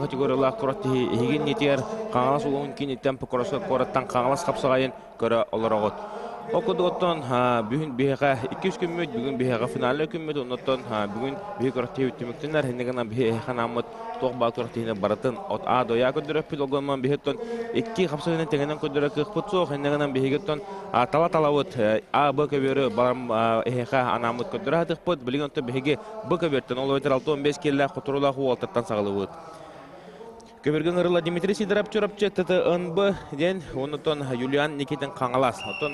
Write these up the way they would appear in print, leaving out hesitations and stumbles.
Категориялаах куорат эһиги иннитигэр Хаҥалас улууһун кииниттэн Покровскай куораттан Хаҥалас хапсаҕайын көрө олороҕут. Ол курдук оттон бүгүн биһиэхэ иккис күммүт, бүгүн биһиэхэ финальнай күммүт, оннуттан бүгүн биһи күрэхтэһии түмүктэнэр, инньэ гынан биһи эһиэхэ анааммыт туох баар күрэхтэһиини барытын от А до Я көрдөрөппүт, ол гынан биһи оттон икки хапсаҕайынан тэҥинэн көрдөрөр кыахпыт суох, инньэ гынан биһиги оттон тала талабыт А, Б көбүөрү барам эһиэхэ анааммыт көрдөрө сатыахпыт, билигин оттон биһиги Б көбүөртэн, ол эбэтэр 65 киэллээх хотуруулаах уолтартан саҕалыыбыт. Көбүргэ ыҥырылла Дмитрий Сидоров Чурапчы ТТНБ диэн, оннуттан Юлиан Никитин Хаҥалас. Оттон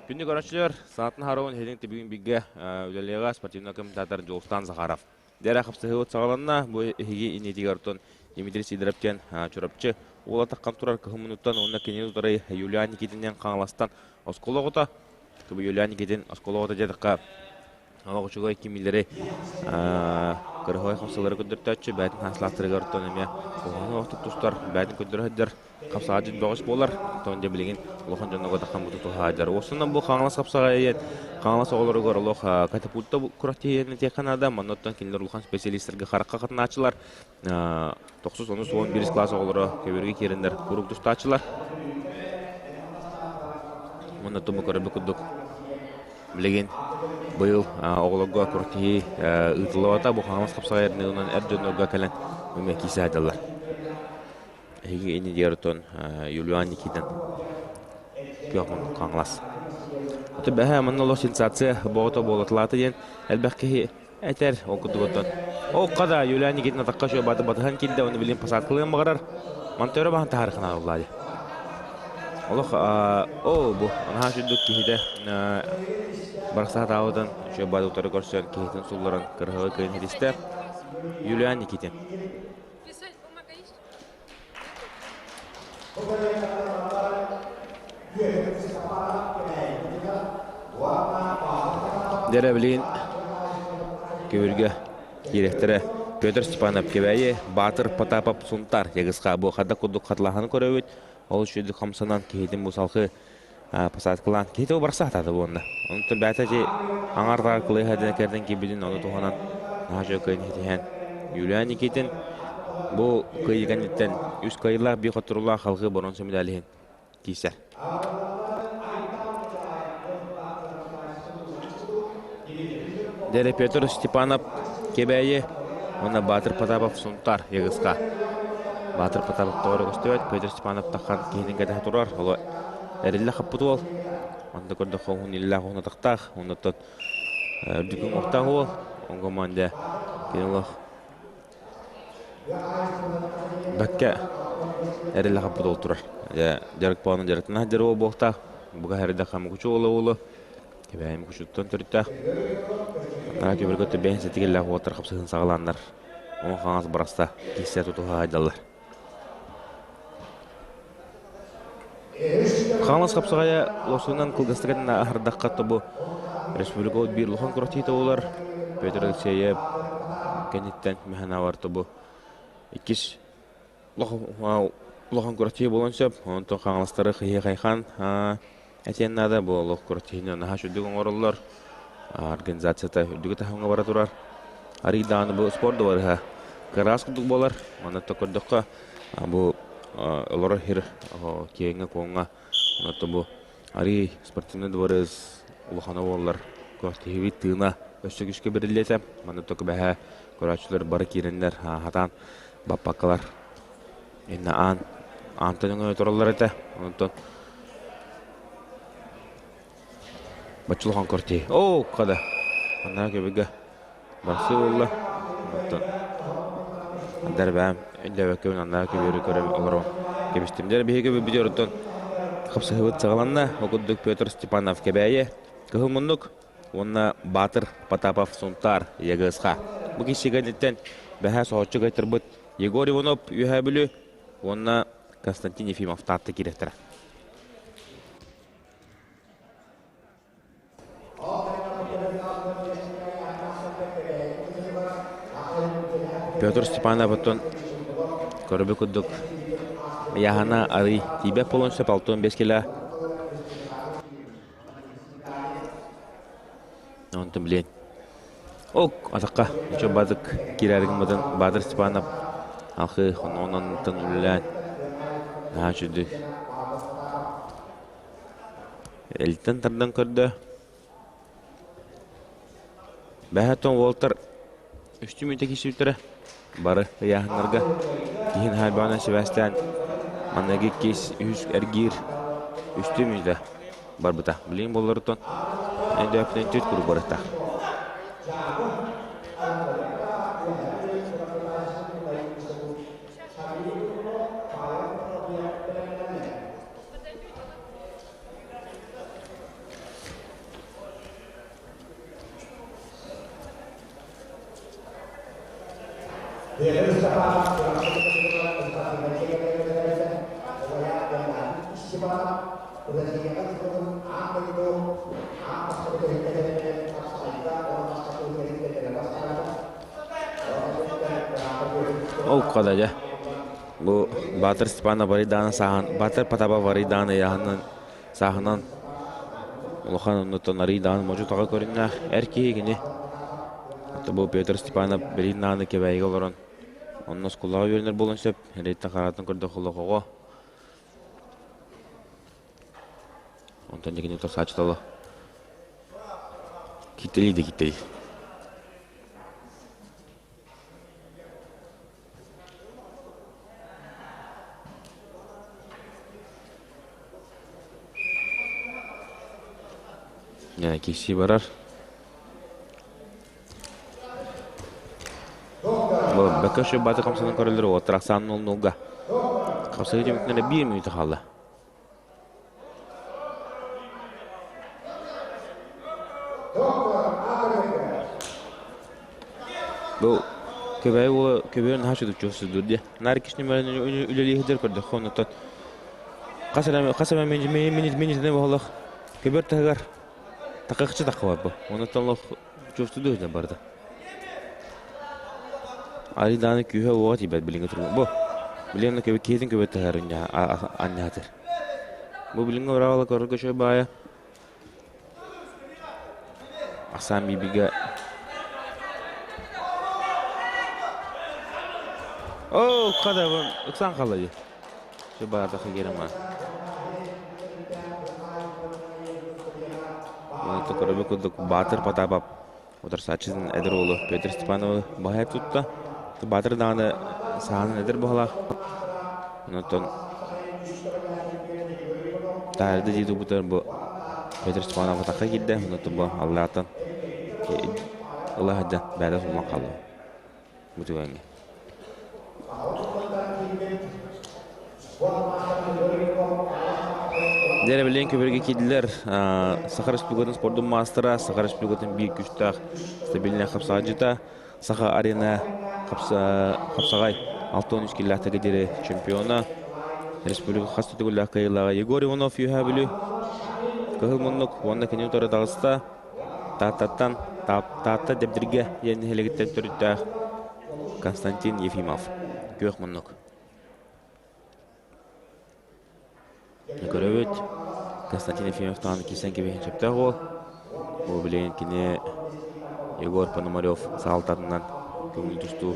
күндү көрөөччүлэр, санатын харуун иһитин тибигин биггэ үлэлиэҕэ спортивный комментатор Дьулустан Захаров. Дэрэ хапсыһыыбыт саҕаланна. Бу эһиги иннитигэр оттон Дмитрий Сидоров диэн Чурапчы уола таххан турар кыһыммынуттан уонна кини утары Юлиан Никитин Хаҥаластан оскуола оҕото. Юлиан Никитин оскуола оҕото диэтэххэ Олох үчүгэй кимилэри кырыһой хапсалары көрдөртөөччү, бээтин хаслаахтарыгар оттон эмиэ куһаҕан олохтук тустар, бээтин көрдөрө сылдьар хапсаҕа дьин бөҕөс буолар. Оттон дьэ билигин улахан дьоннорго таххан буту туһаайдар. Уопсайынан бу Хаҥалас хапсаҕайы Хаҥалас оҕолоругар олох катапульта күрэхтэһиини этиэххэ наада. Манна оттон кинилэр улахан специалистарга харахха хатынааччылар. Тохсус, онус, 11 класс оҕолоро көбүөргэ киирэннэр куруук тустааччылар. Уонна туму көрөрбүт курдук билигин быйыл оҕолорго күрэхтэһии ыытыллыбата. Бу Хаҥалас хапсаҕайарынан эр дьоннорго кэлэн эмиэ киирсэ сылдьаллар. Эһиги иннигэр оттон Юлиан Никитин күөх Хаҥалас. Ото бэһэ манна олох сенсация боҕото буолатылаата диэн элбэх киһи этэр ол курдук оттон Окко да Юлиан Никитин атахха үчүгэй бааты батыһан киирдэ уонна билигин посадкалыан баҕарар. Монтеро баһан таһаарыхына уллаады. Олох оо бу наһаа сүрдүк киһитэ барахса сатаабытын үчүгэй бааты утары көрсөн киһитин сулларан кырыһыга кыайан ситистэ. Юлиан Никитин. Дьэрэ билигин көбүргэ киирэхтэрэ Петр Степанов Кэбээйи, Баатыр Потапов Сунтаар Ягысха бу хадда курдук хатылаһан көрөбүт. Ол үчүгэй хамсанан киһитин бу салхы посадкалаан киһитэ барса хатаата буонна. Онтон бэйэтэ ити аҥар кылыһа дэн кэрдэн киирбитин ону туһанан наһаа үчүгэй кыайан ситиһэн Юлиан Никитин бу кыайыы кэнниттэн үс кыайыылаах биир хотторуулаах халҕыы боруонса медалиһин киирсэр. Дэрэ Петр Степанов Кэбээйи уонна Баатыр Потапов Сунтаар Ягыска. Баатыр Потапов тоҕо эрэ көстүбэт, Петр Степанов таххан киһитин кэтэһэ турар. Оло эриллэ хаппыт уол. Онно көрдөххө уһун иллээх уһун атахтаах, оннуттан үрдүк уҥуохтаах уол. Онго манде кини олох бэккэ эриллэ хаппыт уол турар. Дьэ, дьарык буолан дьарыктана сылдьар уол буолуохтаах. Бука эрдэххэ мукучу уола уолу Кэбээйим кучуттан төрүттээх. Анараа көбүргэ төбөһүн сэтигиллээх уолаттар хапсыһын саҕалааннар, уҥа хаҥас быраста киирсэ тутуһа сылдьаллар. Хаҥалас хапсаҕайа лосунан кылгастык этинэ аһардахха тобу республика биир улахан күрэхтэһиитэ буолар. Петр Алексеев кэнниттэн мэхэнавар тобу иккис Улахан күрэхтэһии буолуон сөп. Онтон хаҥаластары хыйы-хайхан этиэн наада. Бу олох күрэхтэһиини наһаа үчүгдүк оҥороллор. Организацията үрдүкү таһымҥа бара турар. Арыый даҕаны бу спорт дыбарыһа кыраас курдук буолар. Манна көрдөххө бу олорор сир киэҥҥэ-куоҥҥа онтон бу арыый спортивный дворец улахана буоллар күрэхтэһиибит тыына өссө күүскэ бэриллиэ этэ. Манна бэһээ көрөөччүлэр бары киирэннэр хатаан баппаккалар инна аан аантан өҥөйө тураллар этэ онтон баччулахан кортии оо хада анаа көбүгэ барсыы буолла онтон дарбаам өйдөөбөккөбүн анаа көбүөрү көрө олорон кэбистим дьэ биһиги бүбүтүөр оттон хапсыһыбыт саҕаланна ол курдук Петр Степанов Кэбээйи кыһыл муннук уонна Баатыр Потапов Сунтаар ЕГСХ. Бу киһи бэһээ соһуччу кыайтарбыт Егор Иванов Үөһээ Бүлүү уонна Константин Ефимов Таатта киирэхтэрэ. Петр Степанов оттон көрбүт курдук ыйааһына арый тиийбэт буолуон сөп 65 кило Онтон билиэн. Ок, атахха ничего баатык киирээри гыммытын Баатыр Степанов. Алхыы хонноҕунан үлэлээн наһаа үчүгэй Элитэн тардан көрдө. Бэһэтон уолтар үстүү мүнүүтэ киирсибиттэрэ. Бары ыйааһыннарга киһин хаайбаҕынан сибээстээн маныгы иккис, үһүс эргиир үстүү мүнүүтэ барбыта. Билигин буолларыттан өйдөөппүтүн түөрт куруук барыта. Ол хада дьэ бу Баатыр Степанов Варидана сааһын Баатыр Потапов Варидана ыйааһынан сааһынан улахан оннуттан арыый даҕаны модьу-таҕа көрүҥнээх эр киһи кини. Бу Петр Степанов билигин даҕаны Кэбээйигэ олорон онно оскуолаҕа үөрэнэр буолуон сөп. Эрэйтэн хараатын көрдөххө олох оҕо. Онтон дьэ кини тосааччытало киттэлии да киттэлии. Киирсии барар. Бөкө шыбаты хамсанан көрөллөр уоттар ахсаан нол-нолга. Хапсаһыы түмүктэнэ биир мүнүүтэ хаалла. Бу Көбөй уола көбүөр наһаа чудуччу сылдьар диэ. Наар иккис нүмерин үлэлии сылдьар көрдөххө оннуттан хас эрэ хас эмэ минитинэ буоллах көбүөр таһыгар такахчы такка бу. Онуттан олох чувствую сылдьан барда. Арыйдааны күүһэ-уоҕа тиийбэт билиҥҥи туруга. Бу билигин көбө киһитин көбө таһар анньаатыр. Бу билиҥҥи быраабыла көрөргө үчүгэй баайа. Ахсаан биибигэ Оо, хада ыксаан хаалла дии. Şu баатаха киирэн Көрөбү курдук Баатыр Потапов утарсааччытын эдэр уолу Петр Степановы баһа тутта. Баатыр даҕаны саһаанын эдэр баһылаах. Онтон таһырда дии турбутар бу Петр Степанов атахха киирдэ. Онтон бу аллааттан ыла сылдьан бэйэтэ сууллан хаалла. Бу түгэҥҥэ. Дьэ, билигин көбүргэ киирдилэр Саха Республикатын спордун маастара, Саха Республикатын биир күүстээх стабильнай хапсаҕайдьыта, Саха арена хапсаҕай 63 киллээхтэргэ диэри чемпиона, республика хас да төгүллээх кыайыылааҕа Егор Иванов Үөһээ Бүлүү Кыһыл муннук уонна кини утары таҕыста Тааттаттан Таатта Дэбдиргэ диэн нэһилиэгиттэн төрүттээх Константин Ефимов Күөх муннук. Көрөбүт, Константин Ефимов даҕаны киирсэн кэбиһиэн сөптөөх уол. Бу билигин кини Егор Пономарев саалтатынан көҥүл тустуу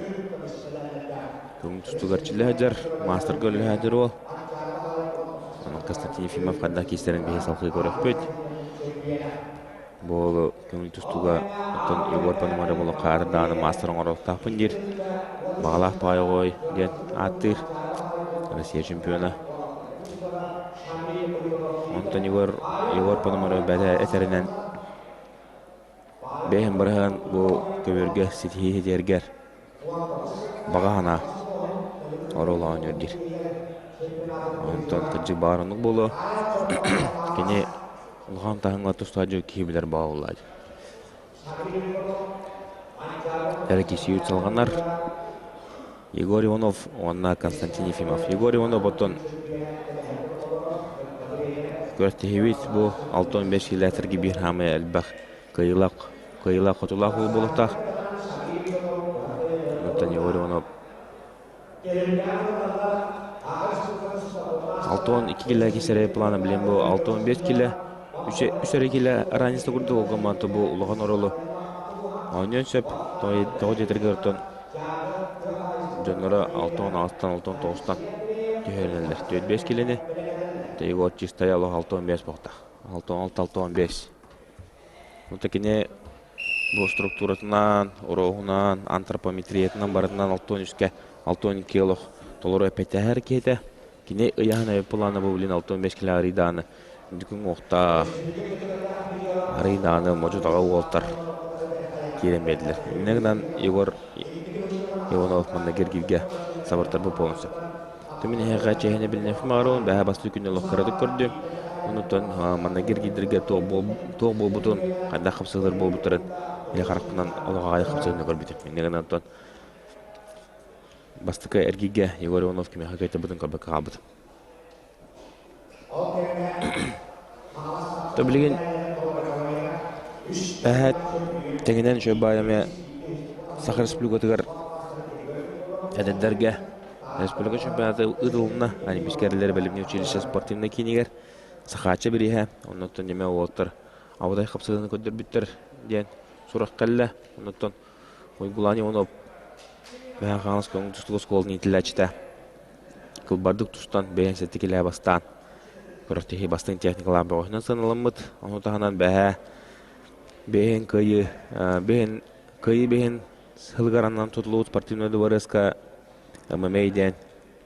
көҥүл тустууга эрчиллэ сылдьар, маастарга үлэлэһэ сылдьар уол. Онон Константин Ефимов хайдах киирсэрин биһи салҕыы көрүөхпүт. Бу уолу көҥүл тустууга оттон Егор Пономарев олох хаарын даҕаны маастар оҥоруохтаахпын диир. Баҕалаах баҕайы оҕой диэн ааттыыр. Россия чемпиона. Онтон Егор, Егор Пономарев бэйэтэ этэринэн бэйэм быраһан бу көбүөргэ ситиһии ситиһэргэр баҕа санаа оруол оонньуур диир. Онтон кырдьык баҕар оннук буолуо. Кини Улахан таһымҥа тустаах киһи билэр баҕалаах. Эрэ салҕанар Егор Иванов уонна Константин Ефимов. Егор Иванов оттон күрэхтэһиибит бу 65 километрга биир хаамыы элбэх кыайыылаах кыайыылаах хотуулаах уол буолуохтаах. Оттон Егор Иванов 62 килэ кисэрэй плана билэн бу 65 килэ үс эрэ килэ разница курдук ол гымманта бу улахан оролу оонньуон сөп тоҕо диэтэргэр оттон Дьонноро 68-тан 69-тан түһэринэллэр. 45 килени. Егор Чистая олох 65 буолтах. 66-65. Онто кини бу структуратынан, уруоһунан, антропометриятынан барытынан 63-кэ 62 олох толору эппэттэһэр киһитэ. Кини ыйаһын өйө плана бу билин 65 килэ арыйдааны үрдүкүн уохтаах арыйдааны модьу-таҕа уолтар киирэн биэрдилэр. Инньэ гынан Егор Иванов манна киргилгэ сабыртарбыт буолуон сөп. Түмүн эһиэхэ чэһини билинэфим аҕаруон бэһэ бастыы күнү олох кыратык көрдүм. Онутан манна киргилдэргэ туох буолбутун, хайдах хапсыһылар буолбуттарын илэ харахпынан олох аҕай хапсыһыны көрбүтүм. Инньэ гынан оттон Бастакы эргииргэ Егор Иванов кимиэхэ кыайтарбытын көрбөккө хаалбыт. То билигин эһэт тэҥинэн үчүгэй баай эмиэ Саха Республикатыгар эдэрдэргэ республика чемпионата ыытылынна. Олимпийскай эрэллэр бэлэмнии училище спортивнай киинигэр Сахаачча бирииһэ, оннуттан дьэмэ уолаттар абытай хапсыһыыны көрдөрбүттэр диэн сурах кэллэ. Оннуттан Уйгулаан Иванов Мэхэ Хаҥалас көҥүл тустууга оскуолатын иитиллээччитэ кылбардык тустан бэйэн сэттэ килээ бастаан күрэхтэһии бастыҥ техникалаах бөҕөһүнэн сыаналаммыт. Ону таһынан бэһээ бэйэн кыайыы бэйэн кыайыы бэйэн сылыгар ананан тутуллубут спортивнай дыбарыаска ММА диэн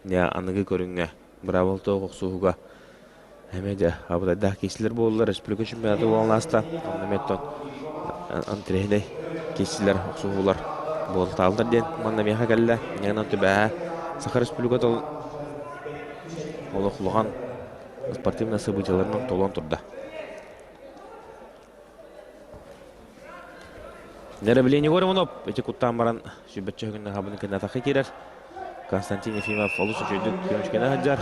аныгы көрүҥҥэ быраабыл тоох охсуһууга Эмиэ дьэ, абытайдаах киирсилэр буоллулар, республика чемпионата буолан ааста. Онно эмиэ оттон интэриэһинэй киирсилэр, охсуһуулар буолтааллар диэн манна миэхэ кэллэ. Инньэ түбэһэ Саха Республиката олох улахан спортивнай событиеларынан толон турда. Нэрэ Егор Иванов ити куттаан баран сүүрбэччэ күннэ хабыны кэннэ атахха киирэр. Константин Ефимов олус үчүгэйдик көмүскэнэ сылдьар.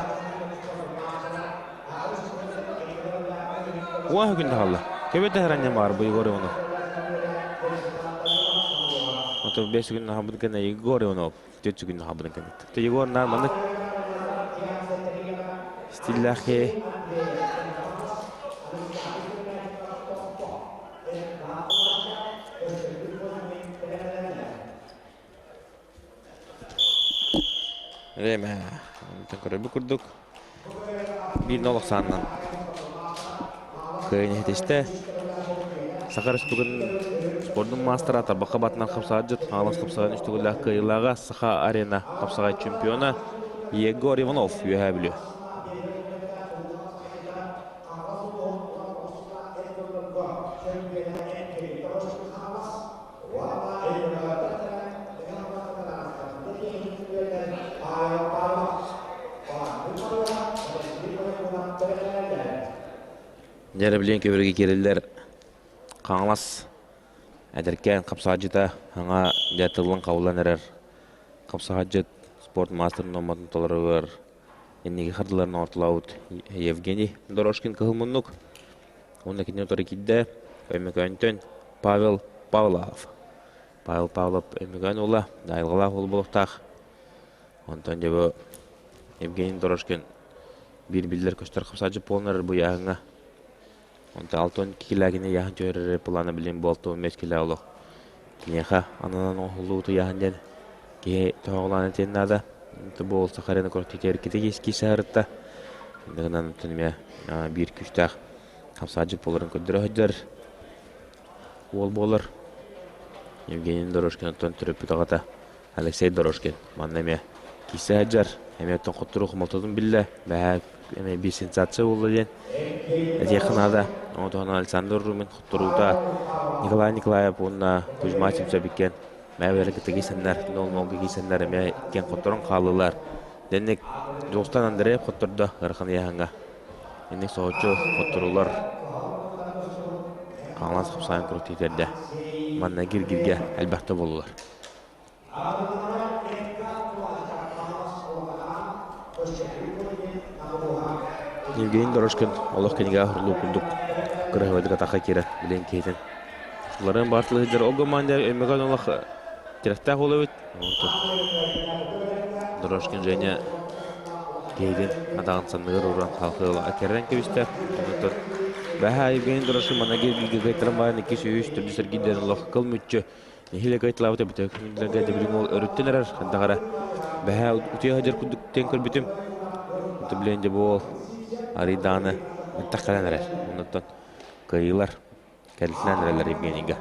Уон күн хаалла. Көбөтө харанньа баар бу Егор Иванов. Ото 5 күн хабын кэннэ Егор Иванов 4 күн хабын кэннэ. Те Егор наар маннык стиллээх киһи. Время көрөрбүт курдук биир нолох сааннан кыайан иһитистэ. Саха Республикатын спордун маастара тарбахха батынан хапсаҕайдьыт Хаҥалас хапсаҕайын үс төгүллээх кыайыылааҕа Саха арена хапсаҕай чемпиона Егор Иванов Үөһээ Бүлүү. Дьэ, билигин көбүргэ киирэллэр Хаҥалас эдэркээн хапсаҕайдьыта саҥа дьэ тыллан хабыллан эрэр хапсаҕайдьыт спорт маастарын нуорматын толоругар инники хардыларын оҥортолообут Евгений Дорожкин кыһыл муннук уонна кинини утары киирдэ Өймөкөөнтөн Павел Павлов. Павел Павлов Өймөкөөн уола, айылҕалаах уол буолуохтаах. Онтон дьэ бу Евгений Дорожкин биир биллэр көстөр хапсааччы буолан эрэр бу ыйааһыҥҥа. Онтон алтан килээгини ыйааһын түһэрэр плана билин буолту 15 килэ олох. Киниэхэ ананан оҥоһуллубут ыйааһын диэн киһи тоһоҕолоон этиэн наада. Бу ол Сахарина көртүтүгэр кити киис саһарытта. Гынан эмиэ биир күүстээх хапсаадьык буоларын көрдөрө сылдьар уол буолар. Евгений Дорожкин оттон төрөппүт аҕата Алексей Дорожкин манна эмиэ киирсэ сылдьар. Эмиэ оттон хотторуу хомолтотун биллэ. Бэһээ эмиэ биир сенсация буолла диэн этиэххэ наада. Ону Александр Румин хотторуута Николай Николаев уонна Кузьма Симсабиккен мээбэлэр кытта киирсэннэр, нол-нолга киирсэннэр эмиэ иккиэн хотторон хааллылар. Дэнник Дьулустан Андреев хоттордо ыарахан ыйааһыҥҥа. Инник соһуччу хотторуулар Хаҥалас хапсаайын куруук тиийдэрдэ. Манна гиргиргэ элбэхтэ буоллулар. Евгений Дорожкин олох кинигэҕэ уһурлуу курдук кыраһыабайдык атахха киирэн билигин киһитин Ларын баартылыһыдьар ол команда Өймөкөөн олох тирэхтээх уол эбит. Дорожкин Женя киһитин атаҕын санныгар ууран халкыла кэррэн кэбистэ. Онтон бэһэ Евгений Дорожкин манна гиргигэ кыайтаран баран иккис үһүс төрдүс эргиирдэрин олох кыл мүччү нэһиилэ кыайталаабыт эбитэ. Күнүлэргэ дэбилин уол өрүттэн эрэр. Хайдах эрэ. Бэһээ утуйа сылдьар курдук диэн көрбүтүм. Онто билэн дьэ бу уол арыйдаҕына бэттэх кэлэн эрэр. Оннуттан кыайыылар кэлитинэн эрэллэр Евгенийгэ.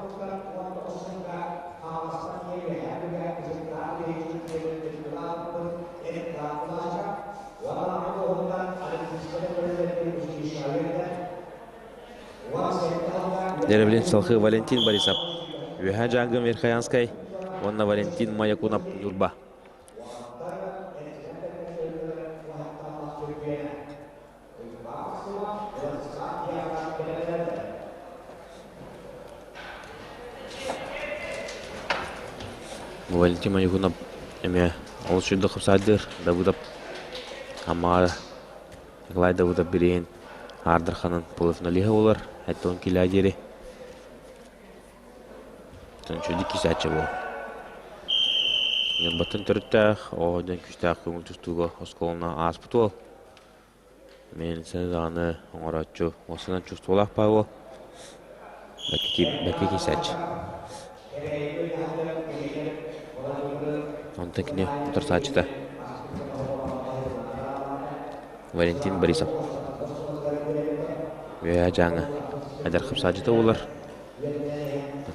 Дьэрэбилин салхыы Валентин Борисов, Үөһээ Дьааҥы Верхоянскай уонна Валентин Маякунов Ньурба. Валентин Маякунов эмиэ олус үрдүк хапсаайдыыр Давыдов Аммаҕа Николай Давыдов бирииһин Аардарханын полуфиналиһа буолар, 70 килэ диэри. Үчүгэй кисээччи буол. Ньурбаттан төрүттээх, оҕо дьон күүстээх көҥүл тустууга оскуоланы ааспыт уол. Миэлинсэни даҕаны оҥорооччу, уоссанан чувстволаах баа уол. Бэккэ кисээччи. Онтон кини утарсааччыта Валентин Борисов. Үөһээ Дьааҥы эдэр хапсааччыта буолар.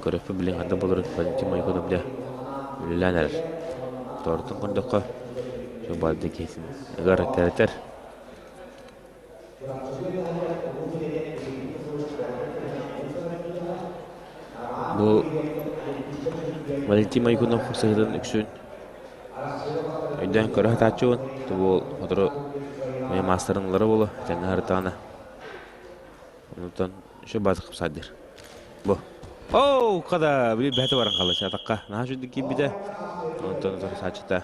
Көрөппүн билин ханна буоларын Валентин Майгунов дьэ үлэлээн эрэр. Тоорутун көрдөххө, барды киһитин ыгар кэрэтэр. Бу Валентин Майгунов сыһыытын үксүн өйдөөн көрө сатааччыбын. Бу сотору моя маастарын ылара буолуо, этэҥҥэ сырыттаҕына. Онтон еще база хапсааддыр. Бу. Оу, када, били бэһэтэ баран хаалла саатахха. Наһаа үчүгдүк киирбитэ. Онтон сааччыта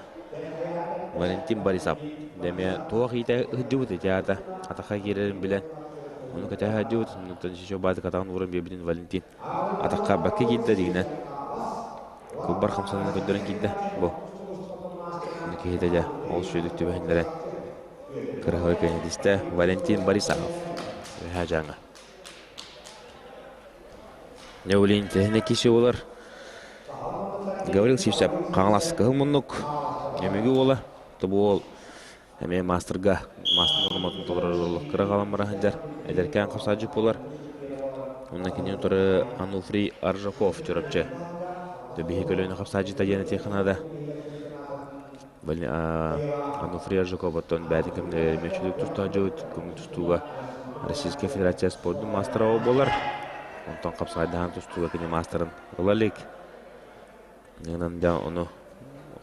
Валентин Борисов. Дэмиэ туох иитэ ыһдьыбыт ити аата. Атахха киирэрин билэн. Ону кэтэһэ сылдьыбыт. Онтон еще баатык атаҕын ууран биэрбитин Валентин. Атахха бакка киирдэ дигинэн. Кулбар хамсанан көрдөрөн киирдэ. Бу. Киһитэ дьэ ол сүөдүк түбэһиннэрэн кыраһабай көнөтүстэ Валентин Борисов. Үһэ дьаҥа. Неулин тэһинэ киши болар. Гаврил Сивцев Хаҥалас кыһыл муннук Нөмүгү уола тобу уол эмиэ маастарга маастар норматын толорор уол кыра хаалан бара сылдьар эдэркээн хапсаадьык буолар. Онно кини утары Ануфрий Аржаков Чурапчы. Биһи көлүөнэ хапсаадьыта диэн этиэххэ наада. Ануфрий Аржаков оттон бэйэтин кэмнэригэр эмиэ үчүгэй тустааччыбыт, көҥүл тустууга Российскай Федерация спордун маастара буолар. Онтон хапсаҕайдаһан тустууга кини маастарын ыла илик. Инэн дьэ ону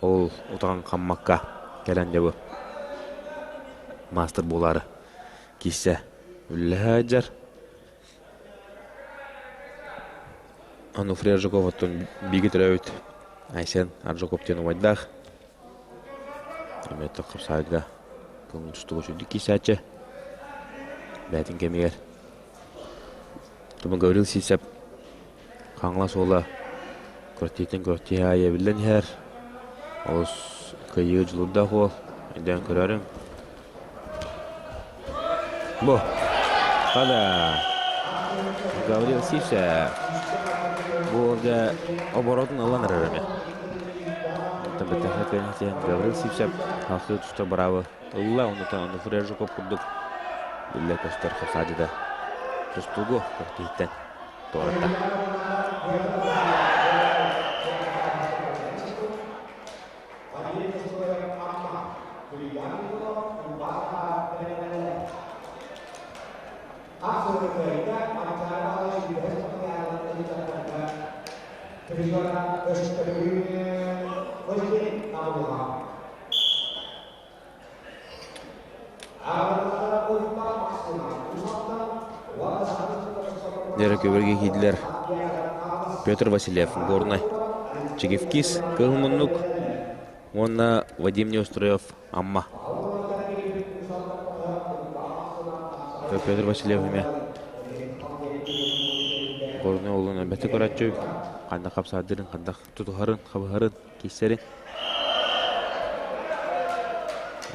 ол утаҕын хаммакка кэлэн дьэ бу маастар буолаары киирсэ үлэлэһэ сылдьар. Ануфрий Аржаков оттон бииргэ төрөөбүт Айсен Аржаков диэн убайдаах. Эмиэ хапсаайга көҥүл тустууга үчүгдүк киирсээччи. Бэйэтин кэмигэр Тума Гаврил Сивцев Хаҥалас уола күрэхтиһииттэн күрэхтиһэ аайы эбиллэн иһэр. Олус кыайыы дьулуурдаах уол. Өйдөөн көрөөрүҥ. Бу. Хада. Гаврил Сивцев. Бу дьэ оборотун ылан эрэр эмиэ. Гаврил Сивцев халхыы туста быраабы ылла, оннуттан Онуфрий Жуков курдук биллэ көстөр хапсаадьыда тустуугу күрэхтэһииттэн туоратта. Дьэрэ көбөргө киирдилэр Петр Васильев, Горнай, Чигивкис, Кыһыл Муннук уонна Вадим Неустроев, Амма. Петр Васильев эмиэ Горнай уолун элбэхтик көрөөччү, ханна хапсаардырын, ханна тутуһарын, хабыһарын, киирсэрин.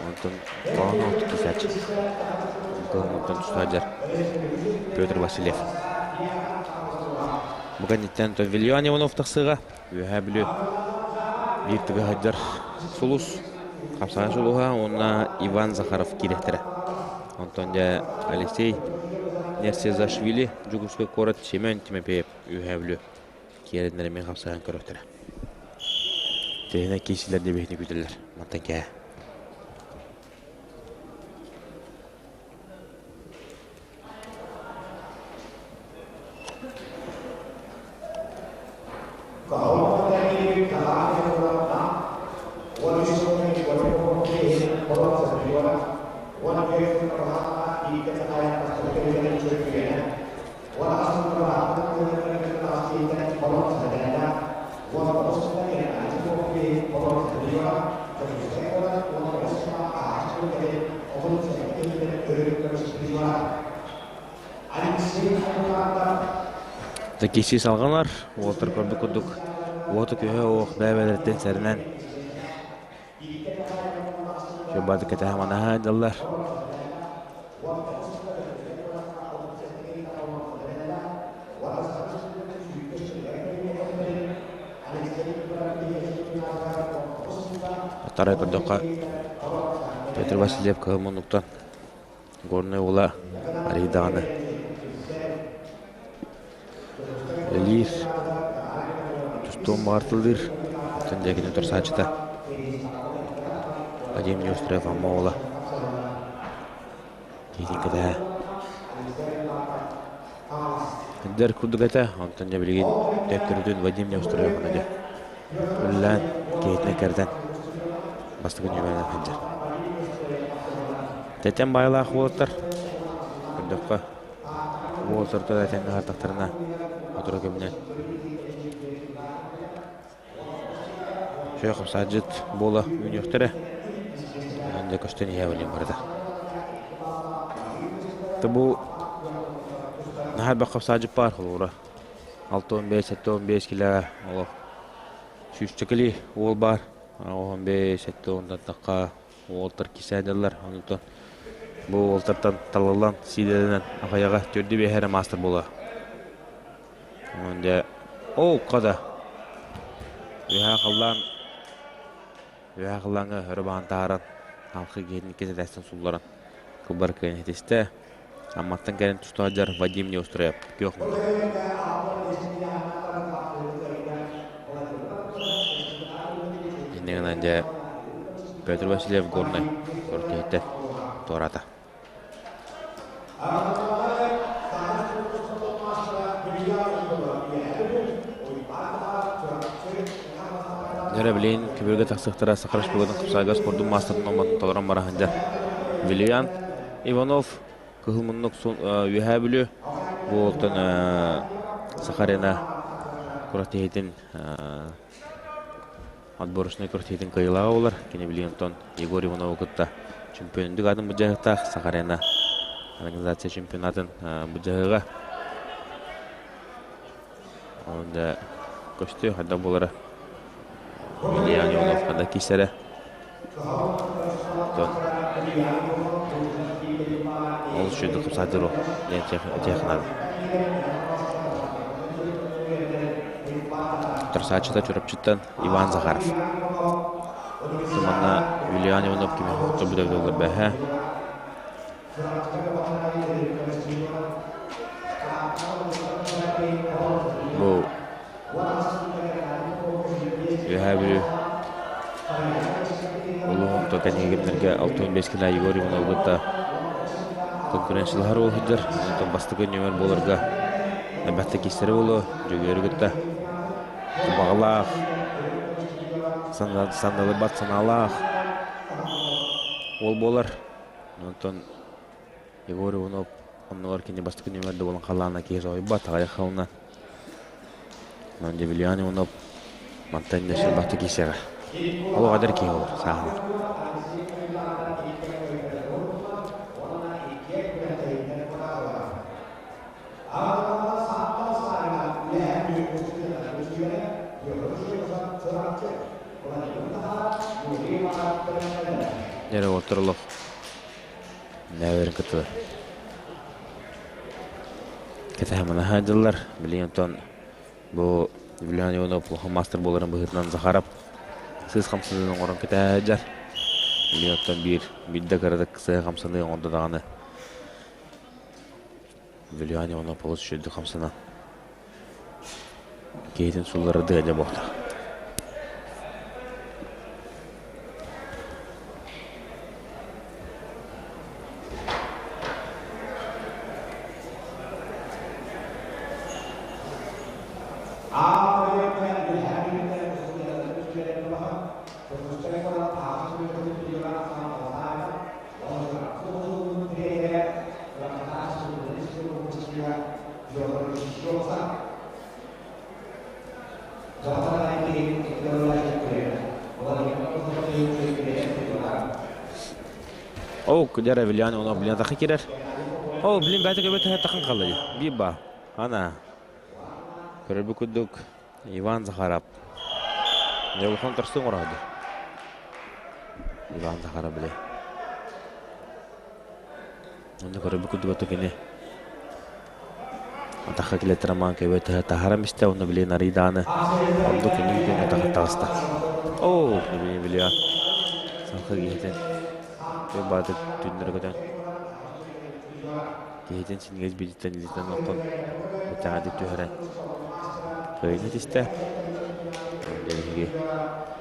Онтон Оҕону кисээччи. Кыһыммыттан тустаадьар Петр Васильев. Бу кэнниттэн Вильян Иванов тахсыыга Үөһээ Бүлүү биир тыга сылдьар сулус. Хапсаҕай сулуһа уонна Иван Захаров киириэхтэрэ. Онтон дьэ Алексей Нерсезашвили Дьокуускай куорат Семен Тимофеев Үөһээ Бүлүү киэрэннэр эмиэ хапсаһан көрүөхтэрэ. Тэһинэ киисилэр дэбиһини күүтэллэр. Мантан кээ. Киси салҕанар, уолтар көрбүт курдук уоту-күһэ уох бэйэ-бэйэлэриттэн сэрэнэн Бары кэтэһэ манаһа дьаллар. Тарай көрдөххө Петр Васильев кыһыл муннуктан Горнай уола арый даҕаны Элиир тустуон баҕартылыыр, оттон дьэкини торсааччыта Вадим Неустроев Амма уола киһитин кэтэһэ Эдэр курдук этэ, онтон дьэ билигин төттөрүтүн Вадим Неустроев аны дьэ үлэлээн киһитинэн кэрдэн бастакы нүөмэринэн сылдьар. Тэтэн баайылаах уолаттар көрдөххө Уолаттар этэҥҥэ аһардахтарына сотору кэминэн Шехов саадьыт буола үүнүөхтэрэ. Дьэ көстөн иһэ билим барыта. Бу наһаа элбэх хапсаадьыт баар холобура. 65 75 килэ олох сүүсчэкили уол баар. 15 70 тахха Уолтар кисээнэллэр, онтон бу уолтартан талыллан, сиидэлэнэн аҕыйаҕа төрдү биэһэ эрэ маастар буолар. Онон дьэ, оо, хата үөһээ халлаан үөһээ халлааҥҥа өрө баһан таһааран, халхы киһитин кисэлээстэн сулларан кылбар кыайан ситистэ. Амматтан кэлэн туста сылдьар Вадим Неустроев күөх муннук. Инньэ гынан дьэ Петр Васильев Горнай көрүтүһүттэн туораата. Дьэ билигин көбүөргэ тахсыахтара Саха Республикатын хапсаайга спордун маастарын номатын толорон бара сылдьар Виллиан Иванов Кыһыл муннук Үөһээ Бүлүү буолтан Сахарина күрэхтэһиитин отборочнай күрэхтэһиитин кыайыылааҕа буолар. Кини билигин онтон Егор Иванову кытта чемпиондук аатын былдьаһыктаах Сахарина организация чемпионатын былдьаһыыга. Онон да көстүү хайдах буолара Илья Иванов ханна киирсэрэ. Оттон олус үчүгэйдик тупсаардыр диэн этиэх наада. Утарсааччыта Чурапчыттан Иван Захаров. Манна Юлиан Иванов кимиэхэ хотторбута эбитэ бэһэ. Бу Үөһээ Бүлүү улууһун кэннигиннэргэ 65 килэ Егор Ивановы кытта конкуренциялаһар уол сылдьар. Онтон бастакы нүөмэр буоларга элбэхтик киирсэрэ буолуо. Дьөгүөрү кытта баҕалаах, сандалыбат санаалаах уол буолар. Онтон Егор Иванов оннугар кини бастакы нүөмэрдэ буолан халлаана киһи соһуйбат, аҕыйах сылынан. Онон Девильян Иванов мантан иннэ сылбахта киирсиэҕэ. Олох эдэр киһи олор сааһынан. Дьэ, уолаттар олох Нээбэрин кытта кэтэһэ-манаһа дьыллар. Билигин оттон бу Юлиан Иванов улахан маастар буоларын быһыытынан Захаров сыыс хамсанан оҥорон кэтэһэ сылдьар. Билигин оттон биир биирдэ кыратык сыа хамсаныы оҥордо даҕаны Вилиан Иванов олус үчүгэйдик хамсанан киһитин сулларардыы дьэ буолта. Оо, кудяра Вилиан оно блин тахы кирер. Оо, блин бәті көбө тахы тахын қалды. Биба. Ана. Көрөбү курдук Иван Захаров. Не улахан торсун орады. Иван Захаров биле. Онно көрөбү курдук ото кини атахха килэттэр амаан көбө тыһа таһарам истэ онно билин арыйдааны онно күнү күн атаха таҕыста. Оо, билин билиа. Салха киһитин Көр баатыр түннэрэ көтөн киһитин синигээс биититтэн илиитинэн оххон бэтэҕэдик түһэрэн кыайыыны түстэ. Биһиги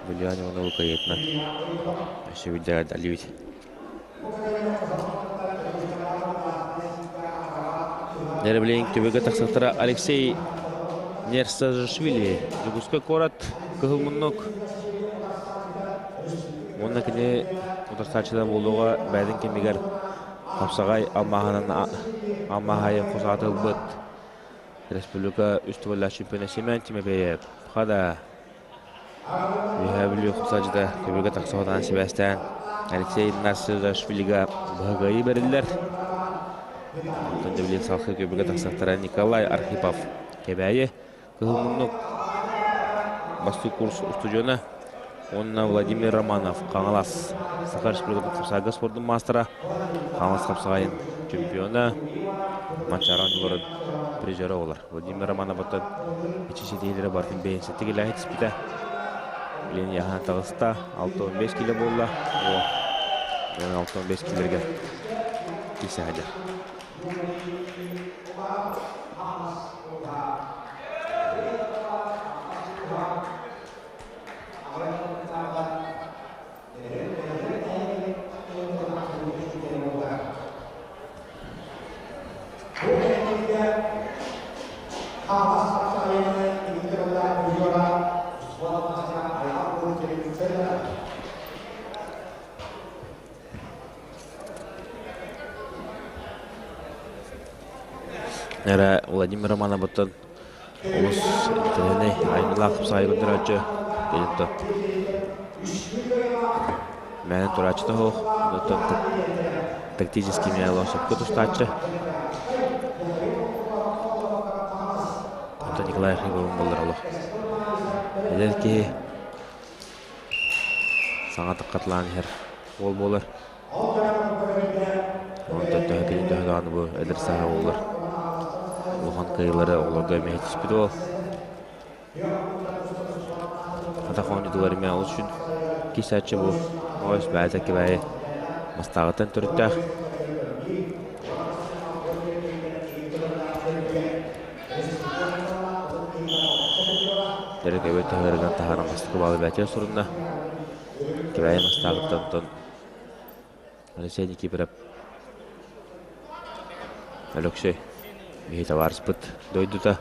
Вилиан Иванову кыайыытынан өссө билдэрэ далибит. Нервлейн түбүгэ тахсыахтара Алексей Нерсажишвили, Дьокуускай куорат Кыһыл муннук уонна кини утарсааччыта буолуоҕа бэйэтин кэмигэр хапсаҕай алмааһынан алмааһайын хос ааты ылбыт республика үс төгүллээх чемпиона Семен Тимофеев хада Үөһээ Бүлүү хапсааччыта көбүргэ тахса сатаан сибээстээн Алексей Насырашвилига быһа кыайыы бэриллэр. Онтон Дэвлин салхыы көбүргэ тахсахтара Николай Архипов Кэбээйи Кыһыл муннук бастакы курс устудьуона уонна Владимир Романов Хаҥалас Саха Республикатын хапсаҕайга спордун маастара, Хаҥалас хапсаҕайын чемпиона, Манчаары оонньууларын призера буолар. Владимир Романов оттон ичи ситиһиилэрэ барытын бэйэнсэттик илээһи түспүтэ. Билигин яһаан таҕыста, 65 кило буолла. О, 65 килерге киирсэ сылдьар. Эрэ Владимир Романовыттан олус интэриэһинэй айымньылаах тупсаҕай көрдөрөөччү кэлин мээнэ турааччыта суох, оттон тактический миэло сөпкө тустааччы. Онтон Николай Архиповын буоллар олох эдэр киһи саҥа таххатылаан иһэр уол буолар. Онтон төһө кини төһө даҕаны бу эдэр сааһа буоллар улахан кыайыылары оҕолорго эмиэ түспүт уол. Атах оонньуутугар эмиэ олус үчүн киирсээччи бу Оҕус бэйэтэ кибээйи мастааҕыттан төрүттээх. Дэрэ кэбиэ таһыарыгар таһааран бастакы баалы бэйэтигэр сурунна. Кибээйи мастааҕыттан онтон Алексей Никифоров Өлөксөй биһи табаарыспыт дойдута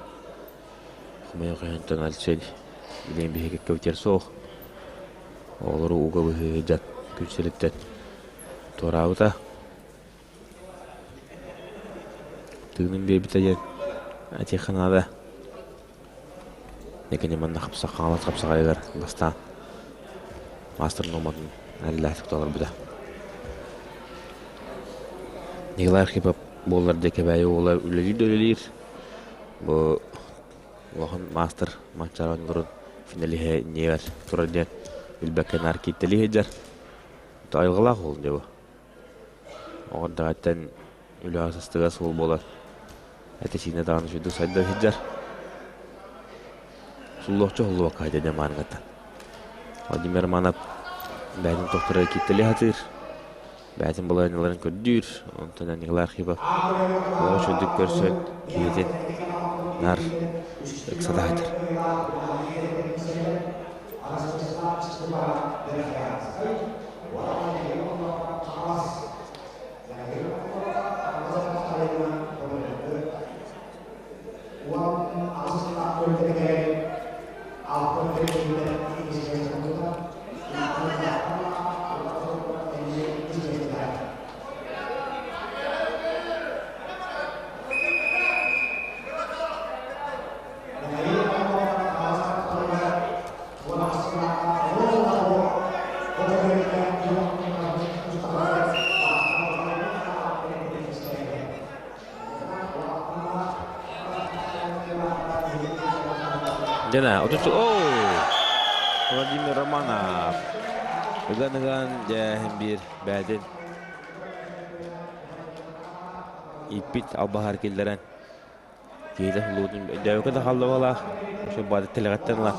хомойуох иһин Алексей билигин биһиги кэбитэр суох оҕолору ууга быһыы сылдьан күн сириттэн туораабыта тыынын биэрбитэ диэн этиэххэ наада Кини манна хаҥалас хапсаҕайыгар бастаан маастар нуоматын эрэллээхтик толорбута. Николай Архипов буоллар дьэ Кэбээйи уола үлэлиир да үлэлиир. Бу улахан маастар Манчаары оонньууларын финалиһэ иннигэр турар диэн билбэккэ наар кииртэлии сылдьар. Айылҕалаах уол дьэ бу. Оҕо эрдэҕиттэн үлэҕэ сыстыгас уол буолан этэ-сиинэ даҕаны үчүгэйдик сайда сылдьар. Суллуохча уһуллубакка сылдьар дьэ мааныгыттан. Владимир Романов Бэйэтин тохторо кииттэлии сатыыр. Бэйэтин балаһыанньаларын көрдүүр. Онтон Николай Архипов олох үчүгэйдик көрсөн киһитин наар ыксата сылдьар. Дьэ, отуччу оо! Владимир Романов ыган-ыган дьэ биир бэйэтин ииппит албаһар киллэрэн киһитэ улуутун өйдөөбөккө да хаалла баҕалаах ошо баады тилэҕиттэн ыла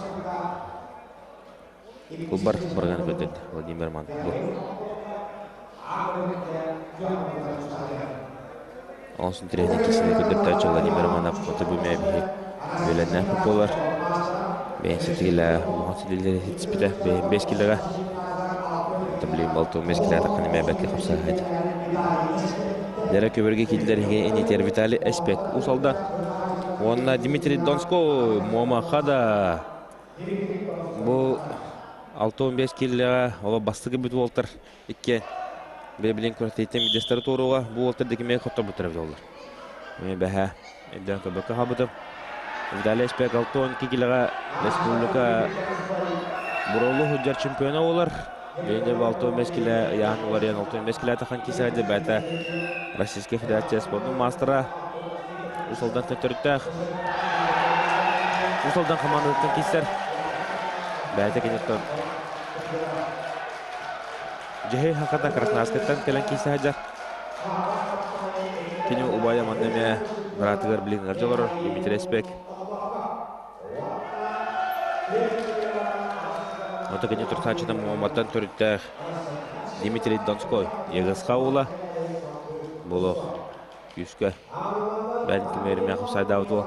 Кулбар барган көрдөрдө Владимир Романов бу. Олус интэриэһинэй киһини көрдөртөөччү Владимир Романов хоту бу мээбиһи үөлэннээх буолар. Бэйэн ситигилэ улахан ситилэри ситиспитэ бэйэн 5 килоҕа. Блин, балтым 5 килоҕа таххан эмээ бэркэ хапсаһайда. Дэрэ көбөргө киирдилэр инитер Виталий Эспек Усалда. Уонна Дмитрий Донской Муома Хада Бу 65 киилэҕэ олох бастакы бүт уолтар иккиэн бэйэ-билин күрэхтэһииттэн биирдэстэрэ туоруоҕа. Бу уолтар дикимиэ хотторбуттар эбит оллар. Эмиэ бэһэ өйдөөн көрбөккө хаалбытым. Виталий Эспек 62 киилэҕэ республика Буролу сылдьар чемпиона буолар. Бэйэ 65 килэ ыйааһын уларыйан 65 килэ тахан киисээдэ бэйэтэ Российскай Федерация спордун маастара Уус Алдантан төрүттээх. Уус Алдан хамаандатыттан киирсэр. Бэйэтэ киниттэн Дьэһэй Хахата Красноярскайтан кэлэн киирсэ сылдьар. Кини убайа манна эмиэ быраатыгар билигин ыалдьа олорор Дмитрий Эспек. Ото кини турсааччыта Муоматтан төрүттээх Дмитрий Донской Егасха уола Болох күүскэ бэйэтин кимиэримэ хапсайдаабыт уол.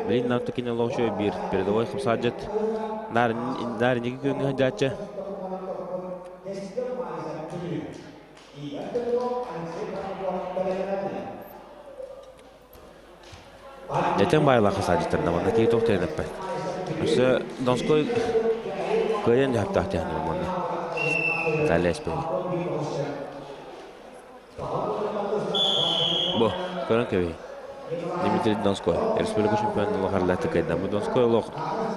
Билин нам кини олох үчүгэй биир передовой хапсаадьыт. Наар наар инники күөҥҥэ сылдьааччы. Этэн баайлаах хасаадьыттарына манна киһи туох диэн эппэт. Өссө Донской кыайан дьаһаптаах диэн манна. Далее эспэги. Бу, көрөн кэбиһи. Дмитрий Донской, республика чемпионун олох арыллаатык кыайда. Бу Донской олох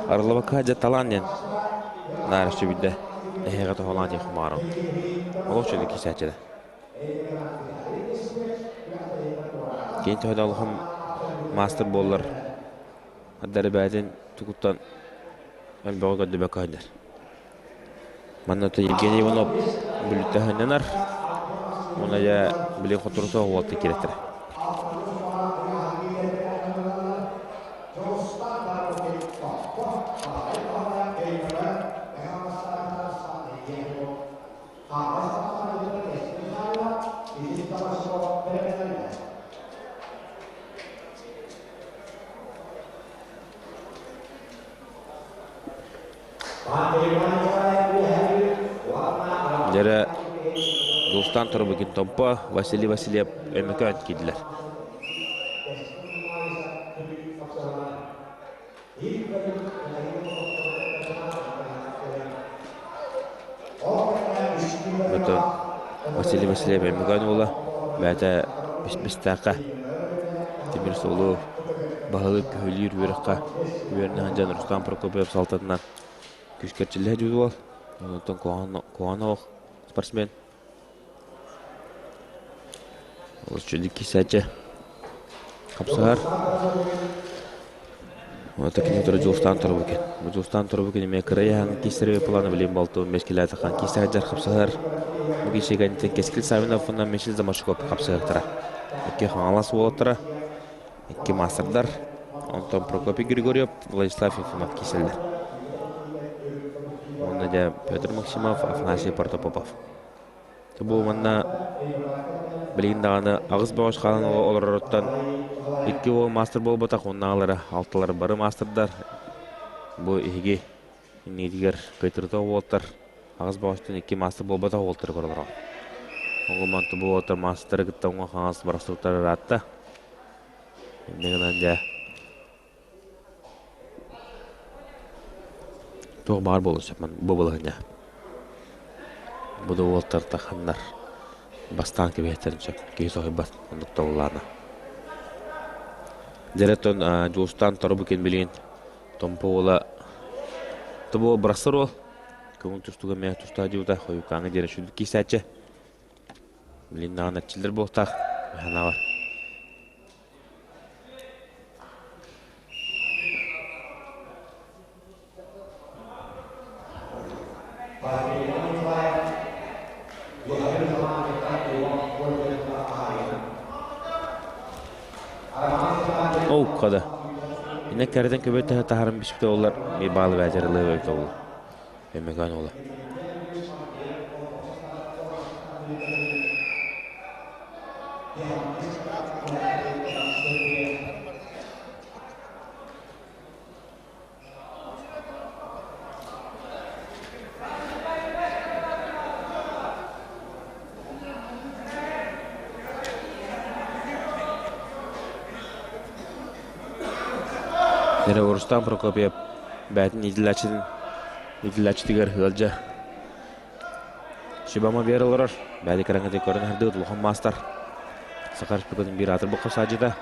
арыллыбакка дьэ талаан диэн наар өссө эһиэхэ тоһолоон диэх маарым. Олох үчүгэй кисээччилэр. Кини төһө да улахан маастар буоллар, дэрибээтин тугуттан элбэҕи көрдөбөккө сылдьар. Манна Евгений Иванов бүлүүттэн сынньанар уонна дьэ били хотуру суох уолтан киирэттэрэ. Дьэрэ Дулустаан Торбукин Томпо, Василий Васильев Өймөкөөн киирдилэр. Оттон Василий Васильев Өймөкөөн уола бэйэтэ Бэстээххэ тимир суолу баһылык көһүлүүр үөрэххэ үөрэнэ сылдьан Руслан Прокопьев салтатынан күүскэрчиллэһэ дьүл уол. Онтон куһаҕан олох спортсмен. Олус үчүгэй киирсээччи. Хапсыһар. Ото кини утары Дьулустаан Торбукин. Бу Дьулустаан Торбукин эмиэ кыра ыйааһын киирсэр планы билим балтыбын бэскилээтэ киирсэ сылдьар хапсыһар. Бу киирсигэ Кэскил Савинов уонна Мишель Замашков хапсыһыахтара. Икки Хаҥалас уолаттара, икки маастардар. Онтон Прокопий Григорьев, Владислав Ефимов киирсэллэр. Онно дьэ Петр Максимов, Афанасий Протопопов. Бу манна билигин даҕаны аҕыс бөҕөс хаалан олороруттан икки уол маастар буолбатах, уоннааҕылара алталара бары маастардар. Бу иһиги иннигитигэр кыайтарыта уолаттар аҕыс бөҕөстөн икки маастар буолбатах уолаттары көрөлөрө. Ол манты бу уолаттар маастары кытта уҥа хаҥас барахсыбыттар ыраатта. Инньэ гынан дьэ Туох баар буолуон сөп бу балаһыанньа. Бу да уолаттар таханнар бастаан кэбиһиэхтэрин сөп. Киһи соһуйбат оннук тобуллаана. Дьэ оттон Дьулустаан Торобукин билигин Томпо уола тобо бырахсар уол. Көҥүл тустууга эмиэ тустаа дьиэбитэ хойукааҥҥа диэри сүрдүк киирсээччи. Билигин даҕаны эрчиллэр буолуохтаах санаабар. Оукка да. Инна кэрэтин көбө таһы таһарын биспитэ олар ми баалы бәжәрілі өйті ол. Өмөгөн ола. Эрэ Рустам Прокопьев бэйэтин иитиллээччитин иитиллээччитигэр ыалдьа Сүбама биэр олорор. Бэйэтэ кэрэҥҥитин көрөн аһардыбыт улахан маастар. Саха Республикатын биир аатырбыт хосаадьыта.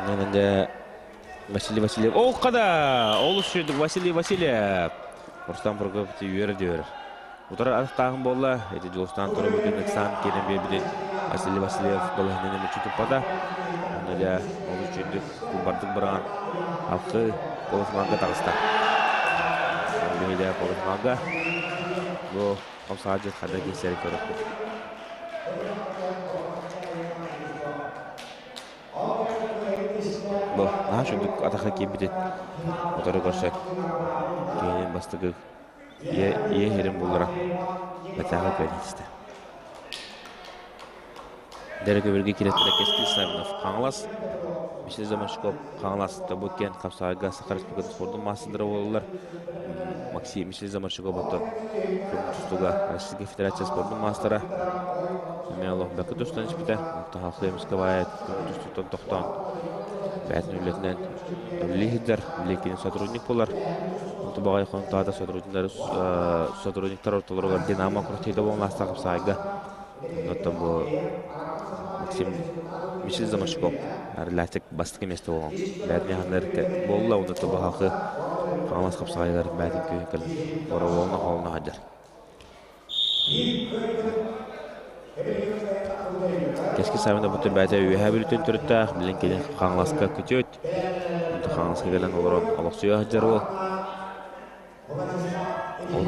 Онон дьэ Василий Васильев. Ол хада! Олус үчүгэй Василий Васильев. Рустам Прокопьев үөрэ үөрэр. Утары атахтааһын буолла. Ити Дьулустаан Торобутун ыксаан киирэн биэрбитин Василий Васильев балаһынньаны мүччү туппата. Онно дьэ олус үчүгэйдик кулбардык быраҕан алхыы полуфиналга таҕыста. Биһиги полуфиналга бу хамсаадьыт хада киирсэрин көрөппүт. Бу наһаа үчүгдүк атахха киирбитин утары көрсө киһини бастакы Ийэ иһэрин буллара бэтээхэ күөн истэ. Дэрэ көбүргэ кирэттэрэ Кэскил Саввинов Хаҥалас, Василий Заморщиков Хаҥалас Тобуккен Хапсаҕайга Саха Республикатын спордун маастардара буолаллар. Максим Василий Заморщиков оттон тустууга Российскай Федерация спордун маастара. Эмиэ олох бэккэ тустан испитэ. Онтон халқы эмискэ тустууттан тохтоон бэйэтин үлэтинэн үлэлии сылдьар, билиэккини сотрудник буолар. Онто баҕайы хонтоото сотрудниктар сотрудниктар ортолоругар Динамо крутейда буолан ааста хапсаайга. Онтон бу Максим Мичил Заморщиков Арляцик бастакы место буолан бээтин ханнар буолла онно бу халқы Хаҥалас хапсаайыгар бээтин күүһүн кэлин боробуолна холуна сылдьар. Кэскил Саввина бутун бэйэтэ Үөһээ Бүлүүттэн төрүттээх, билин кэлин Хаҥаласка күтүөт. Онтон Хаҥаласка кэлэн олорон олохсуйа сылдьар уол. Ол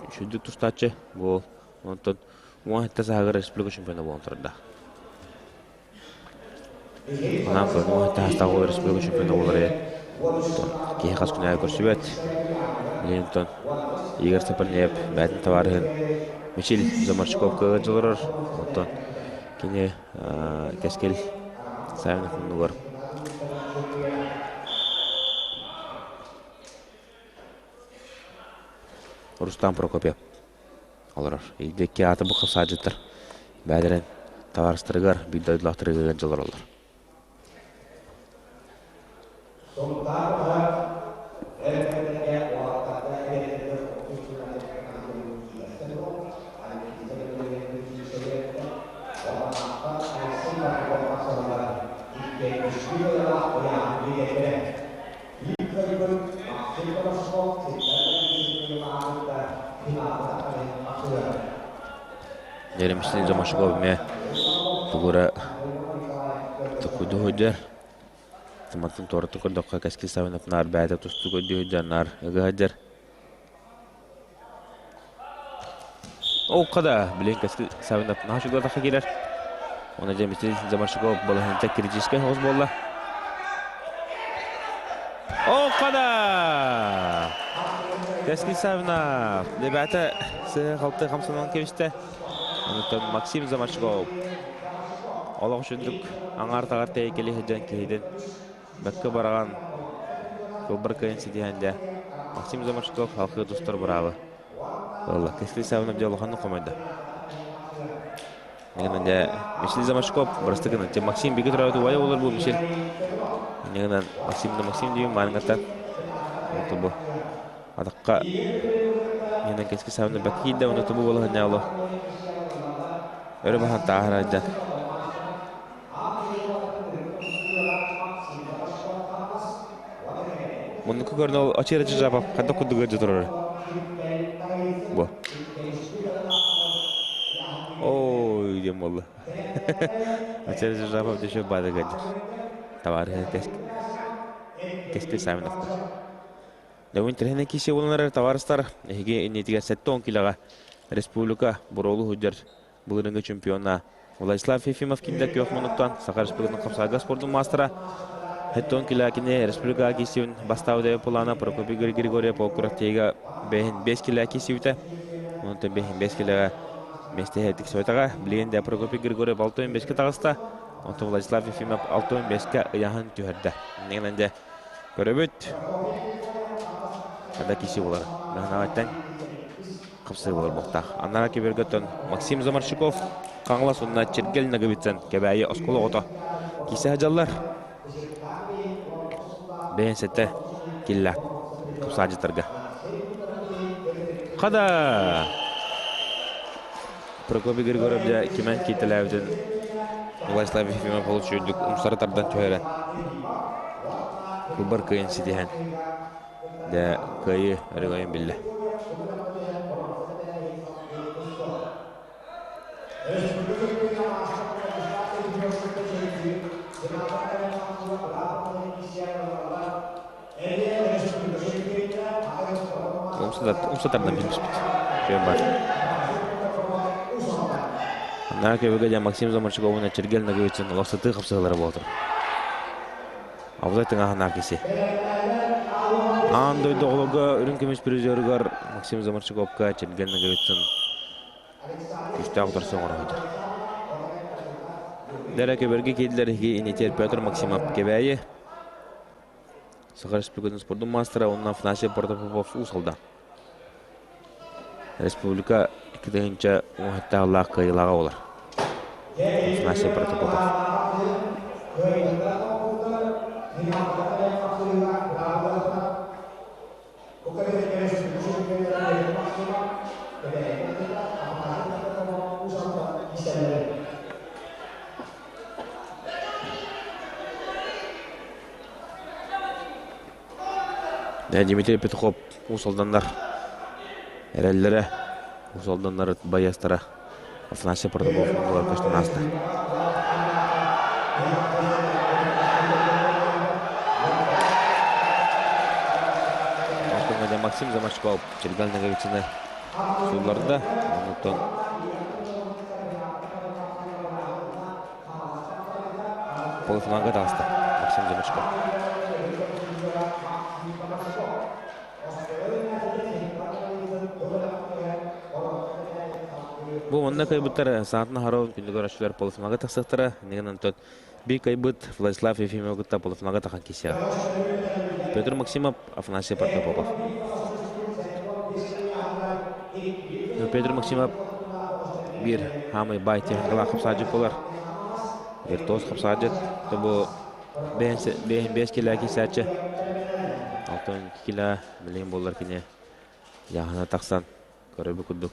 үчүгдүк тустааччы буол. Онтон 17 сааһыгар республика чемпиона буолан турда. Анаан көрөн 17 саастаах уол республика чемпиона буолар ээ. Киһи хас күн аайы көрсүбэт. Билигин онтон Игорь Сапарнеев бэйэтин табаарыһын Мичил Заморщиковка ыалдьа олорор. Онтон кини Кэскил Савинов муннугар Рустам Прокопьев олорор. Икки ааты бу саадьыттар бэйэлэрин табаарыстарыгар, биир дойдулаахтарыгар ыалдьа олороллор. Дьэримсин Замашков эмиэ тугу эрэ токуйду сылдьар. Мантан туората көрдөххө Кэскил Саввинов наар бэйэтэ тустуу көрдүү сылдьар, наар ыга сылдьар. Ол да, билин Кэскил Саввинов наһаа үчүгэй атахха киирэр. Уонна Дьэмисин Замашков балаһыанньа критическэй соҕус буолла. Ол да! Кэскил Савинов ребята сыһы-халты хамсанан кэбистэ. Онтон Максим Замашков олох үчүндүк аҥаар-таҕар тэйкэли сылдьан киһитин бэккэ бараҕан кылбар кыайын ситиһэн дьэ Максим Замашков халкы тустар быраабы ылла. Кэскил Савинов дьэ улаханнык хомойдо. Иннинэн дьэ Мишель Замашков бырастык гынан Максим бигэ төрөөбүт убайа буолар бу Мишель. Иннинэн Максим да Максим диэн мааныҥҥаттан бу атахха иннинэн кэски саамны бэк киирдэ уонна тубу буола сынньаало өрө баһан тааһыраайда. Муннуку көрөн ол очеры жапап ханна курдук ыалдьа турар. Бу. Ой, диэн буолла. Очеры жапап дешев баада кэлдэр. Табаарыһа кэскил Савиновка. Дьэ, интэриэһинэй кисе буолан табаарыстар, эһиги иннитигэр 70 килоҕа республика буруолу сылдьар былырыҥҥы чемпиона Владислав Ефимов кинилэр күөх муннуктан Саха Республикатын хапсаҕайга спордун маастара Хеттон Килякини республика киисибин бастаабыт плана Прокопий Григорьев ол күрэхтэһиигэ бэһин 5 килэ киисибитэ. Онтон бэһин 5 килэҕэ миэстэһэ тиксибэтэҕэ. Билигин да Прокопий Григорьев 65-кэ таҕыста. Онтон Владислав Ефимов 65-кэ ыйаһын түһэрдэ. Иннинэн дьэ көрөбүт. Хада киси болар. Наһанааттан хапсыы болар буохтаах. Аннара кибергөттөн Максим Замарщиков Хаҥалас уонна Чиргэл Наговицын Кэбээйи оскуола оҕото кисе сылдьаллар. Бэйэн сэтэ килла хапсаадьыттарга. Хада! Прокопий Григорьев дьэ кимэн киитэлээбитин Владислав Ефимов олус үчүгэйдик умсары тардан түһэрэн кылбар кыайын ситиһэн дьэ кыайыы өрөгөйүн биллэ. Умса тардан билбиппит. Үчүгэй баар. Аннаа көбүгэ дьэ Максим Заморчуковун Чиргэл Наговицын олох сытыы хапсыһыылара буолтар. Абылай тыҥааһыннаах киси. Аан дойду оҕолорго үрүҥ көмүс призерыгар Максим Заморчуковка Чиргэл Наговицын күүстээх утарсы оҥоро сылдьар. Дэрэ көбөргө киирдилэр иһи инитер Петр Максимов Кэбээйи Саха Республикатын спордун маастара уонна Афанасий Протопопов Уус Алдан. Республика 2 уоһаттаах кыайыылааҕа буолар. Афанасий Протопопов. Дмитрий Петухов Уус Алданнар эрэллэрэ, Уус Алданнар байыастара Афанасий Протопопов оннугар көстөн ааста. Онтон Максим Замашков Чергал Наговицыны суулларда. Онтон полуфиналга таҕыста Максим Замашков. Бу манна кыайбыттар саатын аһара күндү көрөөччүлэр полуфиналга тахсыахтара. Иннигин онтон биир кыайбыт Владислав Ефимов кытта полуфиналга тахан киирсиэҕэ. Петр Максимов, Афанасий Протопопов. Петр Максимов биир хаамай баай техникалаах хапсаадьыт буолар. Виртуоз хапсаадьыт. Бу бэйэн 5 килэ киирсээччи. 6 килэ билигин буоллар кини яһана тахсан көрөбү курдук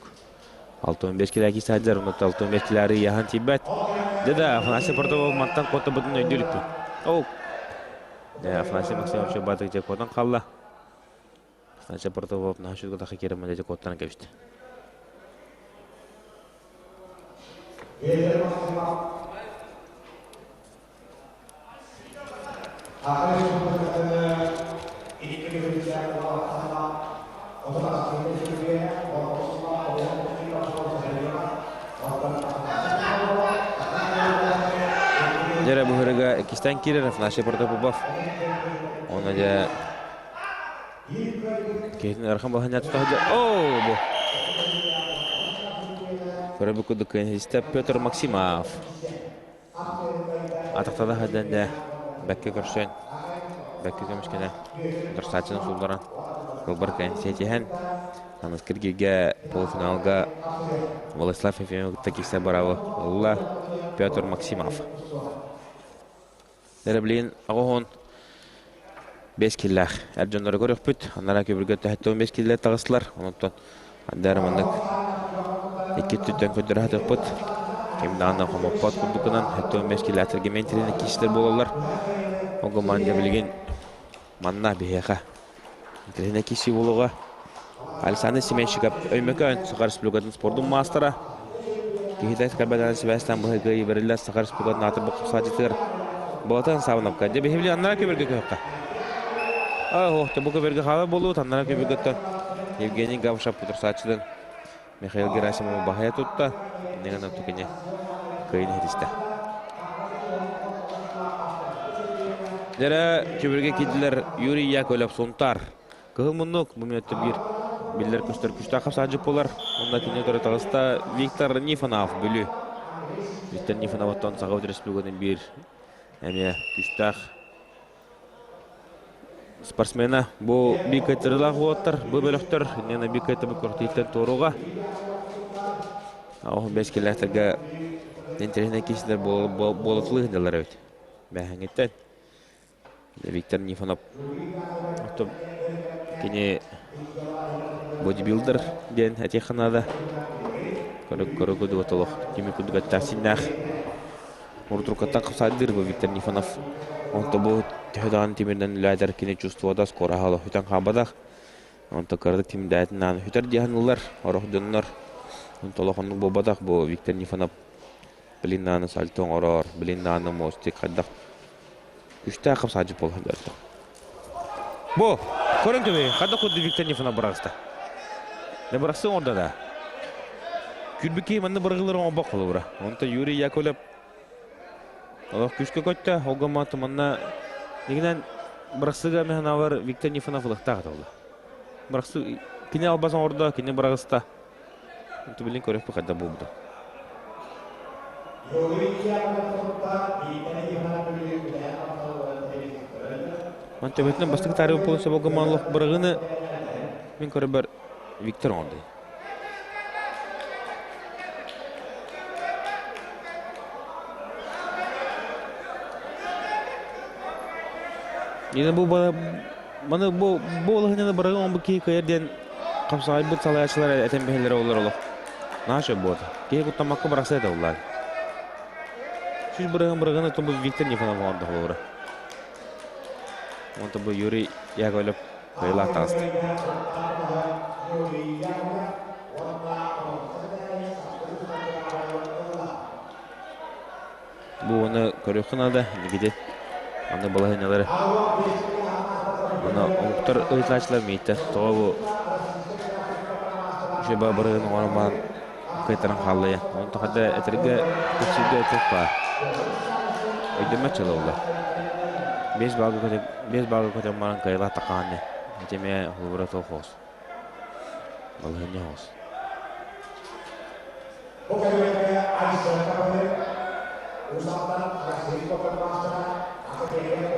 65 килэ киирсээдилэр, онно 65 килэ яһан тиийбэт. Дьэ да, Афанасий Протопопов мантан куотабытын өйдүүр иппит. Оу! Афанасий Максимович баатык дьэ куотан хаалла. Афанасий Протопопов наһаа үчүгэй тахы киирэн дьэ куоттаран кэбистэ. Дьэ эрэ быһырыга иккистээн киирэр Афанасий Протопопов. Уонна дьэ. Киһитин ыарахан балаһыанньа тута сылдьар. Оо, бу. Көрөбүт курдук кыайан Петр Максимов. Атахтана сылдьан дьэ бэккэ көрсөн, бэккэ көмүскэнэ утарсааччыны суулларан кылбар кыайан сиэтиһэн аныгыскы эргииргэ полуфиналга Владислав Ефимовы кытта киирсэр быраабы ылла Петр Максимов. Эрэ билигин 85 киллээх эр дьоннору көрүөхпүт. Анараа көбүргэ 45 киллэр таҕыстылар. Онтон Андары маннык икки өттүттэн көрдөрө сатыахпыт. Ким даҕаны хомоппот курдукунан 75 километрга ментирин киистэр буолаллар. Ол гынан билигин манна биһиэхэ интэриэһинэй киирсии буолуоҕа. Александр Семенщиков Өймөкөөн Саха Республикатын спордун маастара. Киһитэ кэлбэтэн сибээстээн быһыыга бэриллэр Саха Республикатын аатырбыт хапсааччытыгар Болотан Савановка. Дьэ биһи билигин аннара көбүргэ көһөххө. Ох, бу көбүргэ хаалар буолуут аннара көбүргэттэн Евгений Гавшев утарсааччытын Михаил Герасимов баһыйа тутта. Иннигэн тукини кыайын иһитистэ. Дьэрэ көбүргэ киирдилэр Юрий Яковлев Сунтар. Кыһыл муннук бу мүнөттө биир биллэр көстөр күстээх хапсааччы буолар. Онно кини утары таҕыста Виктор Нифонов Бүлүү. Виктор Нифоновоттон Саха Республикатын биир эмиэ күстээх спортсмена. Бу биир кыайтарыылаах уолаттар, бу бөлөхтөр инньэ биир кыайтарбыт күрэхтэһииттэн туоруга. Оһун бэс кэлээхтэргэ интэриэһинэй киһилэр буолатылыы сылдьаллар эбит. Бээһэҥҥиттэн. Виктор Нифонов оттон кини бодибилдер диэн этиэххэ наада. Көрө курдук олох кими курдук эттээх-сииннээх урутуркаттан хапсаайдыыр бу Виктор Нифонов. Онто бу төһө даҕаны тимиринэн үлээтэр кини чувствуода скороһа олох бүтэн хаалбатах. Онто кыратык тимирдээтин ааны бүтэр дии саныыллар орох дьоннор. Онто олох оннук буолбатах бу Виктор Нифонов блин даҕаны сальто оҥорор, блин даҕаны мостик хайдах Үстээх хапсааччы буолан дьарда. Бу, көрөн көбөй, ханна курду Виктор Нифонов бырагыста. Не бырахсы оҥордо да. Күрбүк киһи манна бырагылар оҥорбок холобура. Онто Юрий Яковлев олох күскэ көттө, ол гыммат манна дигинэн бырахсыга механавар Виктор Нифонов ылыктаах этэ Бырахсы кини албас оҥордо, кини бырагыста. Онто билин көрөхпү хайда буолбута. Ман төбөтүнэн бастакы таарыйбыт буолан соболго мааллах бырагыны мин көрөбөр Виктор оҥордой. Нина бу маны бу бу олоһунаны бырагы оҥбут киһи кыайар диэн Хапсаҕайбыт салайааччылар этэн биһэллэрэ олор олох. Наһаа сөп буолта. Киһи куттаммакка бырахса этэ уллаан. Сүүс бырыһын бырыгын оттон бу Виктор Нифонов оҥордо холобура. Онтон бу Юрий Яковлев кыайыылаах таҕыста. Бу уону көрүөххэ наада, инникити. Аны балаһыанньалары. Аны омуктар ыйытааччылар мииттэр. Тоҕо бу үчүгэй барыгын оҥорон баран кыайтаран хааллайа. Онтон хата этэргэ кэпсииргэ туох баар. Өйдөммөт дьыала буолла. Биэс баалга көтөн биэс баалга көтөн баран кыайылаах таххаҕын Ити эмиэ холобура туох оҕус. Балаһыанньа оҕус. Бу кэлиэххэ Айсен Капалев, Уус-Алдан Россия спортмаастара Академия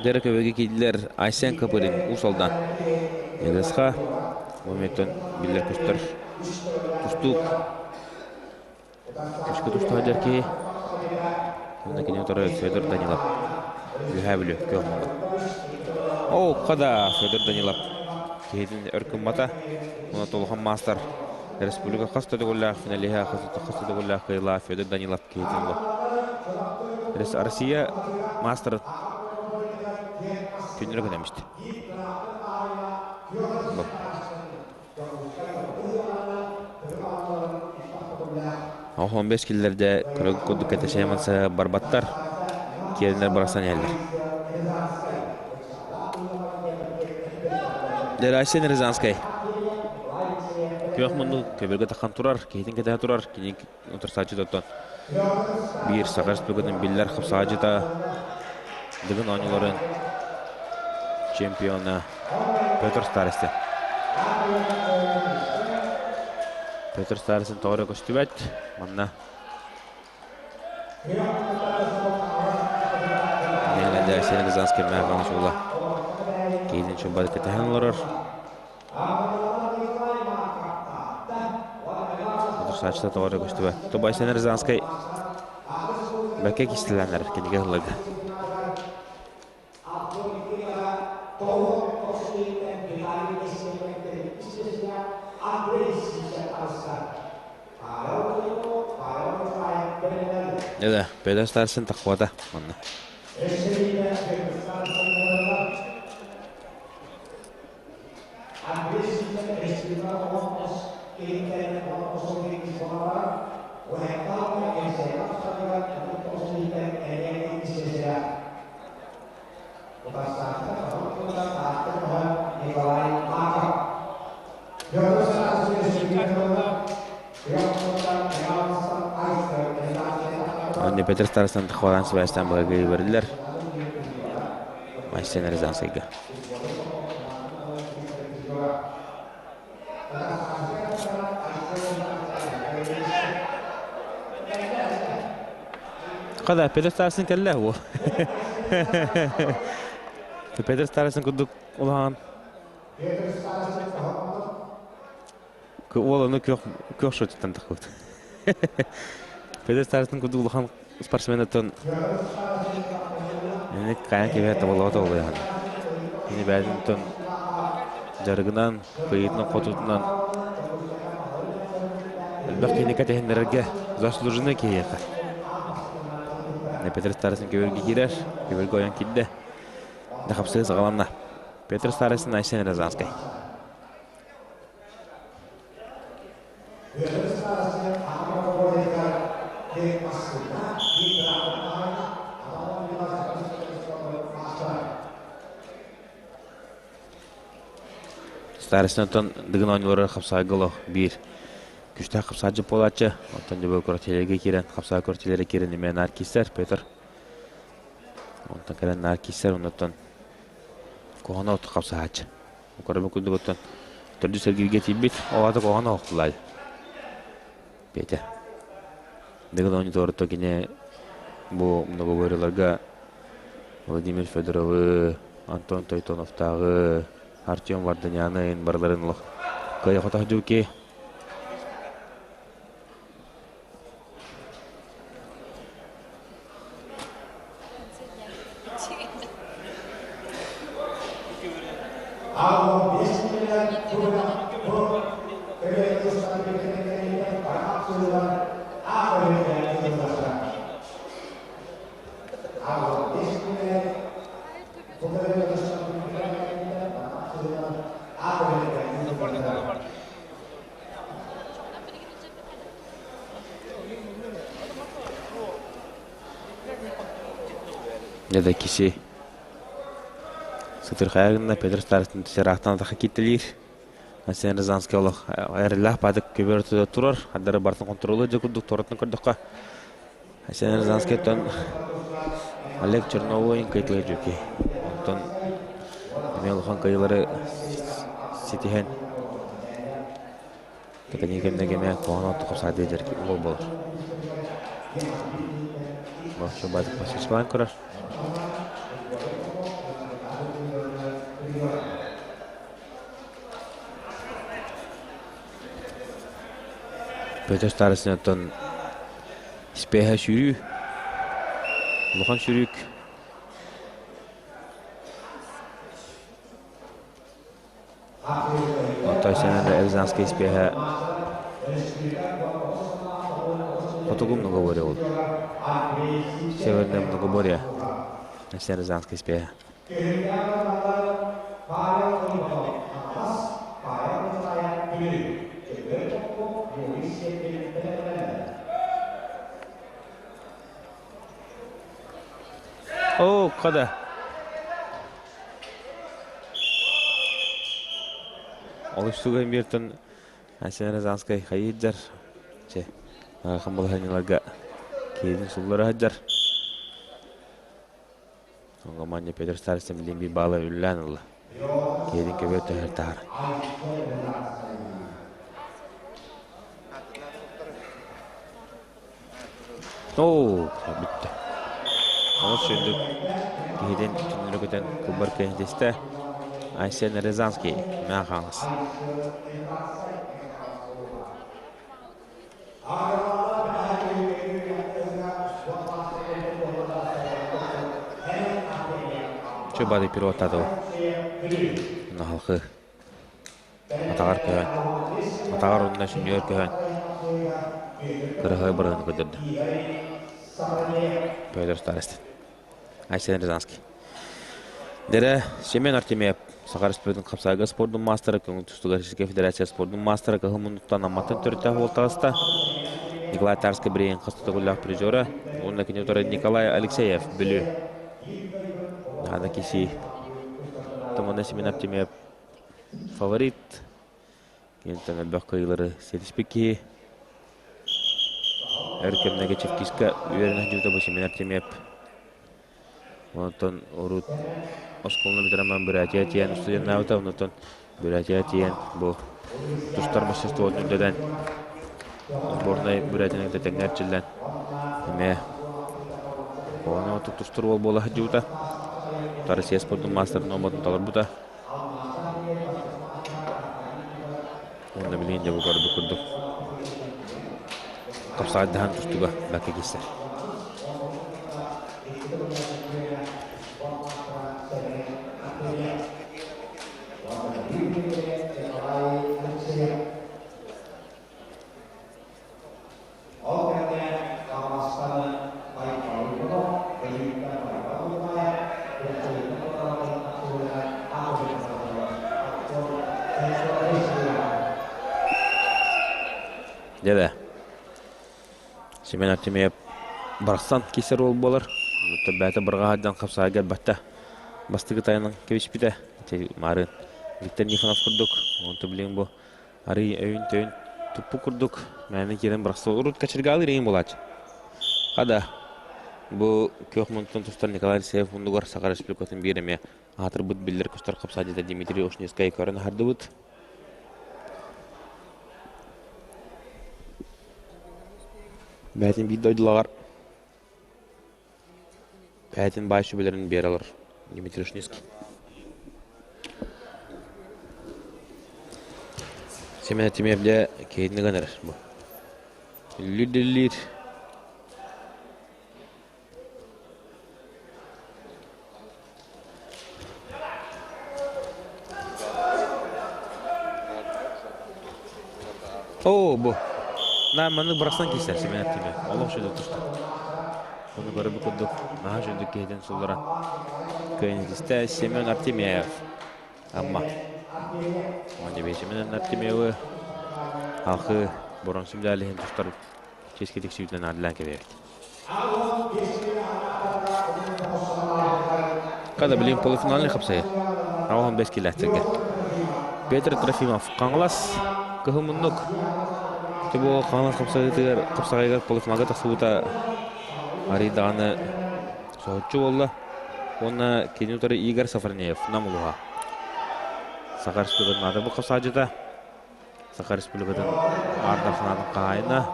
Дьэрэ көбөгө киирдилэр Айсен Копырин, Уус Алдан. ЛСХ моментон биллэр көстөр тустуук. Күскэ туста сылдьар киһи. Онно кини утары Федор Данилов. Үөһээ Бүлүү күөх муннук. Оо, хада Федор Данилов киһитин өр гыммата. Уонна улахан маастар республика хас да төгүллээх финалиһа, хас да төгүллээх кыайыылаах Федор Данилов киһитин бу. Россия маастарын күннэрэ күнэммит. Бу. Оһон бес киллэрдэ көрө курдук кэтэсэйманса барбаттар. Киэринэр барасан иһэллэр. Дерасин Рязанскай. Күөх муннук көбүргэ тахан турар, киһитин кэтэһэ турар, кини утарсааччы оттон биир Саха Республикатын биллэр хапсааччыта Дыгын оонньууларын чемпиона Петр Старостин. Петр Старостин тоҕо эрэ көстүбэт. Манна Алексей Рязанский мэхаҕа суола киһитин чумбары кэтэһэн олорор. Утарсааччыта тоҕо эрэ көстүбэт. Тобайсен Рязанскай бэккэ кистэлэнэр кинигэ ыллыга. Да, Петр Старцин таххуата манна. Онно Петр Старостан таххуалаан сибээстээн быһыгы бэриллэр. Айсен Рязанскайга. Хада Петр Старостин кэллэ уол. Петр Старостин курдук улахан уол ону күөх күөх шотиттан таххыбыт. Петр Старостин курдук улахан спортсменаттан Ини кайан киһи табыллыбат олуйахан. Кини бэйэтин дьарыгынан, кыйыытынан-хотутунан элбэх киһини кэтэһиннэрэргэ заслуженный киһиэхэ. Петр Старостин көбүргэ киирэр, көбүргэ ойон киирдэ. Хапсыы саҕаланна. Петр Старостин Айсен Рязанскай. Старостинтан Дыгын оонньуулара хапсаайга олох биир күстээх хапсааччы буолааччы. Оттон дьэ көртилэргэ киирэн, хапсаай көртилэрэ киирэн эмиэ наар киирсэр Петр. Онтон кэлэн наар киирсэр, оннуттан куһаҕан от хапсаһааччы. Көрөбүн курдук оттон төрдүс эргииргэ тиийбит. Ол аата куһаҕан оһохтулаай. Петя. Дыгын оонньуутугар кини бу многоборьеларга Владимир Федоровы, Антон Тойтоновтааҕы, Артем Варданяны барыларын олох кыайа-хото сылдьыбыт Дьэ да киси сытырхайа гынна Петр Старостин ыраахтан атахха кииртэлиир. Арсен Рязанский олох эрэллээх баадык көбөр турар. Ардары бартын контролу дьэ курдук туораттан көрдөххө. Арсен Рязанскайтан Олег Черновой кыйтылы дьүки. Онтон эмиэ улахан кыайыылары ситиһэн Кэтэни кэмнэ кэмэ куһаҕан отту хапсаадыы дьэр уол буолар. Бачча көрөр. Петр Старостин оттон испэһэ сүүрүү, улахан сүүрүүк. Оттон Сэмэн Рязанскай испиэһэ хотугу многоборье ол. Северное многоборье. Сэмэн Рязанскай испиэһэ. О, када. Олус тугай биэртэн Айсен Рязанскай хайыйдьар. Чэ, хамбалаһанньаларга киһитин суллара сылдьар. Оҥо Петр Старостин билин биир баалы үллээн ылла. Киһитин көбүөр төһөр таһар. Оо, бүттэ. Олус сүрдүк киһитин түннүрү көтөн кылбар кэһитистэ. Айсен Рязанский, Мэҥэ Хаҥалас. Чубады пилоттады. Наһалхы. Атаҕар көһөн, атаҕар уонна сүнньүгэр көһөн кыраһыай барыһын көрдөрдө. Петр Старостин. Айсен Рязанский. Дэрэ Семен Артемьев Саха Республикатын хапсаайга спордун маастара, көҥүл тустууга Российскай Федерация спордун маастара кыһыл муннуктан Амматтан төрүттээх уол таҕыста. Николай Тарскай билигин хас төгүллээх призера уонна кини утары Николай Алексеев Бүлүү. Наада киси Томана Семен Артемьев Фаворит киниттэн элбэх кыайыылары ситиспит киһи. Өр кэмнэргэ Чевкиска үөрэнэ сылдьыбыта бу Семен Артемьев. Онтон урут оскуоланы бүтэрэн баран Бурятия тиийэн студеннаабыта, онтон Бурятия тиийэн бу тустар мастерствотун үрдэтэн сборнай Бурятияны кытта тэҥҥэ эрчиллэн эмиэ ону тустар уол буола сылдьыбыта. Россия спордун маастарын омотун толорбута. Уонна билигин дьэ бу көрбүт курдук хапсаҕайдаһан тустууга бэркэ киирсэр. Ол кэннэ Хаҥаластан Байкал Бөлүүттэн Байкал Улаайа, Бөхтөйтөн Батаҕатын суруйар Дьэ Семен Артемьев барахсан киирсэр уол буолар. Бэйэтэ бырҕа сылдьан хапсаҕайга элбэхтэ бастакы тайанан кэбиспитэ. Маарын Виктор Нифонов курдук. Онто билигин бу Арыый өйүн-төйүн туппут курдук мээнэ киирэн бырахса урут кочергаалыыр эҥин буолааччы. Хада, бу күөх муннуктан тустар Николай Алексеев муннугар Саха Республикатын биир эмиэ аатырбыт биллэр-көстөр хапсаайдьыта Дмитрий Ушницкай көрөн аһардыбыт. Бэйэтин биир дойдулааҕар Бэйэтин баай сүбэлэрин биэрэ олорор Дмитрий Ушницкий. Семен Тимиев дьэ киһитин ыган эрэр бу. Үллүүр-дүллүүр. Оо, бу. Наа маннык бырахсан киирсэр Семен Артемьев. Олох үчүгэй туста. Ону көрө курдук наһаа үчүгэйдик киһитин сулларан кыайан ситистэ Семен Артемьев. Амма. Уонна Семен Артемьевы халқы боронсум дьаалиһин тустар чиэски тиксиитинэн аадылаан кэбиһэбит. Когда билин полуфинальный хапсайы. Аҕаһын бэс килээттэргэ. Петр Трофимов Хаҥалас кыһыл муннук. Бу Хаҥалас хапсайытыгар хапсаҕайыгар полуфиналга тахсыбыта арый даҕаны соһуччу буолла. Уонна кини утары Игорь Сафарнеев Нам улууһа. Саха Республикатын наада бу хапсаадьыта. Саха Республикатын аартар санаатын хаһаайына,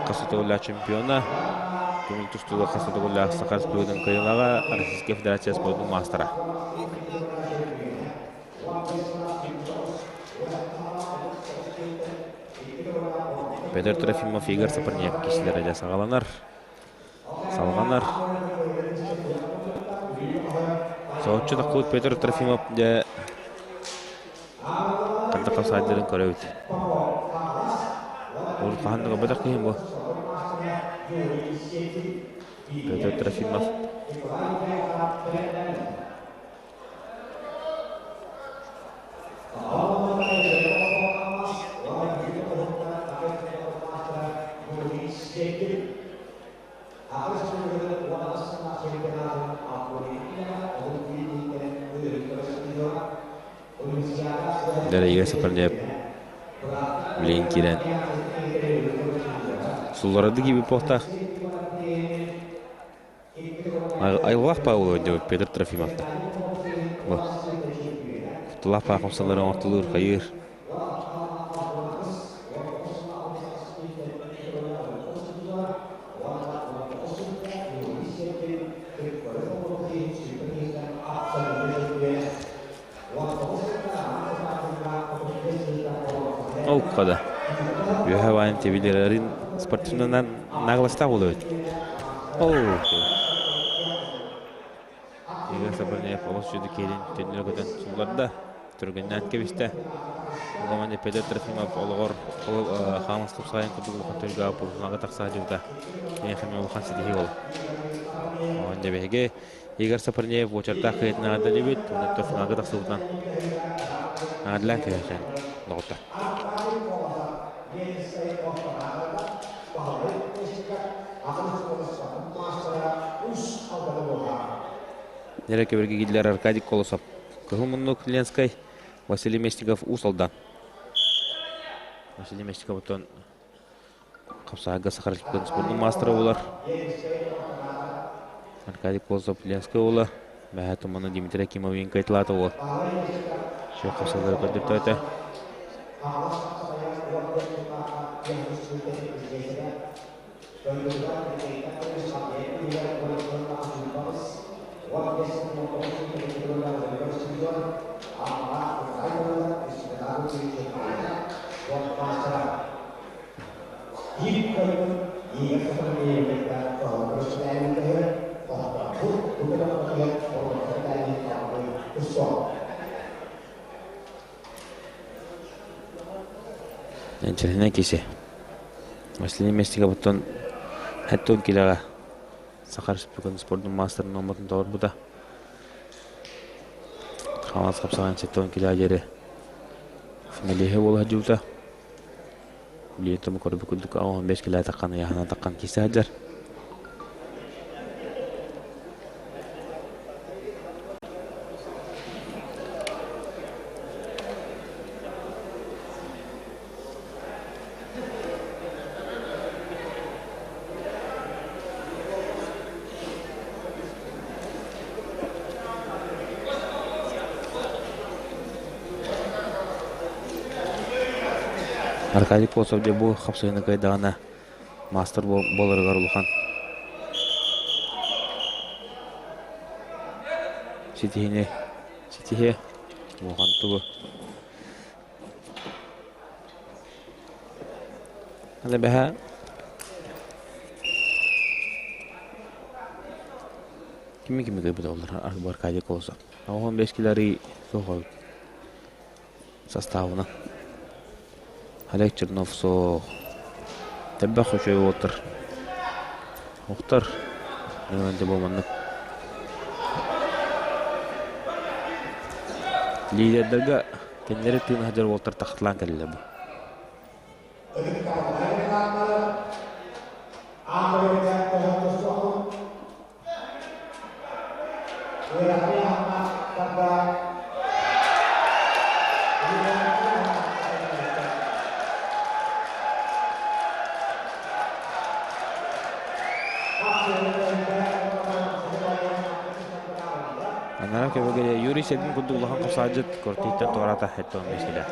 хас төгүллээх чемпиона, көҥүл тустууга хас төгүллээх Саха Республикатын кыайыылааҕа, Российскай Федерация спордун маастара. Петр Трофимов, Игорь Сапарнеев киһилэрэ дьэ саҕаланар, салҕанар. Соһуччу таххыбыт Петр Трофимов дьэ Ханна хапсаайдарын көрөбүт. Урут хаһан да көрбөтөх киһим бу. Петр Трофимов. Дэлэйгэ сапарньайап билигин киирэн сулларарды киирбит буолтаах. Айылҕалаах Павлова диэбит Петр Трофимовна. Бу. Кутталаах паахымсалары оҥортолуур хайыыр. Ол да. Үөһэ баайын тибилэрин спортивнынан нагластаах буолуо эбит. Ол Игорь Сапарнеев олус сүдү киэлин төннөрө көтөн сулларда, түргэннээн кэбистэ. Ломани Петр Трофимов олоҕор хаамас тупсаайын курдук улахан түргэҕэ полуфиналга тахса сылдьыбыта. Киниэхэ эмиэ улахан ситиһии буолла. Онон дьэ биһиги Игорь Сапарнеев уочардаах кыайыытын эҕэрдэлиибит. Онон финалга тахсыбытынан эҕэрдэлээн кэбиһэххин доҕоттор. Нера көбөргө киирдилэр Аркадий Колосов, Кыһыл Муннук Ленскэй, Василий Местников Уус Алдан. Василий Местников оттон хапсаһарга Саха Республикатын спордун маастара буолар. Аркадий Колосов Ленскэй уола, Бэһэ Тумана Дмитрий Акимов Иҥкайтылаата уол. Сүөх хапсалары көрдөртөөтө. Инчэһинэ киси. Василий Местниковыттан хэттон килэҕэ Саха Республикатын спордун маастарын номотун толорбута. Хаҥалас хапсаҕайын сэттэ килэҕэ диэри финалиһы буола сылдьыбыта. Билигин тому көрбүт курдук 15 килэ таххан ыйааһына таххан киирсэ сылдьар. Аркадий Колосов дьэ бу хапсыһыыны кыайдаҕына маастар буоларыгар улахан ситиһиини ситиһиэ улахан тугу Аны бэһэ кими кими кыайбыта олор Аркадий Колосов 15 кило суох составына Олег Чернов суох Элбэх үчүгэй уолаттар охтор дьэ бу маннык лидердэргэ кинилэри тыын сылдьар уолаттар тахталаан кэллилэр бу Анараа көбөгө Юрий Седин курдук улахан хапсаадьыт кортиттан туораата хэттон бэсилэ.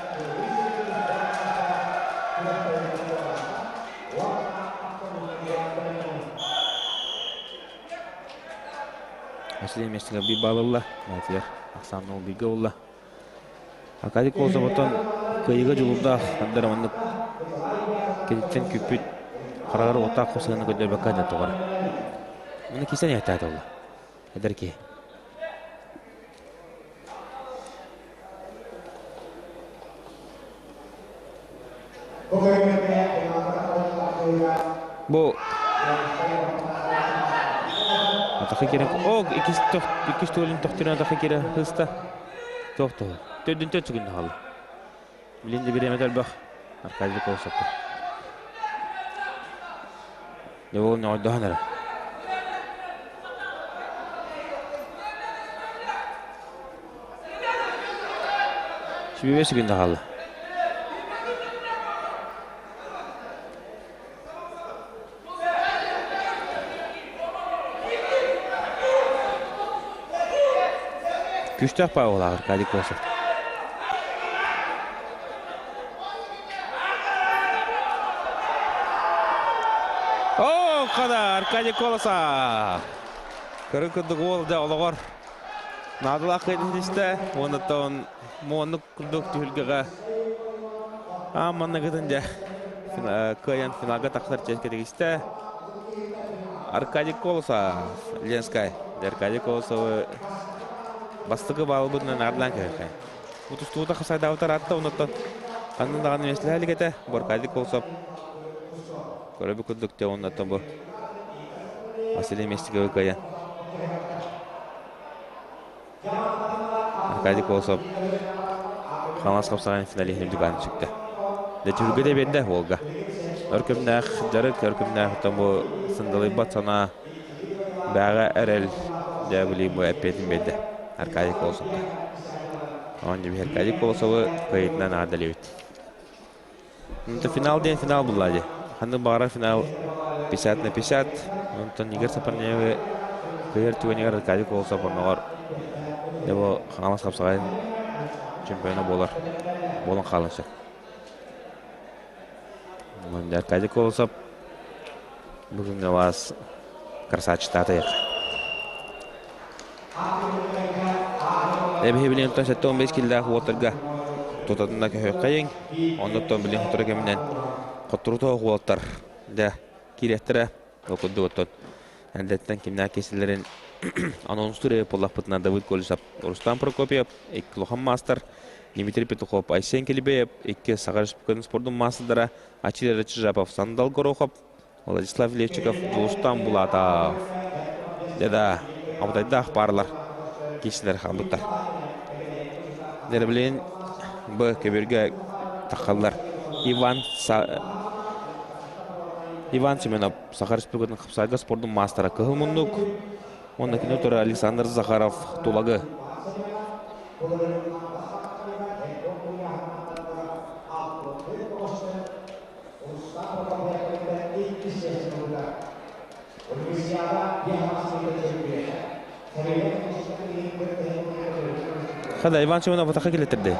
Василий Местников биир баал ылла. Бэйэтигэр ахсаанна ол бииргэ ылла. Аркадий Колосов оттон кыайыыга дьулуурдаах ардара маннык киниттэн күүппүт хараҕар уоттаах хос сыһыаны көрдөрбөккө да тоҕор. Маны кисэн иһэттээтэ олла. Эдэр киһи. Бу Атаха киирэн о иккис иккис туолун тохтуна атаха киирэ сыста туох туһу төрдүн төрт секунда хаалла билин да бириэмэтэ элбэх Аркадий Колосовка дьэ ол ньоҕойдоһон эрэ Сүүрбэ секунда хаалла. Күүстээх Павел Аркадий Колосов. О, хада Аркадий Колосов! Көрүн курдук уол да олоҕор наадалаах кыайдын уоннаттан муоннук курдук түһүлгэҕэ аан манныгытын дьэ кыайан финалга тахсар чиэскэ тигистэ. Аркадий Колосов, Ленскай. Аркадий Колосовы бастакы баалбытынан арлаан кэһэхэ. Бу тустуута хасайдаабытар атта онуттан ханна даҕаны миэстэлэһэ илик этэ. Бу Аркадий Колосов көрөбү курдук те оннуттан бу Василий Местиковы кыайан. Аркадий Колосов Хаҥалас хапсаҕайын финалиһын үрдүк аатын сүктэ. Дэ түһүлгэ да биэрдэ уолга. Өр көмнөөх дьарык, өр көмнөөх оттон бу сындалыйбат санаа бээҕэ эрэл дьэ билигин бу эппиэтин биэрдэ Аркадий Колосовка. Оон дьэ Аркадий Колосовы кыайыытынан аадалыбыт. Это финал диэн финал булла дии. Ханнык баҕарар финал 50 на 50. Онтон Игорь Сапарнеевы кыайар түгэнигэр Аркадий Колосов онноҕор дьэ бу Хаҥалас хапсаҕайын чемпиона буолар буолан хаалан сөп. Аркадий Колосов бүгүҥҥэ вас красавчиктаата Эбиһи билигин 75 киллээх уолтарга тутатына көһүөххэйиҥ. Оннуттан билигин сотору кэминэн хотторутоох уолаттар дьэ киириэхтэрэ. Ол курдук оттон эрдэттэн кимнээх киирсэллэрин анонстуур эбит буоллахпытына Давыд Колесов, Рустам Прокопьев, икки улахан маастар, Дмитрий Петухов, Айсен Килибеев, икки Саха Республикатын спордун маастардара Ачил Рачижапов, Сандал Горохов, Владислав Левчиков, Дьулустан Булатов. Дьэ да, абытайдаах паарлар киирсилэр хаалбыттар. Дьэ бу көбүргэ таххаллар Иван Са... Иван Семенов, Саха Республикатын хапсаайга спордун маастара Кыһыл Муннук уонна кини утары Александр Захаров Тулагы. Хада Иван Семенов атака келеттерди.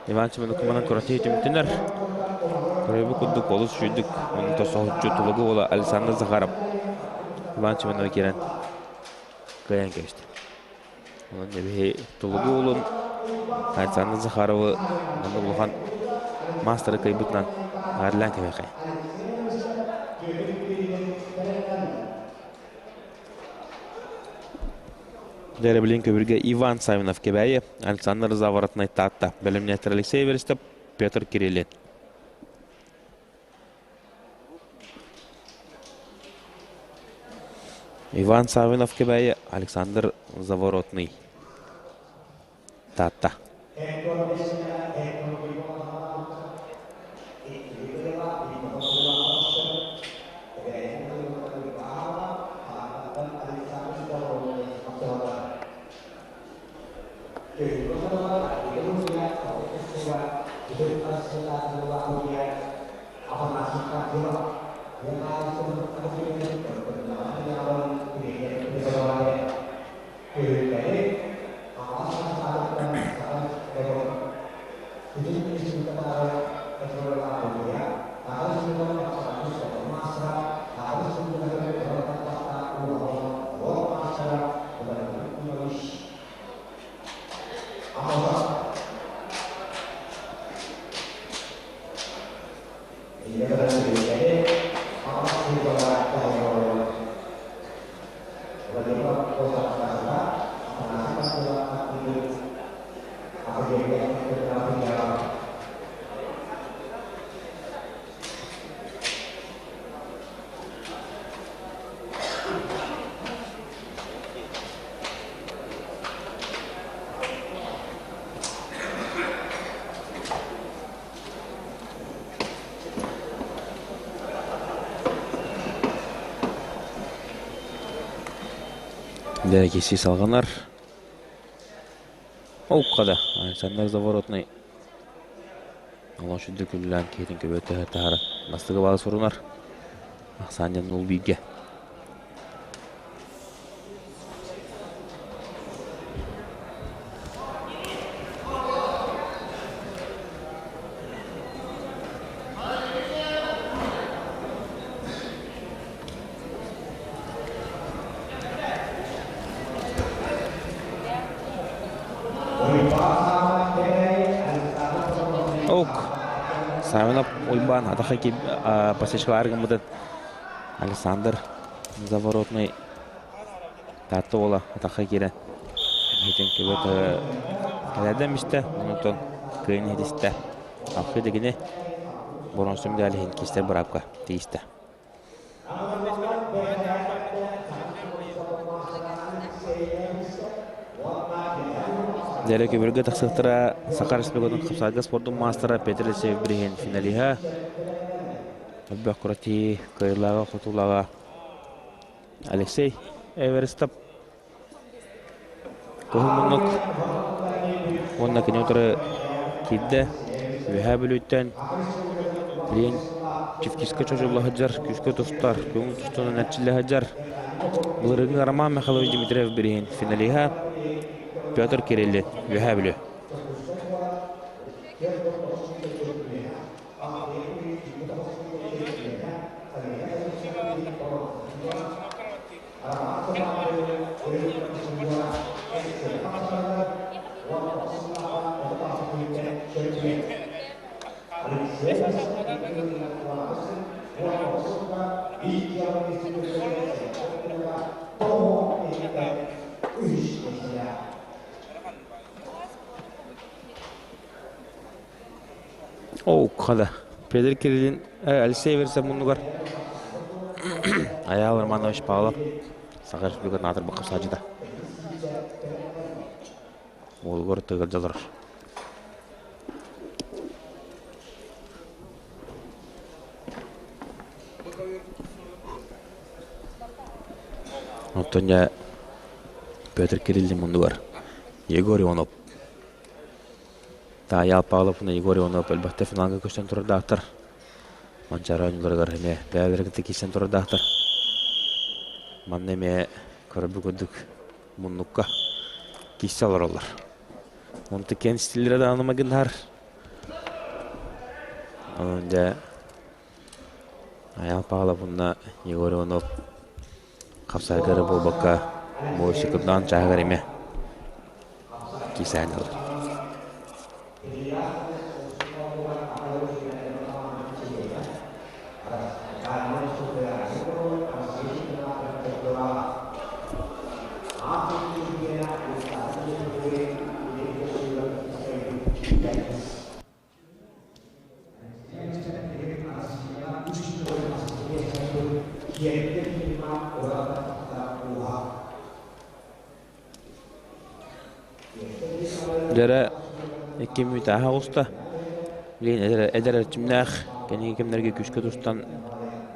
Иван Семенов куманан көрөтү түмүттүнэр. Көрөбү курдук олус сүйдүк. Онун тосоһуччу тулугу буола Александр Захаров. Иван Семенов киирэн кыайан кэбисти. Онон эбиһи Тулугу уолун Александр Захаровы манна улахан маастары кыайбытынан аарылаан кэбиһэхэй. Дьэ көбүргэ Иван Савинов Кэбээйи, Александр Заворотнай Таатта, бэлэмнээтэр Алексей Эверестов, Петр Кириллин. Иван Савинов Кэбээйи, Александр Заворотный Таатта. Дьэ, салҕанар. Оукка да Александр Заворотный Олоочунду күллээн киһитин көбө таһара бастакы баалы сурунар. Ахсаан дьон ул бииргэ. Савинов Уйбаан атаха посечкалар гыммытын Александр Заворотный Таатта уола атаха киирэн иһитин көбөт кэлэрдэн истэ, онтон кыайан иһитистэ. Алхы дэгини боронсу медаль иһин киистэр быраапка тиийистэ. Дьэрэ көбүргэ тахсыахтара Саха Республикатын хапсаайга спордун маастара Петр Алексеев Бриһин финалиһа. Элбэх куратии кыайыылааҕа хотуулааҕа Алексей Эверстов Кыһыл муннук уонна кини утары киирдэ. Үөһээ Бүлүүттэн Лен Чифтиска чочулла сылдьар, күүскэ тустар, көҥүл тустуунан эрчиллэ сылдьар. Былырыыҥҥы Роман Михайлович Дмитриев бирииһин финалиһа Петр Кириллин, Үөһээ Бүлүү. Оо, хада. Петр Кириллин Алексей Версов муннугар Айаал Романович Павлов Саха Республикатын аатырбыт хапсааччыта. Уолугар тыгырдьалар. Оттон дьэ Петр Кириллин муннугар Егор Иванов Таайа Павловна Егор Иванов элбэхтэ финалга көстөн турардаахтар. Манчаары оонньууларыгар эмиэ бэйэлэрэ кытта киирсэн турардаахтар. Манна эмиэ көрөрбүт курдук муннукка киирсэ олороллор. Онто киэн стиллэрэ даҕаны майгыннаһар. Онон дьэ Айаал Павловна Егор Иванов хапсаайга эрэ буолбакка, бу секундаан чааһыгар эмиэ киирсээн ылар. Дьэрэ икки мүтааһа оҕуста. Билигин эдэр эрчимнээх, кэнники кэмнэргэ күүскэ тустан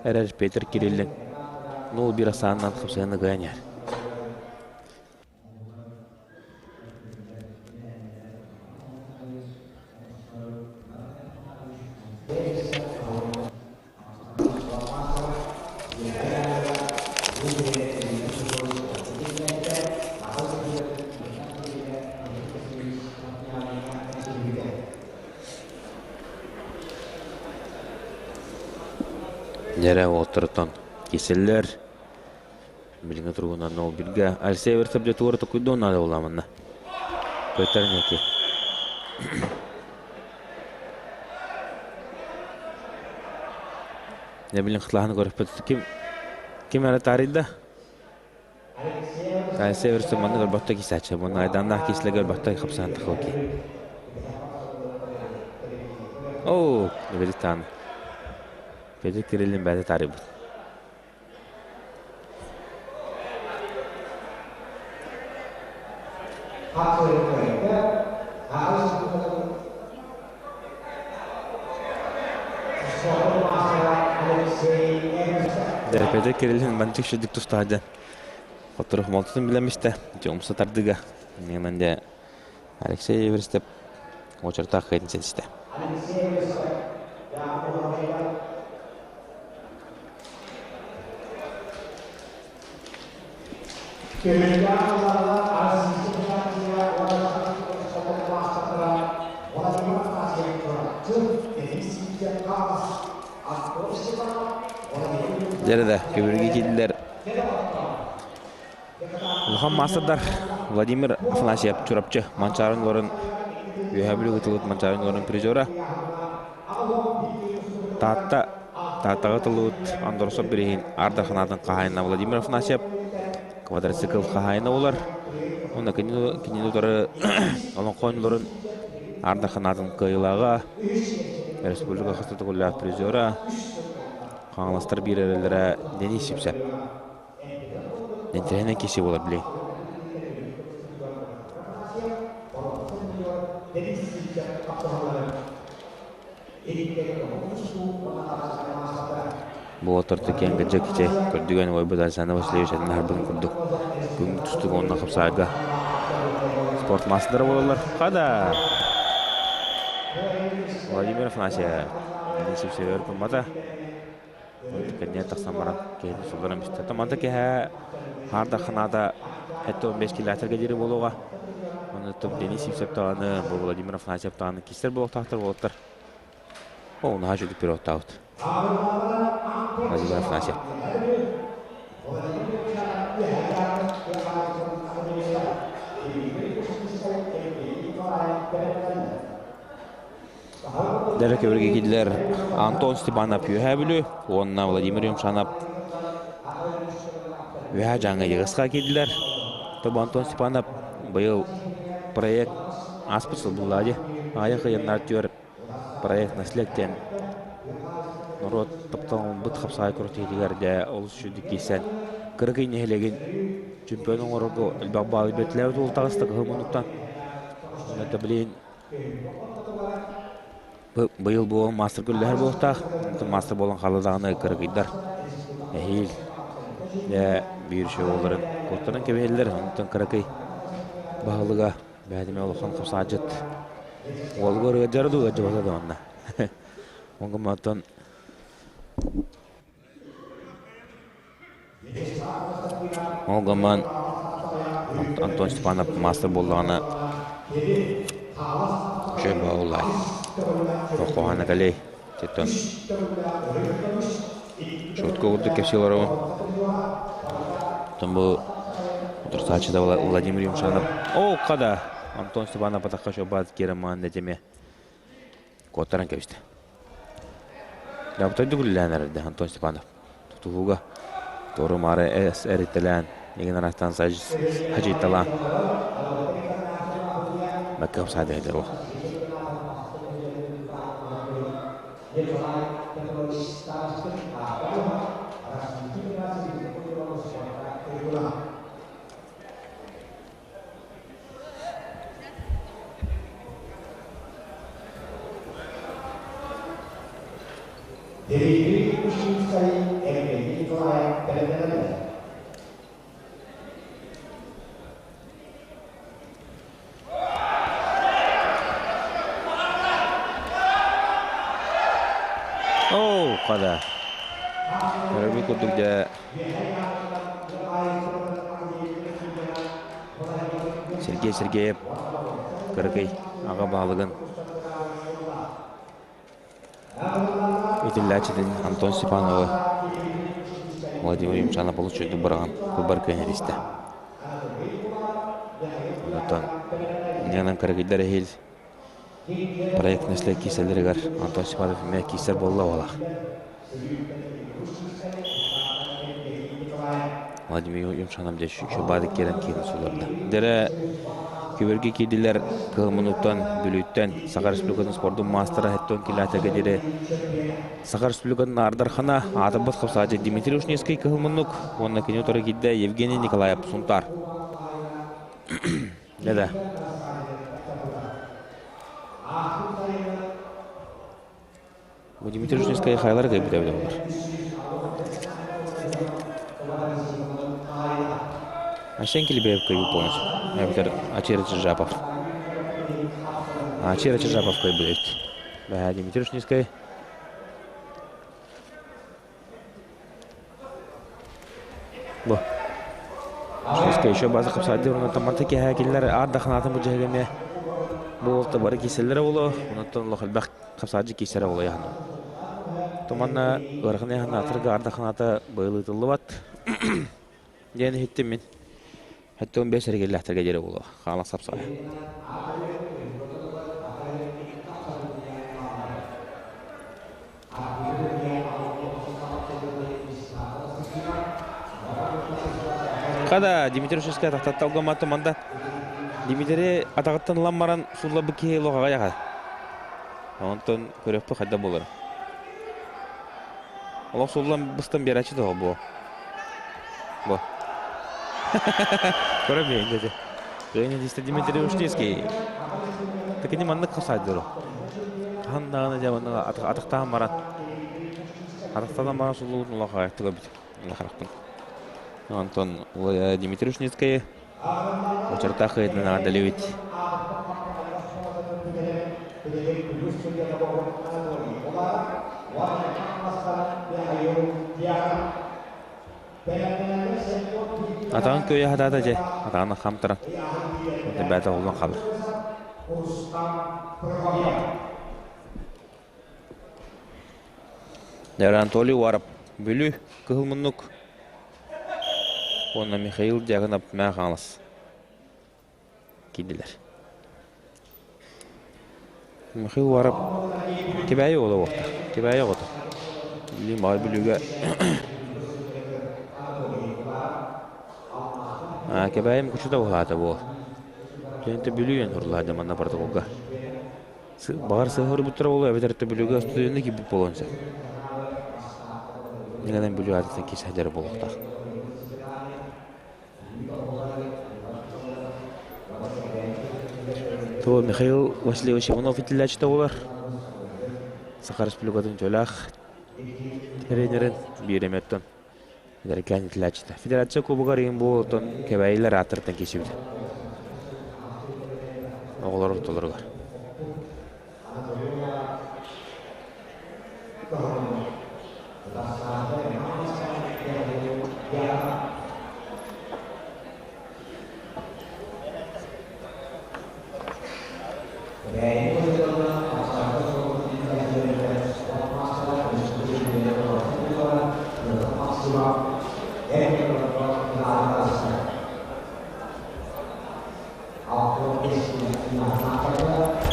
эрэр Петр Кириллин 0-1 ахсаанынан хапсыһан ыгыан иһэр. Дьэрэ уолаттартан киирсэллэр. Билиҥҥи туругунан ол билгэ Алексей Эверстов дьэ туора токуйдуон наада буолла манна. Көтөр неки. Дьэ билин кытлаһаны көрөппүт ким ким эрэ таарыйда. Алексей Эверстов манна көрбөттө кисачы. Мунна айданнаах кисле көрбөттө хапсаан тахылки. Оо, Эверстан. Петр Кириллин бэйэтэ таарыйбыт. Дэрпэдэ Кириллин манчык шүдүк тустаадьан хотторух молтутун билэмистэ дьэ умса тардыга Миэмэн дьэ Алексей Эверстеп очертаах кыайтын ситистэ. Дьэрэ да, көбүргэ киирдилэр. Улахан маастардар Владимир Афанасьев Чурапчы Манчаарын горын Үөһээ Бүлүү ытылыт Манчаарын горын призера. Таатта Тааттаҕа тыллыбыт Андросов бирииһин Аар Дархан хаһаайына Владимир Афанасьев квадроцикл хаһаайына буолар. Уонна кинини утары олоҥхо оонньууларын Аар Дархан аатын кыайыылааҕа, республика хас да төгүллээх призера, Хаҥаластар биир эрэллэрэ Денис Сипсэ. Интэриэһинэй киһи буолар билигин. Бу уолаттар киэҥ кырдьык ити көрдүгэн уойбут Александр Васильевич этин аһарбытын курдук күн тустууга уонна хапсаайга спорт маастара буолаллар. Хада! Владимир Афанасьев Денис гыммата. Кэнниэ тахсан баран киһини сулларан истэ. Манта киһэ хаардахханаата 75 километрга диэри буолуоҕа. Оны Денис Сивцев даҕаны, бу Владимир Афанасьев даҕаны кистэр буолуохтаахтар уолаттар. Ол наһаа үчүгэй пилоттаабыт. Владимир Афанасьев. Дэрэ көбүргэ киирдилэр Антон Степанов Үөһээ Бүлүү уонна Владимир Юмшанов Үөһээ Дьааҥы Йыгысха киирдилэр. Тобу Антон Степанов быйыл проект ааспыт сыл буллаа дии. Аҕыйах ыйыннар түөр проект наследие диэн норуот тапталын хапсаҕай күрэхтэһиитигэр дьэ олус үчүгүйдүк киирсэн Кыракый нэһилиэгин чемпион оҥорорго элбэх баалы бэртилээбит уол таҕыста кыһыл муннуктан. Это блин Быйыл буолан маастар күллэһэр буолуохтаах. Маастар буолан хаалла даҕаны кыракыйдар эһиил дьэ биир үчүгэй уолларын куоттаран кэбиһэллэр. Онтон кыракый баһылыга бэйэтэ улахан хапсаадьыт уолугар ыалдьара дуу ыалдьыбата да онно. Оттон Ол гынан Антон Степанов маастар буоллаҕына үчүгэй буоллай. Хоһоон кэлэй. Титтон шутка курдук кэпсии олоробун. Оттон бу утарсааччыта Владимир Юмшанов. О, хада! Антон Степанов атахха шобаат кераман дэтиме. Куоттаран кэбистэ. Дабытай дүгүллээн эрэрдэ Антон Степанов. Тутуһууга туору-маары эриттэлээн, игин араастаан хадьыйталаан бэккэ хапсаады иһэллэр уол. Дмитрий Ушинскай Евгений Николаев бэлэмнэнэллэр. Оо, хада. Көрөрбүт курдук дьэ Сергей Сергеев кыракый аҕа баһылыгын итиллээччитин Антон Степановы Владимир Юмшанов олус үчүгэйдик быраҕан кылбар кыайан эристэ. Онтон Нянан кыракыйдар эһиил проект наследие киирсэллэригэр Антон Степанов эмиэ киирсэр буолла уолах. Владимир Юмшанов дьэ шубаады киирэн киирэн суларда. Дэрэ күбэргэ киирдилэр кыһыл мунуттан, Бүлүүттэн Саха Республикатын спордун маастара Хеттон Килятага диэри Саха Республикатын Ардархана аатырбыт хапсааччы Дмитрий Ушнецкий кыһыл муннук уонна кини утары киирдэ Евгений Николаев Сунтаар. Да. Бу Дмитрий Ушницкай хайалара кыайбыта эбитэ буолар. Айсен Килибеев кыайбыт полностью. Эбэтэр Ачир Чижапов. Ачир Чижапов кыайбыт эбит. Бэһээ Дмитрий Ушницкай Бу. Ушницкай еще база хапсаайды онон манта киэһэ кинилэр аар да ханаатын бу дьэһигэ эмиэ бу уолта бары киирсэллэрэ буолуо. Онон олох элбэх хапсаадьы киирсэрэ буолуо яһана. Туманна ыарахан яһана атырга ар да ханаата быйыл ыытыллыбат диэн иһиттим мин. 75 эргиллээхтэргэ диэри буолуо. Хаала сапсаҕай. Хада Дмитрий Шишка тахтатталга матты манда Дмитрий атаҕыттан ылан баран суллабы киһи лоҕаҕа яха. Онтон көрөхпү хайда болар. Олох суллан быстан биэрээччи тоҕо буо. Бу. Көрө бэйин деді. Бэйин дисте Дмитрий Ушницкий. Такини маннык хасайдыру. Хаһан даҕаны дьэ маннык атахтаан баран атахтанан баран суллубут улахан туга бит улахарахпын. Онтон Дмитрий Ушницкий очертах ыйытынан аадалыбит. Атаҕын көйө хатаата дьэ, атаҕын хамтаран. Бээтэ оллон хаалар. Дьэ, Анатолий Уаров, Бүлүү, Кыһыл Муннук уонна Михаил Дьяконов Мэҥэ Хаҥалас киирдилэр. Михаил Уаров Кэбээйи уола уохтаах. Кэбээйи оҕото. Билигин баҕар Бүлүүгэ Кэбээйи Мукучута уһаата буол. Төнтө Бүлүү диэн суруллар манна протоколга. Баҕар сыһыарбыттара буолуо эбэтэр Бүлүүгэ студенты киирбит буолуон сөп. Инэнэн Бүлүү аатыттан киирсэ сылдьар буолуохтаах. То Михаил Васильевич Иванов итиллээччитэ буолар. Саха Республикатын үтүөлээх тренерин биир эмиэттэн эдэркээн итиллээччитэ. Федерация кубогар иһин буолтон Кэбээйилэр ааттарыттан киирсибит. Оҕолор ортолоругар.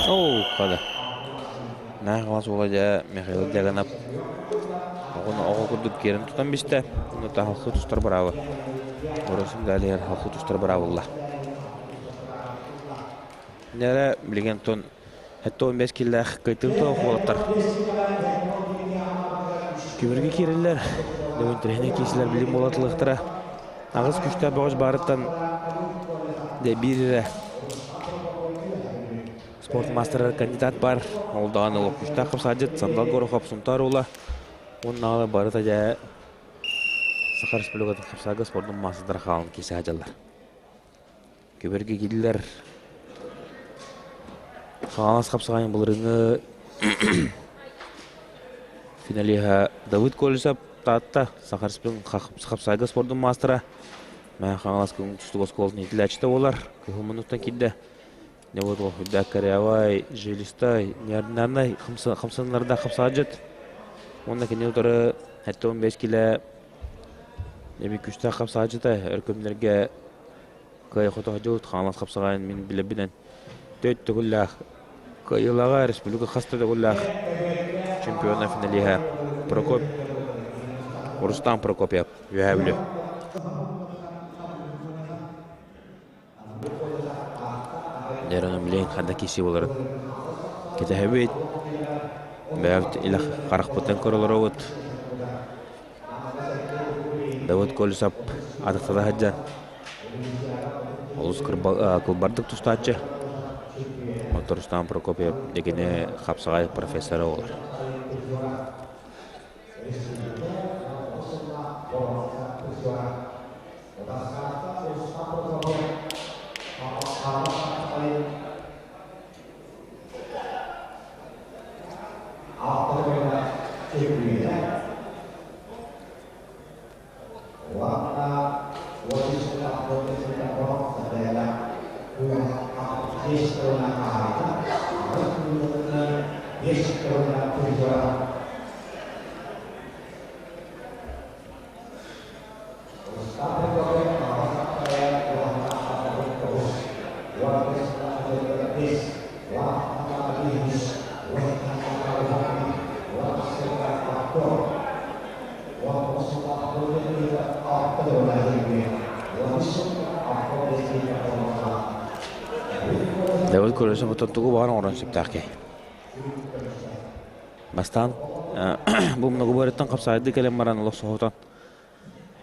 Оо, хада. Наах суола дьэ Михаил Дьаганап оҕону оҕо курдук киэрэн тутан бистэ. Онно халхы тустар быраабы. Оросун далиһэр халхы тустар быраабылла. Нэрэ билигин тон 75 киллээх кыйтын тоох уолаттар. Күбүргэ киирэллэр. Бүгүн тренер киисилэр билим буолатылыктара. Аҕыс күстээх бөҕөс баарыттан дэ биир эрэ спорт маастара кандидат бар. Ол даҕаны олох күстээх хапсаадьыт Сандал Горохов Сунтаар уола. Уоннаҕы барыта дьэ Саха Республикатын хапсаага спордун маастардара хаалан киирсэ сылдьаллар. Күбэргэ киирдилэр. Хаҥалас хапсаҕайын былырыыҥҥы финалиһа Давыд Колесов Таатта Саха хапсаайга спордун маастара. Мэҥэ Хаҥалас көҥүл тустуук оскуолатын иитиллээччитэ буолар. Кыһыл муннуктан киирдэ. Не вот үрдээх корявай, жилистай, неординарнай хамсанардаах хапсаҕайдьыт. Уонна кини утары 75 килэ эми күстээх хапсаҕайдьыта өр көмнөргө кыайа-хото сылдьыбыт Хаҥалас хапсаҕайын мин билэрбинэн төрт төгүллээх кыайыылааҕа республика хас да төгүллээх чемпиона финалиһа Прокоп Рустам Прокопьев Үөһээ Бүлүү. Дьэ билигин ханна киирсии буоларын кэтэһэбит. Бэйэбит илэ харахпытынан көрө олоробут. Давыд Колесов атахтана сылдьан олус кылбардык тустааччы. Оттон Рустам Прокопьев дьэ хапсаҕай профессора буолар. Колесов оттон тугу баҕар оҥорон сөптөөх киһи. Бастаан бу многоборьеттан хапсаайдыы кэлэн баран олох соһутан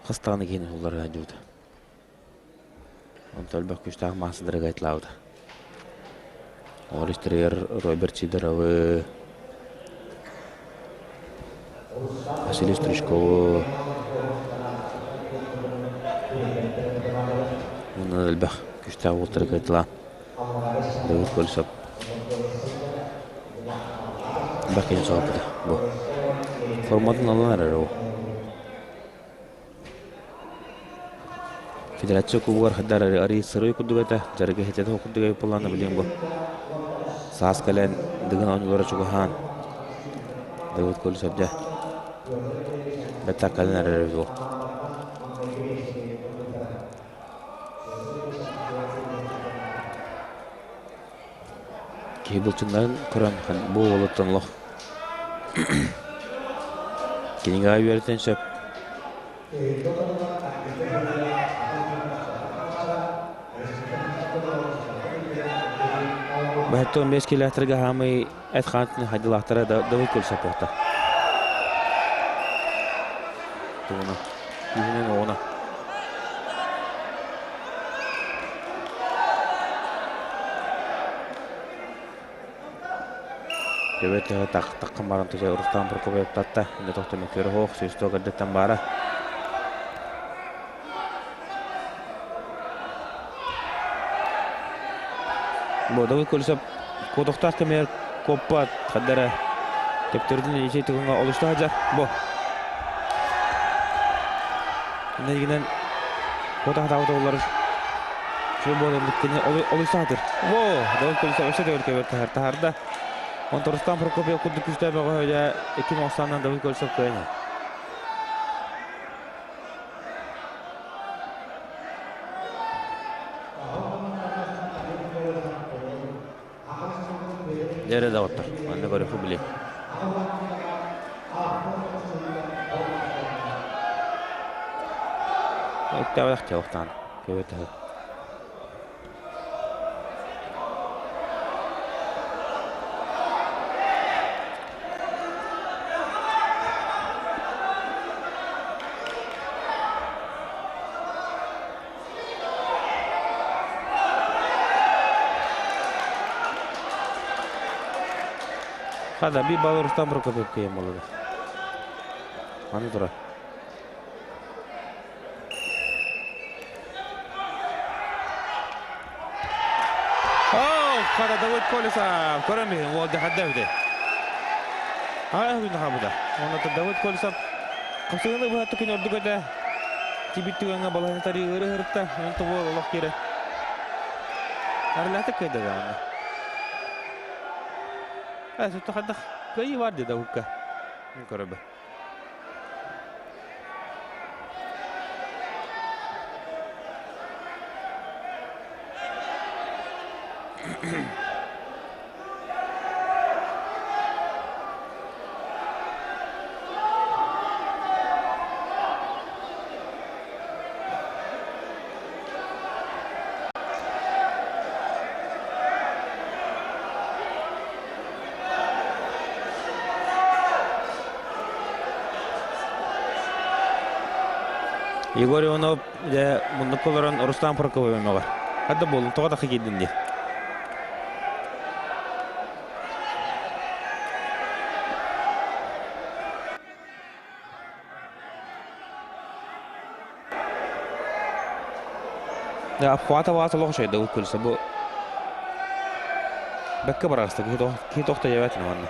хас даҕаны киһини сулларыа дьута. Онтон элбэх күүстээх маастардарга айтылаабыта. Ол истэригэр Роберт Сидоровы, Василий Стручкову уонна элбэх күүстээх уолаттары кыайталаан Давид Колесов элбэх киһини соһуппута бу. Форматын ылан эрэр ол. Федерация кубогар хайдар арый сырыы курдук этэ, дьарыгы иһитэ курдук эбит буоллаҕына билигин бу саас кэлэн Дыгын оонньуулара чугаһаан Давид Колесов дьэ бэттэх кэлэн эрэр эбит ол. Киһи былчыннарын көрөн бу уолуттан олох кинигэҕэ үөрэтэн сөп. Бэһэттэн 15 километрга хаамый эт хаантын хайдылаахтара Давыд көрсө буолта. Тугуна, күүһүнэн оҕуна. Төбө төһө таххан баран түһэ Рустам Прокопьев татта. Инде тохтомо көрө хоох сүүс туокардыттан баара. Бодовый Колесов куотуктаах кэмигэр куоппат хаддара төптөрүтүн ичи тугунга олуста сылдьар. Бу. Иннигинэн куота хатаабыт оҕолор шул буолан кини олуста сатыр. Во, Давид Колесов өссө төгүл көбөр таһар таһарда. Онтон Рустам Прокопьев курдук күүстээх бөҕөһө 2-90-нан Давид Колесов кыайан. Дьэ доҕоттор, манна көрүөххэ били. Өттөөх чоохтаан көбөтөһө. Хада би бал Рустам Прокопьев кыйын болуга. Аны тура. Хада Давыд Колесов көрөмүһүн уол дьахадда Ай күн хабыда. Онно Давыд Колесов Хапсыгыны быһатты күн ордук этэ. Тибит түгэҥҥэ балаһаны тарыы ыары ыһырытта. Онто буол олох киирэ. Арылаатык кыайда даҕаны. Э, сутта хардах кыайыы бар дии Давыкка. Мин көрөбүн. Егор Иванов дьэ муннукка олорон Рустам Прокопьев мөҕөр. Хадда буоллун, тоҕо тахы киирдин дии. Обхвата баата олох үчүгэй да күлсэ бу бэккэ бараҕаста киһи туох да диэбэтин уонна.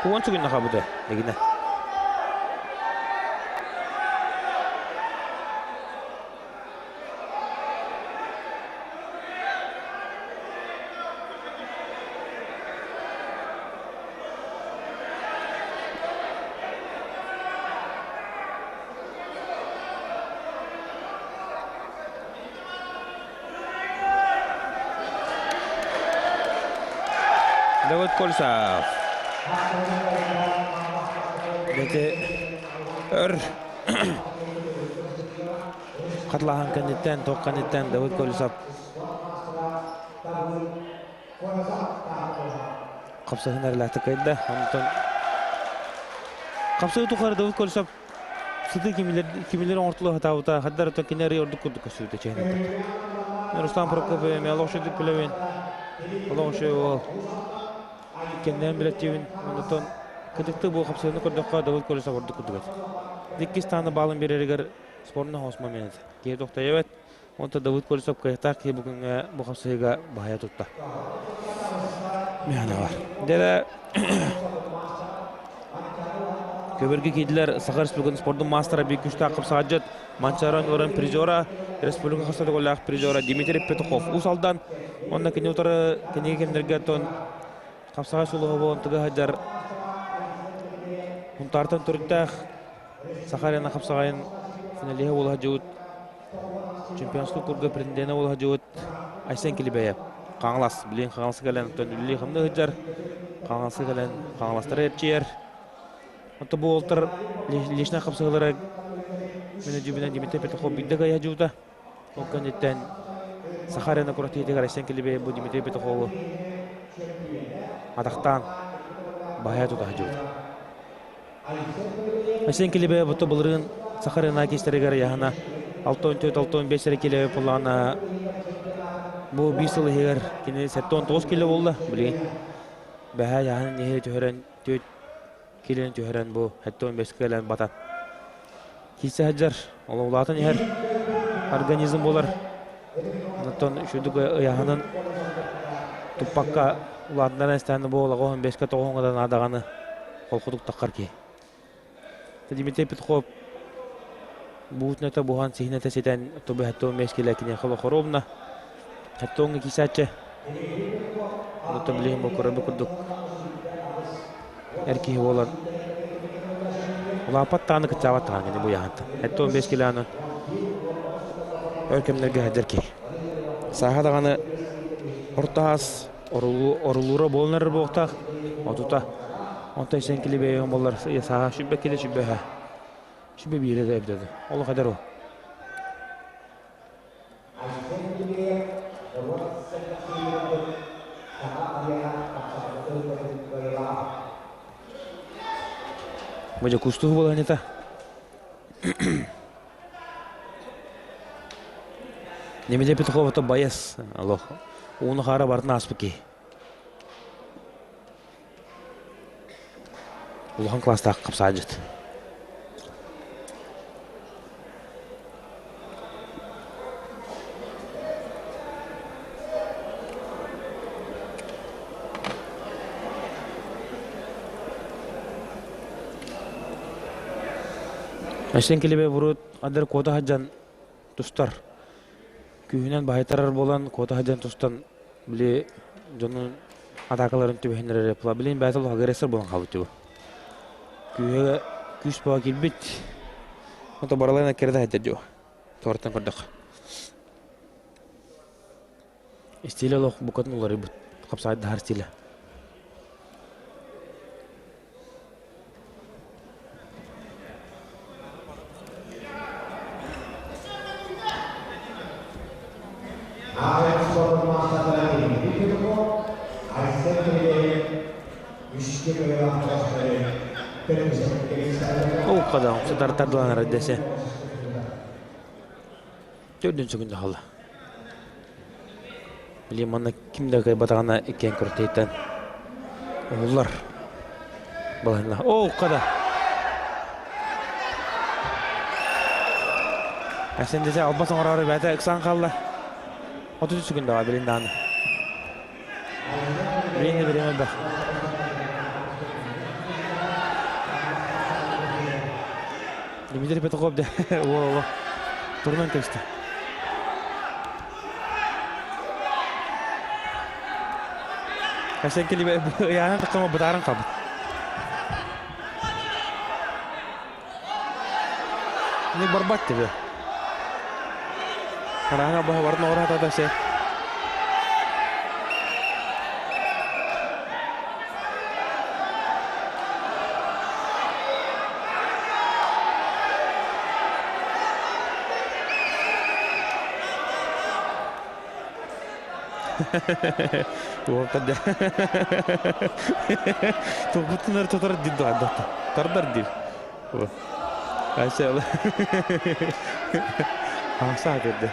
Тугун сүгүннэ хабыта дегине. Давыд Колесов. Ити өр хатылаһан кэнниттэн, туох кэнниттэн Давыд Колесов хапсыһын эрэлээхтик кыайда. Онтон хапсыы тухары Давыд Колесов сытыы кимилер кимилер оҥортулу сатаабыта хаддар оттон кини арый ордук курдук көстүбүтэ чэһин Руслан Прокопьев эмиэ олох үчүгэй билэбин. Олох үчүгэй уол. Кэннээн билэттиибин. Онтон кытыкты бу хапсыһыны көрдөххө Давыд Колесов ордук курдук этэ. Иккис тааны баалын биэрэригэр спорный хос момент. Киһи тохтойбат. Онтон Давыд Колесов кыайыктаах киһи бу күҥҥэ бу хапсыһыыга баһыйа тутта. Миһана бар. Дьэ Көбөргө киирдилэр Саха Республикатын спордун маастара биир күштээх хапсаҕайдьыт Манчааран уран призера, республика хас төгүллээх призера Дмитрий Петухов Уус Алдан уонна кини утары кэнники кэмнэргэ тон хапсаҕай сулуһа буолан тыга сылдьар Хунтаартан төрүттээх Саха арена хапсаҕайын финалиһа буола сылдьыбыт чемпионскай курга претенденэ буола сылдьыбыт Айсен Килибэев Хаҥалас билигин Хаҥаласка кэлэн оттон үлэлии хамныы сылдьар Хаҥаласка кэлэн Хаҥаластары эрчийэр. Онто бу уолтар личнай хапсыһыылара мин өйдүүбүнэн Дмитрий Петухов биирдэ кыайа дьуута. Ол кэнниттэн Саха арена куратыытыгар Айсен Килибэев бу Дмитрий Петухову атахтаан баһыйа тута сылдьыбыта. Айсен Килибэев бу былырыын Саха арена киистэригэр яһана 64-65 эрэ килэ буоллаҕына бу биир сыл иһигэр кини 79 кило буолла билигин. Бэһээ яһан иһи түһэрэн түөрт килини түһэрэн бу 75 кэлэн батан киирсэ сылдьар ол улаатан иһэр организм буолар. Онтон үчүгдүк ыйааһынын туппакка улаатыннаран истэҕинэ бу олоҕо 15-ка 9 да наадаҕаны холкутук таххар киһи. Дмитрий Петухов буутунета буһан сиһинэтэ ситэн тобу 75 килэ киниэхэ олохоруобуна Хаттоҥҥа киирсээччи. Онтон билигин бу көрөрбүт курдук эр киһи буолан улааппат даҕаны кыччаабат даҕаны кини бу ыйааһынтан. 75 килоны өр кэмнэргэ сылдьар киһи. Сааһа даҕаны орто аас орулуура буолан эрэр буолуохтаах. Отута. Онтон исэн кили бэйэҕин буоллар сааһа 100 кило 100 101 да эбитэ дуу. Олох эдэр уол. Айсен Килиев норуот сэргэхсийиилэрин Саха арена тахсыбыт ылбытын кыайыылаах. Бу дьэ кустуһу буолан Немеде Петухова байас олох ууну хаара бартын ааспыт киһи. Улахан класстаах хапсаадьыт. Айсен Килибе бурут адыр куота сылдьан тустар. Күүһүнэн баһыйтарар буолан куота сылдьан тустан били дьонун атаакаларын түбэһиннэрэр була. Билин бэйэтэ олох агрессор буолан хаалбыт дии. Күүһэ күүс буола киирбит. Ото баралайна кэрэ да дьо. Туораттан көрдөх. Стиле олох букатын уларыйбыт. Хапсаайдаһар стиле. Аҕыйах спорт маастардара Дмитрий Петухов, Айсен Кириллин, үскэ кыайыылаах бөҕөстөрү Ол хадаҕым сытар тардыланар дэсэ. Төрдүн сүгүн хаалла. Били манна ким да кыайбатаҕына иккиэн күрэхтэһииттэн уһуллар балаһынна. Оо, хада! Арсен десе албас оҥороору бэйэтэ ыксаан хаалла. 33 секундаҕа билин даҕаны. Билин да бириэмэ элбэх. Дмитрий Петухов дэ уол турунан кэбистэ. Касен кили ыйааһын тахсама бытааран хаалбыт. Не барбат тебе. Хараҥа баһа барын оҕура хатата се. Уолтар дьэ. Тугутунар тотор дин дуһандата. Тардар дир. Айсел. Хамсаа көрдө.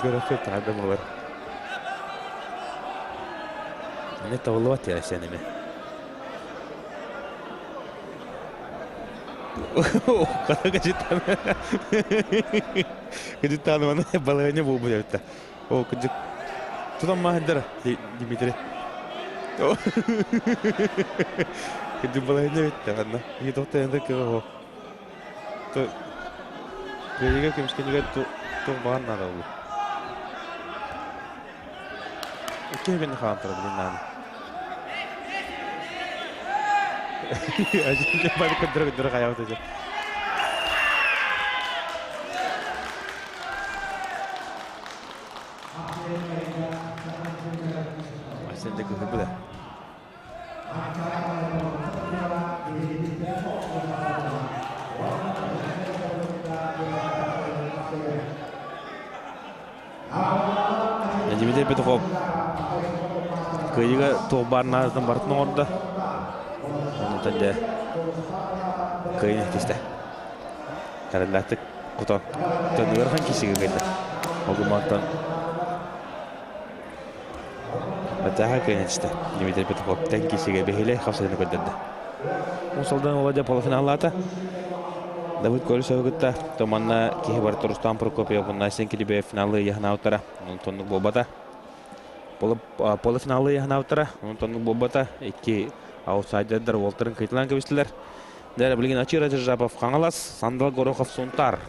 Көрөккө таһарда буолар. Аны табыллыбат я сен эме. Кыжыттан. Кыжыттан маны балыгыня буолбут эбит. О, кыжык. Тутан маһындар Дмитрий. Кыжык балыгыня эбит манна. И тоқтайында кыға Кыайыыга көмүскэнигэр туох баҕар наада буолуо. Икки күн хаалан турар билин наада. Бары көрдөрө-көрдөрө хайаабыт этэ. Сен де кыһы бile. Дмитрий Петухов кыайыыга туох баар наадатын барытын оҥордо. Онтон дьэ кыайын истэ. Кэрэллээхтик кутан төннүгэр кисигэ кэллэ. Ол гумантан Баччааха кыайан Дмитрий Петухов тэн киисигэ бэһиэлэй хапсайыны көрдөрдө. Мусалдан Володя полуфиналлаата. Давыд Колесовы кытта томанна киһи бар Рустам Прокопьев уонна Айсен Килибеев финалы яһынаабыттара. Онтоннук буолбата. Полуфиналы яһынаабыттара. Онтоннук буолбата. Икки аутсайдердар уолтарын кыйтылаан кэбистилэр. Дәрі билигин Ачира Жапов Хаҥалас, Сандал Горохов Сунтар.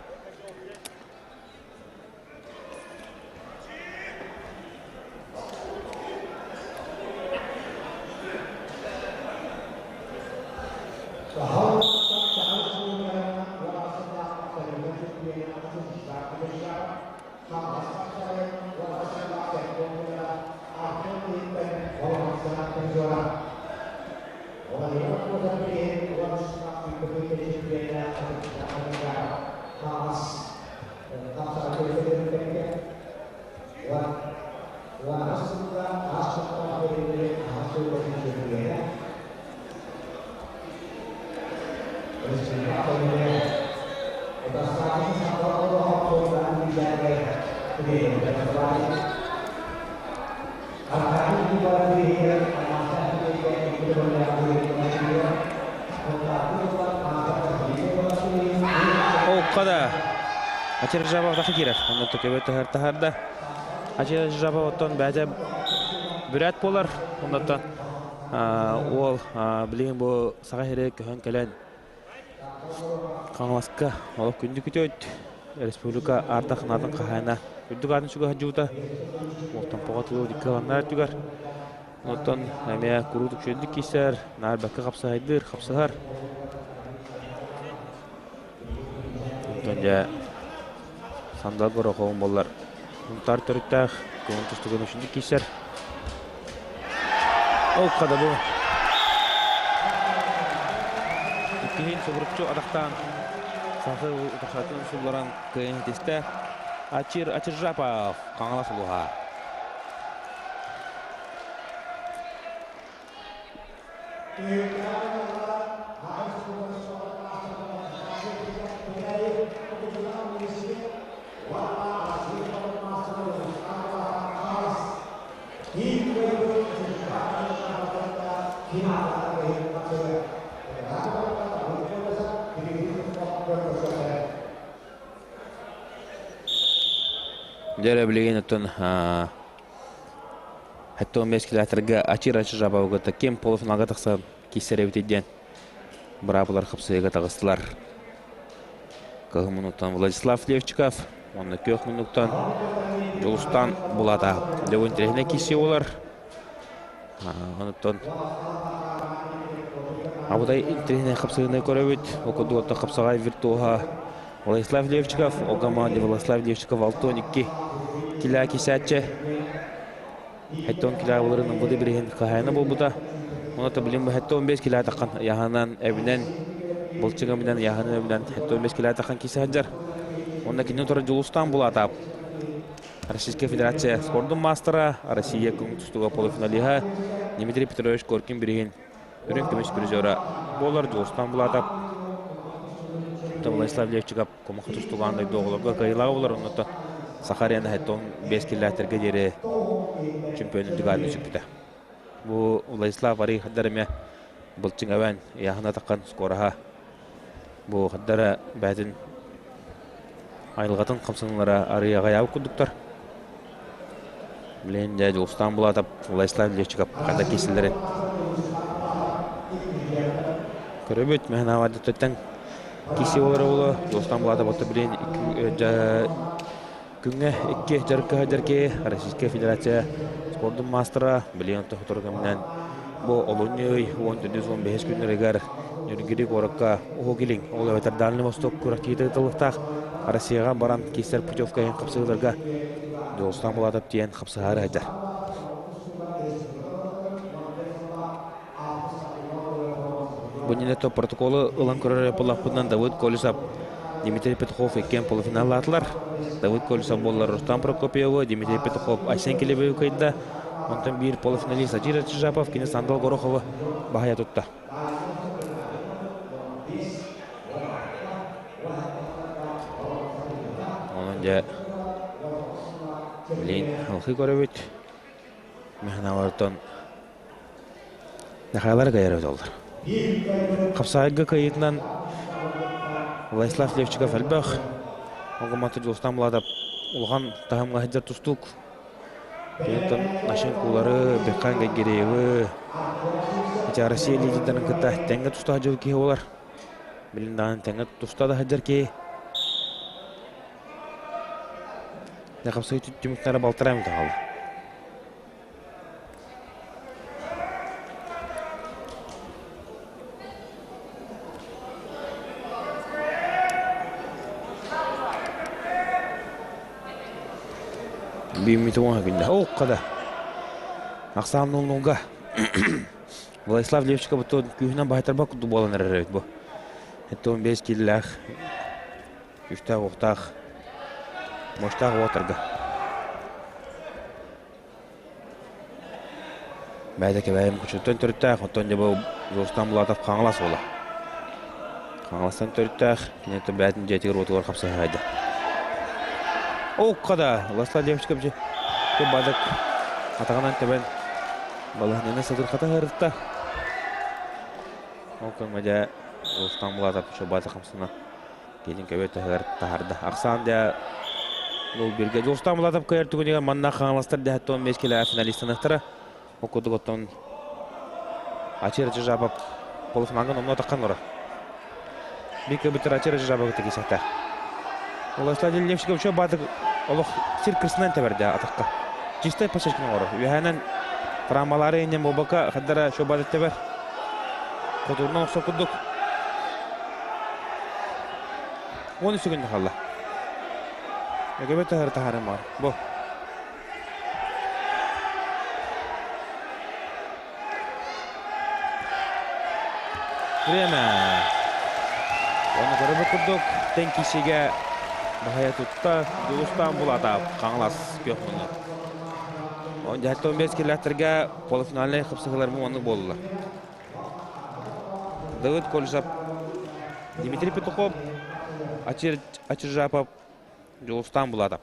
Оукка Ачыр Жабов Тахикиров. Онно төкөбө төһөр таһарда. Ачыр Жабов оттон бәдә бүрәт болар. Оннотон ол билигин бу саха сири көһөн кэлэн Хаҥаласка олох күндү күтүөт республика ардах наатын хаһаайына үрдүк аатын сүгэ сылдьыбыта. Томпоҕо тылы диккаланнар өттүгэр. Оттон эмиэ куруук үчүгэйдик киирсэр, наар бэккэ хапсаһайдыыр, хапсыһар. Онтон дьэ сандал гороховун буоллар Сунтаар төрүттээх көҥүл тустууга үчүгүйдүк киирсэр. Ол хада бу. Иккиһин субуруччу атахтаан сахы утахатын сулларан кыайан ситистэ. Ачир Ачиржапов Хаҥалас улууһа. Дьэ билигин оттон 75 километрга Ачир-Ачи Жабауга ким полуфиналга тахсан киирсэр эбитий диэн быраабылар хапсыйыга таҕыстылар. Кыһыл муннуктан Владислав Левчиков уонна күөх муннуктан Дьулустан Булата. Дьэ бу интэриэһинэй киирсии буолар. Онуттан Абытай интэриэһинэй хапсыһыыны көрөбүт. Ол курдук оттон хапсаҕай виртуоһа Владислав Левчиков, ол команде Владислав Левчиков 6-12 килэ кисээччи. Хэттон килэ буларын ымбыды бириһин хаһаайына буолбута. Онон билим 75 килэ таххан яһанан эбинэн былчыҥа эбинэн яһанан эбинэн 75 килэ таххан кисе сылдьар. Онно кинини турар Дьулустаан Булатап Российская Федерация спордун маастара, Россия көҥүл тустууга полуфиналиһа Дмитрий Петрович Коркин бириһин үрүҥ көмүс призера буолар Дьулустаан Булатап Владислав Левчиков Кумаха тустугаан дойду оҕолорго кыайыылаах буолар, оннуттан Саха арена 75 киллээтэргэ диэри чемпион үрдүк сүкпүтэ. Бу Владислав Арий хаддар эмиэ былчыҥ эбэн ыйааһына таххан скороһа бу хаддара бэйэтин айылҕатын хамсаныылара арый аҕайаабыт курдуктар. Билигин дьэ Дьулустаан Булатов, Владислав Левчиков ханна киирсэллэрин көрөбүт. Мэһэн аҕа киирсии буолара буолуо. Дьулустаан Булатов отто билигин күҥҥэ икки дьарыкка сылдьар киһи, Российскай Федерация спордун маастара, билигин сотору кэминэн бу олунньу ый 14-15 күннэригэр Нюргири куоракка Уһук Илин, ол эбэтэр Дальний Восток күрэхтэһиитэ ыытыллыахтаах. Россияҕа баран киирсэр путевка иһин хапсыһыыларга Дьулустаан Булатов тиийэн хапсыһаары сылдьар. Бу иннинэ протоколу ылан көрөр буоллахпытынан Давыд Колесов, Дмитрий Петухов иккиэн полуфиналлаатылар. Давыд Колесов буоллар Рустам Прокопьевы, Дмитрий Петухов Айсен Килебеви кыайда. Онтон биир полуфиналист Ажир Чижапов кини Сандал Гороховы баһыйа тутта. Онон дьэ билин алхыы көрөбүт. Механалартан Михайлар кайар өтөллөр. Хапсаайга кыайыытынан Владислав Левчиков элбэх. Оҕоматы Дьулустан Булатов улахан таһымҥа сылдьар тустуук. Киниттэн Нашин Куулары, Бекхан Гайгиреевы, ити Россия лидердарын кытта тэҥҥэ туста сылдьар киһи буолар. Билин даҕаны тэҥҥэ туста да сылдьар киһи. Хапсай түмүктэрэ балтараа мүнүүтэ хаалла. Бииммит уоһа күндэ. Ол қада. Ахсаан нулга. Владислав Левчиков бу күүһүнэн баһайтарба курдук буолан эрэр эбит бу. 15 киллээх, үстээх уохтаах, муостаах уотарга. Бэйдэ кэбээйим Кучуттан төрүттээх, оттон дьэ бу Рустам Булатов Хаҥалас уола. Хаҥаластан төрүттээх, киниттэн бэйэтин дьиэтигэр-уотугар хапсыһаайда. Оукка да, Владислав Левчиков дьэ бадык атаҕынан тэбэн балаһынньаны сытырхата сырытта. Ол кэмҥэ дьэ Рустам Булатов Чобата хамсана Кэлин көбө таһыгар таһаарда. Ахсаан дьэ ол биргэ Дьулустаан Булатов кыайар түгэнигэр манна хаҥаластар дэһэттон 5 килэ финалистаныахтара. Ол курдук оттон Ачир Жижабов полуфиналга номнуо таххан олорор. Биир көбүттэр Ачир Жижабовы кисэхтэ. Владислав Левчиков чо баатык олох сир кырсынан тэбэрдэ атахха. Чистай пашечкин оҥорор. Үөһэнэн травмалары иннен буолбакка хаддара чо баатык тэбэр. Хотурунан охсор курдук. 13 күн хаалла. Өкөбө таһар таһарым бар. Бу. Время. Оны көрөбүт курдук тэн кишиге баһайа тутта Дьулустаан Булатов Хаҥалас күөх муннук. Он 15 километрга полуфинальнай хапсыһыылар оннук буоллулар. Давыд Колесов, Дмитрий Петухов, Ачир Ачиржапов, Дьулустаан Булатов.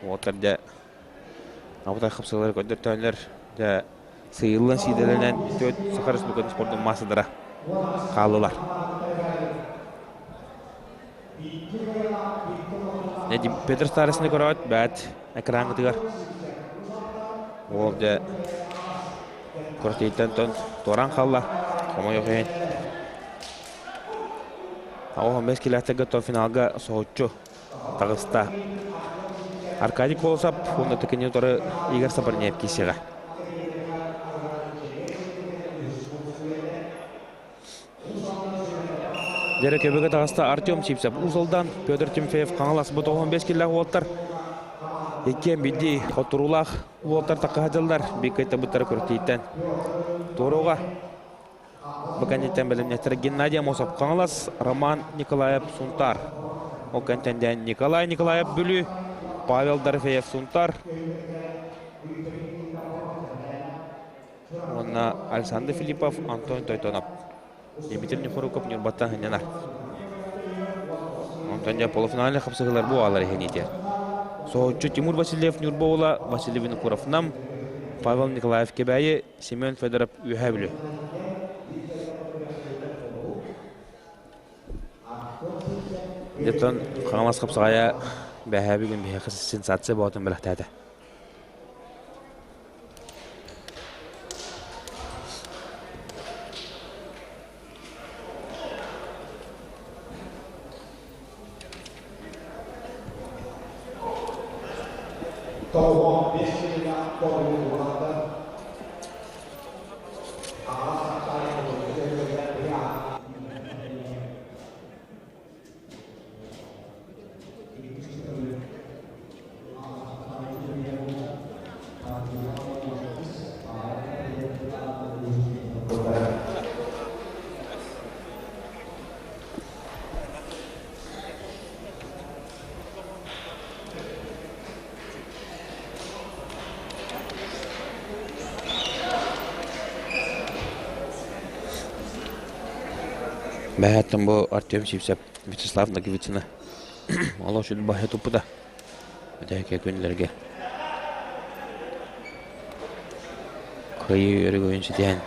Уолаттар дьэ абытай хапсыһыылары көрдөртөөннөр дьэ сыыйыллан сиидэлэнэн төрт Саха Республикатын спордун маастардара хааллылар. Петр Старостины көрөөт, бэт экраҥҥытыгар уол дьэ күрэхтэһииттэн туораан хаалла. Хомойуох иһин. 15 километрга то финалга соһуччу таҕыста. Аркадий Колосов уонна Тыкини утары Игорь Сапарнеев киирсиэҕэ. Дьэрэ көбүгэ таҕыста Артем Сивцев Уус Алдан, Петр Тимофеев Хаҥалас бу 95 киллээх уолаттар. Иккиэн биирдии хотуруулаах уолтар тахха сылдьаллар. Биир кыайтарбыттара күрэхтэһииттэн туоруоҕа. Бу кэнниттэн бэлэмнэстэр Геннадий Амосов Хаҥалас, Роман Николаев Сунтаар. Ол кэнтэн Николай Николаев Бүлүү, Павел Дорофеев Сунтаар уонна Александр Филиппов, Антон Тойтонов. Дмитрий Нехоруков Ньурбаттан сынньанар. Онтон дьэ полуфинальнай хапсыһыылар бу аалар иһин Соһуччу Тимур Васильев Ньурба уола Василий Винокуров Нам, Павел Николаев Кэбээйи, Семен Федоров Үөһээ Бүлүү. Дьэ Хаҥалас хапсаҕайа бэһээ бүгүн биһиэхэ сенсация боотун бэлэхтээтэ. Бэһэттэн бу Артем Сивцев Вячеслав Ноговицына олох сүдү баһа туппута. Бүтэһиккэ күннэргэ кыайыы өрөгөйүн ситиһэн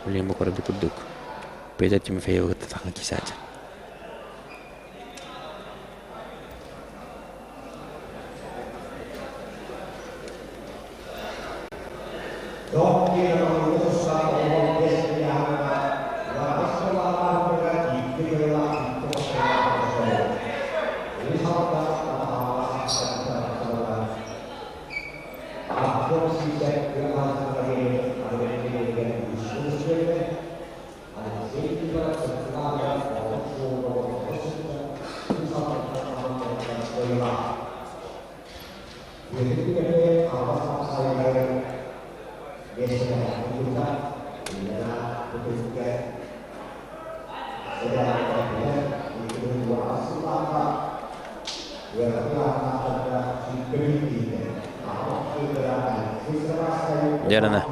билигин бу көрбүт курдук Петр Тимофеевы кытта таҥа киисээччи. Дьарана.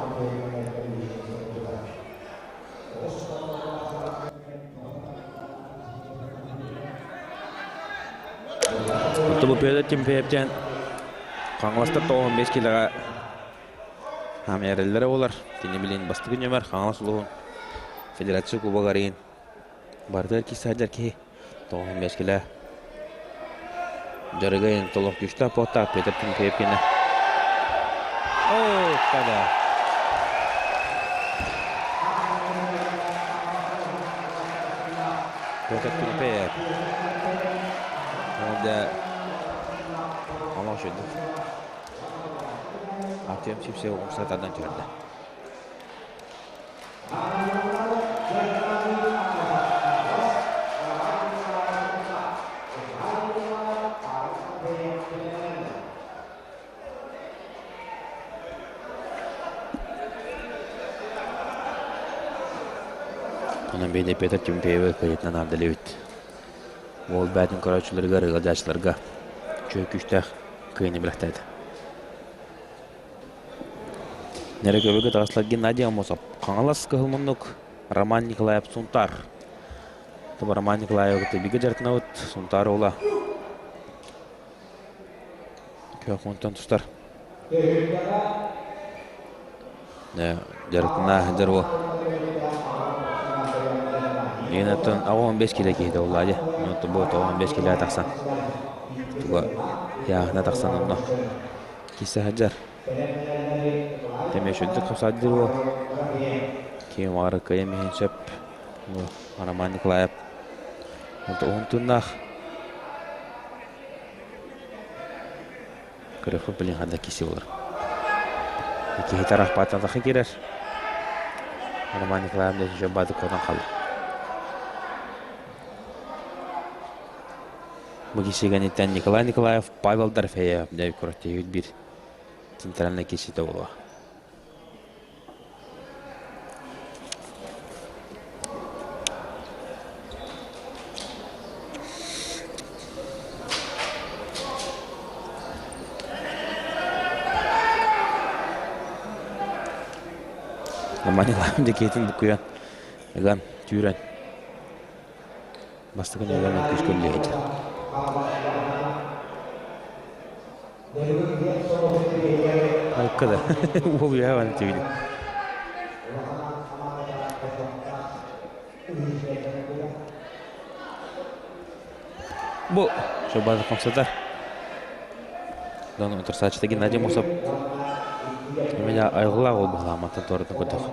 Оттон бу Петр Тимофеевтэн Хаҥаластар 95 килоҕа хаамай эрэллэрэ буолар. Кини билин бастакы нүөмэр Хаҥалас улууһун Федерация Кубогар иһин барытыгар киирсэ сылдьар киһи 95 кило дьарыга иһин толох күүстээх буолтаах Петр Тимофеев кини. Оо, када! Петр Тимофеев. Ол да олох үчүгэй. Артем Сивцев умса тардан түһэрдэ. Онон биһиги Петр Тимофеевы кыайыытынан аардалыыбыт. Уол бэйэтин көрөөччүлэригэр, ыалдьааччыларга үчүгэй күүстээх кыайыыны бэлэхтээтэ. Нэрэ көбүгэ таҕыстылар Геннадий Аммосов, Хаҥалас Кыһыл Муннук, Роман Николаев Сунтаар. Тобо Роман Николаевы кытта бигэ дьарыктанабыт Сунтаар уола күөх мунтан тустар. Дьарыктана сылдьар уол. Иэнэттэн 15 кило киһитэ буоллаа дии. Онтон бу 15 килоҕа тахсан туга ыйааһына тахсан онно киирсэ сылдьар. Эмиэ үчүгэйдик хамсааддыыр уол. Ким баҕарар кыайан иһин сөп. Роман Николаев уһун тыыннаах. Көрүөхпүт билин ханна киси болар. Киһи тарахпааттан тахы киирэр. Роман Николаевич дьон баады куотан хаалла. Бу киһигэниттэн Николай Николаев, Павел Дорофеев дьэ күрэхтэһиибит биир центральнай киһитэ буолуо. Роман дьэкиэтин буккуйан, ыган, түүрэн бастакы ньыган күүскэ үллэһит. Айка да, уол үөһэ баран тибили. Бу Шобазов хамсатар. Дон утарсааччыта Геннадий Мусов Меня айыллаах ол баһылааматтан туоратын көрдөх.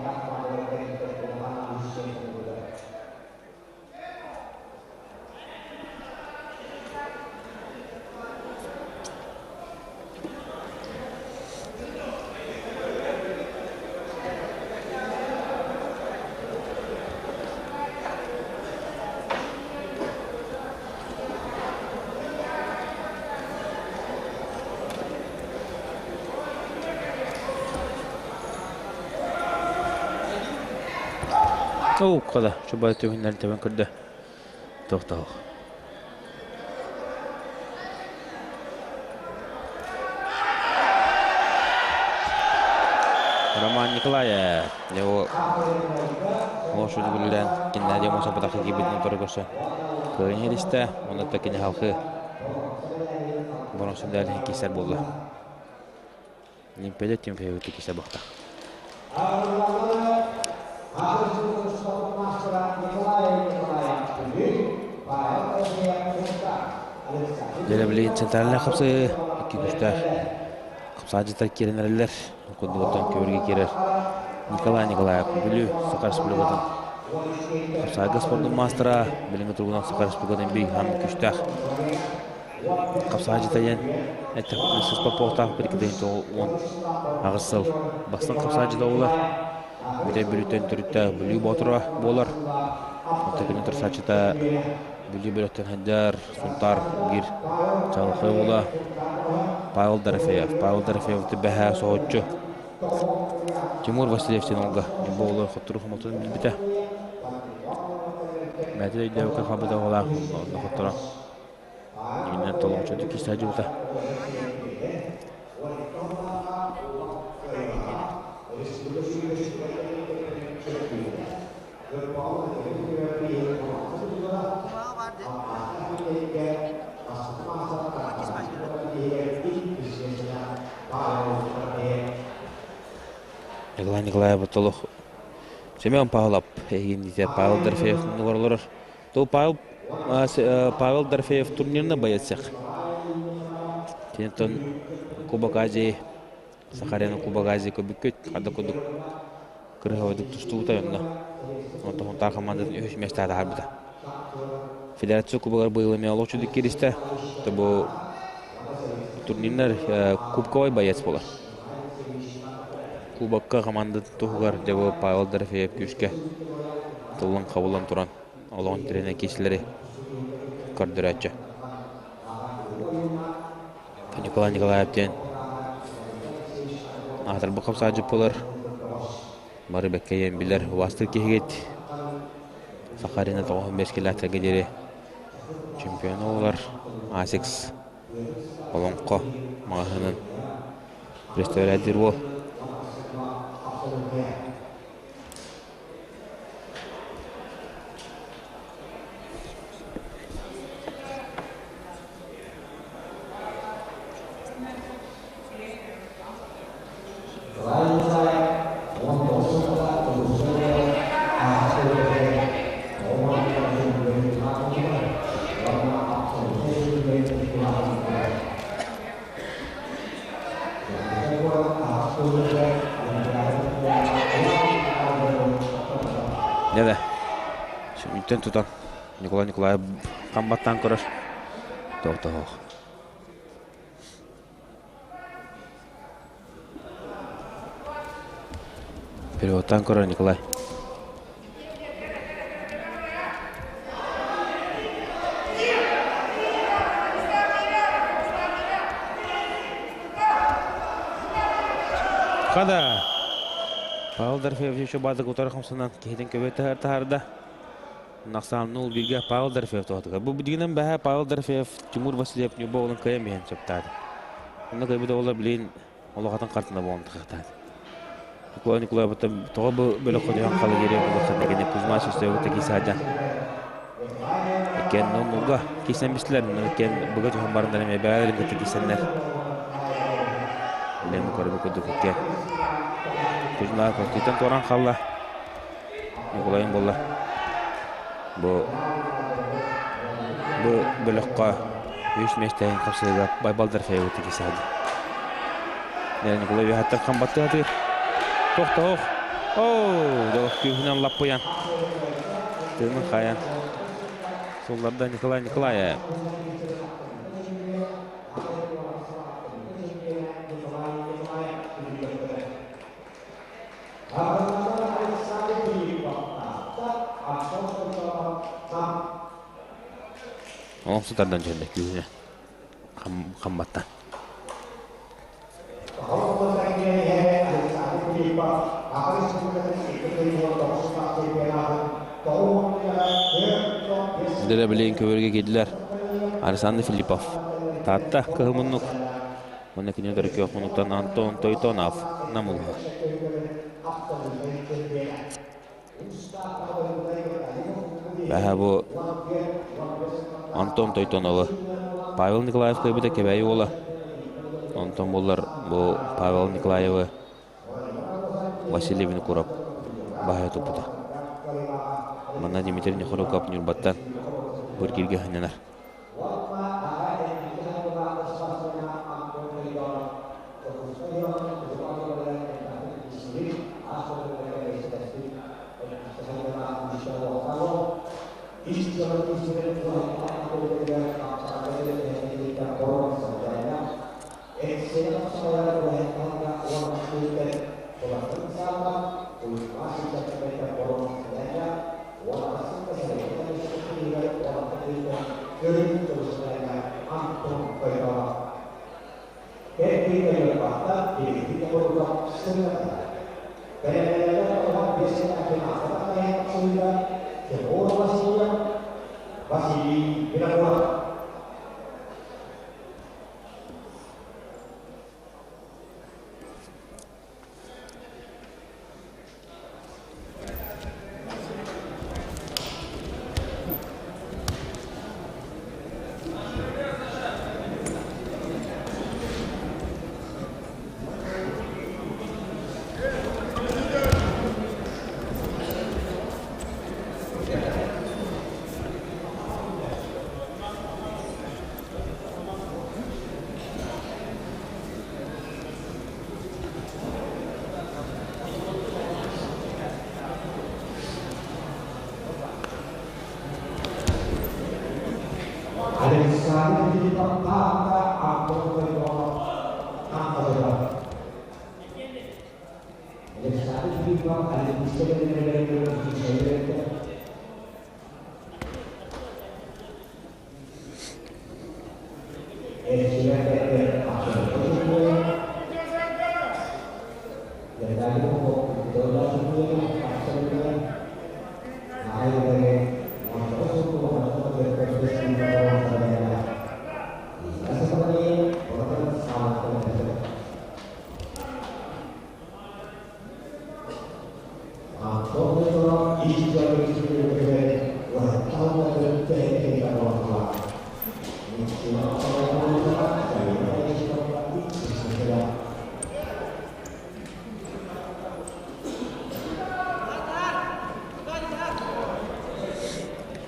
Оуккала чубай түһүннэр тэбэн көрдө. Тохтоох. Роман Николаев его лошадь гүллэн Геннадий Мосопотахы киирбитин утары көрсөн кыайан иристэ онно кини халқы боронсун дээлиһин киисэр буолла. Олимпиада Тимофеевы киисэ бахта. Дьэ билигин центральнай хапсыы икки күстээх хапсаадьыттар киирэн эрэллэр. Курдугуттан көбүргэ киирэр Николай Николаев Бүлүү Саха Республикатын хапсаайга спордун маастара, билиҥҥи туругунан Саха Республикатын биир хаамыы күстээх хапсаадьыта диэн эттэхпинэ сыспаппоохтоох бір 2018 сыл бастыҥ хапсаадьыта буолар. Бүтэй Бүлүүттэн төрүттээх Бүлүү Боотура буолар. Оттон күнү турсааччыта Бүлүү бөлөхтөн сылдьар Сунтаар биир чаҕылхай уола Павел Дорофеев. Павел Дорофеев түбэһэ соһуччу Тимур Васильев Синолга Ньурба уола хоттору хомолтотун билбитэ. Бэйэтэ өйдөөбөккө хаалбыта оҕолоох онно хотторо. Иннинэн толооччу киирсэ сылдьыбыта. Николай Николаев толох Семен Павлов эһигин Павел Дорофеев олорор. То Павел Павел Дорофеев турнирна боец Тинтон Кубок Азии Сахаряны Кубок Азии көбүккүт хада кудук кырыһабадык тустубута онно. Онтон Хунтаар командатын үһүс миэстэҕэ таһаарбыта. Федерация кубогар быйыл эмиэ олох чудук кииристэ. То бу турнирнар кубковай боец буолар. Кубокка командатын туһугар дьэ бу Павел Дорофеев күүскэ тыллан хабыллан туран олоҕун тирэнэ киисилэри көрдөрөөччү. Николай Николаев диэн аатырбыт хапсаадьыт буолар. Бары бэккэ ийэн билэр убаастыыр киһигит. Саха арена 95 километрга диэри чемпион буолар. Асикс Олоҥхо маҕаһыынын представляет уол. Дьэ сүнньүттэн тутан Николай Николаев хам баттаан көрөр. Тоох-тоох. Переводтаан көрөр Николай. Хада! Павел Дорофеевич баадык утары хамсанан киһитин көбө таһаарда. Нахсаан нул бииргэ Павел Дорофеев туһатыгар. Бу билигинэн бэһэ Павел Дорофеев Тимур Васильев Ньурба уолун кыайан биһэн сөптаады. Онно кыайбыт оҕолор билигин олохатын хартына буолан тахтаат. Николай Николаевыттан тоҕо бу бөлөххө түһэн халы диэри булаххына кини Кузьма Сестревы кисаадьан. Иккиэн нолга кисэн бистилэр, иккиэн быга түһэн барандар эмиэ бэйэлэрин кытта кисэннэр. Билэн көрбүт курдук иккиэн. Кузьма көстүүтэн туоран хаалла. Николайым буолла. Бу бу бөлөххө үс миэстэһин хапсыыга Байбал Дорофеевы кисэһэди. Николай үөһэттэн хамбаттыы сатыыр. Тохтоох. Оо, доо күүһүнэн лаппыйан. Тыынын хайан. Сулларда Николай Николаев. Ол сытардан дьэллэ күүһүнэ хамматтан. Дэрэ билигин көбөргө киирдилэр. Александр Филиппов. Таатта кыһыл муннук. Уонна кини төрүкүөх муннуктан Антон Тойтонов Намылыһа. Бэһэ бу Антон Тойтоновы Павел Николаев кыайбыта Кэбээйи уола. Онтон буллар бу Павел Николаевы Василий Винокуров баһыйа туппута. Манна Дмитрий Нехоруков Ньурбаттан Быргиргэ сынньанар.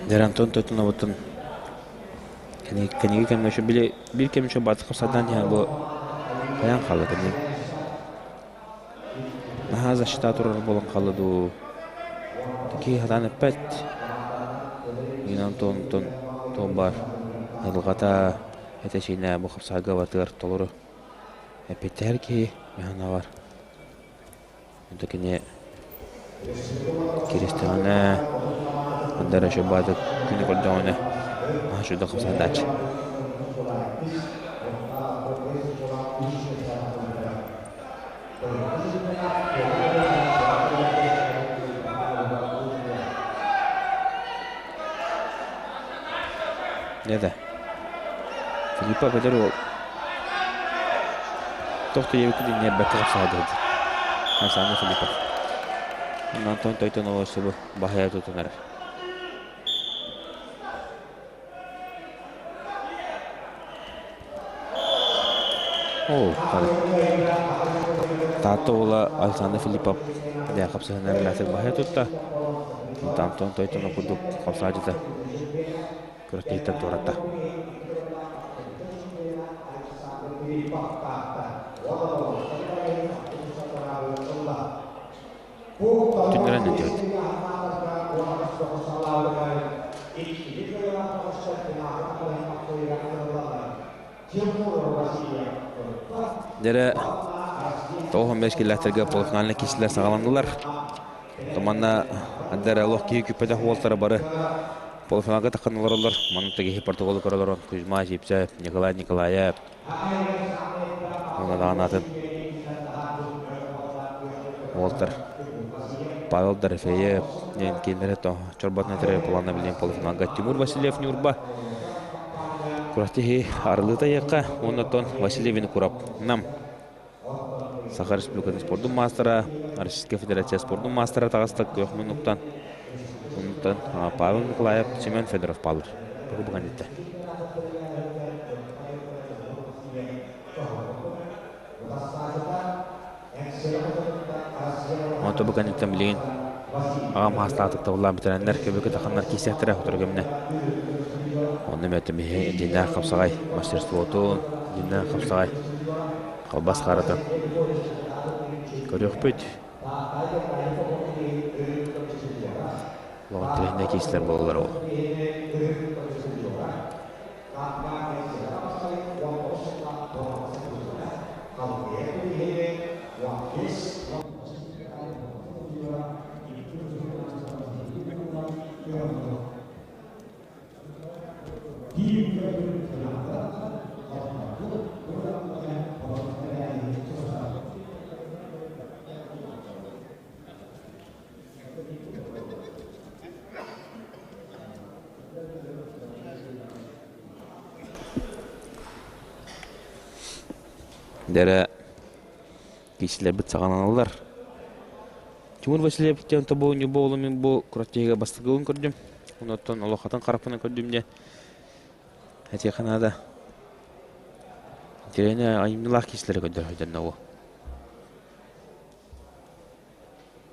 Дэр Антон Тотуновуттан кэнники кэмҥэ еще били биир кэм еще батыков садаан иһэн бу хайаан хаалла кэнники наһаа защита турар буолан хаалла дуу киһи сатаан эппэт Игин Антон туох баар айылҕата этэ-сиинэ бу хапсаҕайга барытыгар толору эппиэттэһэр киһи мин бар Онто кини киристэҕинэ ханна эрэ шабааты күнү көрдөҕүнэ наһаа үчүгэйдик хамсаатааччы. Дьэ Филиппов эдэр уол туох да диэбиккит инньэ бэркэ хапсаҕайдыһы дии. Александр Филиппов. Онтон тойтон олорсубу баһыйа тутан эрэр. Оо, Таатта уола Александр Филиппов дьэ хапсыһыннар бэлэхтик баһыйа тутта. Антон Тойтоно курдук хапсаадьыта күрэхтэһииттэн туоратта. Түннэрэн илдьибит. Дьэрэ 95 киллэхтэргэ полуфинальнай киирсиилэр саҕаланнылар. Манна Аддара олох киһи күппэтэх уолтара бары полуфиналга таххан олороллор. Манна киһи протоколу көрөлөр Кузьма Сипцев, Николай Николаев, Уонна даҕаны атын уолтар Павел Дорофеев диэн кинилэри чорботун этэрэ плана билигин полуфиналга Тимур Васильев Ньурба күрэхтэһии арылыыта ыйыахха уонна оттон Василий Винокуров Нам Саха Республикатын спордун маастара Российская Федерация спордун маастара таҕыста күөх муннуктан онтон Павел Николаев Семен Федоров бааллар. Бу быган Онто бу кэнниттэн билигин аҕам хаастаатык табыллаан бүтэрэннэр көбүкэ таханнар киирсиэхтэрэ сотору кэмнэ. Онно мэтим иһи дьиҥнээх хапсаҕай мастерствотун, дьиҥнээх хапсаҕай халбас харатын көрүөхпүт. Лоҕун тириһинэ киирсилэр буолалар ол. Дэрэ киисилэрбит саҕаланаллар. Тимур Васильев диэн тобу ньубу олу мин бу кураттиһига бастакыбын көрдүм. Онуттан олохатын хараппынан көрдүм дьэ. Этиэхэ наада. Тирэне айымньылаах киисилэри көрдөр өйдөннө ол.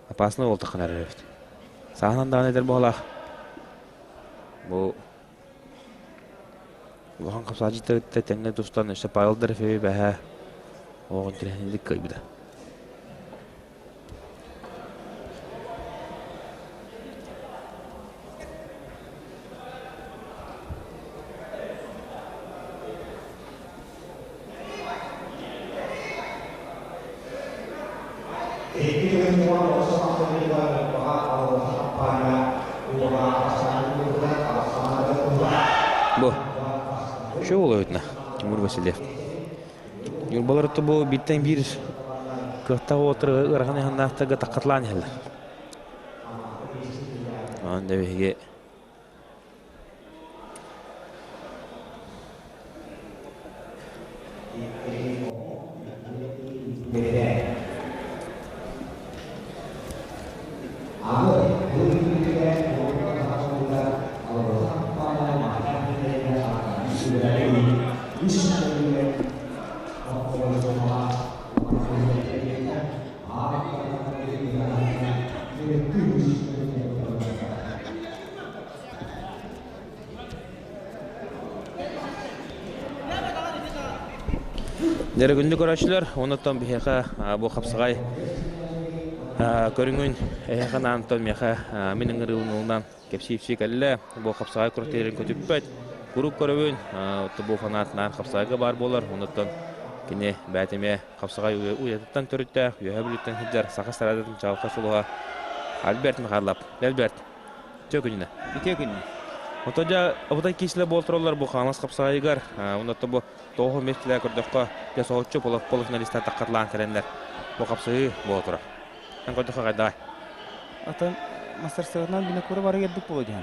Опасный буолтаххына эрэр эбит. Сааһынан даҕаны эдэр буолаах. Бу улахан хапсаадьыттары тэҥҥэ тустан өссө Павел Дорофеев бэһээ оҕон тирэһинилик кыайбыта. Бу Что улуйутна Тимур Васильев. Ньурбалар бу бииртэн биир кыахтаах уолаттар ыарахан ыһаннаахтарга таккатлаан иһэллэр. Онон да биһиги Дэрэгүндү көрөөччүлэр, онуттан биһиэхэ бу хапсаҕай көрүҥүн эһиэхэ анаан миэхэ мин ыҥырыыбын ылынан кэпсии-ипсии кэллэ. Бу хапсаҕай күрэхтэһиилэрин көтүппэт. Куруук көрөбүн, бу фанат наар хапсаҕайга баар буолар. Онуттан кини бэйэтэ эмиэ хапсаҕай уйатыттан төрүттээх, Үөһээ Бүлүүттэн сылдьар саха эстрадатын чаҕылхай сулуһа Альберт Михайлов. Альберт, үтүө күнүнэ. Үтүө күнүнэ. Ото дьэ абытай киислэ буолтураллар бу Хаҥалас хапсаҕайыгар. Онно бу тоҕо миэстэлээ көрдөххө, дьэ соһуччу полуфиналистар таххатлаан кэлэннэр бу хапсыһыы буола турар. Эн көрдөххө хайдаҕай? Атын мастерствотынан Винокуров бары кэлбит буолуо диэн.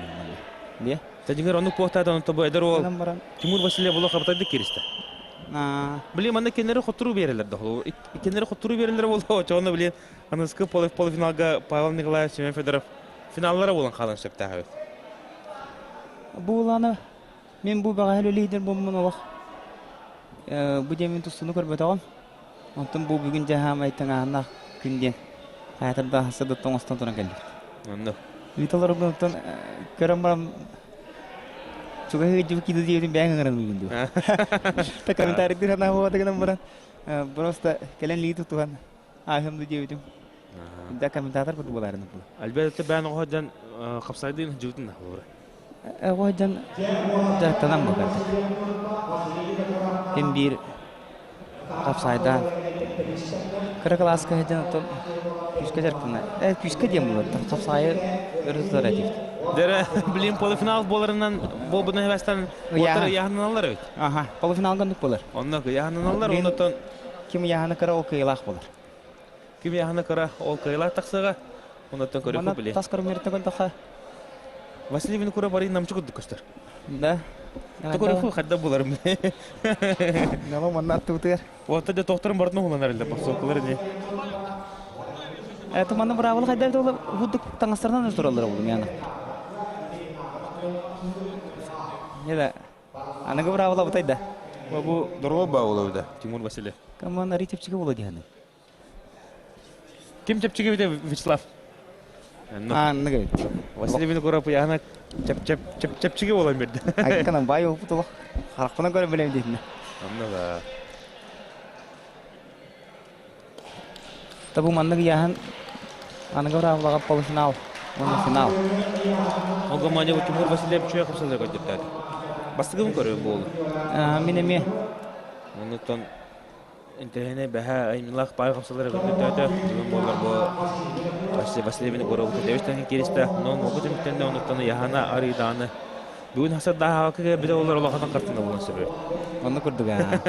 Дие. Тадьыгар оннук буолтаата онто бу эдэр уол Гынан баран Тимур Васильев олох абытайдык киристэ. Блин, манна кинилэри хотуруу биэрэллэр да Кинилэри хотуруу биэрэллэр буолуо. Чоҕону блин, аныскы полуфиналга Павел Николаев, Семен Федоров финаллара буолан хаалан сөптөөх эбит. Бу улаана мен бу бэҕэһэл үлэһитэр буоммун олох бу диэн мин тустууну көрбөтөҕүм. Онтон бу бүгүн дьэ хаамай таҥаһыннаах күн диэн хаятар да хасса да оҥостон туран кэллибит. Онно. Ыыталарбын оттон көрөн баран чугаһы дьыбы киду диэбитин бэйэҥ ыҥыран бүгүн дуо? Та комментарийдыр санаа буолбата гынан баран просто кэлэн лии тутуһан ааһым да диэбитим. Да комментатор курдук буоларын бу. Альберт бэйэн оҕо дьон хапсайдыын дьыбытын да Оҕо дьон дьарыктанан буолбатах. Ким биир хапсаайдаан кыра кылааска сылдьан оттон күүскэ дьарыктана күүскэ диэн буолар хапсаайы өрө тутар этибит. Дэрэ, блин, полуфинал буоларынан буолбутун хэвэстэн уоттар ыйааһынаналлар эбит. Аха, полуфиналга оннук буолар. Оннук ыйааһынаналлар, оннуттан ким ыйааһына кыра ол кыайыылаах буолар. Ким ыйааһына кыра ол кыайыылаах тахсыаҕа. Оннуттан көрүөххэ били. Тас көрүҥнэриттэн көрдөххө Василий Винокуров барый намчы курдук көстөр. Да. Көрүөххэ хайда буларым. Нало манна аттыбытыгар. Уотта да тохторун бартын уһуланар эле босокулар ини. Это манна быраабыл хайда ол худдук таҥастарынан тураллар булдум яна. Не да. Аныгы быраабыла бутай да. Бу дорого баулы да Тимур Васильев. Команда ритепчиге боло диханы. Ким чэпчэки эбитэ Вячеслав? Ааннык эбит. Василий Винокуров ыйаһына чэпчэки буолан биэрдэ. Айканан бай опыт олох харахпынан көрөн билэм диэтинэ. Онно да. Табу маннык ыйааһын аныгы быраабылаҕа полуфинал уонна финал. Ол гомоня Тимур Васильев чуя хапсалар көрдөртөөтө. Бастыгым көрүм буолу. Мин эмиэ. Оннуттан Интэриэһинэй бэһэ айымньылаах баай хапсалары көрдөтөөтө. Бүгүн буоллар бу Василий Винокурову Тэбис кииристэ. Онон уопут түмүктэннэ, онуттан Яһана арыйдааны. Бүгүн хасардааһаакка кэлбитэ олор улахан хартына буолан сөбү. Онно курдук аа.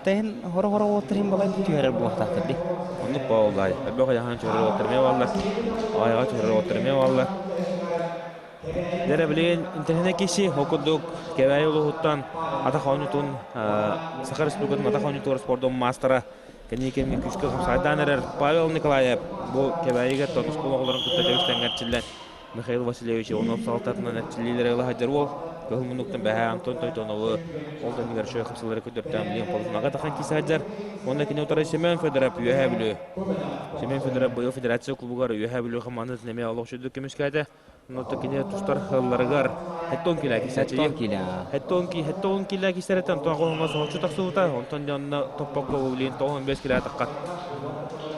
Тэһин хоро-хоро уоттарин балай түһэрэр буолуохтаахтар дии. Оннук буоллай. Элбэх Яһана түһэрэр уоттар эмиэ буоллар. Айаҕа түһэрэр уоттар эмиэ буоллар. Дьэ билигин интэриэһинэй киһи ол курдук Кэбээйи улууһуттан атах оонньуутун Саха Республикатын атах оонньуутугар спордун маастара кэнники кэмҥэ күүскэ хамсайдаан эрэр Павел Николаев бу Кэбээйигэ тонус оҕолорун кытта дьэбис тэҥҥэ эрчиллэн Михаил Васильевич Иванов салалтатынан эрчиллиилэри ыла сылдьар уол кыһыл муннуктан бэһээ Антон Тойтоновы ол кэннигэр үчүгэй хапсалары көрдөртөөн билигин полуфиналга тахан киирсэ сылдьар уонна кини утары Семен Федоров Үөһээ Бүлүү Семен Федоров быйыл федерация клубугар Үөһээ Бүлүү хамаандатын эмиэ олох үчүгэй көмүскээтэ. Онно кини тустар хылларыгар хеттон килэ кисачи. Хеттон килэ кисэрэтэн тоҕо соһуччу тахсыбыта. Онтон дьонно топпокко билин 95 килэ таххат.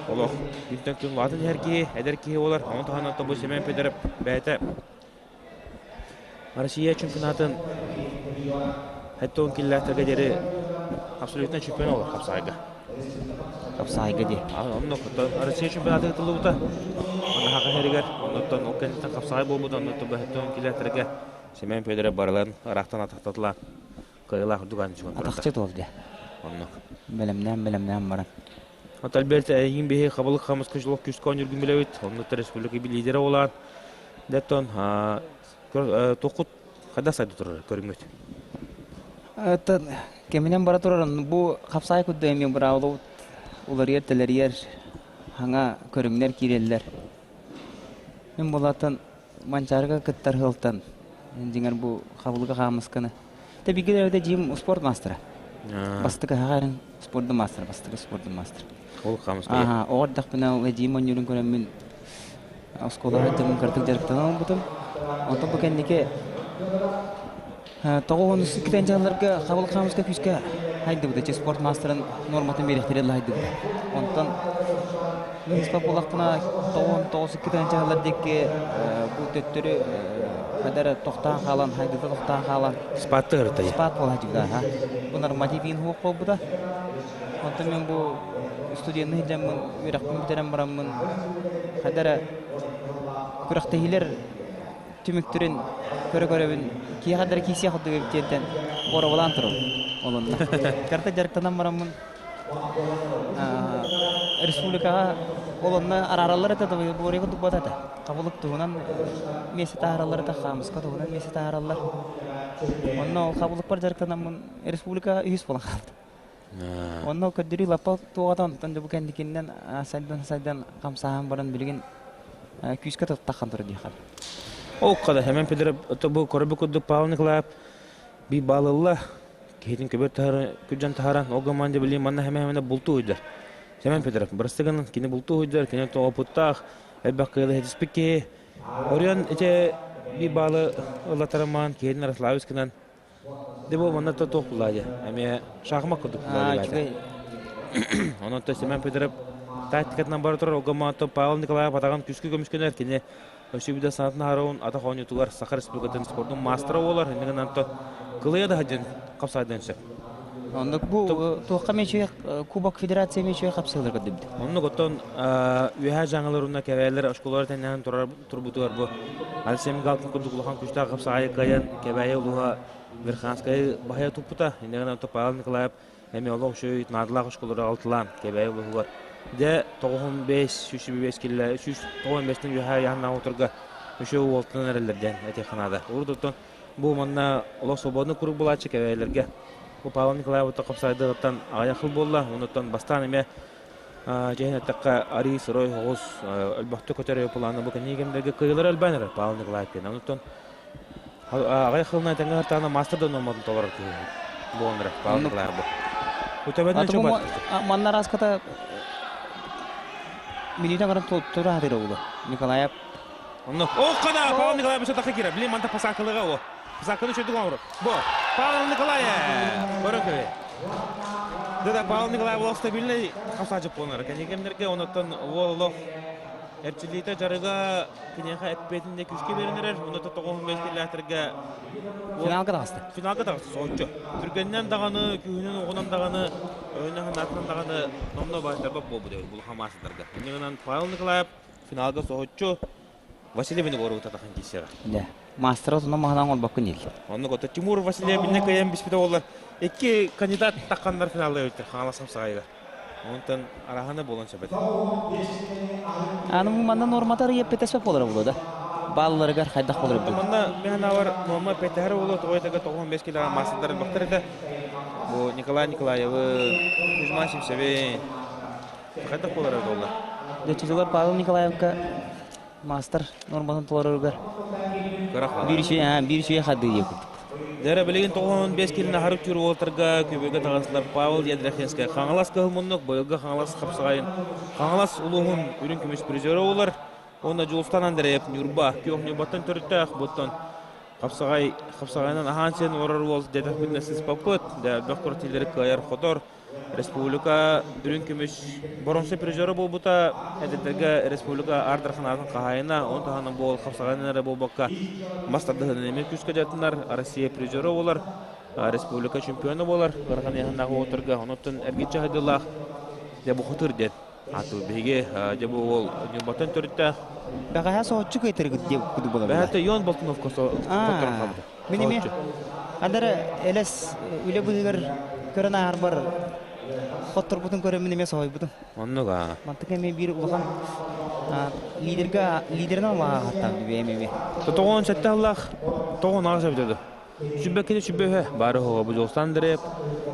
Олох күнтэн күн улаатан иһэр киһи, эдэр киһи буолар. Онон таһынан тобу Семен Федоров бэйэтэ Россия чемпионатын хеттон киллээхтэргэ диэри абсолютно чемпион олох хапсаайга. Хапсаайга дии. Онно Россия чемпионата ыытыллыбыта. Онно хаха иһэригэр, оннуттан ол кэнниттэн хапсаҕай буолбута, оннуттан бэһэттэн килиэттэргэ Семен Федоров барыларын ыраахтан атахтатылаан кыайыылаах үрдүк аан сүгэн турда. Атахчы туол дии. Оннук. Бэлэмнээн бэлэмнээн баран. От Альберт эйигин биһи хабылык хамыска жолох күүскэ оонньуургун билэбит. Оннуттан республика лидера буолаан. Деттон туоххут хайдах сайды турар көрүҥҥүт? Это кэминэн бара турар бу хапсаай курдук эмиэ быраабылабыт уларыйар тэлэрийэр хаҥа көрүҥнэр киирэллэр. Мин булатын Манчаарыга кыттар ыалтан дьиҥэр бу хабылыга хаамысканы. Тэ бигэ эбэтэ дьиим спорт маастара. Бастакы хаҕарын спордун маастара, бастакы спордун маастара. Ол хаамыска. Аха, оҕо эрдэхпинэ ол эдьиим оонньуурун көрөммүн оскуолаҕа сылдьаммын кыратык дьарыктанан ылбытым. Онтон бу кэнники 9 иккитэн дьаһалларга хабыл хаамыска күүскэ хайдыбыта. Чи спорт маастарын нуорматын биэриэхтэрэ хайдыбыта. Онтон мин испат буоллахпына 9 иккитэн дьаһаллар диэки бу төттөрү хайдара тохтоон хаалан, хайдыта тохтоон хаалан Спатты ырытай. Спат буола сылдьыбыта. Бу норматив иин суох буолбута. Онтон мен бу студенны сылдьаммын, үөрэхпин бүтэрэн бараммын, хайда эрэ күрэхтэһиилэр түмүктэрин көрө-көрөбүн киһи эрэ киисиэх курдук эбит диэнтэн боруобалаан турабын. Ол онно. Карта дьарыктанан бараммын. республикаҕа ол онно араараллар этэ двоеборьега туппат этэ. Хабылык туһунан миэстэ таһаараллар этэ, хаамыска туһунан миэстэ таһаараллар. Онно ол хабылыкпар дьарыктанаммын республикаҕа үһүс буолан хаалбытым. Онно көрдөрүү лаппа туоҕатан, онтон дьэ бу кэнникиннэн сайдан-сайдан хамсааһын баран билигин күүскэ туттаххан турар диэххэ. Ол хада Семен Федоров бу көрбүт курдук Павел Николаев би балылла киһитин көбөр таһара күдьэн таһаран ол гаман били манна хэмэ хэмэнэ бултуу уйдар. Семен Федоров бырастыгынан кини бултуу уйдар, кини тоопуттаах элбэх кыайла хетиспит киһи. Орион ите би баалы ыллатарамаан киһитин Ярославискынан Де бу манна то туох булаа дьэ. Эмиэ шахмат курдук булаа дьэ. Онон то Семен Федоров тактикатынан бара турар Олгомаатто Павел Николаев атаҕын күскү көмүскэнэр кини өссө биирдэ санатын аһарауын атах оонньуутугар Саха Республикатын спордун маастара буолар. Иннигинэн то кылыйа да сылдьан хапсаайдан сөп. Оннук бу туохха мечуе Кубок Федерация мечуе хапсыылар көрдүбүт. Оннук оттон үөһээ дьаҥылар уонна кэбээлэр оскуолалар тэннэһэн турар турбутугар бу Алексей Мигалкин курдук улахан күүстээх хапсаҕайы кыайан Кэбээйи улууһа Верханскайы баһыйа туппута. Иннигинэн Павел Николаев эмиэ олох үчүгэй наадалаах оскуолалары алтылаан Кэбээйи улууһугар дьэ 95 105 киллэ 195-тэн үөһээ яһаннаах утарга үчүгэй уолтанан эрэллэр диэн этиэххэ наада. Урут оттон бу манна олох свободный круг булааччы Кэбээйилэргэ бу Павел Николаев хапсаайдыгыттан аҕыйах сыл буолла. Онуттан бастаан эмиэ Дьиһин эттэххэ, арыы сырой оҕус өлбөхтө көтөр планы бу кэнники кэмнэргэ кыайыылара элбээн эрэр Павел Николаев диэн. Онуттан аҕай хылынан тэҥҥэ хартаана мастер да нуорматын толорор киһи буолан эрэр Павел Николаев бу. Үтэбэтинэн чубат. Манна араската минутан баран тура хатыра улу. Николаев. Онно о када Павел Николаев сатаха кира. Блин, манта пасакылыга о. Пасакыны чөдүк оҥорор. Бу Павел Николаев. Көрө көбе. Да, Павел Николаев олох стабильный хамсаачып буолар. Кэнникэмнэргэ онуттан уол олох эрчиллиитэ дьарыга киниэхэ эппиэтинде күүскэ беринэрэр. Онута тоҕуһун киллээтерге финалга таҕыста. Финалга таҕыста соһуччу. Түргэннэн даҕаны, күүһүнэн оҕунан даҕаны, өйүнэн санаатынан даҕаны номно баайтарбат буолбут эбит бұл хамаасыдарга. Иннигинэн Павел Николаев финалга соһуччу Василий Виногоров татахан киисэҕэ. Да. Мастера отунан маһынан олбоккун ил. Оннук ото Тимур Васильев инне кыйан биспите олар. Икки кандидат тахханнар финалга өттөр Хаҥалас хамсаҕайга. Онтон араханы болон сөбөт. Аны манна норматар еппете сөп болар болу да. Балларыгар хайдах болар бу. Манна механавар норма петехер болу тоғайтага 95 килограмм мастер бактар это. Бу Николай Николаевы, Кузьма Симсеве хайдах болар болу. Дечилер Павел Николаевка Мастер норматын толороругар биир үчүгэй хардыы диэ курдук. Дэрэ билигин 95 килини аһарып түр уолтарга көбүгө таҕыстылар Павел Ядрахинскай Хаҥалас кыһыл муннук быйылгы Хаҥалас хапсаҕайын Хаҥалас улууһун үрүҥ көмүс призера буолар. Уонна Дьулустан Андреев Ньурба күөх Ньурбаттан төрүттээх буттан хапсаҕай хапсаҕайынан аһаан сиэн олорор уол диэтэхпитинэ сыспаппыт. Дэ бөх куртилери кыайар хотор. Республика үрүҥ көмүс боронсо призера буолбута, эдэрдэргэ республика аар дарханаатын хаһаайына, ону таһынан буол хапсаҕайынан эрэ буолбакка мас тардыһынан эмиэ күүскэ дьарыктанар, Россия призера буолар, республика чемпиона буолар ыарахан ыйааһыннаах уолаттарга. Онуттан эргиччи хайдылаах дьэ бу хотур диэн ааттыыр биһиги дьэ бу уол Ньурбаттан төрүттээх. Бэҕэһээ соһуччу кыайтарыгыт диэ курдук буолар. Бэҕэһээ Ион Болтуновка хотторон хаалбыта. Мин эмиэ Андара элэс үлэ быыһыгар көрөн ааһарбар хотторбутун көрөммүн эмиэ соһуйбутум. Оннук аа. Мантык эмиэ биир улахан лидерга лидеринэн улахан бэйэм эмиэ. Тоҕон сэттэ аллах тоҕон аҕыс эбитэ ду. Сүбэ кини сүбэ үһэ бары хоҕо бу Жолстан Андреев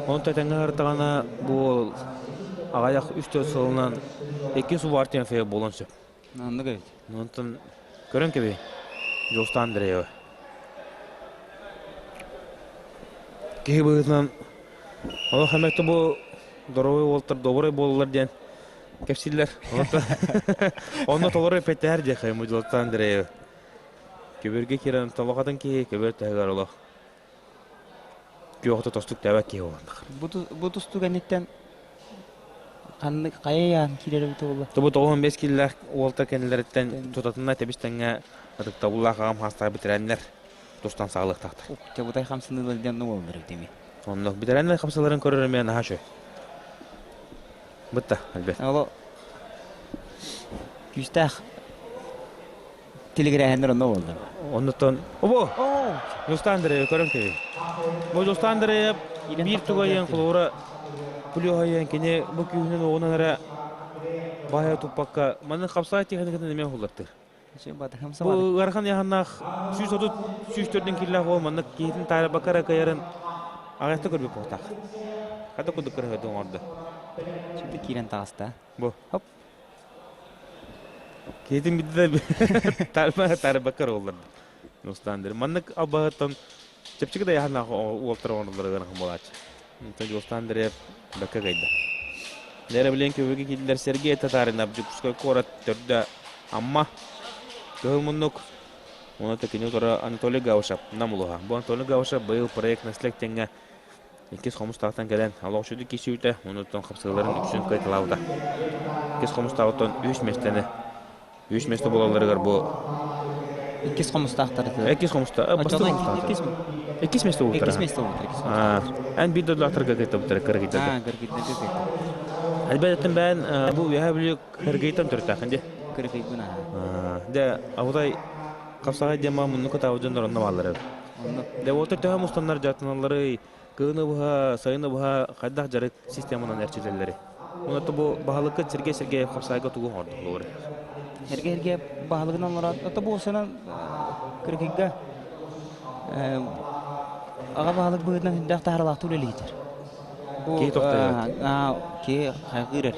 онто тэҥҥэ һыртаҕына бу аҕайах үс-төрт сылынан икки субартиан фея буолан сөп. Оннук эбит. Онтон көрөн кэбиһ Жолстан Андреева. Киһи быһыытынан олох эмэттэ бу доровой уолтар добрый буолалар диэн кэпсииллэр. Онно толору эппэттэһэр диэхэ бу Жолстан Андреева. Көбүргэ киирэн толохатын киһи көбүр таһыгар олох күөхтө тостук тэбэт киһи буоланнах. Бу тустуу кэнниттэн ханнык хайа яан киирэр эбит буолла? Тобу 95 киллээх уолта кэннилэриттэн тутатына тэбис-тэҥҥэ ытыктабыллаах аҕам хаастаах битирэннэр тустан саҕалыахтаахтар. Чабытай хамсыныылар диэн уоллар дими. Онно битирэннэр хамсаларын көрөр эмиэ наһаа үчүгэй. Бытта, Альберт. Оло күүстээх Тилигирээһиннэр онно буолла. Оннуттан обо Жустан Андреев көрөн кэби. Бу Жустан Андреев биир тугайын холуура плюһайын кини бу күүһүнэн оҕунан эрэ Баһа туппакка, манна хапсаай техникатын эмиэ уһуллартыр. Бу ыарахан ыйааһыннаах 130 104 киллээх уол маннык киһитин таарыйбакка эрэ кыайарын аҕыйахта көрбүт буолтаах. Хата курдук кырыһыды оҥордо. Şimdi киирэн таҕыста. Бу. Хоп. Киһитин бидде таарыйбакка эрэ уолларды. Нустаан Маннык албаһыттан чэпчэки да ыйааһыннаах уолтар оҥороллоро ыарахан буолааччы. Онтон Дьулустаан Андреев бэккэ кыайда. Лера билэн көбүгэ киирдилэр Сергей Татаринов Дьокуускай куорат төрдө Амма Кыһыл муннук уонна кини утары Анатолий Гаушев Нам улуһа. Бу Анатолий Гаушев быйыл проект наследь тэҥҥэ иккис хомустаахтан кэлэн олохчуду кисүүтэ онуттан хапсыыларын үксүн кыайталаабыта. Иккис хомустааҕыттан үс миэстэни Үс место буолалларыгар бу Иккис хомустаахтар Иккис хомуста. Бастакы Иккис Иккис место буолтара. Иккис место буолтара. Эн биир дойдулаахтарга кыттабыттара кыргыттарга. Аа, кыргыттарга кыттабыт. Альберттен бээн бу үөһэ бүлүү кыргыйтан төрүттээхин дии. Кыргыйбын аа. Дэ абытай хапсаҕай диэн маа муннуку таабы дьоннор онно бааллар эбит. Дэ уотар төһө мустаннар дьаатыналларый, кыһыны быһа, сайыны быһа хайдах дьарык системанан эрчилэллэри. Онон бу баһылыккыт Сергей Сергеев хапсаайга тугу оҥордо холобура? Сергей Сергеев баһылыгынан олорон, ото бу сынан Кыргыйга аҕа баһылык быһыытынан сүрдээх таһааралаахтык үлэлиитэр. Киһи тохтойбот. Киһи хайгыырар.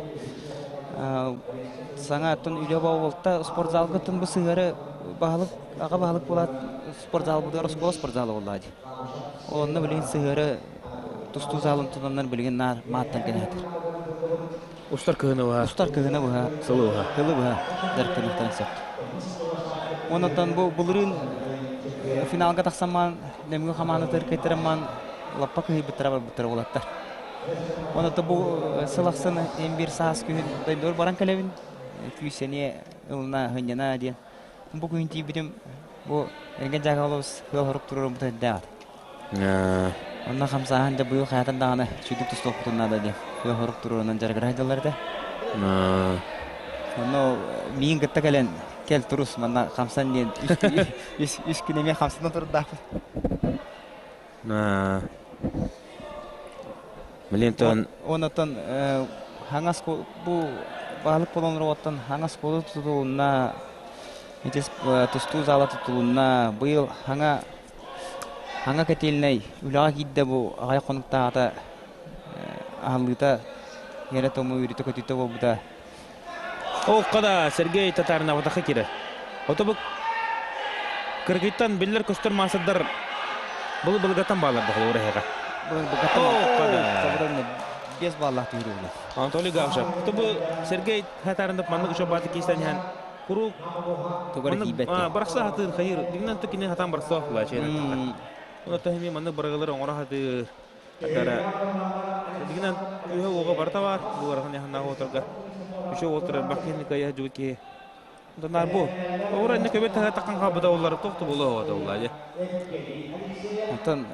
Саҥа оттон үлэ буолта спортзалгыттан бу сыһыары баһылык аҕа баһылык буолаат спортзалбытыгар оскуола спортзала буоллаа дии. Онно билигин сыһыары тустуу залын тутаннар билигин наар мааттан кэлээтэр. Устар кыһыны быһа. Устар кыһыны быһа. Сылы быһа. Сылы быһа дьарыктаныахтарын сөп. Онон бу былырыын финалга тахсамман Нөмүгү хамаандатыгар кыайтарамман лаппа кыһыйбыттара барбыттара уолаттар. Онон бу сыл ахсын эн биир саас күһүн дойдубар баран кэлэбин. Күүс-сэниэ ылына, сынньана диэн. Бу күн тиийбитим бу Эргэн Дьаагалабыс ыал хорук туруоруммута үрдээх. Онно хамсааһын да быйыл хайатан даҕаны сүдүк тустуохпутун наада диэн ыал хорук туруорунан дьарыгыра сылдьаллар этэ. Онно миин кытта кэлэн кэл турус манна хамсан диэн үс күн эмиэ хамсанан турдаахпыт. Блин, Онотон хаҥас бу баһылык буолан хаҥас колу тутулунна, тустуу зала тутулунна. Быйыл хаҥа хаҥа котельнай үлэҕэ киирдэ бу аҕай хонуктааҕыта аһыллыыта эрэ тому үрүтэ көтүтэ буолбута. Оокко да Сергей Татаринов киирэр. Ото бу кыргыттан биллэр-көстөр маастардар былы былыгаттан баалар бохолуур эһэҕэ. Былыгаттан да. Без баллах түһүрүллэр. Анатолий Гавшев. Ото бу Сергей Татаринов маннык үчө бааты киистэн иһэн куруук тугар тиийбэт. Барахса хатыыр хайыр. Дигнан тукини хатан барсаах була чэйнэ. Оны тахими маннык барыгалар оҥоро хатыыр. Атара дигинэн үһэ уоҕа барыта баар бу ыарахан яһаннаах уотарга үчү уолтар элбэх киһини кыайа дьубут киһи Донар бу Ора инне көбөт таһа таккан хаалбыта оллар тохту буолуо оҕото улла дьэ. Онтон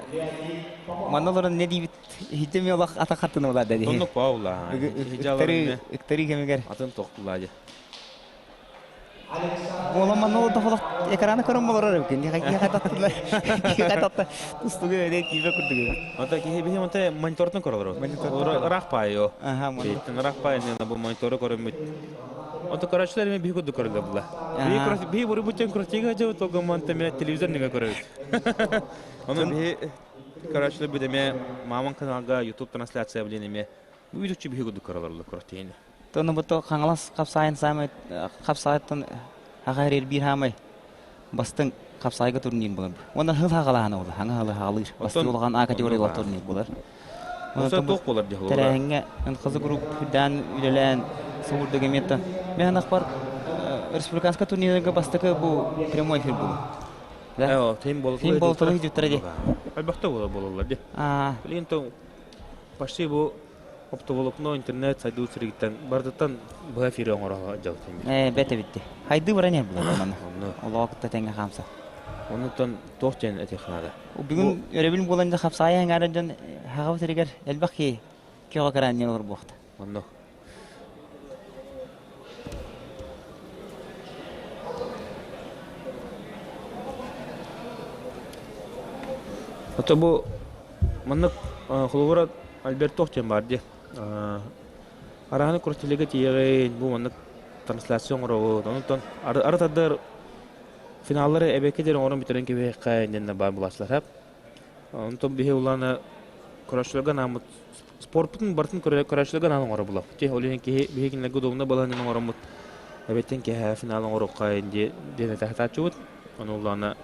манна олорон не диибит иһитим олох ата хаттына улаа да Оннук баа улла. Ыктары ыктары кэмигэр атын тохтулаа дьэ. Буолан манна олордох экраны көрөн олорор эбиккин. Киһи хататта тустугу өйдө киирбэ курдук. Онто киһи биһи онто монитортан көрөлөр. Ыраах паайо. Биһиттен ыраах паайо бу монитору көрөммүт. Онто көрөөччүлэр эми биһи курдук көрөлөр була. Биһи биһи бурубуттан крутига жабы толго монта мен телевизор неге көрөбүт. Ону биһи көрөөччүлэр бу деме маман каналга YouTube трансляция билин эме бу үтүкчү биһи курдук көрөлөр крутиги. Тону бу Хаҥалас хапсаайын саамай хапсаайтан аҕа эрэр биир хаамай бастыҥ хапсаайга турнир буолар. Уонна хыл хаҕалаһана буолар, хаҥа хылы хаҕалыыр. Бастыҥ улахан А категориялаах турнир буолар. Онтон туох буолар дии Тэрээһиҥҥэ НХЗ групп үрдээн үлэлээн субурдук эмиэттэн. Мен анахпар республиканскай турнирга бастакы бу прямой эфир буолар. Да? Тим Тим болтолы хижуттара ди. Альбахта болалар ди. Билин то почти бу оптоволокно интернет сайдыы сиригиттэн бардыттан быһа эфири оҥоро дьалытын. Ээ, бэт эбитти. Хайды баран иһэр булар манна. Олоҕо кытта тэҥҥэ хаамса. Оннуттан туох диэн этиэх наада? Бүгүн өрөбүл буолан да хапсаайа аҥаара дьон хаҕабыт сиригэр элбэх киһи киоҕа кыраанньан олор буохта. Онно. Ото бу маннык холобура Альберт туох диэн баар дии. Араһаны куртилигэ тиийэҕин бу маннык трансляция оҥоробут. Онтон арыт финаллары эбэккэ диэри оҥорон бүтэрэн кэбиһиэххэ иннинэ баар булааччылар. Онтон биһи улаана көрөөччүлэргэ анааммыт спорпутун барытын көрөөччүлэргэ анаан оҥоро булаппыт. Ол иһин киһи биһи кинилэргэ удобно балаһанньаны оҥороммут эбэттэн киэһэ финал оҥоруохха диэн этэ сатааччыбыт. Ону улаана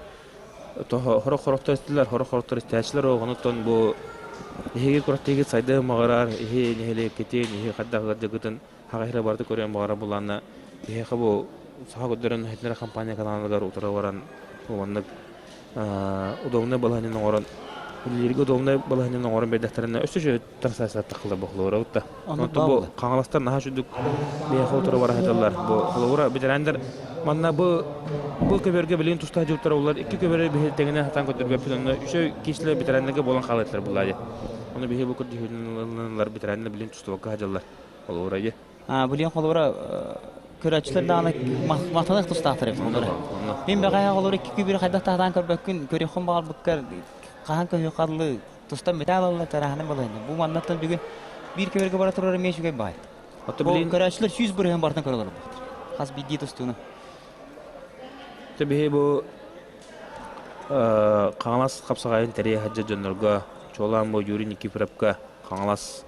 Сорох-сорохтор истилэр, сорох-сорохтор истээччилэр оҕонуттан бу эһиги кураттыыгыт сайдыа баҕарар, эһи нэһилиэккитин, эһи хайдах ыалдьыгытын хаҕа барыта көрүөн баҕарар булаанна биһиэхэ бу саха көрдөрөн иһитиннэрэр компания каналыгар утары баран маннык удобнай балаһанньаны оҥорон үлэлииргэ удобнай балаһанньаны оҥорон биэрдэхтэринэ өссө үчүгэй трансляция таххылар бохлуора да. Онтон бу Хаҥаластар наһаа үчүгдүк биһиэхэ утары бара сылдьаллар. Бу холобура ветерандар манна бу бу көбөргө билигин тустаах дьылтар олар икки көбөрү биһи тэҥинэ сатаан көрдөрбөппүт онно үчүгэй киһилэр ветераннарга буолан хаалыттар буллаа Ону биһи бу көрдүһүннар ветераннар билигин тустубакка сылдьаллар. Холобура дии. Билигин холобура көрөөччүлэр даҕаны махтаныах тустаахтар эбит холобура. Мин бэҕэһээ холобура икки күбүрү хайдах таһаан көрбөккүн көрүөххүн баҕарбыккар хаһан көһүөххэ адлы тустан металл алла тараһаны балайна. Бу маннаттан бүгүн биир көбөргө бара турар эмиэ үчүгэй баай. Ото билин көрөөччүлэр 100% бартан көрөлөр буолбут. Хас биирдии тустууну. Те биһи бу Хаҥалас хапсаҕайын тэрийэ сылдьар дьоннорго чуолаан бу Юрий Никифоровка Хаҥалас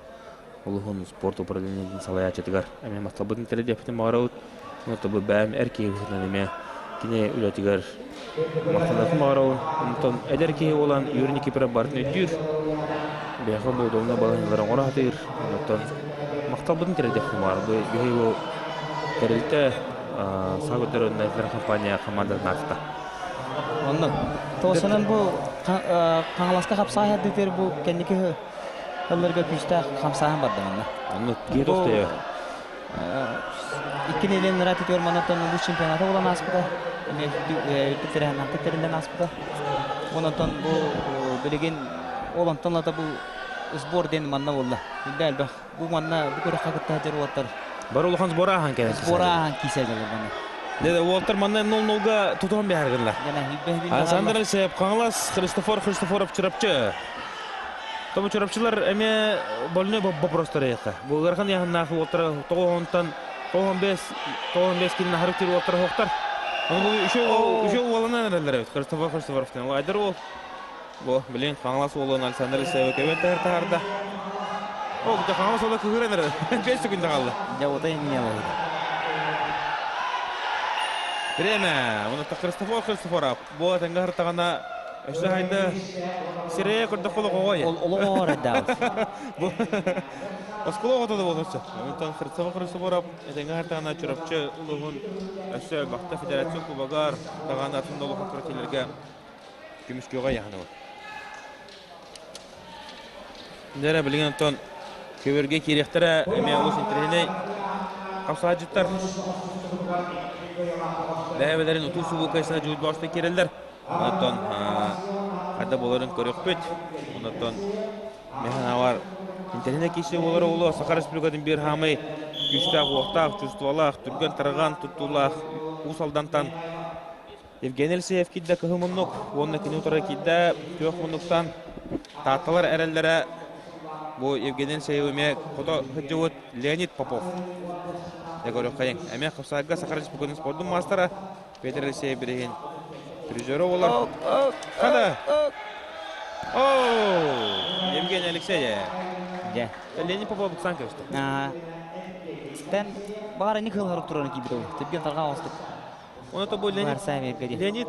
улууһун спорт управлениетын салайааччытыгар эмиэ махталбытын тириэрдиэхпитин баҕарабыт. Онон бу бэйэм эр киһи быһыытынан эмиэ кини үлэтигэр махтаныахпын баҕарабын. Онтон эдэр киһи буолан Юрий Никифоров барытын өйдүүр. Биһиэхэ бу удобно балаһыанньалары оҥоро сатыыр. Онтон махталбытын тириэрдиэхпин баҕарабын. Бу биһиги бу тэрилтэ Саха көрдөрөр компания хамаандатын ааста. Оннук. Тоосанан бу Хаҥаласка хапсаай ардытыгар бу кэнники Ылларга күүстээх хамсааһын барда манна. Оннук киһи тохтойо. Икки нэдиэлэ нара түтүөр манаттан улуус чемпионата буолан ааспыта. Эмиэ үрдүк тэрээһиннээхтик тэриллэн ааспыта. Онтон бу билигин ол онтон лата бу сбор диэн манна буолла. Үлдэ элбэх. Бу манна бу күрэххэ кытта сылдьар уолаттар. Бары улахан сбор ааһан кэлэн. Сбор ааһан киисэ дьаллар манна. Дede уолаттар манна 0-0-га тутуһан биһаргынлар. Александр Алексеев, Хаҥалас, Христофор Христофоров Чурапчы. Тому чурапчылар эмиэ больной боппуруостар эйэхэ. Бу ыарахан ыйааһыннаах уолтара тоҕуһунтан 95 килин аһарык тир уолтара хоқтар. Оны бу үшө уоланан эрэллэр эбит. Христофор Христофоровтан. Айдар уол. Бу билин Хаҥалас уолун Александр Алексеевы кебет таһарда. О, бу Хаҥалас уола кыһыран эрэр. 5 секунда қалды. Дьэ, отой не болду. Время. Оны Христофор Христофоров. Бу атанга хартаҕына өссө хайда сирэйэ көрдөххө олоҕоҕой. Олоҕоор эрдээҕит. Бу оскуола оҕото да буолуон сөп. Онтон Хрисова Хрисоворов этэҥҥэ хартаҕына Чурапчы улууһун өссө Бахта Федерация Кубогар даҕаны атын да улахан күрэхтэһиилэргэ көмүскүөҕэ яһанабыт. Дэрэ билигин оттон көбөргө киириэхтэрэ эмиэ олус интэриэһинэй хапсаадьыттар бэйэ-бэйэлэрин утуу-субуу кыайсана дьулуурдаахтык киирэллэр. Онтон хайда буоларын көрүөхпүт. Онтон мин интэриэһинэй киирсии буолара буолуо. Саха Республикатын биир хаамай күүстээх-уохтаах, чувстволаах, түргэн-тарҕан туттуулаах Уус Алдантан Евгений Алексеев киирдэ кыһыл муннук уонна кини утары киирдэ күөх муннуктан Таатталар эрэллэрэ бу Евгений Алексеев эмиэ хото сылдьыбыт Леонид Попов. Егоров хайын эмиэ хапсаайга Саха Республикатын спордун маастара Петр Алексеев билигин призера буолар. Хада! О! Евгений Алексеев. Дьэ. Леонид Попов буксан көстө. Тэн баҕар ини кыыл харук турарын киирбит ол. Түргэн тарҕаан оҕустук. Оны тобу Леонид Леонид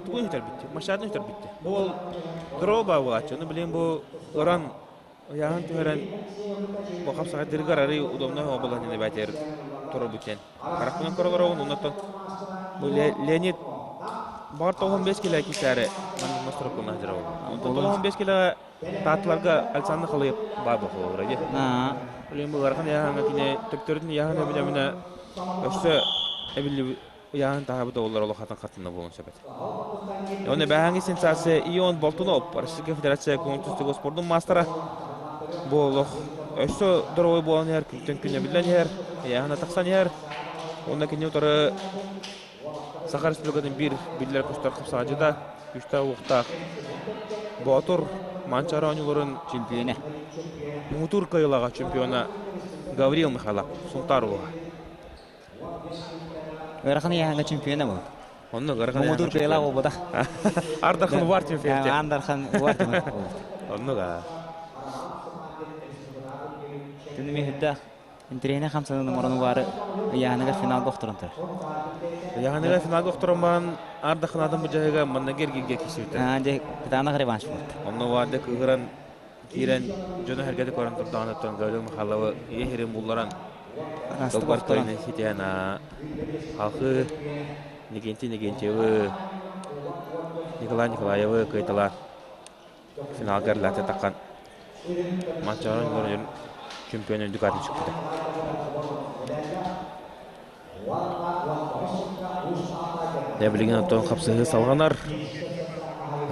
тугун үтэрбитти, машатын үтэрбитти. Бу ол дроба буолааччы. Оны билин бу ыран ыйааһын түһэрэн бу хапсаҕайдырыгар арый удобно оболоһын эбэтэр турар Харахпынан көрөлөр оннотон бу Леонид баар 95 килэ кисээри маннык мастарыккына сылдьар ол. 95 килэ Таатталарга Александр Халыев баар буолуо дии. Билин бу ыарахан ыйааһыҥҥа кини төптөрүтүн ыйааһын эбинэ өссө эбиллибит ыйааһын таһаабыт оҕолор олох хатан хатына буолуон сөп этэ. Оны бэһээҥҥи сенсация Ион Болтунов, Российская Федерация көҥүл тустууга спордун маастара бу олох өссө доруобай буолан иһэр, күнтэн күн эбиллэн иһэр, ыйааһына тахсан иһэр. Уонна кини утары Саха Республикатын биир биллэр көстөр хапсаҕадьыта, күүстээх-уохтаах Боотур Манчаары оонньууларын чемпиона. Муҥутуур кыайыылааҕа чемпиона Гаврил Михайлов Сунтаар улууһа. Ыарахан ыйааһыҥҥа чемпиона буолбут. Онно ыарахан Муҥутуур кыайыылаах буолбатах. Ардархан Увар чемпион. Андархан Увар буолбут. Оннук аа. Түнү миһирдээх интэриэһинэй хамсаныыны оҥорон Уваары ыйааһыныгар финалга охторон турар. Ыйааһыныгар финалга охторон баран Ардархан атын быдьаһыга манна эргииргэ киирсибитэ. Аа, дьэ, кытаанах реванш буолбут. Онно Уварды кыыһыран киирэн дьону сэргэти көрөн турдаҕына оттон Гаврил Михайловы ийэ сирин булларан Долбар кыайыыны ситиһэн халхыы Никентий Никентьевы, Николай Николаевы кыайталаан финалга эрлээтэ таххан Манчаары оонньууларын чемпион үрдүк аатын сүкпүтэ. Дьэ билигин оттон хапсыһыы салҕанар.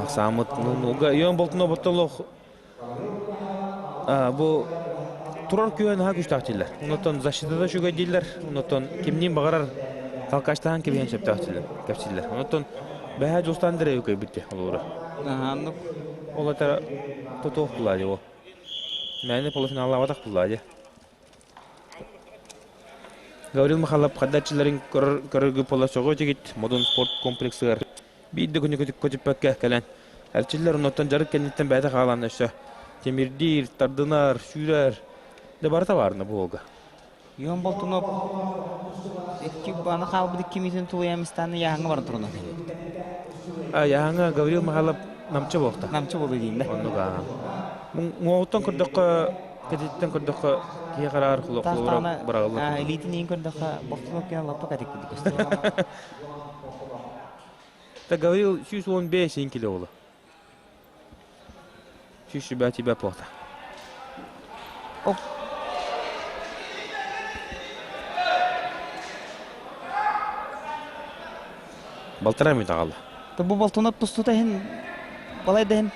Ахсааммыт нуга Ион Болтунов боттолох Бу турар күһэ наһаа күүстээх дииллэр. Онтон защитата үчүгэй дииллэр. Онтон кимниин баҕарар талкачтаһан кэбиһэн сөптөөх дииллэр, кэпсииллэр. Онтон бэһээ Дьулустаан Андреевы көйбүт дии олуура. Аһааннык. Ол этэ тотуох булаа дии ол. Мээнэ полуфиналлаабатах булаа дии. Гаврил Михайлов хаддаччыларын көрөргө буола сөҕүө этигит Модун спорт комплексыгар биир да күнү көтүппэккэ кэлэн эрчиллэр оннуттан дьарык кэнниттэн бэйэтэ хаалан өссө тимирдиир, тардынар, сүүрэр да барыта баарына бу уолга. Ион Болтунов икки баны хаалбыт икки миитин тулуйамыстааны яһаҥҥа баран турунан А яһаҥҥа Гаврил Михайлов намчы буолта. Намчы буолу диин да. Оннук аа. Уҥуоҕуттан көрдөххө, кэтиттэн көрдөххө киһи хараар хулура быраҕыллар. Илиитин иин көрдөххө Болтунов киһи лаппа кэтик курдук көстөр. Та Гаврил 115 кило ола. Сүүс сүбэ тебя плата. Оп. Балтараа мүт аҕалла. Бу болтунап тустута иһин балай да иһин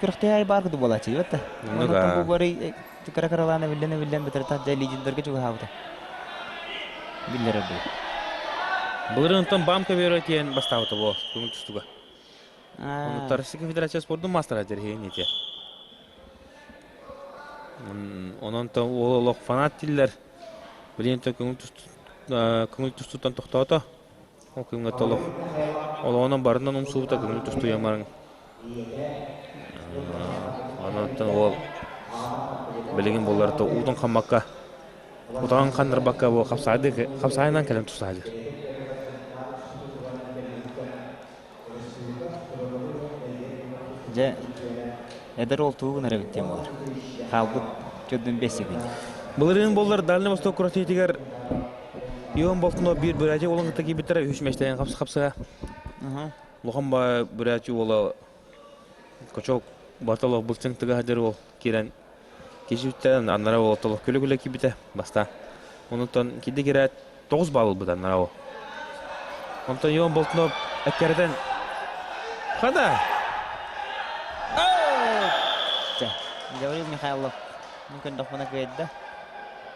күрэхтэһэ баар курдук буолааччы бэтта. Онон бу бары кыра кыралаан эбиллэн эбиллэн бүтэртах дьэ лидердэргэ чугаһаабыта. Биллэрэр бу. Былырыынтан бам көбүөрэ тиэн бастаабыта бу көҥүл тустууга. Онуттар Российская Федерация спордун мастера дэрһиэн ити. Онон то уол олох фанат дииллэр. Билигин то көҥүл тустууттан тохтоото. Ол күҥҥэ толох олоҕунан барынан умсубута көҥүл тустуйамарыҥ. Онон уол билигин булларта уутун хаммакка утаҕын ханнарбакка бу хапсаайынан кэлэн тустаалыр. Дьэ, эдэр уол тугу гынар эбит диэн буолар. Хаалбыт төрдүн бэс эбит. Былырыын буоллар Дальний Восток куратиитигэр Ион Болтунов биир бүрээчи уолун кытта киирбиттэрэ үһүс миэстэнэн хапсыга. Улахан ба бүрээчи уола Кочок Баталов былчыҥ тыга сылдьар уол киирэн киирбиттэрин аннара уол толох күлэ-күлэ киирбитэ бастаан. Онуттан киирдэ кирээт 9 балл ылбыт аннара уол. Онтон Ион Болтунов эккэрэтэн Хана! Чэ, Гаврил Михайлов мин көрдөхпүнэ кыайда.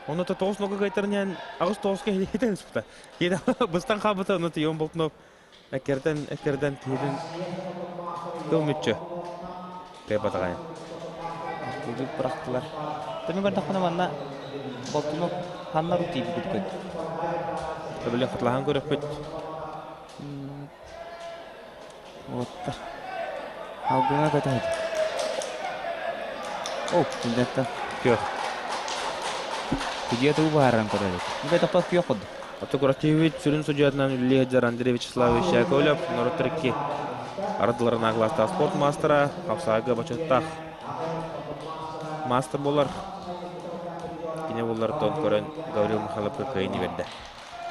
Онно тоҕус нога кыайтаран иһэн аҕыс тоҕуска иһитэн ыспыта. Киһи быстан хаалбыта, онно Ион Болтунов Эккирэтэн, эккирэтэн киһитин тыл мүччү кыайбатаҕайын. Күүрүк бырахтылар. Тымы көрдөхпүнэ манна Болтунов ханна тиийбит көт. Төбөлө хатылаһан көрөхпүт. Уоттар. Алгыҥа көтөһөт. Оп, күндеттен. Күөх. Судья тугу быһааран көрөр эбит. Бу топпот күөх курдук. Автокуративит сүрүн судьуйатынан үлэлии сылдьар Андрей Вячеславович Яковлев норуоттар икки ардыларына кылаастаах спорт маастара, хапсаайга бочуоттаах маастар буолар. Кини буоллар тон көрөн Гаврил Михайловка кыайыыны биэрдэ.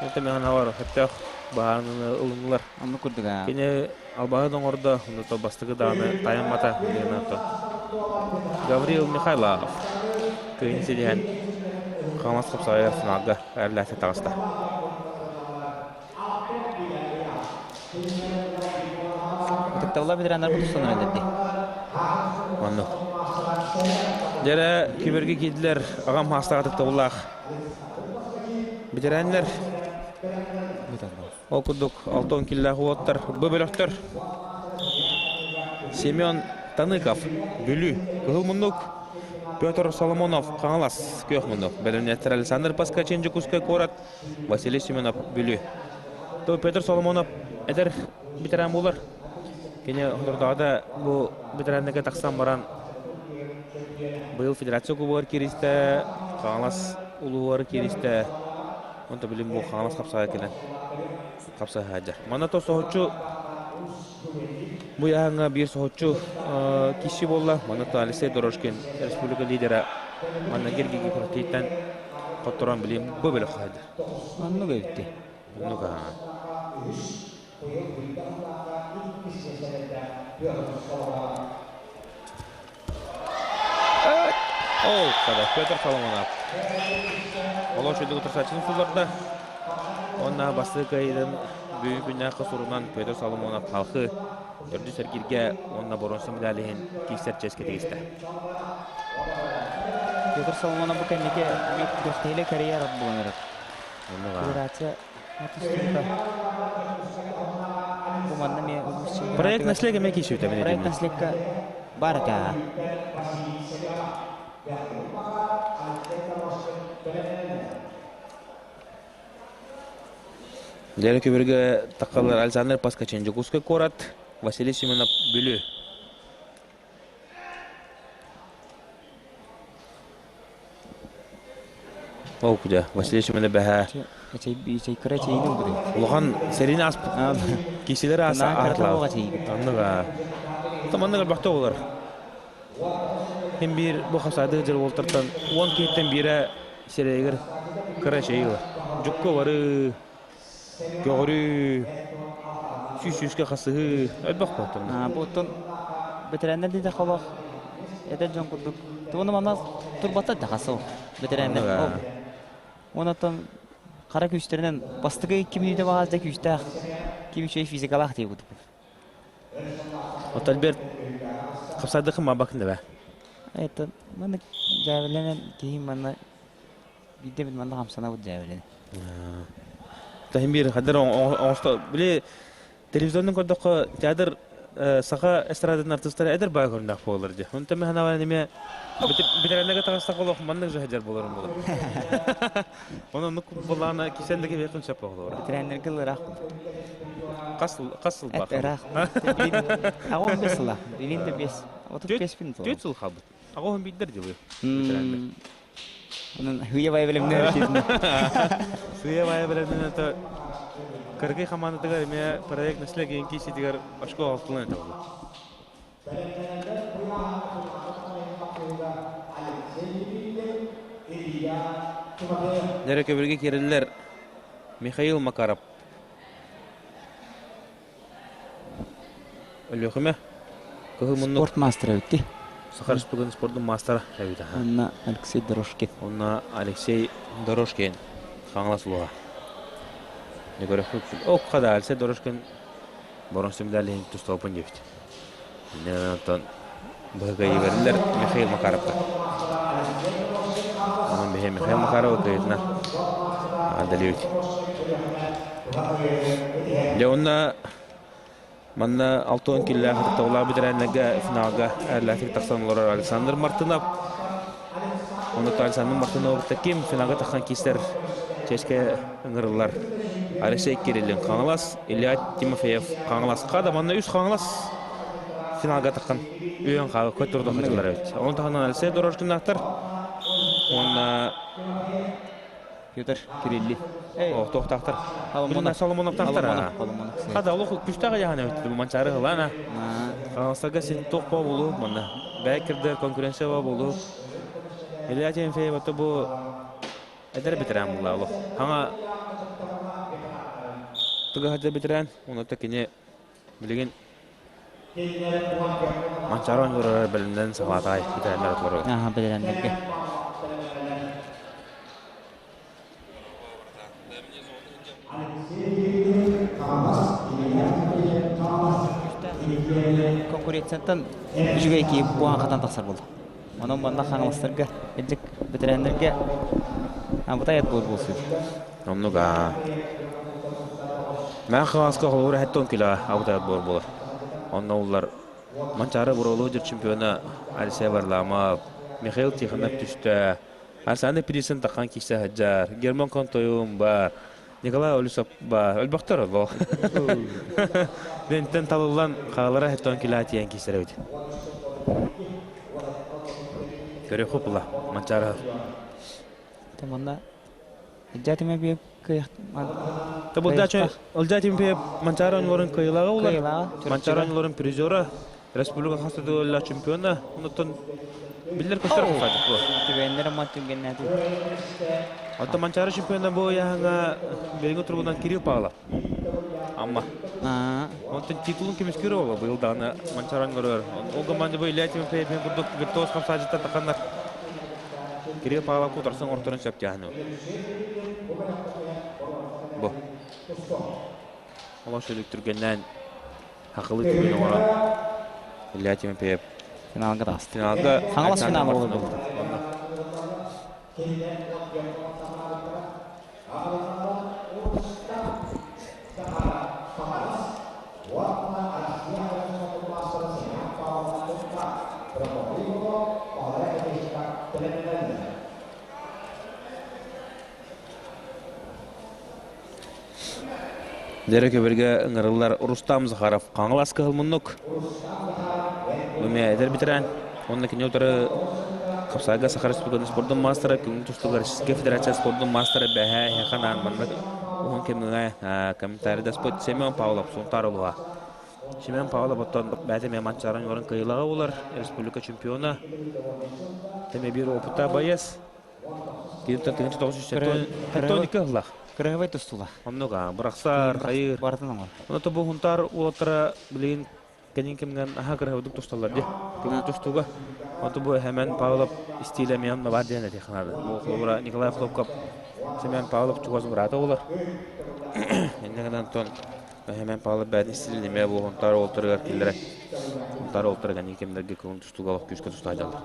Это механавар сөптөөх баһаарыны ылыннылар. Оннук курдук аа. Кини албаһын оҥордо, онно бастакы даҕаны тайаммата диэн Гаврил Михайлов кыайыыны ситиһэн Хаҥалас хапсаҕайыгар финалга эрэллээхтик таҕыста. Ытыктабыллаах ветераннар тустан эрэллэр дии. Оннук. Дьэрэ күбэргэ киирдилэр аҕам хаастаах ытыктабыллаах ветераннар. Ол курдук 60 киллээх уолаттар бу бөлөхтөр Семен Таныков, Бүлүү, Кыһыл Муннук. Петр Соломонов, Хаҥалас, Күөх Муннук. Бэлэмнээттэр Александр Паскачин, Дьокуускай куорат, Василий Семенов, Бүлүү. То Петр Соломонов эдэр ветеран буолар. Кини соторутааҕыта бу ветераннарга тахсан баран быйыл федерация кубогар кииристэ, Хаҥалас улууһугар кииристэ. Онто билим бу Хаҥалас хапсаҕай кэлэн хапсаһаадьар. Манна то соһуччу бу яһаҥҥа биир соһуччу киси буолла. Манна то Алексей Дорожкин республика лидера манна Гергиги күрэхтэһииттэн хотторон билим бу бөлөх хаһайда. Оннук эбитти. Оннук аа. Ол kada Петр Соломонов. Олох шөйдүк утарсааччыны сулларда. Онна бастыы кыайыытын бүгүн күннээх сурунан Петр Соломонов халқы төрдүс эргиргэ уонна боруонса медаль иһин киирсэр чиэскэ тигистэ. Петр Соломонов бу кэнники күрэхтэһиилэ карьера буолан эрэр. Федерация Бу манна эмиэ улуус Проект наследие эмиэ киирсибитэ Проект наследка баар этэ. Дьэ көбүргэ таххаллар Александр Паскачин Дьокуускай куорат, Василий Семенов Бүлүү. Ол кудя, Василий Семенов бэһэ. Кыра чэйини ылбытый. Улахан сэриини ааспыт. Киселери аса аһатлаабыт. Оннуга. Маннык элбэхтэ олар. Хин биир бу хасаадыы дьыл уолтартан 10 киһиттэн биирэ сирэйигэр кыра чэйи ылар. Дьукку бары көҕөрүү, сүүс сүүскэ хасыһыы элбэх буолтун. Бу оттон бэтэрээннэр диэтэх олох эдэр дьон курдук тугуна манна турбаттар да хасыл бэтэрээннэр. Онон хара күүстэринэн бастакы 2 мүнүүтэ баҕас да күүстээх ким үчүгэй физикалаах дии курдук. Оттон Альберт хапсаардыкын маабакын да бэ. Это манна дьээбэлэнэн киһи манна биирдэ мин манна хамсанабыт дьээбэлэнэ. Таһым биир хаддар оҥосто били телевизорынан көрдөххө театр саха эстрадатын артыыстара эдэр баа көрүннэх буолар дии. Онтон мен санаабар эмиэ битэрэннэгэ таҕыстах олох маннык жаһадьар буоларым буолар. Онон оннук буоллаҕына кисен да кэбиэххин сөп буолуора. Бэтэрээннэргэ ыраах. Хас хас сыл баар? Ыраах. Аҕа 15 сыла. Билин да 5. 35 бин Түөрт сыл хаалбыт. Аҕа он биирдэр дьылы. Бэтэрээннэр. Онон сыыйа баайа бэлэмнэр Сыыйа баайа бэлэмнэн это Кыргый хамаандатыгар эмиэ проект наследие кииситигэр очко алтылан этэ буолла. Нэрэ көбүргэ киирэллэр Михаил Макаров. Өлүөхүмэ кыһыл муннук Спорт маастара эбитти. Саха Республикатын спордун маастара эбит аха. Онно Алексей Дорожкин. Онно Алексей Дорожкин Хаҥалас улууһа. Окка да Алексей Дорожкин боронсу медаль иһин тустуопун диэбит. Онтон быһыгайы берилер Михаил Макаровка. Онон биһи Михаил Макаров кыйытына адалиют. Дьэ онно манна 60 киллээх ытыктабылаах бэтэрээннэргэ финалга эрлээтик тахсан олорор Александр Мартынов. Онно Александр Мартынов ким финалга тахсан киистэр чэчкэ ыҥырыллар. Алексей Кириллин Хаҥалас, Илья Тимофеев Хаҥаласқа да манна үс Хаҥалас финалга таххан үйөн хаалы көт турда хачылар эбит. Onun таһынан Алексей Дорожкиннаахтар уонна Петр Кирилли. Туохтаахтар? Соломонов. Соломоновтаахтар. Хада олох күстээх айаһан эбит бу манчаары ылаана. Хаҥаластарга син туох баа буолуо манна. Бэйэ кирдэр конкуренция баа буолуо. Илья Тимофеев ото бу эдэр бэтэрээн буолла олох. Хаҥа тыгаһа бэтэрээн, онно кини билигин Манчаары оонньууларыгар бэлэмнэн саҕалаатаҕай бэтэрээннэр отолоругар. Аха, бэтэрээннэргэ. Конкуренцияттан үчүгэй киһи буһан хатан тахсар буолла. Онон манна хаҥаластарга, илдьик бэтэрээннэргэ абытай ат буолуо буолсу. Оннук аа. Мээн Хаҥаласка холобур 70 килоҕа абытай отбор буолар. Онно уллар Манчаары буруолуу дьир чемпиона Алексей Варламов, Михаил Тихонов түстэ. Александр Птицын тахан киирсэ сылдьар. Герман Контоюн бар. Николай Олюсов бар. Өлбөхтөр олох. Дентен талыллан хаалара хеттон килаа тиийэн киирсэр эбит. Көрө хупула Манчаары. Манна Дьэ биэ Табылдача Ылдьаа Тимофеев Манчаары оонньууларын кыайыылааҕа буолар. Манчаары оонньууларын призера, республика хас да чемпиона. Онтон биллэр көстөр кухаатык бу. Түбэннэр ама түгэннэти. Оттон Манчаары чемпиона бу ыйааһыҥа билиҥҥи туругунан Кирилл Павлов. Амма. Онтон титулун көмүскүүр оҕо быйыл даҕаны Манчаары оонньууларыгар. Ол команда бу Илья Тимофеев курдук виртуоз хамсааччыттар таханнар Кирилл Павлов утарсан орторун сөп дьаһану. Бу. Олох шүлүк түргэннээн хақылы түгэн оҥорон Илья Тимофеев финалга таҕыста. Финалга Хаҥалас финала буолар. Дэрэ көбөргө ыҥырыллар Рустам Захаров Хаҥалас кыһыл муннук. Бу эдэр ветеран. Онно кини утары Хапсаайга Саха Республикатын спордун маастара, көҥүл тустууга Российскай Федерация спордун маастара бэһэ эһиэхэ анаан маннык уһун кэмҥэ комментарий даспыт Семен Павлов Сунтаар улууһа. Семен Павлов оттон бэйэтэ эмиэ Манчаарын уорун кыайыылааҕа буолар, республика чемпиона. Тэме биир опыттаах байыас. Киниттэн 1972 ыллах. Кырыһыбай тустула. Оннук бырахсар, хайыр. Барытын оҥор. Онно бу Хунтаар уолаттара билигин кэнин кэмҥэ аһа кырыһыбытык тусталлар дии. Көҥүл тустууга. Онто бу Семен Павлов истиилэ эмиэ онно баар диэн этиэх наада. Бу холобура Николай Хлопков Семен Павлов чугас быраата буолар. Инньэ гынан онтон Семен Павлов бэйэтин истиилин эмиэ бу Хунтаар уолаттарыгар киллэрэ. Хунтаар уолаттара кэнники кэмнэргэ көҥүл тустууга олох күүскэ туста сылдьаллар.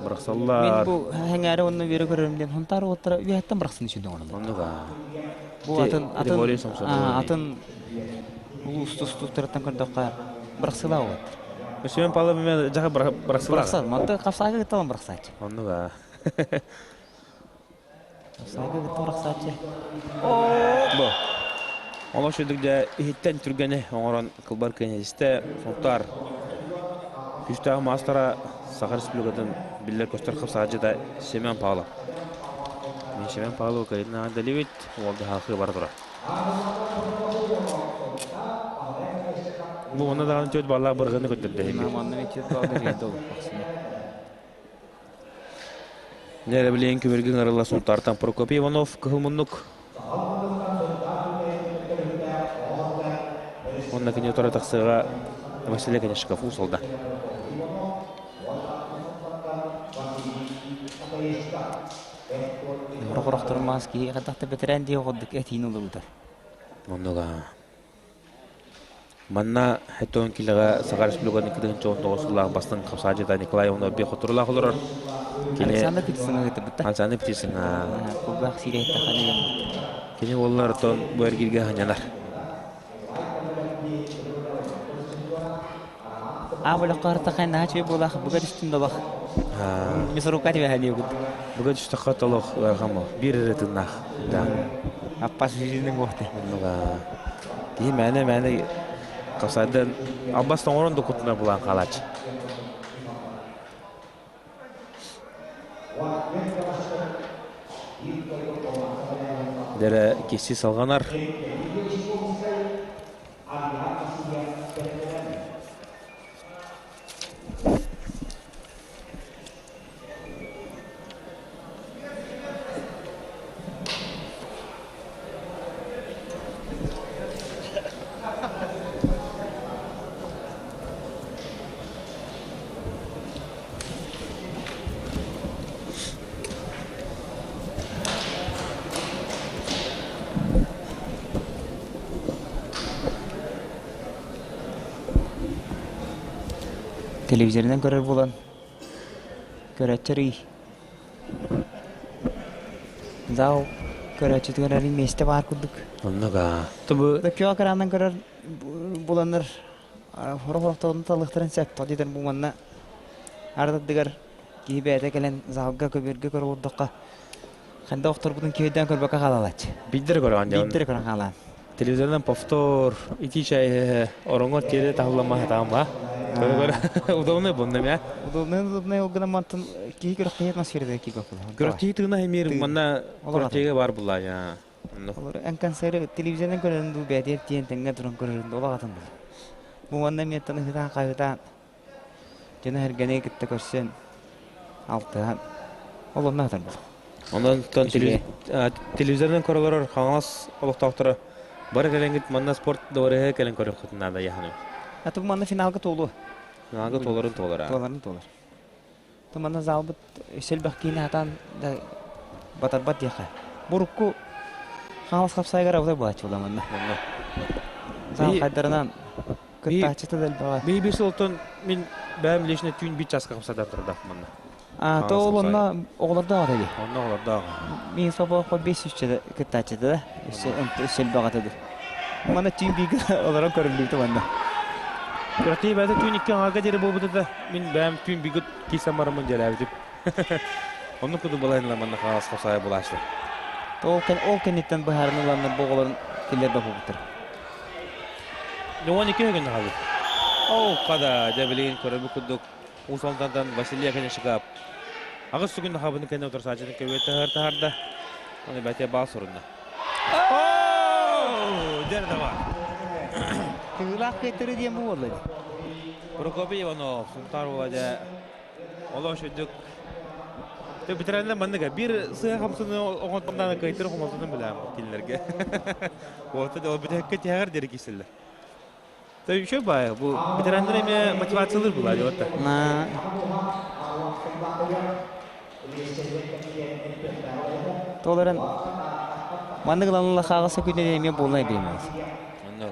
Бырахсаллар. Мин бу сэҥээрэ уонна үөрэ көрөрүм диэн Хунтаар уолаттара үөһэттэн бырахсын үчүн оҥороллор. Оннук аа. Бу атын атын атын улуус тустууктарыттан көрдөххө бырахсылаа уолаттар. Семен Павлов эмиэ дьаха бырахсылаа. Бырахсар. Манта хапсаайга кытталан бырахсааччы. Оннук аа. Хапсаайга кытта бырахсааччы. Бу. Олох шүдүк дьэ иһиттэн түргэни оҥорон кылбар князистэ Сунтаар күүстээх маастара Саха Республикатын биллэр-көстөр хапсааччыта Семен Павлов. Мен Семен Павлов кайыннаан дэлибит, уол дьаһалхыы бара турар. Бу онно даҕаны түөрт баллаах быргыны көттөрдө. Манна мен түөрт баллаах быргыны олохпохсуна. Нэрэ билиэн күбүргүн арылла Сунтаартан Прокопий Иванов кыһыл муннук. Онно кини утары тахсыаҕа Василий Конешков уусалда. Орох-орохтор маас киһи хайдах да бэтэрээн диэх курдук этиини ылыбыта. Оннуга. Манна Хэтон килэҕэ Саха Республикатын 2019 сыллаах бастыҥ хапсааччыта Николай Иванов хотуруулаах олорор. Кини Александр Птицыҥа ыытыбыта. Александр Птицыҥа. Кулгаах сирэйэ таханы Кини уоллар оттон бу эргииргэ ханньанар. Аа бөлөххө артахай наһаа үчүгэй буолаах буга түстүн долох. Мясорубка түбэһэн кут. Буга түстэххэ толох ыарахан буол. Биир эрэ тыыннаах. Да. Аппас жизненный буолты. Оннуга. Киһи мээнэ-мээнэ хапсайдан албас тоҥорон да кутунар булаан хаалааччы. Дэрэ киси салҕанар. Телевизорынан көрөр буолан көрөөччү арый зал көрөөччүтүгэр арый миэстэ баар курдук. Оннук аа. Тобу Кыа экранынан көрөр буланнар сорох-сорохторун талыахтарын сөп. Тоҕо диэтэр бу манна ардыгар Киһи бэйэтэ кэлэн залга көбүөргэ көрө олордоххо, ханна охторбутун киһи өйдөөн көрбөккө хаалалааччы. Биирдэрэ көрөҕүн дьэ. Биирдэрэ көрөн хаалаан. Телевизорынан повтор, итии чай ороҥҥор тиэрэ таһыллама сатаан ба. Көрө көрө удобный бунна мэ. Удобный удобный ол гынан мантан киһи күрэхтэһии атмосферата киирбэт буолла. Күрэхтэһии тыына эмиэр манна күрэхтэһиигэ баар булла я. Олор эн концеры телевизорынан көрөрүн дуу бэйэтигэр тиийэн тэҥҥэ туран көрөрүн дуу олох атын буолар. Бу манна эмиэттэн ыһытаан хаһытаан дьону-сэргэни кытта көрсөн алтыһан ол онно сытар буолар. Онон телевизорынан көрө олорор Хаҥалас олохтоохторо бары кэлэҥҥит манна спорт дыбарыһа кэлэн көрүөххүтүн наада яһаным. А бу манна финалга туолуо. Финалга туоларын туолар. Туоларын туолар. Ту манна залбыт өссө элбэх киинэ хатаан да батарбат диэххэ. Бурукку Хаҥалас хапсайыгар абытай буолааччы була манна. Манна. Зал хайдарынан кыттааччыта да элбэҕэ. Би би сылтан мин бэйэм лично түүн бит часка хапсадан турдах манна. А, то ол онно оҕолордоох этэ дии. Онно оҕолордоох. Мин собооххо 500 кыттааччыта да, өссө өссө элбэх этэ дуу. Манна түүн бииргэ олорон көрүллүбүтэ манна. Күрэхтэһии бэйэтэ түүн икки аҥаарга диэри буолбута да, мин бэйэм түүн бииргэ киирсэн бараммын дьиэлээбитим. Оннук курдук балайынла манна хаалас хапсаайа булааччылар. Ол, ол кэнниттэн быһаарыныы ыланнар бу оҕолорун киллэрбэт буолбуттар. 12 күн хаалбыт. Ол хада, дьэ билигин көрөрбүт курдук Уус Алдантан Василий Конешикап аҕыс сүгүн хабыны кэннэ утарсааччытын көбүөттэ таһар таһарда. Оны бәте баал сурунна. Дэр да Тыылаах кыайтары диэн бу буолла. Прокопий Иванов, Сунтаар уола дьэ олох үрдүк Бүтэрэннэ манныга бир сыа хамсыны оҥотоннаана кыайтыр хомолтотун билэм кинилэргэ. Уота да бүтэһиккэ тиһэҕэр диэри киирсэллэр. Еще баайа бу ветераннар эмиэ мотивациялыыр булаа диэбэт На Толорон маннык ыланылла хааҕаса күнүн эмиэ буолунай биримэс.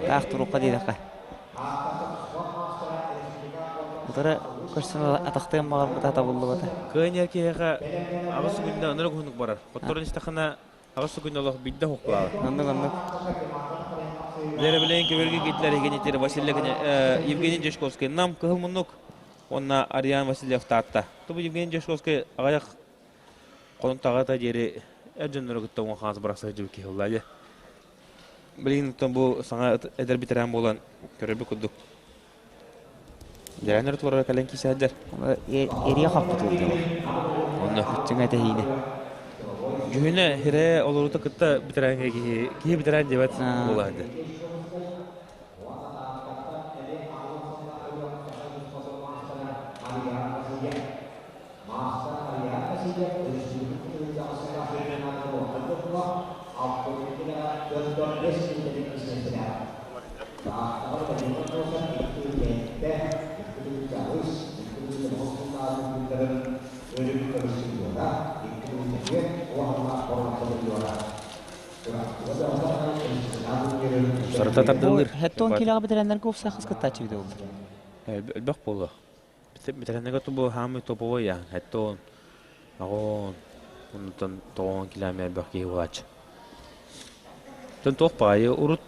Таах турукка диэтэххэ. Утары көрсөн атахтыан баҕарбыта табыллыбата. Кыайан киһиэхэ аҕыс күндэ ынырык уһуннук барар. Хотторон истэххинэ аҕыс күндэ олох биирдэ хоһуккулаабат. Оннук оннук. Дьэрэ билигин көбүөргэ киирдилэр Евгений Васильев Евгений Дьячковский Нам кыһыл муннук уонна Ариан Васильев Таатта. Тубу Евгений Дьячковский аҕыйах хонун таҕата диэри эр дьоннору кытта уҥа хаҥас бырахса сылдьыбыт киһи буолла дии. Билигин оттон бу саҥа эдэр ветеран буолан көрөрбүт курдук. Дьэрээннэр туора кэлэн киисээддэр. Эрия хаппыт буолла. Онно. Чыҥа тэһиинэ. Дьүһүнэ хирэ олорута кытта ветеранга киһи киһи ветеран диэбэт буолаады. Сарата тардылыр. Хеттон килэҕэ бэтэрэннэргэ уопсай хас кыттааччы эбитэ буолла? Элбэх буолла. Бэтэрэннэргэ тубу хаамый топовой яан. Хеттон, аҕон, онтон тоҕон килээмэ элбэх киһи буолааччы. Тон туох баайы урут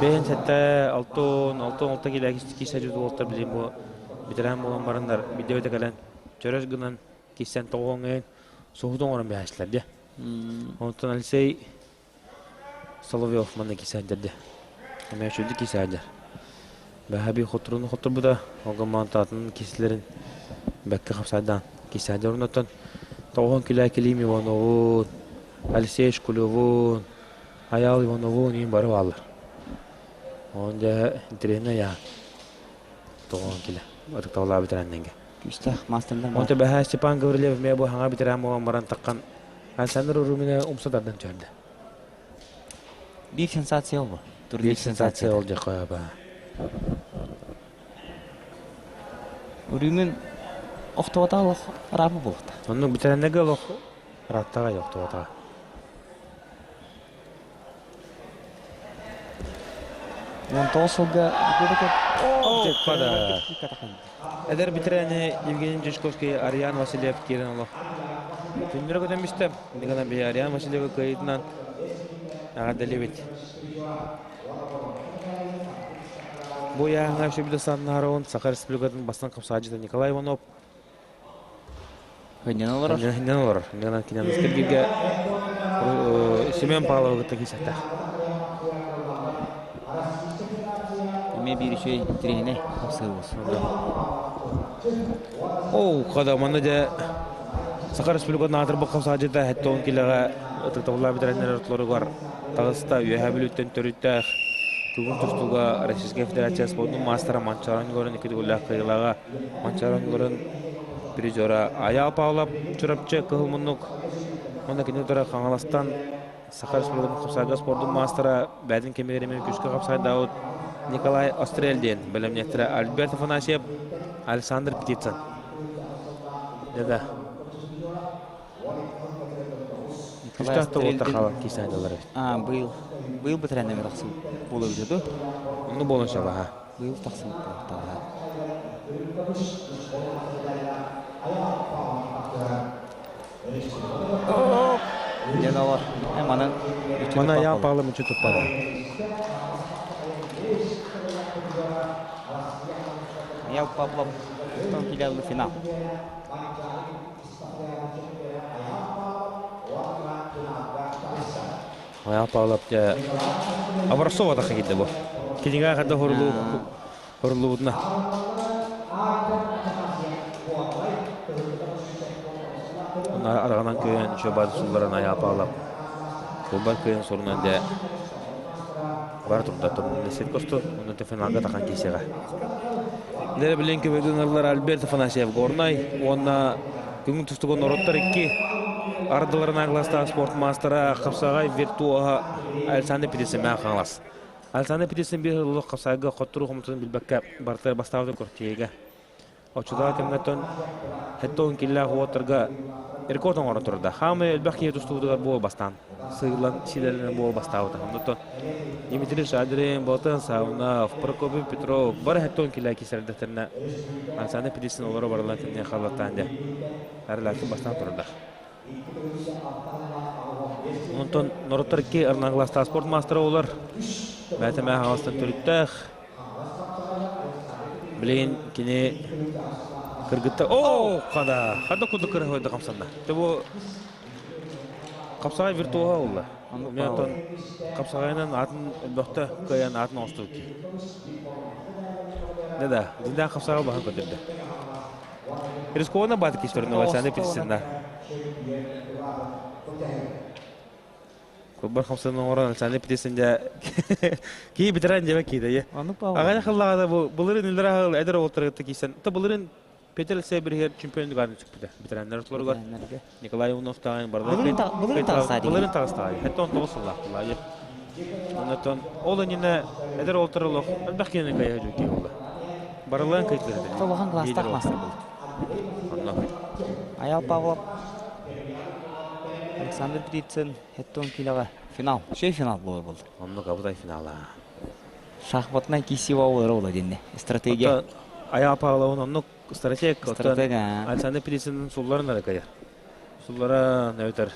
бэйэн сэттэ алтон алтон алта килэ киирсэ дьүт уолтар билин бу ветеран буолан бараннар бидебете кэлэн чөрөс гынан киирсэн тоҕуоҥҥайын соһут оҥорон биһээччилэр дьэ. Онтон Алексей Соловьев манна киирсээддэрдэ. Эмиэ үчүгэйдик киирсээддэр. Бэһэ би хотуруну хотурбута, ол таатын киирсилэрин бэккэ хапсайдаан киирсээддэр. Оннуттан тоҕуһун килээ Клим Ивановун, Алексей Шкулевун, Айаал Ивановун иин бары бааллар. Онон дьэ интэриэһинэй яа тоҕуһун килэ ытыктабыллаах ветераннарга. Күүстээх маастардар Онто бэһээ Степан Гаврильев эмиэ бу хаҥа ветеран буолан баран таххан Александр Румина умса тардан түһэрдэ. Биир сенсация ол бу. Биир сенсация ол дьэ ба. Румин охтубата олох араапы буолта. Оннук бүтээннэгэ олох ырааттаҕа охтубатаҕа. 19 сылга Оппада. Эдэр ветераны Евгений Дьячковский, Ариан Васильев киирэн олох. Түннөрө көтөмүстэ. Дигана би Ариан Васильевы кыайытынан эҕэрдэлиибит. Бу ыйааһыҥҥа Сүбүдэ Саннараун Саха Республикатын бастыҥ хамсааччыта Николай Иванов. Хынньан олорор. Хынньан олорор. Хынньан киниэн киргиргэ Семен Павловы кытта киирсэхтээх. Эмиэ биир үчүгэй интириэһинэй хапсыһыы буолсун. Оо, хада манна дьэ Саха Республикатын аатырбыт хамсааччыта 70 килэҕэ ытыктабыллаах бэтэрээннэр ортолоругар таҕыста Үөһээ Бүлүүттэн төрүттээх Тугун тустууга Российскай Федерация спордун маастара Манчааран Горын икки төгүллээх кыайыылааҕа Манчааран Горын призера Айаал Павлов Чурапчы Кыһыл Муннук уонна кини утары Хаҥаластан Саха Республикатын хапсаайга спордун маастара бэйэтин кэмигэр эмиэ күүскэ хапсаайдаабыт Николай Острель диэн бэлэмниэхтэрэ Альберт Афанасьев, Александр Птицын. Да-да. Күүстээх тобуотта хаалан киисаайдалар эбит. А, быйыл. Быйыл бэтэрээннэргэ тахсыбыт буола эбитэ дуо? Онну буолан сөп аха. Быйыл тахсыбыт буолуохтааҕа. Дьэ доҕор, манан Мана Ян Павлов мүччү туппата. Ян Павлов килэлли финал. Ян Павлов дьэ Образцова тахха киирдэ бу. Кинигэ хадда хорулуу хоруллубутуна. Араҕынан кыайан үчүгэй сулларан айаапаалап кулбар кыайан сорунан дэ бар турда сир косту онно финалга тахан киисэҕэ. Нere билен көбөгүн Альберт Афанасьев Горнай уонна күҥүн тустугун норуоттар икки ардыларынан класстаах спорт маастара хапсаҕай виртуоһа Александр Петисемян Хаҥалас. Александр Петисин биир сыл хапсаайга хотторуу хомутун билбэккэ барытыгар бастаабыта кортиега. Оччотооҕу кэмҥэ 70 киллээх уоттарга рекорд оҥоро турда. Хаамай элбэх киһи тустубутугар буол бастаан. Сыылан силэлэнэн буол бастаабыта. Онтон Дмитрий Шадрин, Болтан Саунов, Прокопий Петров бары 70 киллээх киирсэрдэхтэринэ Александр Петисин олоро барылан кэмҥэ халлаттаан дьэ. Арылаатын бастаан турда. Онтон норуоттар икки арнагластаах спорт маастара олар. Бэйэтэ хаҥастан төрүттээх. Билигин кини кыргытта Оо, хада! Хада курдук кырыһыйда хамсанна. Те бу хапсаҕай виртуоһа олла. Мен оттон хапсаҕайынан атын элбэхтэ кыайан атын оҥостубут киһи. Да да, диндээх хапсаҕай баһын көрдөрдө. Рискованно баат кистөрүн Александр Петисинна. Кулбар хамсан оҥорон Александр Петисин дьэ кии битерен дьэбэ киидэйэ. Аҕай хыллаҕада бу былырын үллэр аһыл эдэр уолтарыгытта киисэн. Та былырын Петр Алексей биригэр чемпион дугаарын сүкпүтэ. Ветераннар ортолоругар Николай Иванов таҕайын барда. Былырын таҕыстаа Былырын таҕыстаа. Хэтте 19 сыллаах булаайы. Оннотон ол иннинэ эдэр уолтар олох элбэх киһини кайа дьүкки буолла. Барылаан кыйтырды. Улахан класстаах мастер был. Онно. Аял Павлов, Александр Птицын, Хеттон килоға финал. Шей финал болар болды. Онно кабытай финала. Шахматнай кисива олар ола денне. Стратегия. Аял Павловын онно стратег. Стратегия. Александр Птицын сулларын аракая. Суллара нәүтер.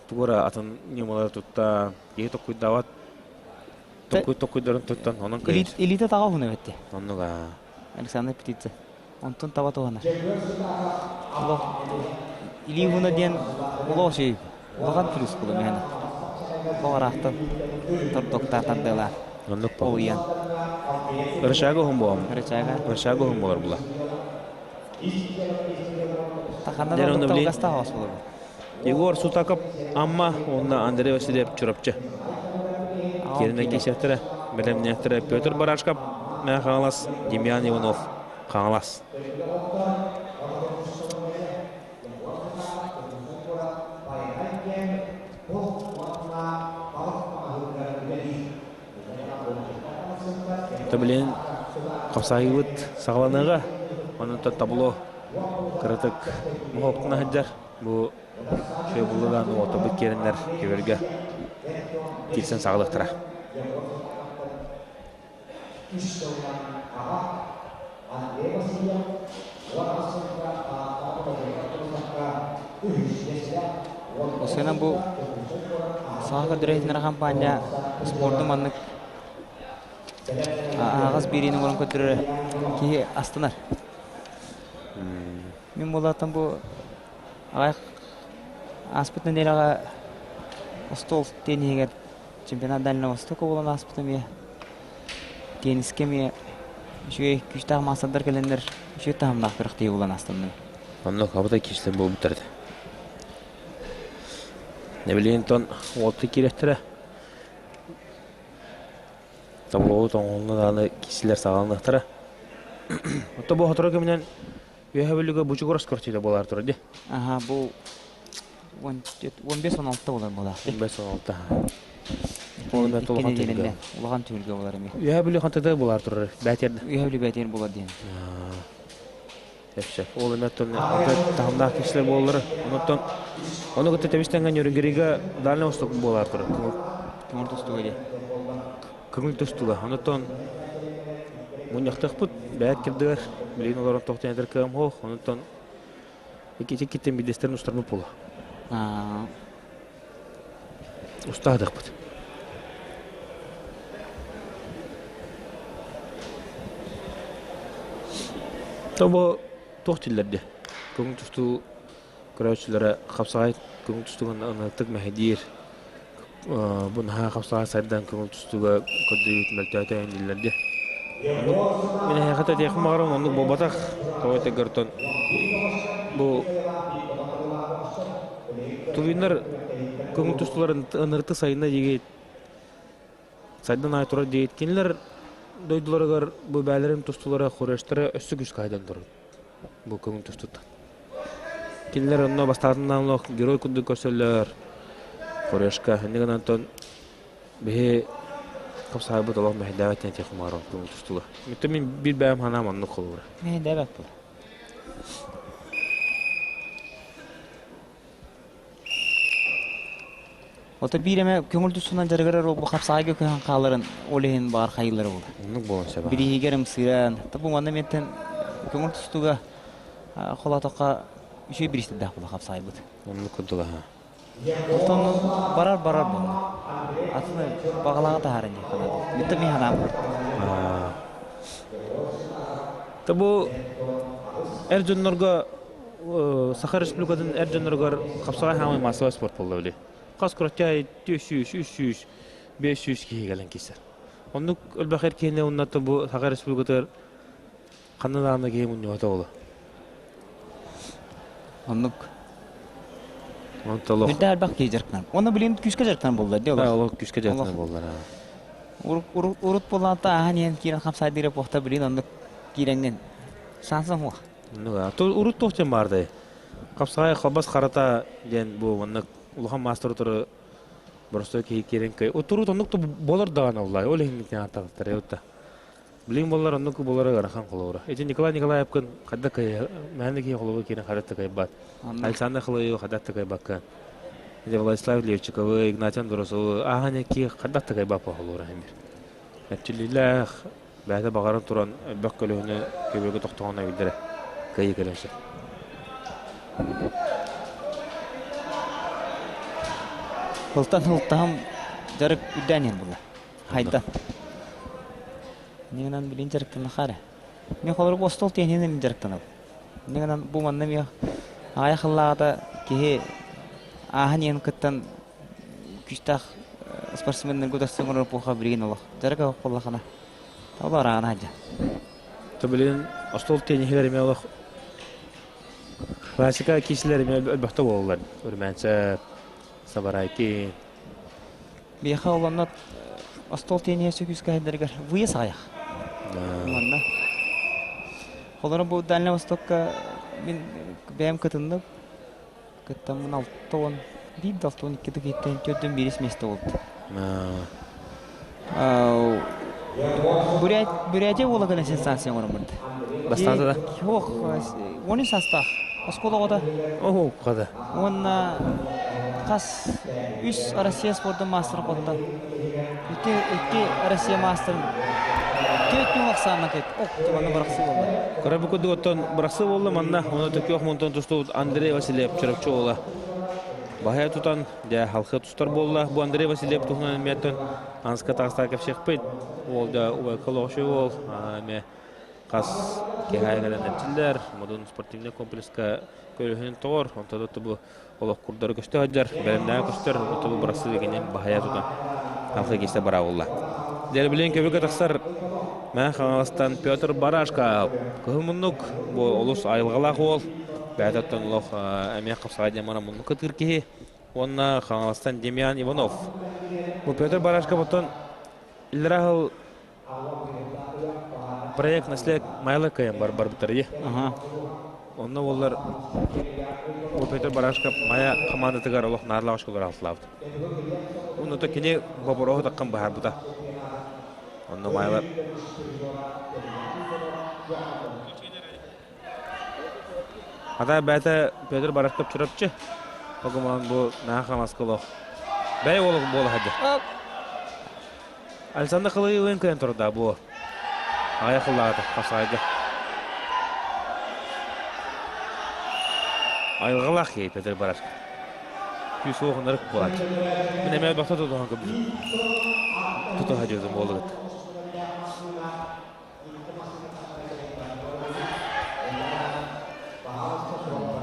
Тугура атын ньымалары тутта, киһи токкуйдаабат токкуй токкуйдарын туттан онон кыйыр. Элита таға хуна бетте. Оннуга. Александр Птица. Онтон таба туһана. Олох илии хуна диэн олох шей улахан плюс була мээнэ. Боҕараахтан тордоктаа тардыалаа. Оннук по. Олуйан. Рычага уһун буолам. Рычага. Рычага уһун буолар була. Таханна Дьэ, онно да билин гаста хос буолар. Егор Сутаков Амма уонна Андрей Васильев Чурапчы. Киэринэ киисэхтэрэ, бэлэмнээхтэрэ Петр Барашков Мэҥэ Хаҥалас, Демьян Иванов Хаҥалас. Билин хапсаайыбыт саҕаланыаҕа, онон табло кыратык моһуоктана сылдьар. Бу үчүгэй буллулаан уотабыт киэрэннэр көбөргө киирсэн саҕалыахтара. Осынан бу саха көрдөрө хампаанньа спорду маннык аһаҕас биэриини оҥорон көрдөрөрө киһи астынар. Мин буолаатан бу аҕай ааспыт нэдиэлэҕэ остуол тенниһигэр чемпионат Дальнего Востока буолан ааспыт эмиэ. Теннискэ эмиэ үчүгэй күүстээх маастардар кэлэннэр үчүгэй таһымнаах күрэхтэһии буолан аастанным. Онно хабыта киирсэн буолбуттар этэ. Нэбилиэнтон уолта киирэхтэрэ. Таблоу тоҥолно даҕаны киирсилэр саҕаланыахтара. Отто бу сотору кэминэн Үөһэ Бүлүүгэ Бучугурас квартира буолаар турар дии. Аха, бу 15-16 болар буолаах. 15-16. Ол улахан түһүлгэ. Улахан түһүлгэ болар эми. Үөһэ Бүлүү хантата буолаар турар. Бээтиэрдэ. Үөһэ Бүлүү бээтиэр болар диэн. Сөп. Ол эметтон таһымнаах киһилэр буоллар. Онуттан ону кытта тэбистэнген Нюрнберга Дальний Восток буолаар турар. Көҥүл тустууга дии. Көҥүл тустууга. Онуттан мунньахтахпыт бэйэт кирдигэр билигин олорон тохтон этэр кыам суох. Онуттан икки-иккиттэн биирдэстэрин устарбыт буолуо. Устаатахпыт. Тобо туох тиллэрди? Көҥүл тустуу көрөөччүлэрэ хапсаҕай көҥүл тустууга ынырыктык мэһэйдиир. Бу наһаа хапсаҕай сайдан көҥүл тустууга көрдөрүүт мөлтөөтө дииллэр дии. Оннук мин эһиэхэ этиэхпин баҕарабын, оннук буолбатах. Тоҕо этэргэр бу тувиннар көҥүл тустууларын ынырыктык сайынна диигит сайдан аай турар диигит. Кинилэр дойдуларыгар бу бээлэрин тустуулара хорештара өссө күүскэ сайдан турар. Бу көҥүл тустууттан. Кинилэр онно бастаатынан олох герой курдук көрсөллөр. Корешка иннигин онтон биһи хапсаайбыт олох мэһэйдээбэт диэн этиэх умаарым көҥүл тустууга. Миттэ мин биир бэйэм санаам оннук холобура. Мэһэйдээбэт буол. Ото биир эмэ көҥүл тустуунан дьарыгырар ол бу хапсаайга көһөн хааларын ол иһин баар хайыылара буолар. Оннук буолан сөп. Бирииһигэр ымсыыран, бу манна ментэн көҥүл тустууга холоотоххо үчүгэй бириистэрдээх буола хапсаайбыт. Оннук курдук аха. Оттон барар барар буолла. Атын баҕалааҕы таһааран дии санаатым. Бүттэ мин санаам. Та бу эр дьоннорго Саха Республикатын эр дьонноругар хапсаҕай хаамыы маассабай спорт буолла били. Хас кураччай 200, 300, 500 киһи кэлэн киирсэр. Оннук элбэх эр киһини уонна бу Саха Республикатыгар ханна даҕаны киһи мунньубата буолуо. Оннук. Онто олох. Үрдэ элбэх киһи дьарыктанар. Уонна билигин күүскэ дьарыктанар буоллар дии олох. Олох күүскэ дьарыктанар буоллар. Урут буоллаата ааһан иһэн киирэн хамсаайдыыра буохта билигин оннук киирэҥҥин шанса суох. Урут туох диэн баардай? Хапсаҕай халбас харата диэн бу маннык улахан маастар утары боростуой киһи киирэн көй. Утурут оннук да болор даҕаны оллай. Ол иһин ааттаахтар утта. Билигин боллар оннук болора ыарахан холобура. Ити Николай Николаевкын хайдах кый мээнэ киһи холобур киирэн хайдах да кыайбат. Александр Хлоевы хайдах да кыайбаккын. Ити Владислав Левчиковы, Игнатий Андросовы ааһан икки хайдах да кыайбат холобура химир. Эрчиллиилээх Бэйэтэ баҕаран туран элбэх көлөһүнү көбүөргэ тохтоҕуна биллэрэ кыайыы кэлэн сөп. Сылтан сылтаһым дьарык үрдээн иһэр буолла. Хайда. Нигынан билин дьарыктанахаа эрэ. Мен холорук остуол тиэһинэн дьарыктанабын. Нигынан бу манна эмиэ аҕыйах сыллааҕыта киһи ааһан иһэн кыттан күүстээх спортсменнарга утарсан оҥорор эпоха билигин олох дьарык оһох буоллахына олор аана сылдьар. То билигин остуол тенниһигэр эмиэ олох классика киисилэр эмиэ элбэхтэ буолаллар. Үрмээнсэ, Сабарайкин. Биһиэхэ олонно остуол тенниһэ сүкүүскэ сайдарыгар выезд аҕыйах. Манна. Холоро бу Дальний Востокка мин бэйэм кытынным. Кыттаммын 61 да 62 да киһиттэн төрдүн биирис миэстэ буолбут. Бурят Бурятия уола гына сенсация оҥорон барда. Бастаата да? Ох, 13 саастаах. Оскуола оҕото. Оһо, хада. Уонна хас үс Россия спордун маастарын хотто. Икки, икки Россия маастарын 4 ахсаанна кэт. Ох, манна бырахсыы буолла. Көрө курдук оттон бырахсыы буолла манна. Оны төкүөх мунтан тустубут Андрей Васильев Чурапчы уола. Баһа тутан, дьэ, халхы тустар буолла. Бу Андрей Васильев туһунан эмиэттэн Анска таастаа кэпсиэхпит. Уол да убайкал оҕошуй уол. Эмиэ Хас киэһэ кэлэн эрчиллэр, Модун спортивнай комплекска көрүһүн тоҕор, онтон бу олох курдары көстө сылдьар, бэлэмнээх көстөр, отобу бырасыы кини баһайа тутан алха киирсэ бараулла. Дьэ, билигин көбүкэ тахсар Мэҥэ Хаҥаластан Петр Барашка кыһыл муннук, бу олус айылҕалаах уол, бэйэтэ оттон олох эмиэ хапсаҕай диэн баран муннук кытыыр киһи уонна Хаҥаластан Демьян Иванов. Бу Петр Барашка оттон иллэрэ сыл Проект наслед Майла кыайан бар барбыттар дии. Онно буоллар бу Петр Барашков Майа хамаандатыгар олох наадалаах оскуолалар алтылаабыт. Онно кини бобороһу таккан быһаарбыта. Онно Майлар Ата бэйэтэ Петр Барашков Чурапчы. Погуман бу наха маскалох. Бэй олох буола хадьа. Александр Кылыйылыын кыайан турда бу. Аҕыйах сыллааҕыта хапсаҕайга. Айылҕалаах киһи Петр Барашков. Күүс суох ынырык буолааччы. Мин эмиэ бахта тутуһан көрбүтүм. Тутуһа дьиэтим буолугут.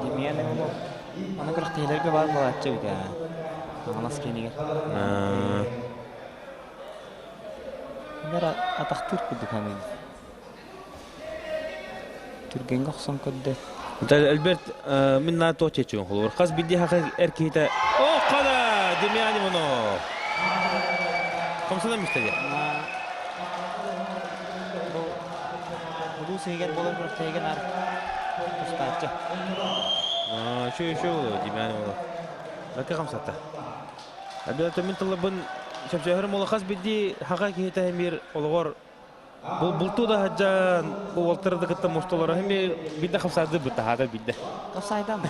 Демьян Иванов аны күрэхтэһиилэргэ баар буолааччы эбит ээ. Хаҥалас киинигэр. Бара атахтыыр курдук саныыбын. Түргэҥҥэ охсон көрдө. Альберт мин наа туох чечүн холобур. Хас биирдии хаха эр киһитэ О, хана! Демьян Иванов! Комсунан мистеге. Бу улуус иһигэр буолар күрэхтэһиигэ наар тустааччы. Еще еще Демьян Иванов. Бакы хамсатта. Альберт мин тылларбын сөпсөһөрүм ол хас биирдии хаха киһитэ эмиэр олоҕор Бултуу да сылдьан, уолтары да кытта мусталара эмиэ биирдэ хапсаардыы бытаһаата биирдэ. Хапсаайдаан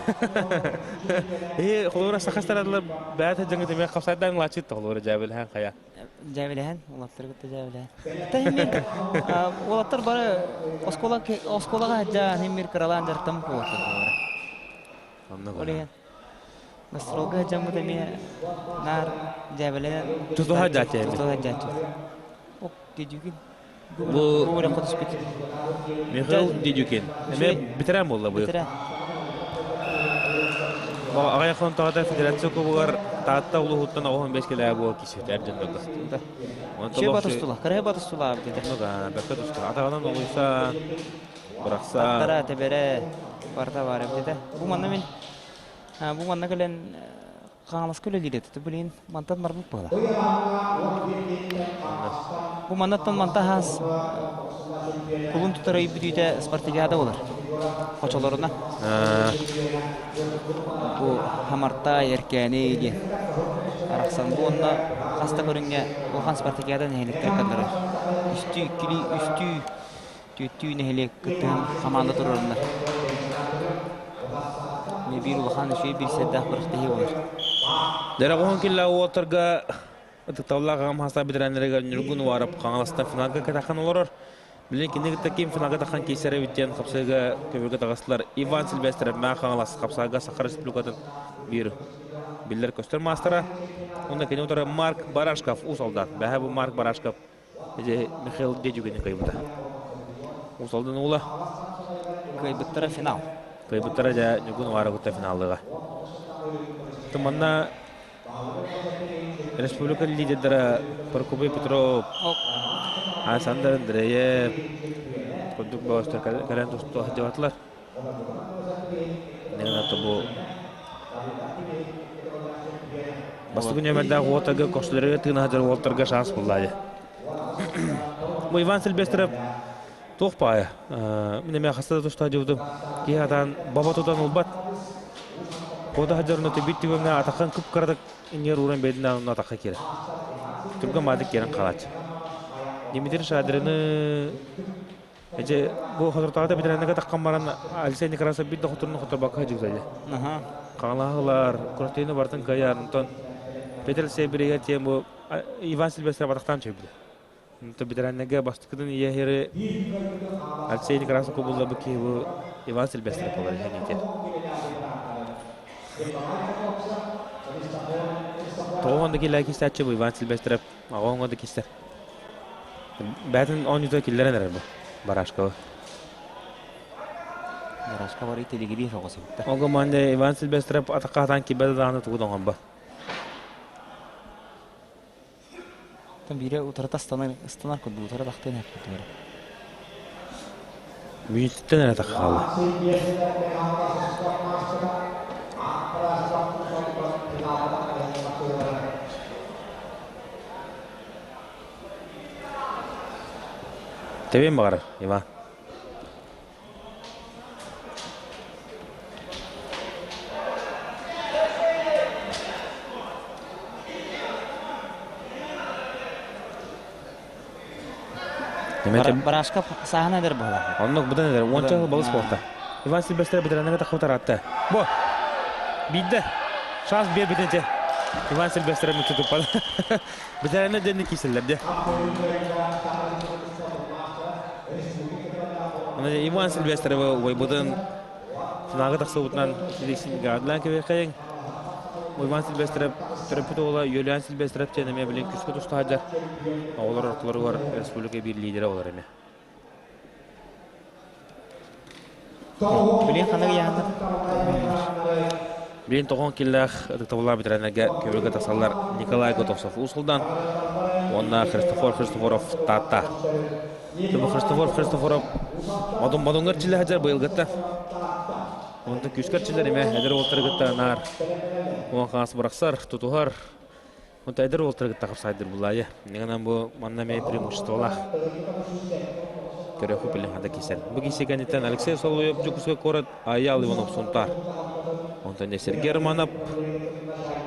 Ээ, холобура саха старалар бэйэтэ дьаҥыт эмиэ хапсаайдаан лаачыт холобура дьээбэлэһэн хайа. Дьээбэлэһэн, уолаттары кытта дьээбэлэһэн. Та уолаттар бары оскуола оскуолаҕа сылдьан химмир кыралаан дьарыктаммыт уолаттар холобура. Оннук. Ол иһин гастролга сылдьаммыт эмиэ наар дьээбэлэнэн Тутуһа дьааччы. Тутуһа дьааччы. Дедюкин. Бу Бу үрэххэ түспүт. Михаил Дедюкин. Эмиэ бэтэрээн буолла быйыл. Бэтэрээн. Аҕыйах хонтоҕото федерация кубугар Таатта улууһуттан 15 килэ буол киситэр дьоннорго. Шөй батыстула, кырай батыстула деді. Ну да, бэркэ тустула. Атаҕынан олуйса, бырахса. Таттара, тэбэрэ, барыта бар эбит Бу манна мин бу манна кэлэн Хаҥаласка үлэлиир этэ, блин, мантан барбыт буола. Бу маннаттан манта хаас кулун тутар ый бүтүүтэ спартакиада болар. Хочолоруна. Бу Хамарта, Эркээни диэн арахсан бу онно хас да көрүҥҥэ улахан спартакиада нэһилиэктэр кытыннарар. Үстүү, иккилии, үстүү, түөртүү нэһилиэк кыттыһан хамаанда туруорунар. Эмиэ биир улахан үчүгэй биир сэрдээх күрэхтэһии буолар. Дороҕоһун киллээ уолаттарга ытыктабыллаах аҕам хастаах бэтэрээннэригэр Ньургун Уаров Хаҥаластан финалга кэтаххан олорор. Билигин кини кытта ким финалга таххан киирсэр эбит диэн хапсыыга көбүргэ таҕыстылар. Иван Сильвестров Мэҥэ Хаҥалас хапсаҕайга Саха Республикатын биир биллэр-көстөр маастара. Уонна кини утары Марк Барашков Уус Алдан. Бэһэ бу Марк Барашков Ити Михаил Дедюгини кыайбыта. Уус Алдан уола. Кыайбыттара финал. Кыайбыттара дьэ Ньургун Уара кытта финаллыга. Манна республика лидердара Прокопий Петров, Александр Андреев курдук бөҕөстөр кэлэн тустуох сылдьыбатылар. Бу Бастакы нүөмэрдээх уолтарга көхсүлэригэр тыына сылдьар уолтарга шанс булла дии. Бу Иван Сильвестров туох баайа? Мин эмиэ хаста да туста сылдьыбытым. Киһи атаан баба тутан ылбат. Куота сылдьар онно түбүт түгэҥҥэ атаххын кып-кыратык иннигэр ууран биэрдин онно атахха киирэр. Түргэн баайдык киирэн хаалааччы. Дмитрий Шадрины Эдьэ, бу хотуртаҕыта бэтэрээннэргэ таххан баран Алексей Некрасов биир да хотурун хоторбокко сылдьыбыта дьэ. Хаҥалаһылар, Куртыйны барытын кыайар, онтон Петр Алексей тиэн бу Иван Сильвестров атахтаан чөйбүтэ. Онтон бэтэрээннэргэ бастакытын ийэһири Алексей Некрасов кубулла бу киһи бу Иван Сильвестров буолар иһэн Тоҕо да киллэр кистээччи бу Иван Сильвестров аҕа да кистэр. Бээтин оонньуута киллэрэн эрэр бу Барашкова. Барашка барый тилигирии соҕус эбит. Ол гымман Иван Сильвестров атаххаатаан киирбэтэ даҕаны тугу да оҥорбот. Оттон биирэ утарыта ыстанар, ыстанар курдук утары тахтыан эппитигэр. Мүнүүтүттэн эрэ таххаалла. Тэбиэн баҕарар, Иван. Барашков сааһына эдэр быһалаах. Оннук быдан эдэр. Уонча сыл балыс буолта. Иван Сильвестр бэтэрээннэргэ таххыбыт араатта. Бу! Биирдэ! Шанс биэрбитин дьэ. Иван Сильвестр мүччү туппат. Бэтэрээннэр дэнни киирсэллэр дьэ. Иван Сильвестровы убайбытын финалга тахсыбытынан гаадылаан кэбиэхэйиҥ. Иван Сильвестров төрөппүт уола Юлиан Сильвестров диэн эмиэ билин күскэ туста сылдьар. Оҕолор ортолоругар республика биир лидерэ олор эмиэ. Билин ханнык ыйааннар? Билин тоҕон киллээх ытыктабыллаах ветераннарга көмөлгө тахсаллар Николай Готовцев Уус-Алдан уонна Христофор Христофоров Таатта. Христофор Христофоров модун модуҥҥар чиллэ сылдьар быйылгытта. Онтон күүскэр чиллэр эмэ эдэр уолтары кытта наар уон хаас бырахсар, тутуһар. Онтон эдэр уолтары кытта хапсайдыр буллаайы. Нигынан бу манна эмэ преимуществолаах. Көрөхү билин хада кисен. Бу кисе кэнниттэн Алексей Соловьев Дьокуускай куорат Айаал Иванов Сунтаар. Онтон Сергей Романов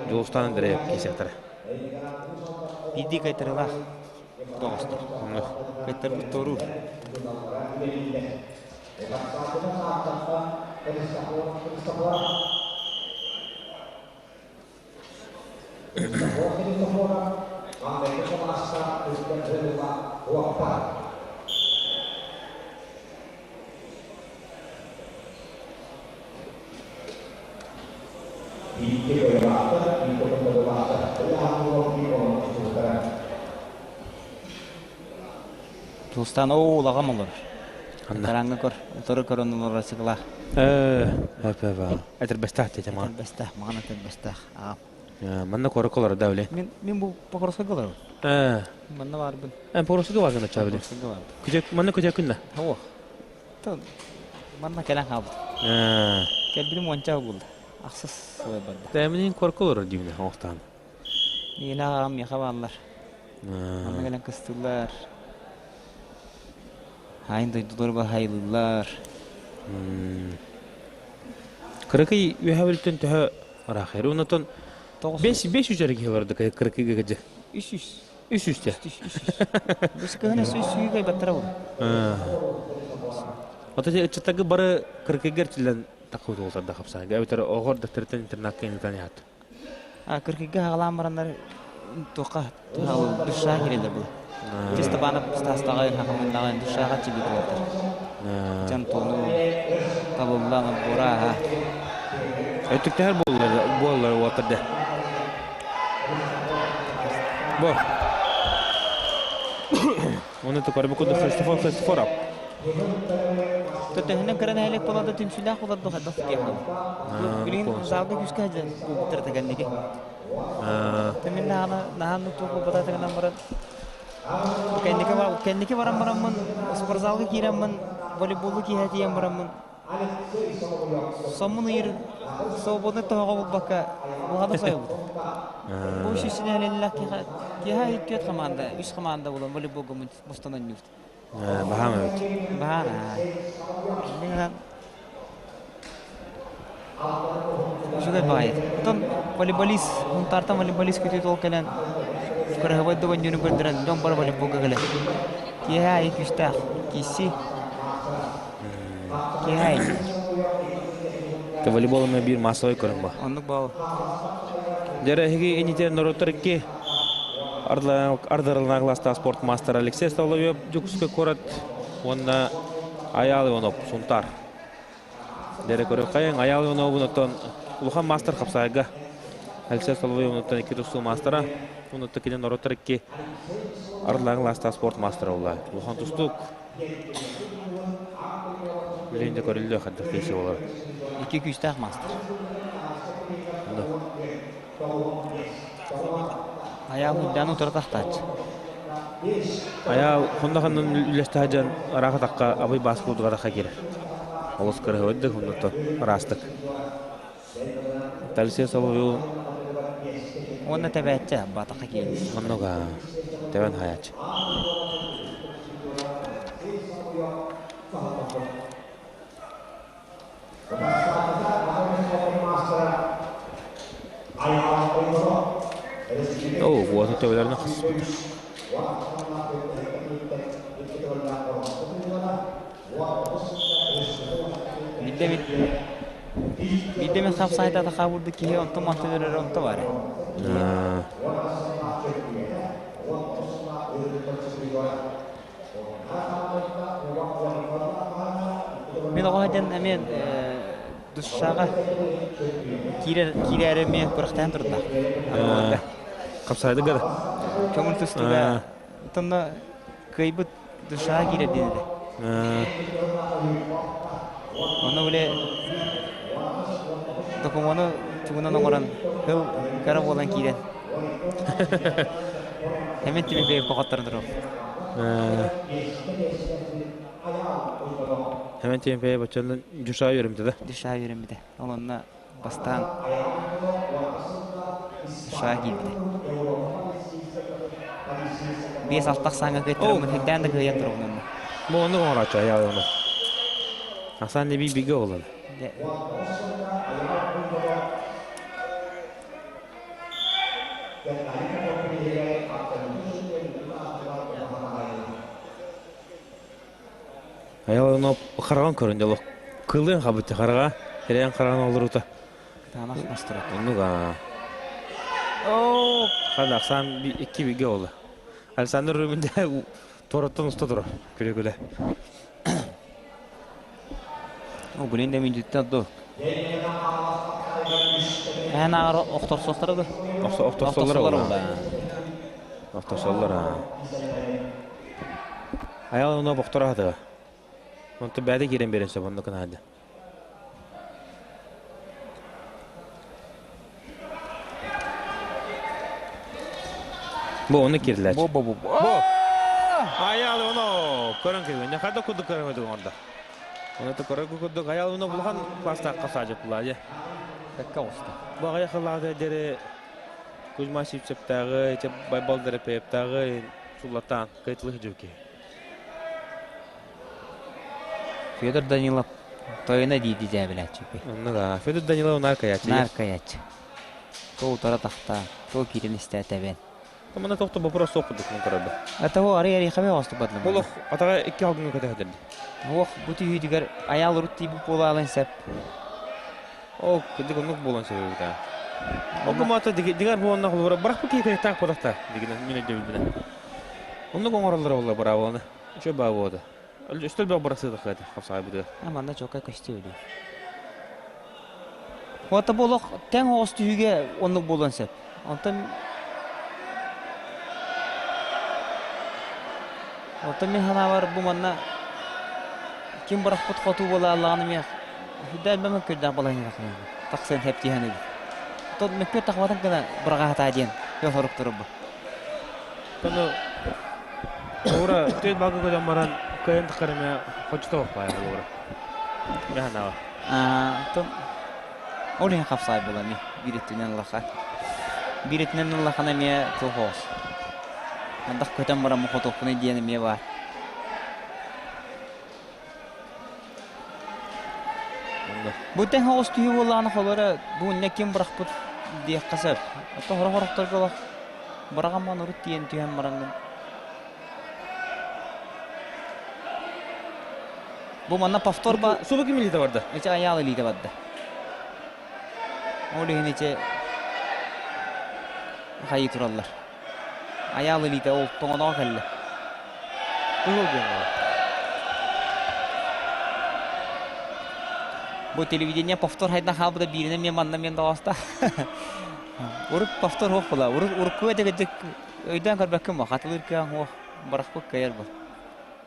Дьулустан Андреев кисектара. Биирдии кайтарылаах тоҕустар. Кайтарбыт торур. Тустан оо улаҕам олорор. Тараҥҥа көр, утары көрөн олорор сыгылаах. Ээ, этэрбэстээх дии маҕан. Этэрбэстээх, маҕан этэрбэстээх. Аҕам. Манна куоракка олорор да били. Мин мин бу Покровскайга олоробун. Ээ. Манна баарбын. Эн Покровскайга бааргын оччо били. Покровскайга баарбын. Күтэ манна күтэ күн да. Оо. Манна кэлэн хаалбыт. Ээ. Кэлбитим уонча буолла. Ахсыс сылай барда. Тэминин куоракка олорор диибин оҥохтоон. Миэнэ аҕам миэхэ бааллар. Манна кэлэн кыстыыллар. Хаайын дойдулары баһайлыыллар. Кыракый үөһэ бүлтэн төһө ыраах Онотон бес бес үс эрэ киһи олордо кыракыйга кыдьы. Үс үс. Үс үстэ. Үс үс. Бу кыһын өссө үс сүүгэй баттара буолла. Ото ыччаттарга бары кыракыйга эрчиллэн таккыбыт уолтарда хапсаанга эбэтэр оҕор даттарыттан интернакка инитан яат. Кыркыйга хаҕалаан бараннар туохха душаға кирелер бұл. Чисто банып стастаға хахамындаға душаға чиби болтар. Жан тону табыллан бура. Өттүктәһэр буоллар буоллар уотарда. Бо. Оны тукар бу курдук Христофор Христофоров. Төтөһүнэн кыра нэһилиэк буолар да түмсүүлээх буолар да хайдах диэххэ. Билигин залга күүскэ сылдьан буолбуттар этэ Мин наһаана наһааннык туох буолбата гынан баран кэнники кэнники баран бараммын спортзалга киирэммин волейболу киэһэ тиийэн бараммын соммун ыйыр свободный тоһоҕо булбакка улахан сойобут. Бу үсүсүнэ элэллэх киэһэ икки команда үс команда буолан волейболга мустан оонньуубут. Баһаам эбит. Баһаам. Иннинэн үчүгэй баҕайы. Оттон волейболист, Мунтаартан волейболист күтүөт ол кэлэн кыраһыбай да оонньууну көрдөрөн дьон бары волейболга кэлэр. Киэһэ аайы күүстээх киирсии. Киэһэ аайы. Те волейбол эмэ биир массовай көрүҥ ба. Оннук баал. Дьэрэ эһиги инитэ норуоттар икки ардарылаах класстаах спорт маастара Алексей Соловьев Дьокуускай куорат уонна Айаал Иванов Сунтаар. Дьэрэ көрүөххэйиҥ Айаал Ивановун оттон улахан маастар хапсаайга Алексей Соловьев онуттан икки тустуу маастара онуттан кини норуоттар икки арылаан класстаах спорт маастара буолла. Улахан тустуук. Билигин да көрүллүө хайдах киһи буолар. Икки күүстээх маастар. Айаал үрдээн утары тахтааччы. Айаал хонно ханнын үллэстэ сылдьан ыраах атахха абый баас курдук атахха киирэр. Олус кыраһыбайдык оннуттан ыраастык. Талсия Соловьев Уонна тэбээччи батаха киирэр. Оннуга тэбэн хаайааччы. Оо, уоту төбөлөрүн хасыспыта. Биирдэ эмит биирдэ эмит хапсаайта хаабырдык киһи онтон мантан өрөр онто баар. Мин оҕо сылдьан эмиэ душаҕа киирэр киирээри эмиэ күрэхтэһэн турда. Хапсаайдык гада. Көҥүл тустууга тонно кыайбыт душаҕа киирэр диэн этэ. Ону били докумуону тугунан оҥорон тыл кыра буолан киирэн Эмин Тимофеев хотторон турар. Эмин Тимофеев оччонон дюша үөрэммитэ да? Дюша үөрэммитэ. Ол онно бастаан дюша киирбитэ. Биэс алтах сааҥҥа кыайтарыммын үрдээн да кыайан турабын онно. Бу оннук оҥорооччу айаал ону. Асан леби бигэ олан. Айал ону хараҕын көрөн дьоло кылыан хабыт хараҕа эрээн хараҕын олорута. Таанах мастара. Оннук аа. Оо, хана ахсаан икки бигэ ола. Александр Рубин туораттан уста турар күлэ-күлэ. О, блин, да миндиттен до. Эн аар охторсохтара да? Охторсоллар ола. Охторсоллар аа. Аял оно бохтора хатыга. Онто бәде кирен берен сөп онно кынаады. Бу оны кирләч. Бу бу бу. Бу. Аял оно көрөн кирген. Хада кудук көрөн өдүг орда. Оны то көрөн кудук аял оно булхан класста касажы пулажы. Кәккә оста. Бу агая хыллаады дере Кузьма Сивцевтагы, Байбал Дерепеевтагы суллатан кыйтылы жүки. Федор Данилов тойуна диди дьээбэлээччи. Оннуга Федор Данилов наар каяччы. Наар каяччы. То утара тахта, то киирэн истээтэбэн. Мана тохто вопрос суох курдук мун көрөбө. Атаҕы ары эриэхэбэ оостубатлым. Олох атаҕа икки халгыҥа көтөһөдөрдү. Ох, бу түһүүтүгэр айаал урут тиийбит буолаалын сеп. Ол кырдык оннук буолан сөбүбүтэ. Окумата дигэр буоланна холобура барахпы киһи кыахтаах буолахта дигинен мин өйдөбүлбүнэн. Оннук оҥороллоро буолла браво Үчүгэй баа буолда. Өстөл бөх бырасыытахха хапсаайбытыгар. Манна чокка көстүү өлүү. Ота болох тэҥ оҕус түһүүгэ оннук буолуон сөп. Онтон Онтон мин санаабар бу манна ким бырахпыт хотуу буолааллаҕына миэх үрдээн бэмэ көрдөөх балаһыанньа тахсан хэптиһэн эбит. Тот мөккүөр тахбатын гына быраҕаһатаа диэн көл хоруктуру бу. Тону Ура түөт балгы көтөн баран кыайан таххарыма хочто баай ура. Механава. Аа, то ол иһин хапсаай була ми биир өттүнэн ылаха. Биир өттүнэн ыллахана эмиэ туох Андах көтөн баран хотуохпунай диэн эмиэ баар. Бу тэҥ оҕус түһүү буоллаҕына холоро бу иннэ ким бырахпыт диэххэ сөп. Оттон сорох-сорохторго олох быраҕамман урут тиийэн түһэн бараҥҥын. Бу манна повтор ба... Субу ким илиитэ барда? Ити Айаал илиитэ барда. Ол иһин ити хайыы тураллар. Айаал илиитэ ол тоҥоноҕо кэллэ. Кыһыл диэн буолар. Бу телевидение повтор хайдан хаалбыта бииринэн мен манна мен доҕоста. Урут повтор суох була. Урут урукку этэ өйдөөн көрбөккүн бу. Хатылыыр кыаҕыҥ суох. Барахпыт кыайар бу.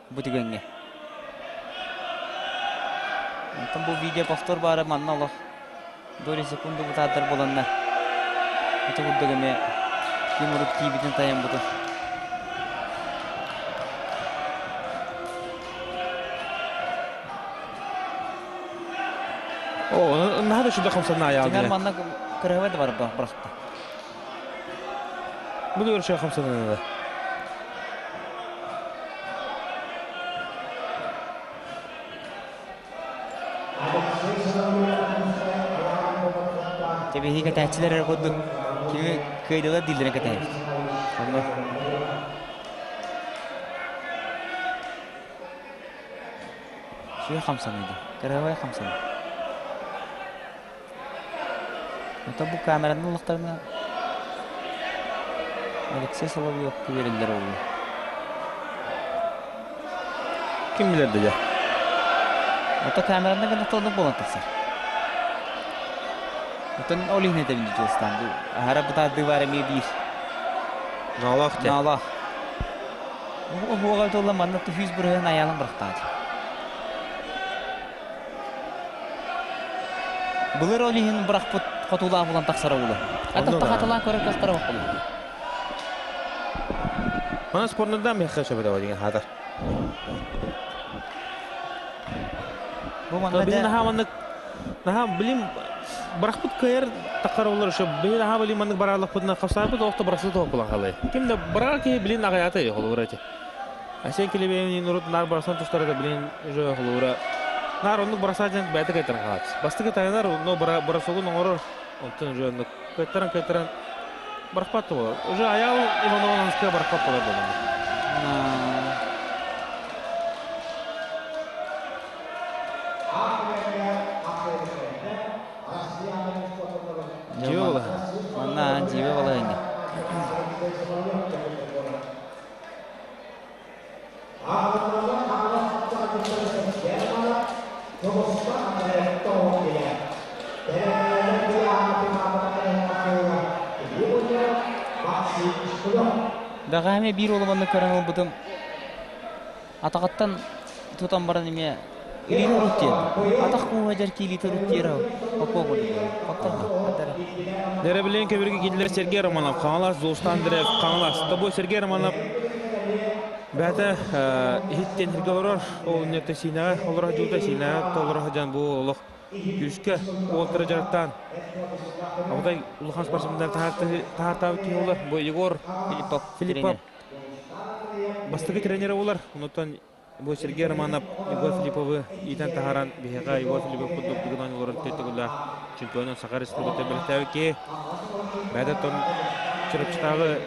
Бу түгэҥҥэ. Онтон бу видео повтор баара манна олох доли секунду бутаардар буоланнар ити курдук эмиэ ким урут киирбитин тайаммытын. О, наһаа да хамсанна аялды. Дьиҥэр манна кырыһабай да барда бырахта. Бу да көрсө хамсанна. Дьэ биһиги кэтээччилэр эрэ курдук кими кыайдылар дииллэрин кэтэһэбит. Онно Сүө хамсаныы дии. Кыраһабай хамсаныы. Ото бу камераны ыллахтарына Алексей Соловьевка биэрэллэр буолуо. Ким билэр да дьэ. Ото камераны гына оннук буолан тахсар. Отон ол иһин этэбин дьулустаан. Аһара бытаардыы баар эмиэ биир. Наалаах дьэ. Наалаах. Оһуоҕа туолла манна түһүүс бырыһын айаалан бырахтаат. Былыр ол иһин бырахпыт хотуулаах булан тахсара буолуо. Атахта хатылаан көрөр кыахтара боххолу. Мана спорнардан миэхэ сөбөтө деген хаатар. Бу манна Билин наһаа маннык наһаа билим бырахпыт кыайар таххар олор еще билин наһаа билим маннык барааллахпытына хапсаабыт олохто бырахсыт тоһоппулан халай. Ким да барар киһи билин аҕыйаата холобура эти. Асен Килибеевин урут наар барсан тустара да билин уже холобура наар оннук бараса дьэн бэйэтэ кайтаран хаалар. Бастакы тайанар но барасогун оҥорор онтон уже оннук кайтаран кайтаран барахпат буолар. Уже Аял Иванова Анская барахпат буолар буолар. Дьиэ буолар. Манна дьиэ буолар ини. Бэҕэһээ эмиэ биир уолу көрөн ылбытым атаҕыттан тутан баран эмиэ илиини урут диэн атах кууһа дьэр киилиитэ урут диэрэ окуо курдук оттон Дэрэ кэбирги киллер Сергей Романов, Хаҥалас, Зулстан Андреев, Хаҥалас. Тобой Сергей Романов бэйэтэ иһиттэн сиргэ олорор, ол инньэ Сиинэҕэ олоро сылдьыбыта, Сиинэҕэ толоро сылдьан бу олох күүскэ уолтара дьарыктаан Абытай улахан спортсменнар таһаартаабыт киһи буолар. Бу Егор Филиппов Филиппов бастакы тренерэ буолар. Онуттан бу Сергей Романов Егор Филипповы иитэн таһааран биһиэхэ Егор Филиппов курдук бүгүн оонньууларын төгүллээх чемпионун Саха Республикатын бэлэхтээбит киһи. Бэйэтэ оттон Чурапчытааҕы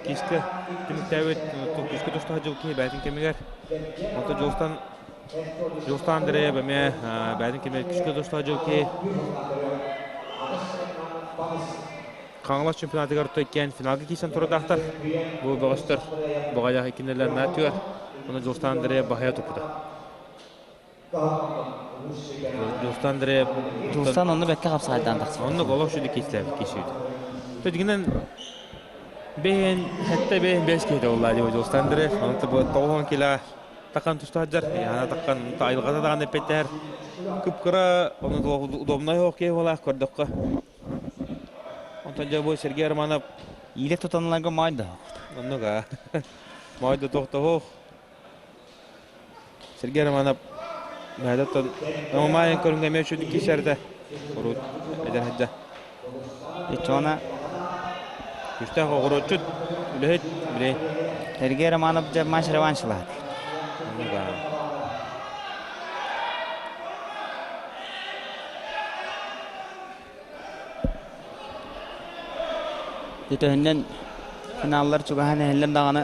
Киискэ түмүктээбит күүскэ тустаах дьыл киһи бэйэтин кэмигэр. Онтон Дьулустан Дьулустан Андреев эмиэ бэйэтин кэмигэр күүскэ тустаах дьыл киһи. Хаҥалас чемпионатыгар иккиэн финалга киирсэн турардаахтар. Бу бөҕөстөр Боҕайах иккинэлэр наатыгар. Ону Дьулустан Андреев баһыйа туппута. Дьулустан Андреев Дьулустан онно бэккэ хапсаҕайдаан тахсыбыт. Оннук олох сүдү киистээбит киһи Дигинэн бэйэн хэтте бэйэн бэс киһи буолла дии Дьулустан Андреев. Онто бу 90 кило такан тустаһар яна такан айылҕата даҕаны эппэттээр кып-кыра ону удобнай оох киһи буолаах көрдөххө. Онтон дьэ бу Сергей Романов Иилэ тутаныларга маайда. Оннук аа. Маайда тохтоһуох. Сергей Романов Наадаттан Намамаайын көрүҥҥэ эмиэ үчүгэй киирсэрдэ. Урут эдэр сылдьа. Иччона Күстээх оҕуруотчут, үлэһит, билей. Сергей Романов дьэ матч реваншылаат. Оннук аа. Төһөннөн финаллар чугаһан эһэллэр даҕаны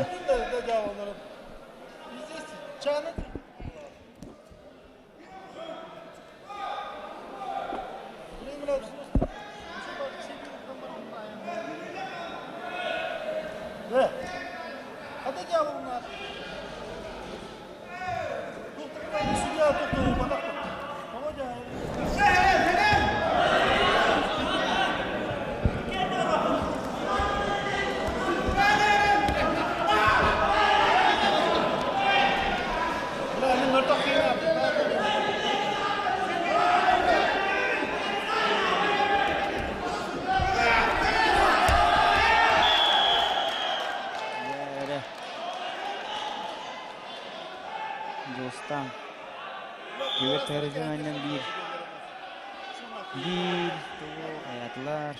Биир, тугу хайаатылар.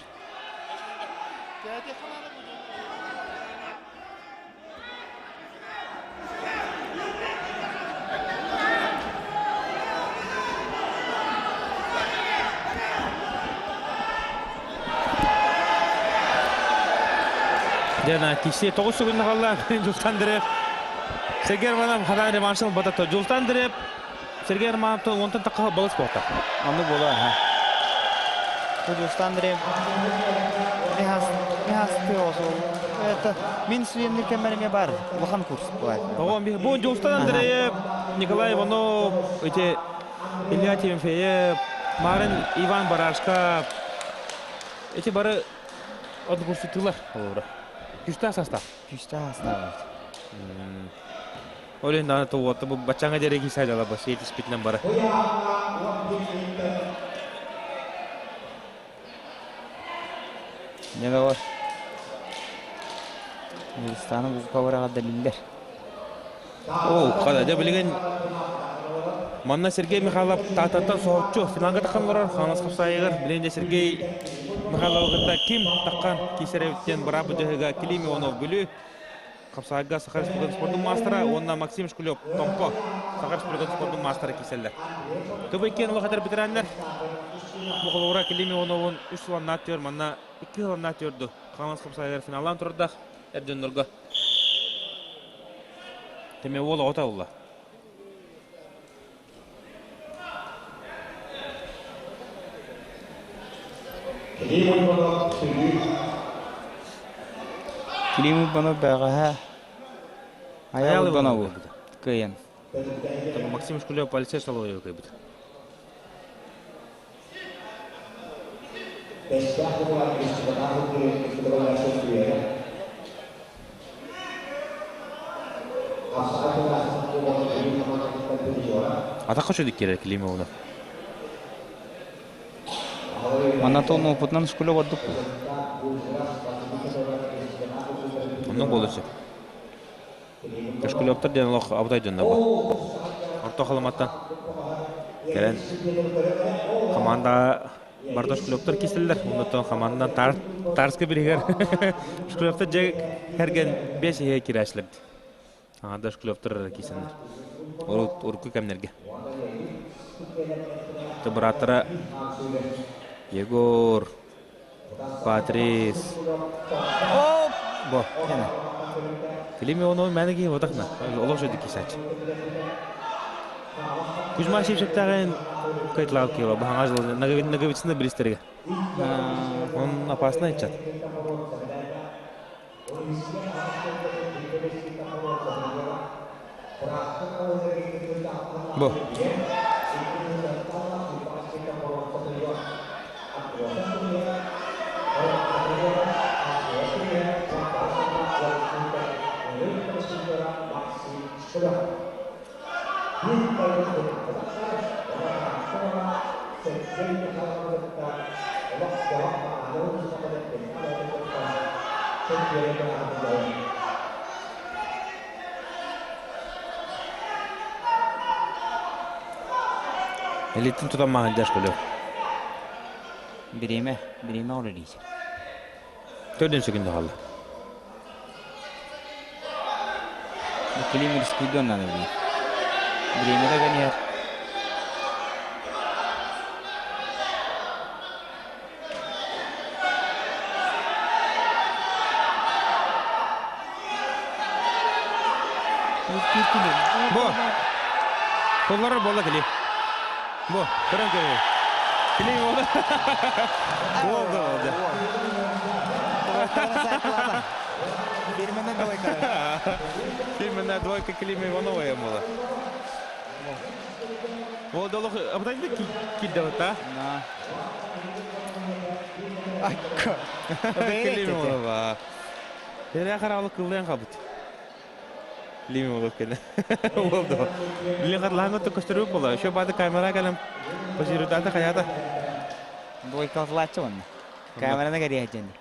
Дена киси 9 секунд қалла Жултан Андреев Сергей Романов хадан реваншын бататты. Жултан Андреев Сергей Романовтан онтан таққа балыс болта. Аны була, ха. Жултан Андреев Михасты осол. Это мин сүйемнир кеммериме бар. Улахан курс бывает. Бу Жултан Андреев, Николай Иванов, эти Илья Тимофеев, Марын Иван Барашка, эти бары однокурсниктылар олора. Күстә состав. Күстә состав. Олен даны туотты бу бачаңа дере кисә жала бас етиспитинен бары. Не бар? Нурстаны бу кабарага далиллер. О, када дә билген Манна Сергей Михайлов тататтан соһуччу финалга таххан олорор Хаҥалас хапсаайыгар билигин дьэ Сергей Михайловы кытта ким таххан киисэрээбиттэн быраап быдьаһыга Клим Иванов Бүлүү хапсаайга Саха Республикатын спордун маастара уонна Максим Шкулев Томпо Саха Республикатын спордун маастара киирсэллэр. Тубайкиэн улахатар бэтэрээннэр бу холобура Клим Ивановун үс сыланнаат түөр манна икки сыланнаат түөрду Хаҥалас хапсаайыгар финаллаан турардах эр дьоннорго Теме уол оҕото ылла. Клим Урбанов бэҕэһээ Айаал Урбанову кыайан. Максим Шкулев полицей Соловьев кыайбыт. Атахха чөдүк киирэр Климовна. Монотон опытынан школе ордук. Оннук буолур сөп. Школептар диэн олох абытай дьоннор бу. Орто Халыматтан кэлэн команда барда школептар кистэллэр. Оннуттан командан тар Тарска биригэр школептар дьэ кэргэн бес иһэ кирээчилэрбит. Анда школептар кисэннэр. Урукку кэмнэргэ. Бырааттара Егор, Патрис. Бо. Клими оны мәні ки отақна. Олох жөді кисач. Кузьма Шевчуктағын кайтлау кева. Бахаңа жылы наговицына билистерге. Он опасно айтчат. Бу. Элиттин тутан маһын дьаш көлө. Бириэмэ, бириэмэ олорор Төрдүн секунда хаалла. Клим рискуйдуон надо билигин. Бириэмэ да гэнийэр. Бу. Толлорор буолла кили. Бу, көрөн көрүү. Кили буолла. Буолду, буолду. Фирменная двойка. Фирменная двойка Клима Иванова я була. Ол долох абытайды киддалата. На. Акка. Клим Иванова. Тере харалы кыллыян кабыт. Клим Иванов кene. Болду. Билин харлаһын отто көстөрүк була. Еще бады камера кэлэн позирудаата хаята. Двойка отулааччы онно. Камераны кэриэһэдьэн.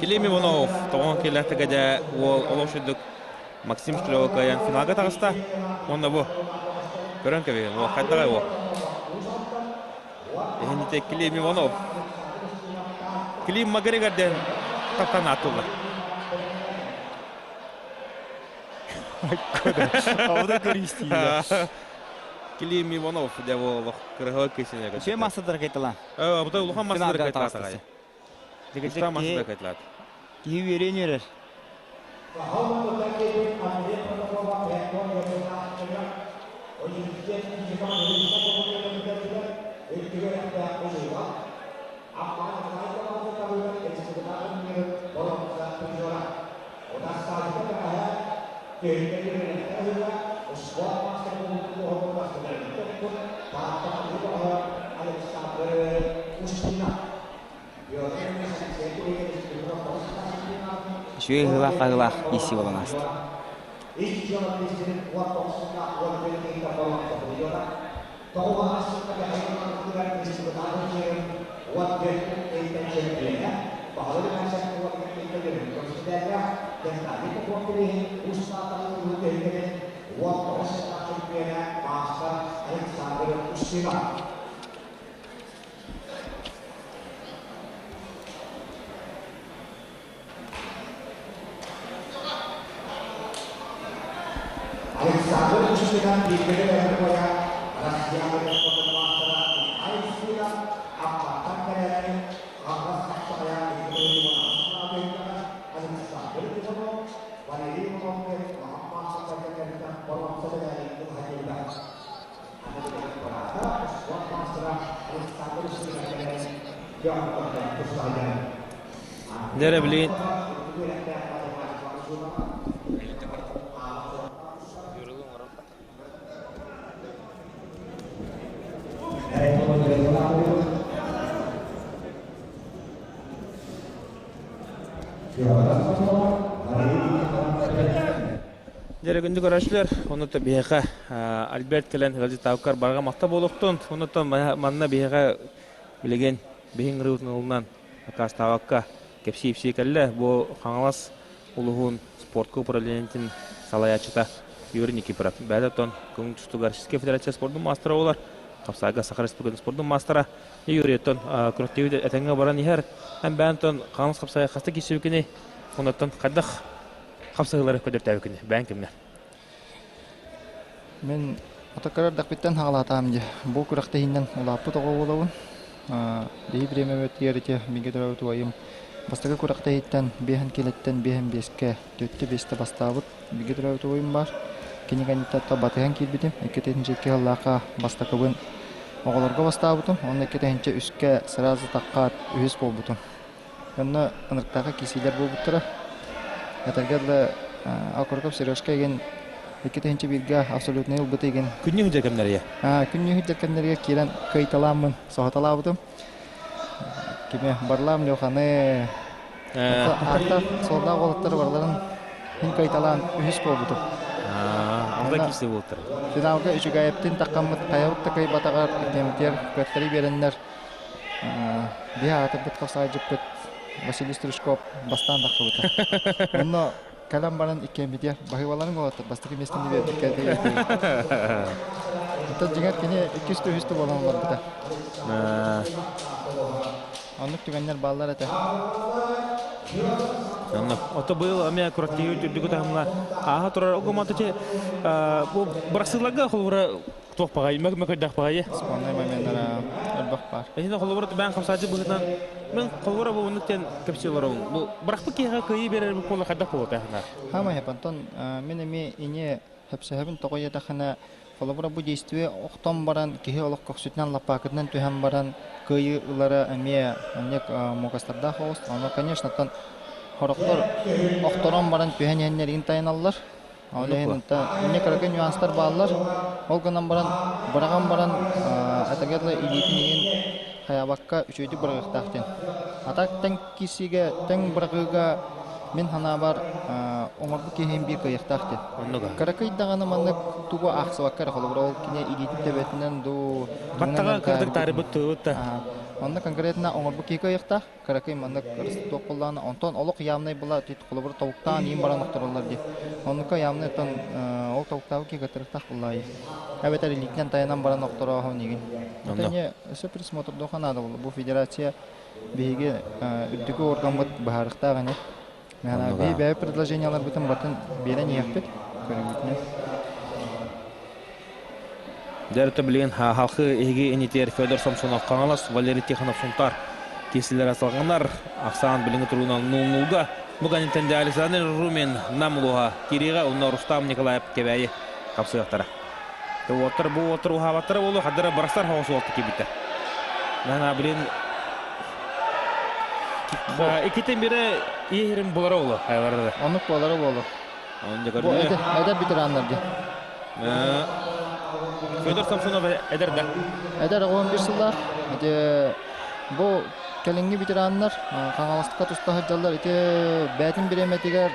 Клим Иванов тоҕон кэллэхтэгэ уол олох шүрдүк Максим Шклёва кыайан финалга таҕыста. Уонна бу Көрөн кэбиһин, о, хайдаҕай о. Эһините Клим Иванов. Клим Макгрегор диэн таптан ааттыллар. Абыда көрүстиилэр. Клим Иванов дьэ олох кырыһыга кисинэ. Үчүгэй маастардар кайталаан. Абыда улахан маастардар кайталаатаҕай. Уста маастардар кайталаат. Киһи үөрүөн үөрэр. Үчүгэй ыһыылаах-хаһыылаах ииссии буолан ааста. Дьэ билигин Дьэ күндү көрөөччүлэр, онно биһиэхэ Альберт кэлэн ыалдьыттаабыккар барҕа махта буолуохтун. Оннуттан манна биһиэхэ билигин биһиҥ ырыытын ылынан аккаастаабакка кэпсии-ипсии кэллэ. Бу Хаҥалас улуһун спортка управлениетын салайааччыта Юрий Никифоров. Бэйэтэ оттон көҥүл тустууга Российскай Федерация спордун маастара буолар. Хапсаайга Саха Республикатын спордун маастара. Юрий оттон күрэхтэһии этэҥҥэ баран иһэр. Эн бэйэн оттон Хаҥалас хапсаайга хаста киирсибиккиний? Оннуттан хайдах хапсыһыылары көдөртөөбүккүнүй? Бэйэҥ кимҥэ? Мин ото кыра эрдэхпиттэн хаҕалаатаам дии. Бу күрэхтэһиинэн улааппыт оҕо буолабын. Биһи бириэмэбитигэр ити бииргэ төрөөбүт убайым бастакы күрэхтэһииттэн биэһэн килэттэн биэһэн биэскэ түөртэ биэстэ бастаабыт бииргэ төрөөбүт убайым баар. Кини кэнниттэн батыһан киирбитим. 2 тыһыынча 2 сыллаахха бастакыбын оҕолорго бастаабытым. Уонна 2 тыһыынча 3-кэ сразу таххаат үһүс буолбутум. Онно ынырыктаахха киирсиилэр буолбуттара. Этэргэ дылы, Окороков Сережка игин 2 тыһыынча 1-гэ абсолютнай ылбыт игин. Күннүү сылдьар кэмнэригэр? Күннүү сылдьар кэмнэригэр киирэн кыайталааммын соһуталаабытым. Кими Барлаам Леханы ааттаах суоллаах уолаттар барыларын мин кыайталаан үһүс буолбутум. Алда киирсии буолтар. Финалга Үчүгэйэптин таххаммыт хайабыт да кыайбатаҕар кэмитиэр көттөрү биэрэннэр Биһи аатырбыт хапсаайдьыппыт Василий Стручков бастаан тахсыбыта. Онно кэлэн баран иккиэммитигэр баһыыбаларын уолаттар бастакы миэстэни биэрбиккэ Оттон дьиҥэр кини иккис үһүс буолан олорбута. Оннук түгэннэр бааллар этэ. Ото быйыл эмиэ курактиир үрдүкү таһымҥа ааһа турар огуматычы бу бырасыыларга холобура туох баҕайы мөкөйдөөх баҕайы Спорный моменнара элбэх баар. Эһине холобура бээн хамсаачы быһытынан мен холобура бу оннук диэн кэпсии олоробун. Бу бырахпыт киһиэхэ кыайыы биэрэр буола хайдах буолуо ханар? Хаамай онтон мин эмиэ ини хөпсөһөбүн тоҕо диэтэххинэ холобура бу действие охтон баран киһи олох көхсүтүнэн лаппаакытынан түһэн баран кыайыы ылара эмиэ оннук муокастардаах оҕус. Ону конечно оттон хорохтор охторон баран түһэн иһэннэрин тайаналлар. Ол иһин инньэ кыракый нюанстар бааллар. Ол гынан баран, быраҕан баран, этэргэ дылы илиитин иһин хайаабакка үчүгэйдик быраҕыахтаах диэн. А так тэҥ киирсиигэ, тэҥ быраҕыыга мин санаабар оҥорбут киһим биир кыайыахтаах диэн. Оннуга. Кыракый даҕаны маннык тугу аахсыбакка эрэ холобура ол кини илиитин төбөтүнэн дуу, Баттаҕа кырдык таарыйбыт тыыбыт да. Онно конкретно оҥорбут киһи кыайыахтаах. Кыракый маннык туох буоллаҕына, онтон олох явнай была холобур тобуктаан иин баран охтороллор дии. Оннука явнай оттон ол тобуктаабыт киһи кытарыктаах буоллаайы. Эбэтэр илиитинэн тайанан баран охторооһун игин. Онно. Ото өссө присмотрдуоха наада буолла. Бу федерация биһиги үрдүкү органмыт быһаарыахтаах ини. Оннуга. Биһи бэйэ предложенияларбытын батын биэрэн иһиэхпит көрүүбүтүнэн. Дьэ, билигин халқы эһиги инитиэр Федор Самсонов Хаҥалас, Валерий Тихонов Сунтар киэсилэр салҕанар. Ахсаан билиҥҥи туругунан нул-нулга. Бу кэнниттэн Александр Румин Нам улууһа киириэҕэ, онно Рустам Николаев Кэбээйи хапсыахтара. Уоттар бу уоттар уһаабаттара буолуо, хаддара барастар хоҕус уолта киирбиттэр. Наһаа билин иккитин бире иһирин булара болу хайалары. Оннук буолара болу. Бу эдэр ветераннарга. Федор Самсонов эдэр да? Эдэр 11 сыллаах. Ити бу кэлиҥҥи ветераннар Хаҥаласка туста сылдьаллар. Ити бээтин бириэмэтигэр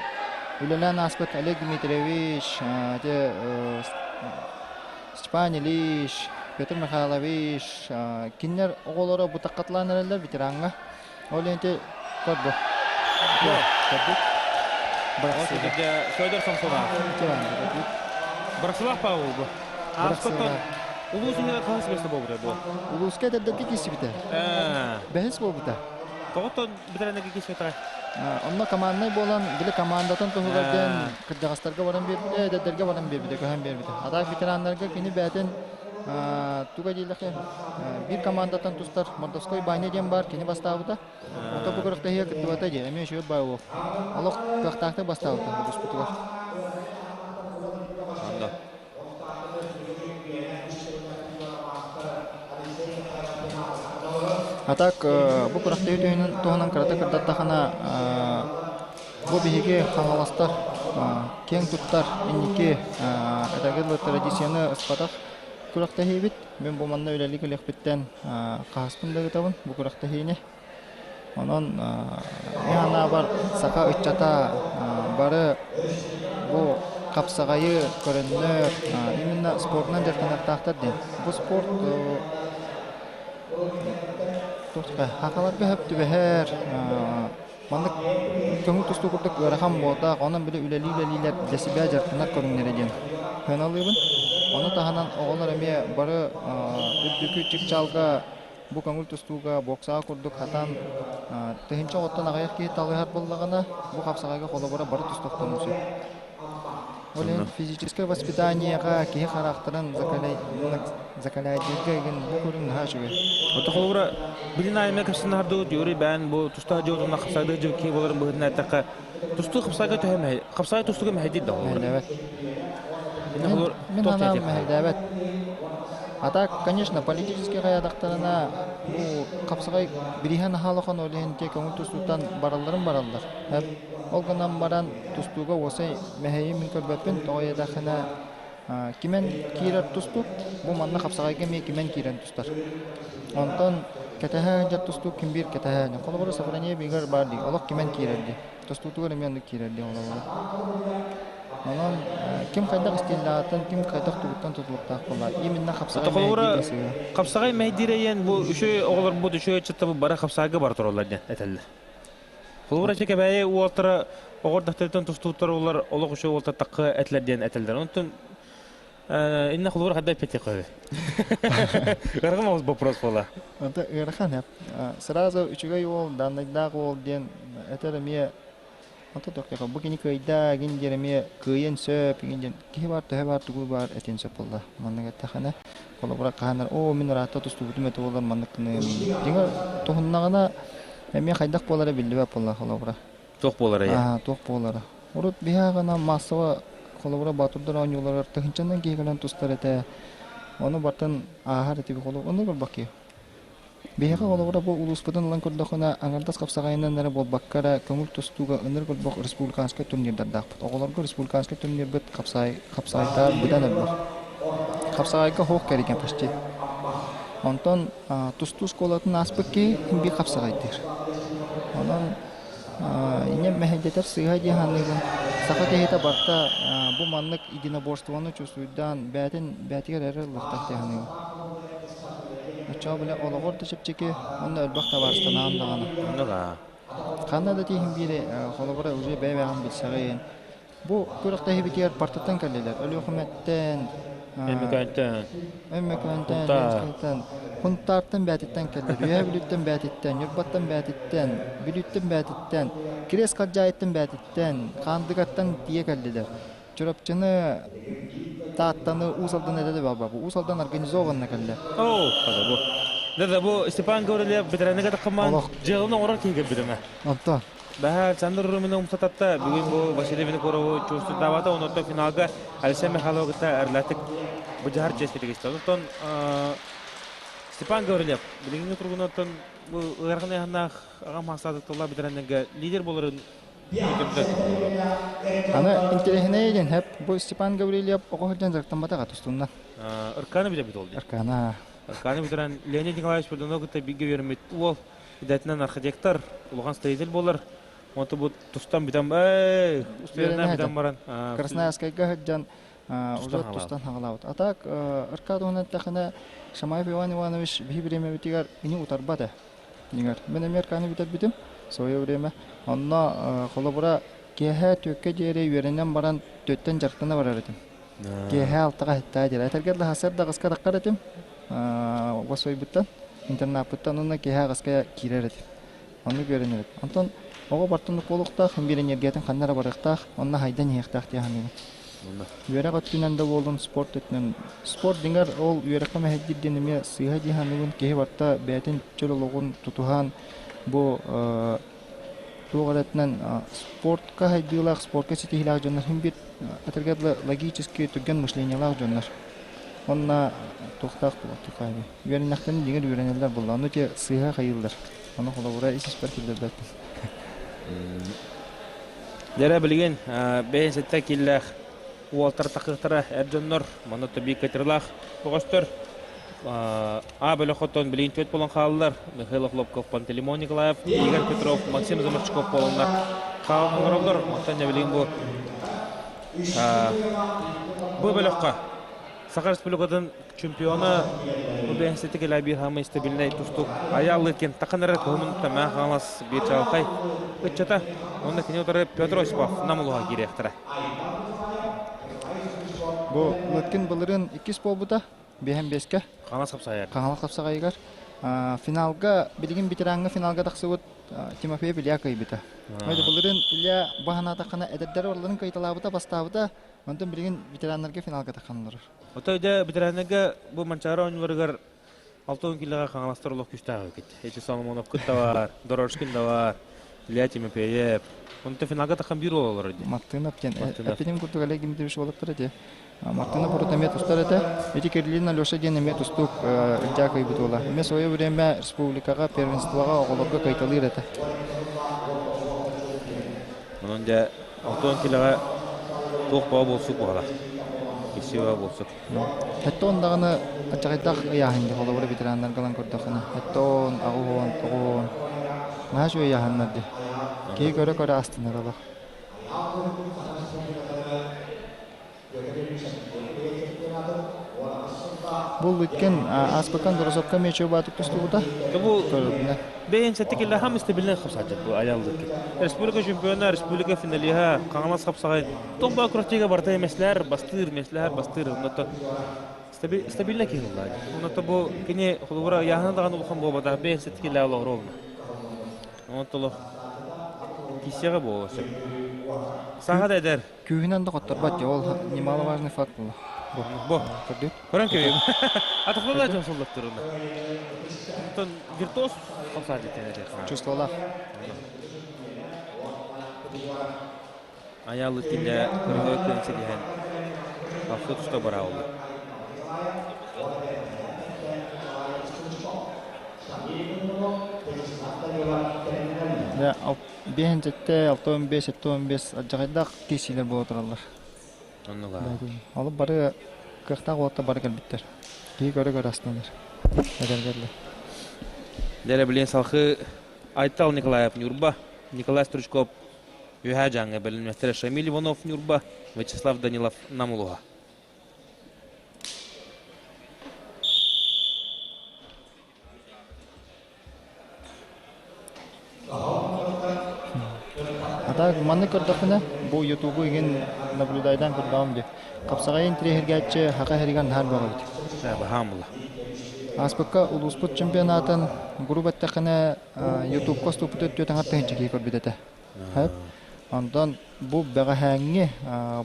үлэлээн ааспыт Олег Дмитриевич, ити Степан Ильич, Петр Михайлович, кинилэр оҕолоро бутаххатылаан эрэллэр ветераҥҥа. Ол ити көрбө. Көрбүт. Федор Самсонов. Бырахсылаах паа бу. Ааспыттан улуус иһигэр хаһыс миэстэ буолбута бу? Улууска эдэрдэргэ киирсибитэ. Бэһис буолбута. Тоҕоттон бүтэрэннэргэ киирсибэтэ? Онно команднай буолан, били командатын туһугар диэн кырдьаҕастарга баран биэрбитэ, эдэрдэргэ баран биэрбитэ, көһөн биэрбитэ. Атаак ветераннарга кини бэйэтин туга дииллэхэ биир командаттан тустар Мордовской Баня диэн баар, кини бастаабыта. Ото бу күрэхтэһиигэ кыттыбата дии, эмиэ үчүгэй баай уол. Олох кыахтаахтык бастаабыта улууспутугар. Онно. А так бу күрэхтэһии туһунан кыратык кырдаттахына бу биһиги хаҥаластар киэҥ туттар инники этэргэ дылы традицияны ыспатах күрэхтэһиибит. Мин бу манна үлэлии кэлиэхпиттэн хаһыспын да ыытабын бу күрэхтэһиини. Онон мин санаабар саха ыччата бары бу хапсаҕайы көрөннөр именно спордунан дьарыктаныахтаахтар диэн. Бу спорт хахаларга сөп түбэһэр маннык көҥүл тустуу курдук ыарахан буолтаах, онон били үлэлии-үлэлиилэр для себя дьарыктанар көрүҥнэрэ диэн сыаналыыбын. Ону таһынан оҕолор эмиэ бары үрдүкү чыпчаалга бу көҥүл тустууга боксаҕа курдук хатан тыһыынча оҕоттон аҕыйах киһи талыһар буоллаҕына, бу хапсаҕайга холобура бары тустуохтарын сөп. Ол иһин физическое воспитаниеҕа киһи харахтарын закаляйдыырга игин бу көрүҥ наһаа үчүгэй. Ото холобура билин айма кэпсин хардуу Юрий бээн бу тустаах дьыалатынан хапсаҕайдыыр дьыл киһи буоларын быһыытынан эттэххэ тустуу хапсаҕайга төһө мэһэй хапсаҕай тустууга мэһэйдиир да холобура. Мэһэйдээбэт. Мин санаам мэһэйдээбэт. А так, конечно, политический хайадахтарына бу хапсаҕай бирииһэ наһаа улахан ол иһин көҥүл тустууттан баралларын бараллар. Ол гынан баран тустууга уосай мэһэйи мин көрбөппүн, тоҕо диэтэххинэ кимэн киирэр тустуук, бу манна хапсаҕайга эмиэ кимэн киирэн тустар. Онтон кэтэһэ сылдьар тустуук ким биир кэтэһэ сылдьар. Холобура Сафрония бигэр баар дии, олох кимэн киирэр дии. Тустуутугар эмиэ оннук киирэр дии холобура. Онон ким хайдах стиллаатын, ким хайдах тугуттан тутулуктаах буолла. Именно хапсаҕай Холобура хапсаҕай мэһэйдиир бу үчүгэй оҕолорбут үчүгэй ыччаттарбыт бары хапсаҕайга бара тураллар диэн этэллэр. Холобура ити Кэбээйи уолтара оҕор дохтортон тустууттар олар олох үчүгэй уолтар такка этилэр диэн этэллэр. Онтон инна холобура хадда эппетик көбү. Ыарахан оҕус вопрос буола. Онто ыарахан сразу үчүгэй уол, данныйдаах уол диэн этэр эмиэ онто тохтоко бу кини кыайда гин диэн эмиэ кыайан сөп гин диэн киһи бар төһө бар тугу бар этин сөп буолла. Маннык эттэхинэ холобура хаһанар оо мин ыраатта тустубутум этэ буолар маннык гыныам. Дьиҥэр туһуннаҕына Эмиэ хайдах буолара биллибэт буолла холобура. Туох буолара Аа, туох буолара. Урут биһиэхэ массово холобура Боотурдар оонньууларыгар тыһыынчанан киһи кэлэн тустар этэ. Ону бартан ааһар этибит холобура. Онно көрбөккө. Биһиэхэ холобура бу улууспутун ылан көрдөххүнэ аҥардас хапсаҕайынан эрэ буолбакка эрэ көҥүл тустууга ыныр көрбөх республиканскай турнирдардаахпыт. Оҕолорго республиканскай турнирбыт хапсаай хапсаҕайтаар быдан элбэх. Хапсаҕайга хоох кэригэн почти. Онтон тустуу оскуолатын ааспыт киһи биир хапсаҕайдыыр. Онон инньэ мэһэйдэтэр сыыһа дии саныыбын. Саха киһитэ барыта бу маннык единоборствоны чувствуйдаан бэйэтин бэйэтигэр эрэ ыллахтаах дии саныыбын. Оччоҕо бile олоҕор да чэпчэки, онно элбэх табаарыстанаҕын даҕаны. Оннук аа. Ханна да тииһин биири холобура уже бэйэ-бэйэҕин билсэҕин. Бу күрэхтэһиибитигэр партаттан кэллилэр. Өлүөхүмэттэн, Өймөкөөнтөн. Өймөкөөнтөн, Хунтаар. Ленскэйтэн, Хунтаартан бээтиттэн кэллилэр. Үөһээ Бүлүүттэн бээтиттэн, Ньурбаттан бээтиттэн, Бүлүүттэн бээтиттэн, Кириэс Халдьаайыттан бээтиттэн, Хаандыгаттан тиийэ кэллилэр. Чурапчыны, Тааттаны, Уус Алданы этэ да баҕа Уус Алдан организованно кэллэ. Оо, хата бу. Да бу Степан Гаврильев ветераныга таххамаан дьыаланы оҥорор киһи кэлбитимэ. Онтон. Баһа Александр Румина умсататта бүгүн бу Василий Винокурову чувствуйдаабата, онон финалга Алексей Михайловы кытта эрлатик быдьаһар чиэскэ тигистэ. Онтон Степан Гаврильев билиҥҥи туругунан бу ыарахан ыйааһыннаах аҕам хаастаатыкталлаах ветераннарга лидер буоларын Аны интэриэһинэй диэн хэп бу Степан Гаврильев оҕо сылдьан дьарыктамматаҕа тустунна. Арканы билэбит ол дии. Аркана. Арканы бүтэрэн Леонид Николаевич Пердунов кытта бииргэ үөрэммит уол идэтинэн архитектор, улахан строитель буолар. Онто бу тустан бүтэн бай, устуйанан бүтэн баран. Красноярскайга сылдьан уже тустан хаҕалаабыт. А так Аркад уһун эттэхинэ Шамаев Иван Иванович биһи бириэмэбитигэр ини утарбат ээ. Дьиҥэр, мин эмиэ арканы бүтэрбитим свое время. Онно холобура киэһэ түөккэ диэри үөрэнэн баран түөттэн дьарыктана барар этим. Киэһэ алтаҕа иһиттээ диэри. Этэргэ дылы сарсыарда аҕыска таххар этим. Уосойбуттан, интернаппыттан уонна киэһэ аҕыска киирэр этим. Оннук үөрэнэр этим. Онтон оҕо бартын укуолуктаах, биир энергиятын ханна эрэ барыахтаах, онно хайдан иһиэхтээх дии саныыбын. Үөрэх өттүнэн да буоллун, спорт өттүнэн. Спорт дьиҥэр ол үөрэххэ мэһэйдиир диэн эмиэ сыыһа дии саныыбын. Киһи барыта бэйэтин чөл олоҕун тутуһан бу туох эрэ өттүнэн спортка сайдыылаах, спортка ситиһиилээх дьоннор син биир этэргэ дылы логически түргэн мышлениелаах дьоннор. Уонна туохтаах буолуохтаах үөрэннэхтэринэ дьиҥэр үөрэнэллэр буолла. Ону те сыыһа хайыыллар. Ону холобура ис-испэр киллэрбэппин. Дьэрэ билигин бэйэн сэттэ киллээх уолтар такыахтара эр дьоннор манна тобии кытырылаах бөҕөстөр А бөлөх хотон билигин түөрт буолан хааллар Михаил Охлопков, Пантелеймон Николаев, Игорь Петров, Максим Заморчуков буоланнар хаалан олороллор. Оттон билигин бу бу бөлөххө Саха Республикатын чемпиона бу кэлэ биир хаамай стабильнай тустуук Айаал Лыткин такан эрэр кыһымын Тамаа Хаҥалас биир чаҕылхай ыччата уонна кини утары Петр Осипов Нам улууһа киириэхтэрэ. Бу Лыткин былырыын иккис буолбута биэһэн биэскэ. Хаҥалас хапсаҕайыгар. Хаҥалас хапсаҕайыгар. Финалга билигин ветераҥҥа финалга тахсыбыт Тимофеев Илья кыайбыта. Былырыын Илья баһанаатаххына эдэрдэр орларын кыайталаабыта, бастаабыта. Онтон билигин ветераннарга финалга таххан олорор. Отой дьэ ветераннарга бу Манчаары оонньууларыгар 60 килоҕа хаҥаластар олох күүстээх эбит. Эти Соломонов кытта бар, Дорожкин да бар, Илья Тимофеев. Онто финалга таххан биир уол олорор дии. Мартынов диэн эппитим курдук Олег Дмитриевич уолаттар этэ. Мартынов урут эмиэ тустар этэ. Ити Кириллин Алеша диэн эмиэ тустуук Илья кыйбыт уола. Эмиэ свое время республикаҕа первенствоҕа оҕолорго кыайталыыр этэ. Онон дьэ 60 килоҕа туох баа буолсук буолар. Кисива буолсук. Эттон даҕаны аччаҕайдаах ыйааһын холобура ветераннарга ылан көрдөххүнэ эттон, аҕыһуон, тоҕуон наһаа үчүгэй ыйааһыннар дии. Киһи көрө-көрө астынар олох. Бу Лыткин ааспыккан Дорозовка мечи баатык тустубута. Бу бэйэн сэттэ киллэ хам стабильный хапсааччы бу Аял Лыткин. Республика чемпиона, республика финалиһа, Хаҥалас хапсаҕай. Тоқ баа күрэхтиигэ барыта эмэслэр, бастыыр, меслэһэр, бастыыр. Онно стабильно киһи ыллаа. Онно бу кини холобура ыйааһына даҕаны улахан буолбатах, бэйэн сэттэ киллэ олоҕор Онон киссиэҕэ буолуо сөп. Саха да эдэр. Күүһүнэн да хотторбот ол немаловажный факт буолла. Бу. Көрөн көрүм. Атахларда дьон соллоттурунна. Онтон виртуоз хамсаа диэтэн Чувстволаах. Аялы тиле кыргы күн ситиһэн ахсы туста бараулы. Дьэ, биэһин сэттэ, 65, 75 алдьархайдаах киирсиилэр буола тураллар. Оннуга. Ол бары кыахтаах уолаттар бары кэлбиттэр. Киһи көрө-көрө астынар. Эдэргэллэр. Дьэ, билин салхы Айтал Николаев Нюрба, Николай Стручков Үөһээ Дьааҥы бэлэмнэстэрэ Шамиль Иванов Ньурба, Вячеслав Данилов Нам улууһа. А так маннык көрдөхпүнэ, бу ютубу игин наблюдайдан көрдөҕүм дии. Хапсаҕайы интириэһиргээччи хака иһэригэр наһаа элбэх эбит. Баһаам була. Ааспыкка улууспут чемпионатын групп эттэххинэ ютубка уступпут өттүө таҥар тыһыынча киһи көрбүт этэ. Онтон бу бэҕэһээҥҥи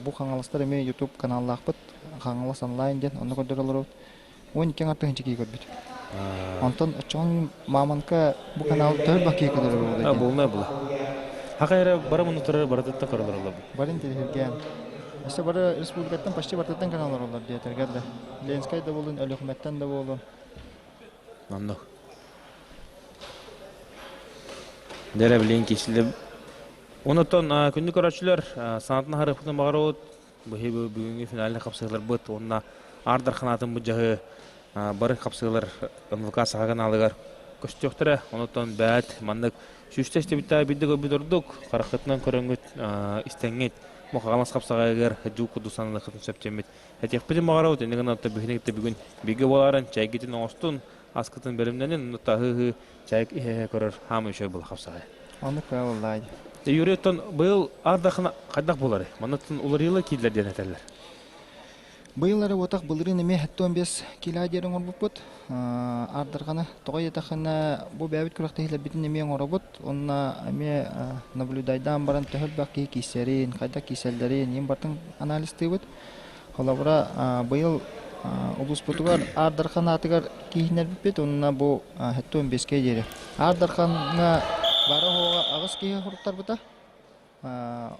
бу Хаҥаластар эмиэ ютуб каналлаахпыт Хаҥалас онлайн диэн онно көрдөрө олоробут. 12 аҥар тыһыынча киһи көрбүт. Онтон оччоҕун Мамонка бу канал төһө бакыы көрөр буолуой? Буолна була. Хака эрэ бары муннуктары барытыттан көрөлөр олор. Бары интеллигент. Өссө бары республикаттан почти барытыттан каналлар олор диэтэргэр да. Ленскай да буолун, Өлүөхүмэттэн да буолун. Оннук. Дэрэ билин кисиле. Онотон күндү көрөөччүлэр санатын харыппытын баҕарабыт. Быһыы бүгүҥҥү финальнай хапсыһыыларбыт уонна Аар Дархан аатын былдьаһыы бары хапсыһыылар НВК Саха каналыгар көстүөхтэрэ. Онотон бээт маннык сүүстэ истибиттээ биирдэ көрбүт ордук хараххытынан көрөҥҥүт истэҥҥит бу хаҥалас хапсаҕайыгар дьуу курдук сананыаххытын сөп диэммит этиэхпитин баҕарабыт. Иннигин гынан бүгүн бүгүн бииргэ буолааран чэйгитин оҥостун, аскытын бэлэмнэнин, таһыы чай иһэ көрөр хаамы үчүгэй була хапсаҕай. Оннук буоллаа. Юрий оттон быйыл ардахына хайдах буоларый? Маннаттан уларыйыла киирдэр диэн этэллэр. Быйыл эрэ уотах былырыын эмиэ 75 кило диэн оҥорбуппут. Ардарҕаны тоҕо диэтэххинэ бу бэйэбит күрэхтэһиилэрбитин эмиэ оҥоробут. Уонна эмиэ наблюдайдаан баран төһө элбэх киһи киирсэрин, хайдах киирсэллэрин иин бартын анализтыыбыт. Холобура, быйыл улууспутугар Аар Дархан аатыгар кииһинэрбиппит уонна бу 75-кэ диэри. Аар Дархаҥҥа баара-суоҕа аҕыс киһи хоруттарбыта.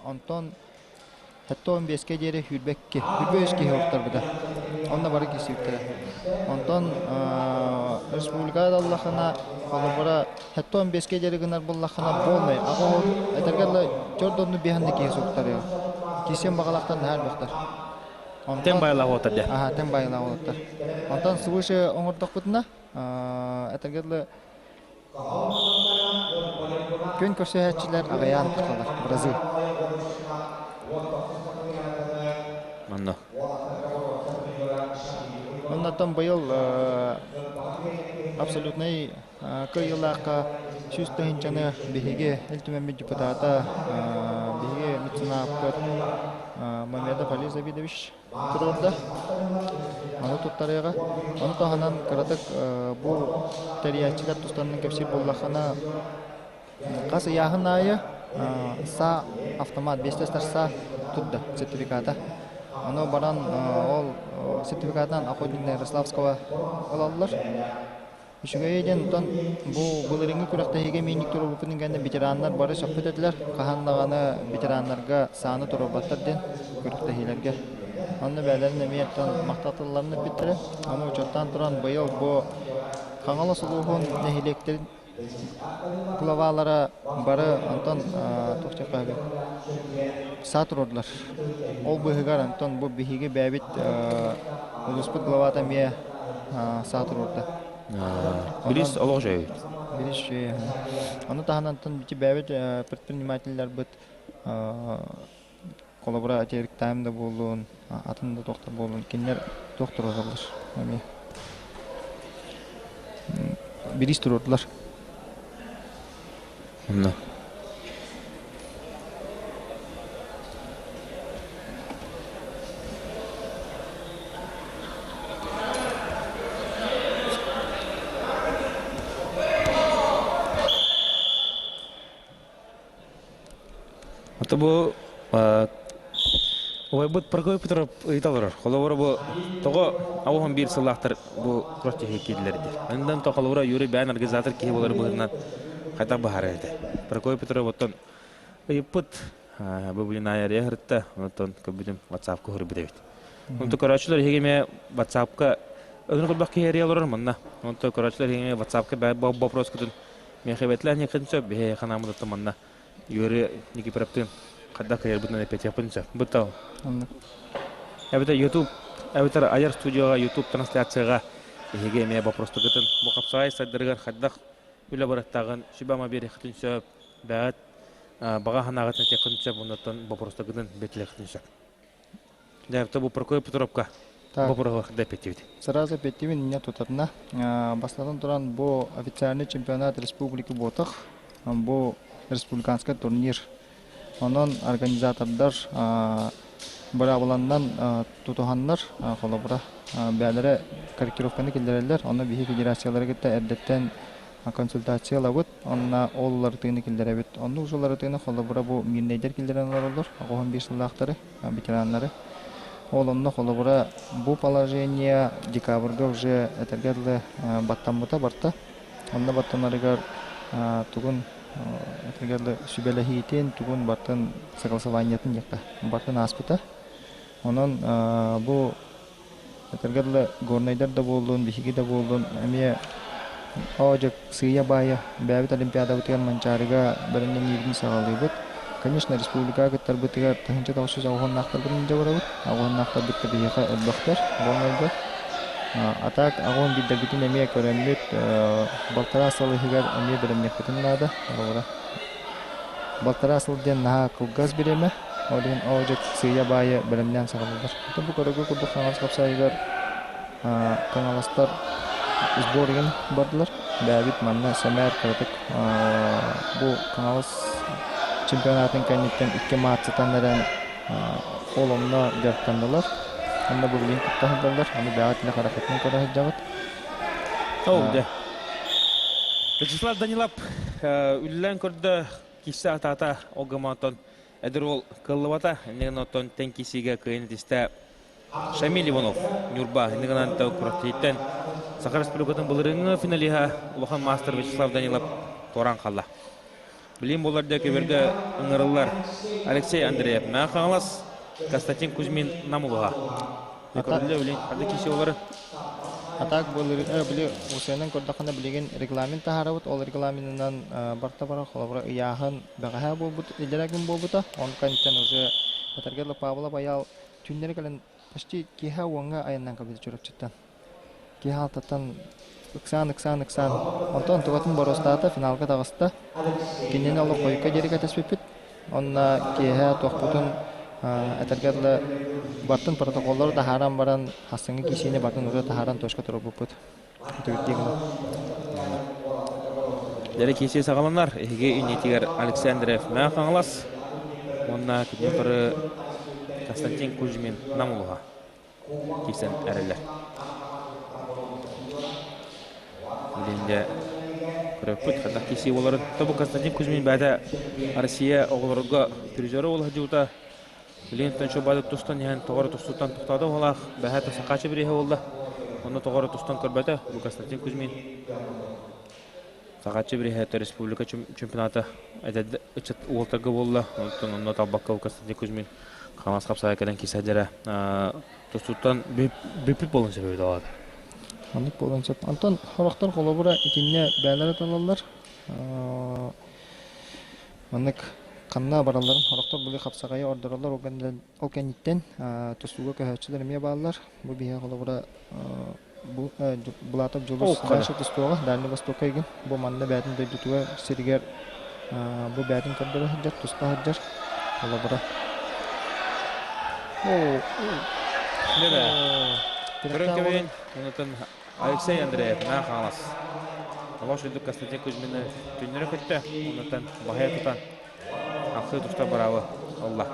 Онтон 75-кэ диэри сүүрбэкки, 23 киһи хоруттарбыта. Онно бары киирсибиттэрэ. Онтон республикаҕа да ыллаххына, холобура, 75-кэ диэри гынар буоллаххына, полный аҕа этэргэ дылы чордонну биэһэн да киһи суруктарыа. Киирсиэн баҕалаахтар наһаа элбэхтэр. Тэн байлаах уолаттар дьэ. Аха, тэн байлаах уолаттар. Онтон свыше оҥордохпутуна, этэргэ дылы күн көрсүһээччилэр аҕыйаан тахалар, Бразил. Манна. Оннотон быйыл абсолютнай Кыайыылаахха 100 тыһыынчаны биһиги Ил Түмэммит депутата, биһиги меценаппыт Мамедов Али Завидович туруорда. Ону туттарыаҕа. Ону таһынан кыратык бу тэрийээччилэр тустарынан кэпсиир буоллаххына, хас ыйааһын аайы саа автомат биэстэстэр саа турда сертификата. Ону баран ол сертификатынан охотник на Ярославского ылаллар. Үчүгэйэ диэн оттон бу былырыыҥҥы күрэхтэһиигэ миинньик туруорбуппун кэннэ ветераннар бары сөхпүт этилэр. Хаһан даҕаны ветераннарга сааны туруорбаттар диэн күрэхтэһиилэргэ. Онно бэйэлэрин эмиэ оттон махтатылларын эппиттэрэ. Ону учуоттаан туран быйыл бу Хаҥалас улууһун нэһилиэктэрин главалара бары онтон туох диэххэ саа туруордулар. Ол быыһыгар онтон бу биһиги бэйэбит улууспут главата эмиэ саа туруорда. Билис олох үчүгэй. Билис үчүгэй. Ону таһынан ити бэйэбит предпринимателлэрбит холобура Терик Тайм да буоллун, атын да туох да буоллун, кинилэр туох туруораллар эмиэ. Бириис туруордулар. Онно. Ата бу Убайбыт Прокопий Петров ыйыта олорор. Холобура бу тоҕо 81 сыллаахтар бу күрэх киһи киирдилэр диир. Андан то холобура Юрий бэйэн организатор киһи буолар быһыытынан хайдах быһаарар этэ. Прокопий Петров оттон ыйыппыт бу билин айарыйа сырытта, онтон көрбүтүм WhatsApp-ка суруйбут эбит. Онтон көрөөччүлэр эһиги эмиэ WhatsApp-ка өлөн көрбөх киһи эрийэ олорор манна. Онтон көрөөччүлэр эһиги эмиэ WhatsApp-ка боппуруоскутун миэхэ бэтилээн иһиэххитин сөп, биһиги ханааммыт манна Юрий Никифоровтыын хайдах кыайарбытынан эппэтиэхпин сөп. Бу Эбэтэр YouTube, эбэтэр айар студияҕа YouTube трансляцияҕа эһиги эмиэ боппуруостаргытын бу хапсаҕай сайдарыгар хайдах үлэ барыахтааҕын сүбэ-ама биэриэххитин сөп, бэҕэт баҕа санааҕытын этиэххитин сөп, оннуттан боппуруостаргытын бэтилиэххитин сөп. Дьэ, бу Прокопий Петровка боппуруоһу да эппиттибит. Сразу эппиттибин инньэ тутатына. Бастатан туран бу официальный чемпионат республики буотах, бу республиканский турнир. Онон организатордар быраабыланнан тутуһаннар, холобура, бэйэлэрэ корректировканы киллэрэллэр. Онно биһи федерациялары кытта эрдэттэн консультация ылабыт, онно ол уларытыыны киллэрэбит. Оннук уларытыыны холобура бу миирнэйдэр киллэрэн олороллор, 91 сыллаахтары, ветераннары. Ол онно холобура бу положение декабрьга уже этэргэ дылы баттаммыта барта. Онно баттанарыгар тугун этэргэ дылы сүбэлэһиитин, тугун бартын согласованиетын диэххэ бартын ааспыта. Онон бу этэргэ дылы горнайдар да буоллун, биһиги да буоллун эмиэ оо дьэ сыыйа-баайа бэйэбит олимпиадабытыгар Манчаарыга бэлэмнэниибитин саҕалыыбыт. Конечно, республикаҕа кыттарбытыгар 1990-наахтарбытын илдьэ барабыт. Аҕыһыннаахтарбыт да биһиэхэ элбэхтэр, горнайга. А так аҕыһын биирдэрбитин эмиэ көрөммүт, балтараа сыл иһигэр эмиэ бэлэмниэхпитин наада. Холобура, балтараа сыл диэн наһаа кылгас бириэмэ. Ол иһин ол дьэ сыыйа-баайа бэлэмнээн саҕалыыллар. Бу көрөгө курдук Хаҥалас хапсаайыгар Хаҥаластар сбор игин бардылар. Бэйэбит манна сэмээр кыратык бу Хаҥалас чемпионатын кэнниттэн икки матчтан эрэн ол онно дьарыктаннылар. Онно бу билигин кытта сылдьаллар. Аны бэйэҕит илэ хараххытынан көрө сылдьаҕыт. Ол дьэ. Вячеслав Данилов үллэн көрдө киирсэ атаата ол гымаатон эдэр уол кыллыбата иннигин оттон тэн киисиигэ кыайын итистэ Шамиль Иванов Ньурба иннигин куратиттэн Саха Республикатын былырыыҥҥы финалиһа улахан маастар Вячеслав Данилов туоран хаалла. Билим буолар да көбөргө ыҥырыллар Алексей Андреев Мэҥэ Хаҥалас, Константин Кузьмин Нам улуһа. Көрүллэ билин ханна киси олары? А так били усуйанан көрдөххүнэ билигин регламент таһаарабыт. Ол регламенынан барта бара холобура ыйааһын бэҕэһээ буолбут, илэрэ күн буолбута. Онтон кэнниттэн уже Петергелла Павлов Айаал түүннэри кэлэн почти киэһэ уоҥҥа айаннаан кэлбитэ Чурапчыттан. Киэһэ алтаттан ыксаан, ыксаан, ыксаан. Онтон онтукатын боруостаата, финалга таҕыста. Кинини олох хойукка диэри кэтэспиппит. Онно киэһэ туохпутун этэргэ дылы бартын протоколлору таһааран баран, хассыҥҥы киисиини бартын уже таһааран точка туруорбуппут. Түгүрдии гынан. Дьэрэ киисии саҕаланар. Эһиги иннитигэр Александров Мэҥэ Хаҥалас уонна кинини утары Константин Кузьмин Нам улуһа. киирсэн эрэллэр. Билиҥҥэ көрөппүт хайдах киирсии буоларын. Тобу Константин Кузьмин бэйэтэ Россия оҕолорго призера буола сылдьыбыта. Билигин Тончо тустан иһэн тоҕо эрэ тустууттан тохтоото быһыылаах. Бэһээ Сахааччы бирииһэ буолла. Онно тоҕо эрэ тустан көрбөтө. Бу Константин Кузьмин Сахааччы бирииһэ республика чемпионата эдэр ыччат уолтарга буолла. Онтон онно талбакка Константин Кузьмин Хаҥалас хапсаҕай кэлэн киирсэ дьэрэ тустууттан бүппүт буолуон сөп эбит ол аата. Оннук буолуон сөп. Онтон сорохтор холобура итиннэ бэйэлэрэ талаллар. Маннык ханна баралларын сорохтор били хапсаҕайы ордороллор ол кэнниттэн тустууга көһөөччүлэр эмиэ бааллар. Бу биһиэхэ холобура бу Булатов Дьулус дальше тустууга Дальний Востокка игин бу манна бэйэтин дойдутугар сиригэр бу бэйэтин көрдөрө сылдьар туста сылдьар холобура Көрөн кэбиһин, онтон Алексей Андреев, Мэҥэ Хаҥалас. Олох үрдүк Константин Кузьмины түннэрэ көттө, онтон баһыйа тутан ахсыы туста быраабы ылла.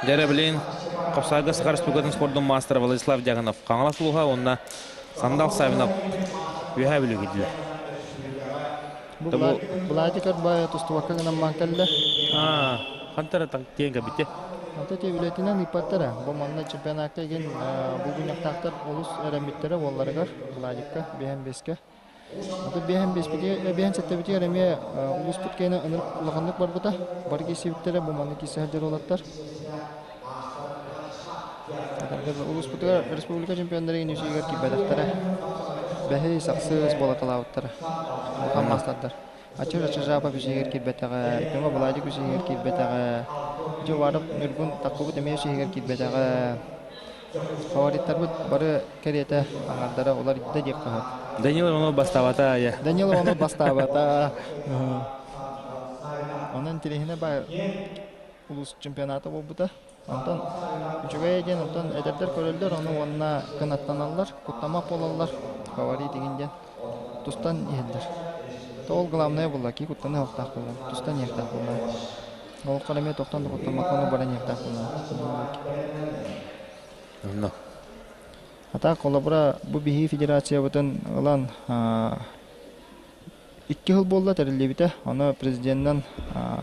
Дьэрэ билин Хапсаайга Саха Республикатын спордун маастара Владислав Дьяконов Хаҥалас улууһа уонна Сандал Савинов Үөһээ Бүлүү киирдилэр. Бу Владик Арбаев тустубакка гынан баан кэллэ. Хантара тиэн кэбитэ. Ата те үлэтинэн ыыппаттара. Бу манна чемпионакка игин булгунньахтаахтар олус эрэммиттэрэ уолларыгар Владикка биэһэн биэскэ. Ата биэһэн биэспитигэр биэһэн сэттэбитигэр эмиэ улууспут киэнэ ынырык улаханнык барбыта. Бары киирсибиттэрэ бу манна киирсэ сылдьар уолаттар. Улууспутугар республика чемпионнарын үсүгэр киирбэтэхтэрэ. Бэһис, ахсыс буолаталаабыттара. Улахан маастардар. Ачыр Ачыжапов үсүгэр киирбэтэҕэ, Тёма Владик үсүгэр киирбэтэҕэ, Дьуваров Ньургун Таккубут эмиэ үсүгэр киирбэтэҕэ. Фавориттарбыт бары кэриэтэ аҥардара уларыйда диэххэ сөп. Данил Иванов бастаабата я. Данил Иванов бастаабата. Онон интэриэһинэ баар. улуус чемпионата буолбута. Онтон үчүгэй диэн онтон эдэрдэр көрөллөр ону уонна кынаттаналлар, куттамах буолаллар, фаворит игин диэн тустан иһэллэр. То ол главное буолла, ки куттаны оһохтоох буолла, тустан иһиэхтээх буолла. Олоххор эмиэ тохтон да куттаммакка баран иһиэхтээх буолла. Онно. А так холобура бу биһиги федерациябытын ылан Икки сыл буолла тэриллибитэ. Ону президенинэн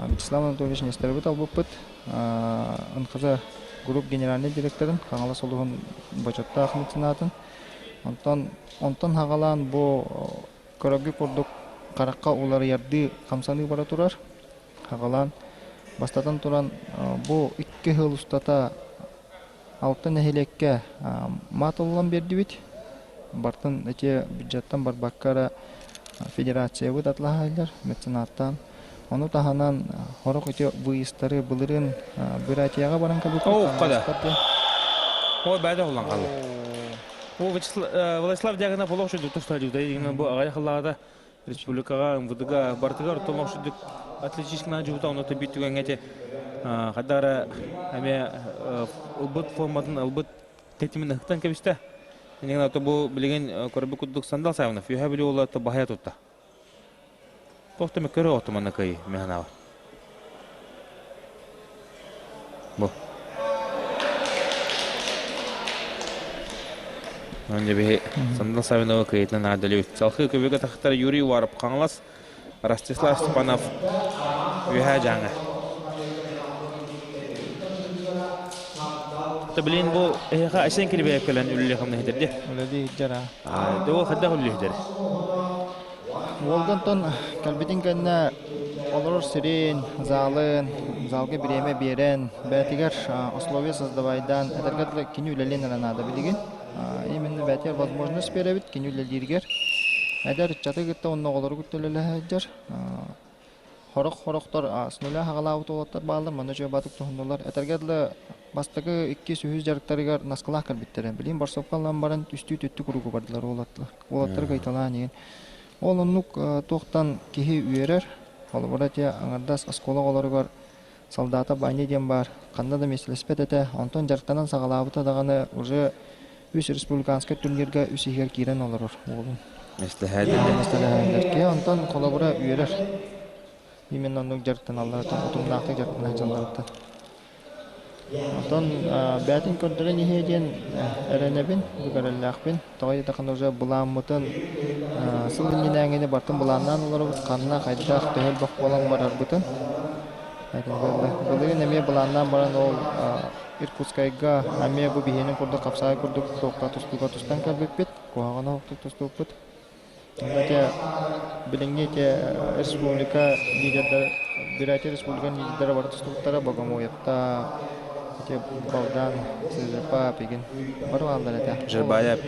Вячеслав Анатольевич Нестеровы талбыппыт. НХЗ Групп генеральнай директорын, Хаҥалас улууһун бочуоттаах меценатын. Онтон онтон хаҕалаан бу көрөргө курдук харахха уларыйардыы хамсаныы бара турар. Хаҕалаан бастатан туран бу икки сыл устата Алта нэһилиэккэ маат ыллан биэрдибит. Бартын ити бюджеттан барбакка эрэ федерациябыт атлаһайлар меценаттаан. Ону таһынан сорох ити выездтары былырыын Бурятияҕа баран кэлбиппит. Оо, кода. Ой, бэйдэ улан қалды. О, Владислав Дягонов олох шүдүк тустаажыгда бу аҕай хыллаада республикаҕа МВДга бартыгар толох шүдүк атлетический жубута онно бит түгэҥҥэ те хадара эме ылбыт форматын ылбыт тэтимин ыһыктан кэбистэ. Инигин ото бу билигин көрбүт курдук Сандал Савинов үһэ били уола то баһайа тутта. Туох да көрө отуманна кый механава. Бу. Онно биһи Сандал Савинова кыйытынан аадалыбыт. Салхыы көбүгэ тахтар Юрий Уаров Хаҥалас, Ростислав Степанов Үөһээ Дьааҥы. Блин, бу эһиэхэ Айсен Кирбэев кэлэн үлэлиэх хамнаһытыр дии. Үлэлии дьара. Дэ ол хайдах үлэлиһитэр? Уолгантан кэлбитин кэннэ олорор сирин, заалын, залга бириэмэ биэрэн, бэйэтигэр условия создавайдаан, этэргэ дылы кини үлэлиэн эрэ наада билигин. Именно бэйэтигэр возможность биэрэбит кини үлэлииригэр. Эдэр ыччаты кытта уонна оҕолору кытта үлэлэһэ сылдьар. Хорох-хорохтор с нуля хаҕалаабыт уолаттар бааллар, манна үчүгэй баатык туһуннулар. Этэргэ дылы бастакы иккис, үһүс дьарыктарыгар наскылаах кэлбиттэрэ. Билигин борсуопка ылан баран үстүү түттү курууку бардылар уолаттар. Уолаттары кыйталаан иһин. Ол оннук туохтан киһи үөрэр. Холобура ити аҥардас оскуола оҕолоругар солдата Баня диэн баар. Ханна да миэстэлэспэт этэ. Онтон дьарыктанан саҕалаабыта даҕаны уже үс республиканскай турнирга үс иһигэр киирэн олорор уолун. Миэстэлэһээдилэр. Киһи онтон холобура үөрэр. Именно оннук дьарыктаналларыттан, утумнаахтык дьарыктана сылдьалларыттан. Онтон бэйэтин көрдөрөн иһиэ диэн эрэнэбин, бүк эрэллээхпин. Тоҕо диэтэххинэ уже былааммытын сыл иннинээҥини барытын былааннаан олоробут, ханна, хайдах, төһө элбэх буолан барарбытын. Былырыын эмиэ былааннаан баран ол Иркутскайга эмиэ бу биһиэнин курдук хапсаҕай курдук туохха тустууга тустан кэлбиппит, куһаҕана суохтук тустубуппут. Ити билиҥҥи ити республика лидердара, Бурятия республикатын лидердара бары тустубуттара Богомоевта, ити Богдан, Сызырпа, Пегин бары бааллар этэ. Жербаев.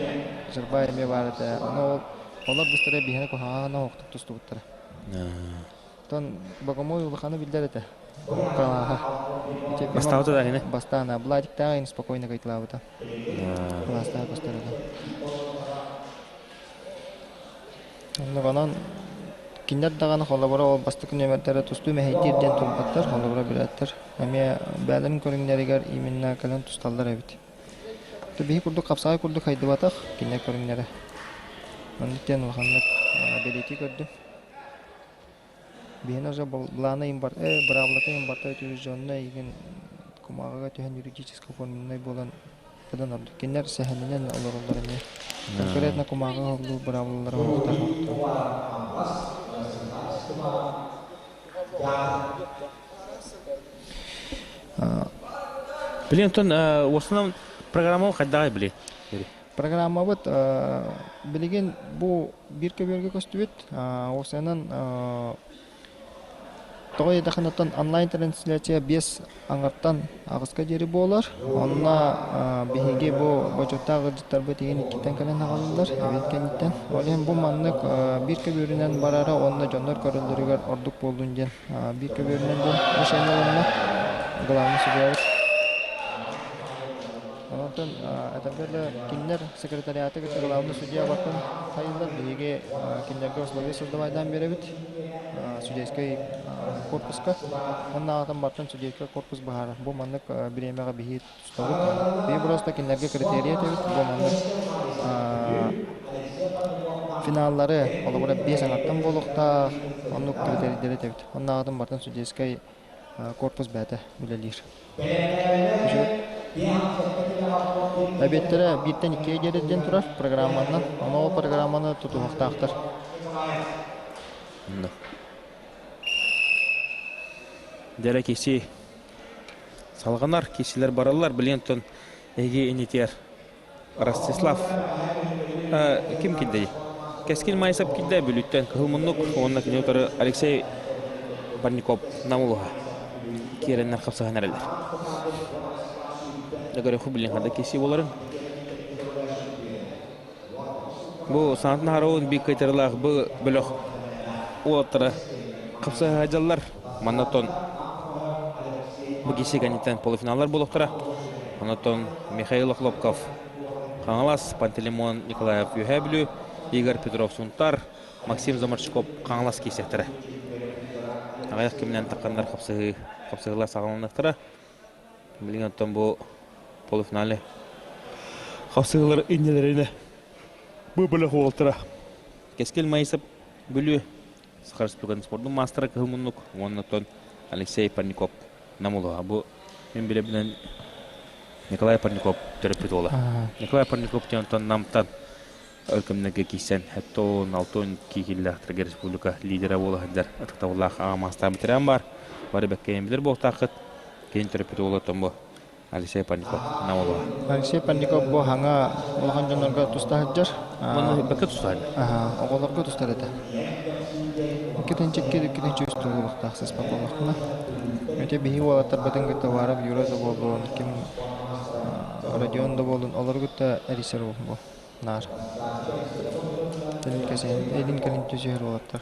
Жербаев эмиэ баар этэ. Ону ол олор быстара биһиэхэ куһаҕана суохтук тустубуттара. Оттон Богомой улаханы биллэр этэ. Кылааһа. Бастаабыта да кини? Бастаан, Владиктааҕы спокойно кайтылаабыта. Кылаастаах көстөр этэ. Оннук кинилэр даҕаны холобура ол бастакы нүөмэрдэрэ тустуу мэһэйдиир диэн турбаттар, холобура билээттэр. Эмиэ бэйэлэрин көрүҥнэригэр именно кэлэн тусталлар эбит. Биһи курдук хапсаҕай курдук хайдыбатах кинилэр көрүҥнэрэ. Оннук диэн улаханнык бэлиэтии көрдүм. Биһиэнэ уже былаана быраабылата имбарта утвержденнай игин кумааҕыга түһэн юридически оформленнай буолан быдан ордук. Кинилэр сэһэнинэн олороллор эмиэ. Конкретно кумааҕыга оһоллуур быраабылалара оҥорбуттар. Билин оттон в основном программа хайдаҕай били? Программабыт билигин бу биир көбүөргэ көстүбүт. Уопсайынан тоҕо диэтэххинэ оттон онлайн-трансляция биэс аҥартан аҕыска диэри буолар. Онно биһиги бу бочуоттаах ыалдьыттарбыт игин иккиттэн кэлэн аҕалаллар, эбиэт кэнниттэн. Ол иһин бу маннык биир көбүөрүнэн барара уонна дьоннор көрөллөрүгэр ордук буоллун диэн биир көбүөрүнэн диэн решение ылынна. Главный судьябыт. Онтон этэргэ да кинилэр секретариаты кытта главный судья бартын хайыллар биһиги кинилэргэ условия создавайдаан биэрэбит судейскай корпуска. Оннааҕытын бартын судейскай корпус быһаарар. Бу маннык бириэмэҕэ биһи тустабыт. Биһи просто кинилэргэ критерий этэбит. Бу маннык финаллары холобура биэс аҥартан буолуохтаах оннук критерийдэри этэбит. Оннааҕытын бартын судейскай корпус бэйэтэ үлэлиир. Эбиэттэрэ бииртэн иккигэ диэри диэн турар программанан. Ону ол программаны тутуһуохтаахтар. Дьэрэ киси салҕанар, кисилэр бараллар, билиэн тон эһиги инитиэр Ростислав ким килдэй? Кэскил Майсап килдэ Бүлүүттэн Кыһыл Муннук уонна кини утары Алексей Парников Нам улуһа киэрэннэр хапсыһан эрэллэр. Дагореху билин хада киси боларын. Бу саҥатын хараун биир кайтарылаах бу бөлөх уолаттара хапсыһа дьаллар. Манна бу киси кэнниттэн полуфиналлар буолуохтара. Онтон Михаил Охлопков Хаҥалас, Пантелеймон Николаев Үөһээ Бүлүү, Игорь Петров Сунтар, Максим Заморщиков Хаҥалас киирсиэхтэрэ. Аҕыйах кэминэн тахханнар хапсыһыы хапсыһыылар саҕаланыахтара. Билигин оттон бу полуфинале хапсыһыылар иннилэринэ бу бөлөх уолтара Кэскил Маисов Бүлүү Саха Республикатын спордун маастара Кыһыл Муннук уонна оттон Алексей Парников Нам улууһа. Бу мин билэбинэн Николай Парников төрөппүт уола. Николай Парников диэн оттон Намтан өр кэмнэргэ киирсэн 76 62 киилэлээхтэргэ республика лидера буола сылдьар ытыктабыллаах аҕа маастаах ветеран баар. Бары бэккэйэн билэр буолтааххыт. Кини төрөппүт уола оттон бу Алексей Парников Нам улууһа. Алексей Парников бу хаҥа улахан дьоннорго туста сылдьар. Уонна бэккэ туста сылдьар. Оҕолорго тустар этэ. Иккитинчи иккитинчи үс туолуохтаах сыспат буоллахпына. Өтө биһи уолаттарбытын кытта Варов Юра да буоллун, ким Родион да буоллун, олору кытта эрийсэр бу наар. Илин кэлин түсүһэр уолаттар.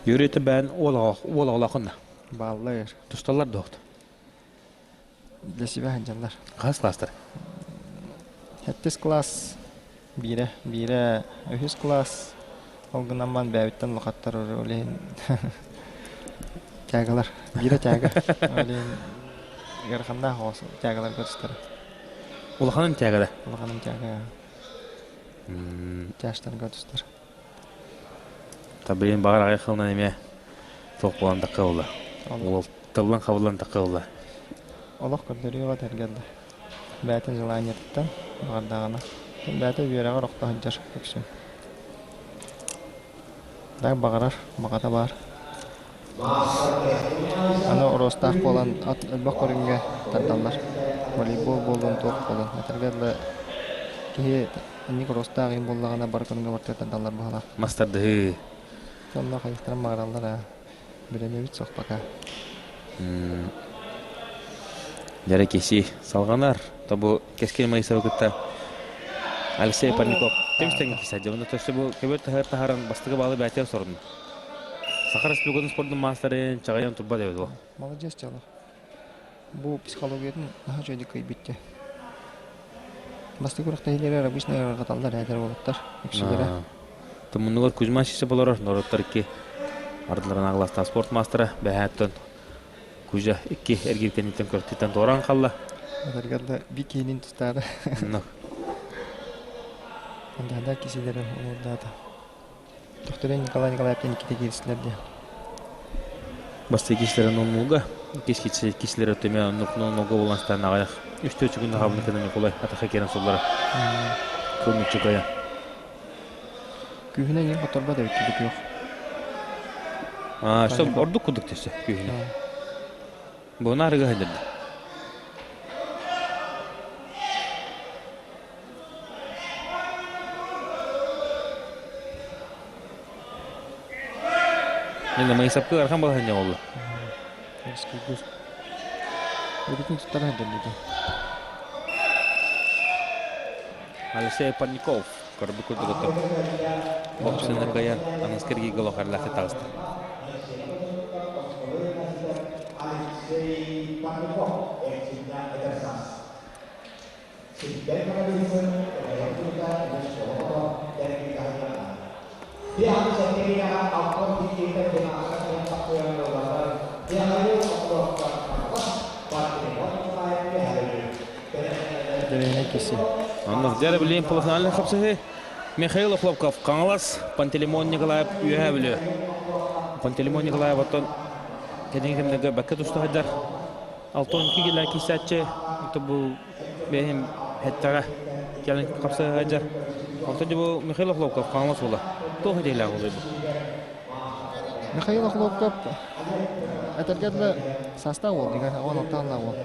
Юрий бээн уол оҕолоохунна. Бааллар. Тусталлар дуохт. Для себя сылдьаллар. Хас класстар? Сэттис класс биирэ, биирэ үһүс класс. Ол гынан баран бэйэбиттэн улахаттар ол иһин тягалар. Биирэ тяга. Ол иһин ыараханнаах оҕо тягаларга тустар. Улаханын тягада? Улаханын тяга. Тяжтарга тустар. Табыйын баҕар аҕай хылынан эмиэ туох буолан такка буолла. Ол тыллан хабыллан такка буолла. Олох көрдөрүүҕэ тэргэллэр. Бэйэтин желаниетыттан баҕардаҕына. Бэйэтэ үөрэҕэр охто сылдьар үксүн. Так баҕарар, баҕата баар. Аны оруостаах буолан ат элбэх көрүҥҥэ тардаллар. Волейбол буоллун, туох буоллун. Этэргэ дылы киһи инник оруостаах им буоллаҕына бары көрүҥҥэ барытыгар тардаллар быһалаах. Мас тардыһыы. Онно хайыхтарын баҕараллар аа. Билэнэбит суох пока. Дьэрэ киси салҕанар. Тобу Кэскил Моисовы кытта Алексей Парников тэбис-тэҥ кисе. Онно төссө бу көбөр таһар таһаран бастакы баалы бээтиэр сорунна. Саха Республикатын спордун маастарын чаҕыйан турбат эбит ол. Молодец дьоло. Бу психологиятын наһаа үчүгэйдик кыайбыт Бастакы күрэхтэһиилэригэр обычно ыарырҕаталлар эдэр уолаттар үксүлэрэ. Тумуннугар Кузьма Сисе болорор норуоттар икки ардыларын аҕыластаах спорт маастара бэһээттэн Кузя икки эргиир кэнниттэн көртүттэн туораан халла. Этэргэр да бикинин тустаары. Анда кисилери олордаата. Тохторен Николай Николаевтан иккитэ киирсилэр диye. Бастакы киһилэрин оннуга, иккис киһилэри өттүмэ оннук нолга булан стан аҕыйах үстүө чүгүн хабыны кына Николай атаха киирэн суллара. Кылмыччыкая. Күүһүнэн ең хоторбот эбит күөх. А, что ордук кудук төсө күүһүнэ. Буна арыгы хадырды. Мен Майсапкы архан балаһынньа болла. Рискуйдур. Өрүтүн туттара сылдьар Алексей Парников көрбүт курдук отто. Боксыны кыайан аныскы эргииргэ олохарлаахтык таҕыста. Алексей Парников, эрчимнээх эдэр саас. Дэриэһинэй киси. Оннук дьэ билигин полуфинальнай хапсыһыы Михаил Охлопков Хаҥалас, Пантелеймон Николаев Үөһээ Бүлүү. Пантелеймон Николаев оттон кэлиҥҥи кэмнэргэ бэккэ туста сылдьар. 62 килэ киирсээччи бу бэйэм эттэҕэ кэлин хапсыһа сылдьар. Онтон дьэ бу Михаил Охлопков Хаҥалас уола. Туох идиэлээх уолуй бу? Михаил Охлопков этэргэ дылы саастаах уол дигэр, он алтааннаах уол.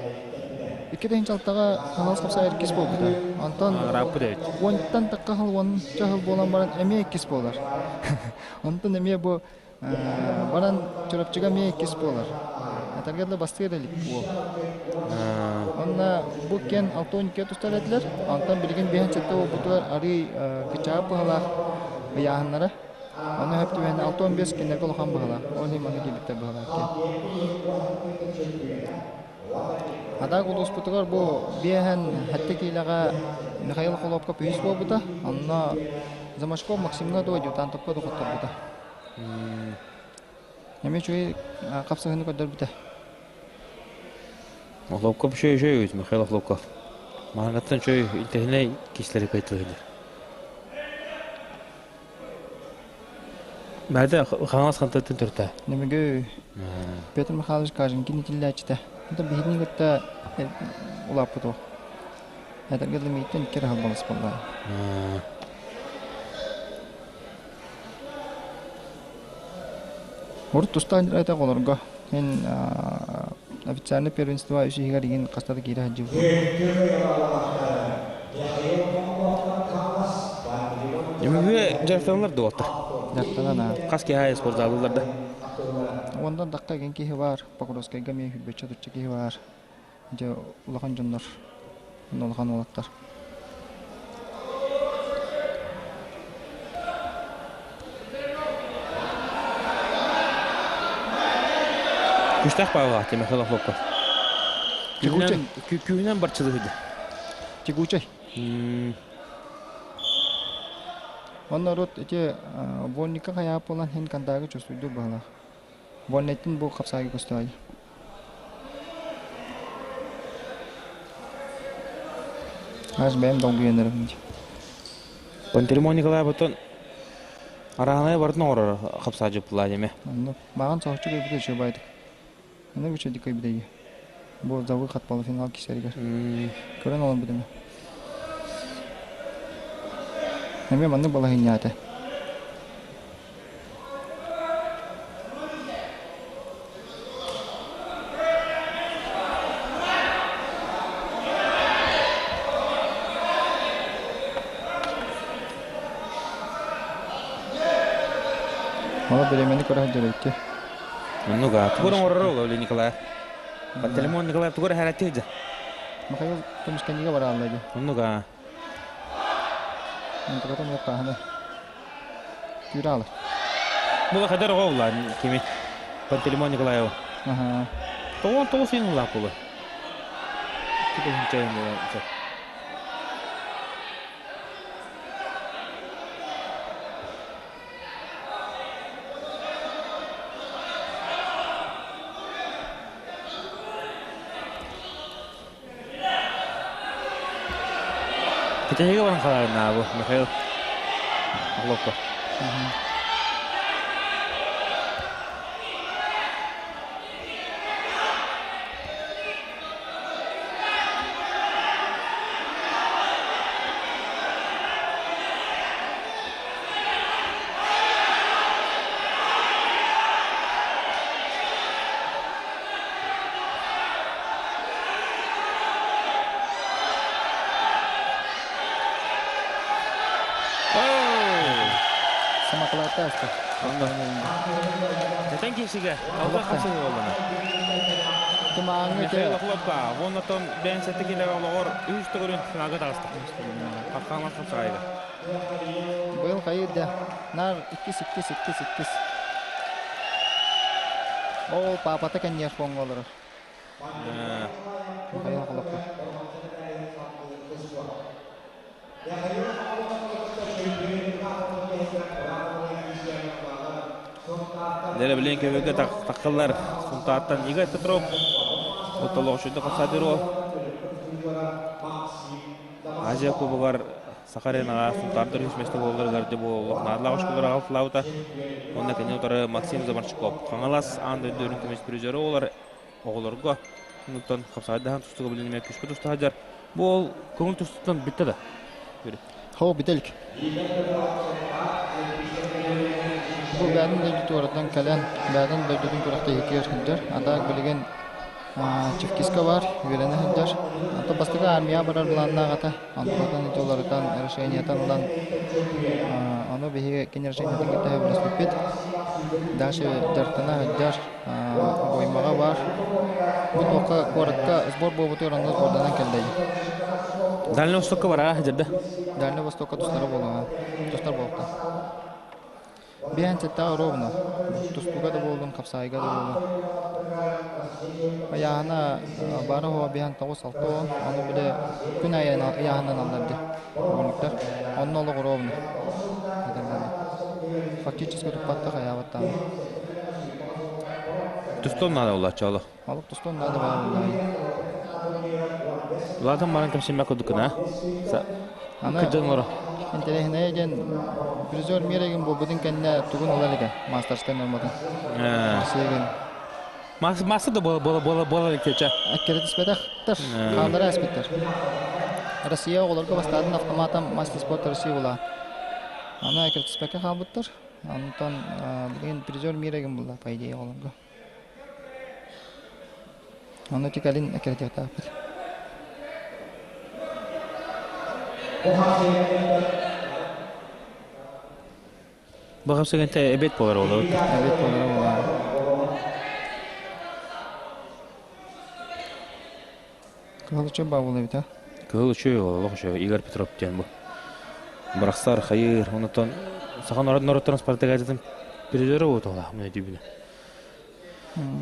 Икки тыһыынча Хаҥалас хапсаҕай иккис буолбута. Онтон Ырааппыт эбит. уонтан тахха сыл уонча сыл буолан баран эмиэ иккис буолар. Онтон эмиэ бу баран Чурапчыга эмиэ иккис буолар. Этэргэ дылы бастыыр илик уол. Онно бу кен 62 тустар этилэр. Онтон билигин 57 буолбутугар арыый кычаап быһалаах ыйааһыннара. Ону сөп түбэһэн 65 кинилэргэ улахан быһалаах. Ол иһин манна киирбиттэр быһалаах диэн. Адаак улууспутугар бу биэһэн сэттэ киилэҕэ Михаил Холопков үһүс буолбута. Онно Замашков Максимҥа дуо адъютантовка да хотторбута. Эмиэ үчүгэй хапсыһыыны көрдөрбүтэ. Охлопков үчүгэй үчүгэй эбит Михаил Охлопков. Маһаҥаттан үчүгэй интэриэһинэй киһилэри кыайталыыллар. Бэйэтэ хаҥас хантыттан төрүтэ. Нөмүгү Петр Михайлович Каженкин итиллээччитэ. Это биһигини кытта улааппыт ол. Этэргэ дылы мииттэн икки эрэ балыс буолла. Урут тустаан этэ олорго. Мин официальный первенство үс иһигэр игин хаста да киирэ сылдьыбытым. Нөмүгү дьарыктаналар дуоттар. Дьарыктанан аа. Хас киһи аайы спортзалылар да. Уондан тахха игин киһи бар, Покровскайга эмиэ хүрбэччэ тучча киһи бар. Дьэ улахан дьоннор, улахан уолаттар. Күстээх Павлович Михаил Охлопков. Күүһүнэн барчылыһыды. Тягучай. Онно урут ити вольникка хайаап буолан хин кандаагы чувствуйдур быһалаах. Вольнайтын бу хапсаайга көстөөй. Аас бэйэм долгуйан эрэбин дии. Пантелеймон Николаевтан араанайа барытын оҥорор хапсаадьыппылаа диэме. Оннук. Маған соһуччу кыйбыта үчүгэй байдык. Оннук үчүгэйдик кыйбыта дии. Бу за выход полуфинал кисэригэр. Көрөн олорбут эми. Эмиэ маннык балаһыанньа этэ. Мала бириэмэни көрө сылдьар эбикки. Оннук аа. Тугу оҥорор ол Олег Николаев? Пантелеймон Николаев тугу эрэ сылдьар? Михаил көмүскэниигэ бараалла дии. Оннук аа. Онтуката эмиэ хаһана. Түүрэ Бу хадar оҕо улаан кими? Пантелеймон Николаева. Аха. Тоҕон тоҕус ыйын улаап буолар. Китэ буолар. Кэтэһиигэ баран хааларынаа бу Михаил Охлопков. Самокалаата аста. Этэн киһигэ алга хапсыһыы буоллана. Тымааҥҥы Михаил Охлопка уоннатон бэйэн сэттэ килэҕэ олоҕор үһүс төгүрүн финалга таҕыста. Хаххаҥлас хапсаҕайга. Быйыл хайыр да наар иккис иккис иккис иккис. Ол паапата кэнниэх фоҥҥа олорор. Михаил Холопов. Дere билен көмөкө таққылар Сунтааттан Игорь Петров оттолоҕучуйда хапсаатыр ол. Азия Кубогар Саха аренаҕа Сунтаардар үс миэстэ буолалларыгар дьэ буолуох наадалаах оскуолалар аҕалтылаабыта. Уонна кини утары Максим Заморчуков Хаҥалас аан дойду үрүҥ көмүс призеры буолар оҕолорго онтон хапсаҕайдаһан тустууга билин эмиэ күүскэ туста сылдьар. Бу ол көҥүл тустууттан бүттэ да? Хоо бүтэлик. Бу бэйэтин дойду туораттан кэлэн, бэйэтин дойдутун күрэхтэһиитигэр сылдьар. А так билигин Чевкиска бар, үөрэнэ сылдьар. Ото бастакы армияҕа барар былааннаах этэ. Онтон ити уларытан, решениетын ылан, ону биһиги кини решениетын кытта сөбүлэспиппит. Дальше дьарыктана сылдьар. Боймаҕа баар. Бу туохха куоракка сбор буолбутугар онно сборданан кэллэ. Дальний Востокка бараа сылдьарда. Дальний Востокка тустара буолуоҕа. Тустар буолта. Биээн сэттэҕэ ровно. Тустууга да буоллун, хапсаайга да буоллун. Ыйааһына баара уһуга биээн тоҕус алта уон. Ону били күн аайы ыйааһынан аллар дии. Угунуктар. Онно олох ровно. Фактически туппаттах айаабаттаан. Тустуон наада буолааччы олох. Олох тустуон наада баар буоллаҕа. Улаатан баран кэпсэммэт курдуккун, а? Аны Кырдьан олоро. интэриэһинэйэ диэн призер мир буолбутун кэннэ тугун ылар этэ мастерстан ылбатын. Сиэгин. Мастер да буола буола буола буола илик Эккирэтиспэтэхтэр, хааллара эспиттэр. Россия оҕолорго бастаатын автоматом мастер спорта России була. Аны эккирэтиспэккэ хаалбыттар. Онтон билигин призер мира гын булла, по идее, оҕолорго. Ону ити кэлин эккирэтиэхтээхпит. Бу хапсыгынта эбет болар олор. Эбет болар буолар. Кыһыл үчү баабыл эбит а? Кыһыл үчү, олох үчү. Игорь Петров диэн бу. Бырахсар, хайыр, онотон саха норуот норуоттарын спартакиадатын призеры буолуола, мына дүүбүнэ.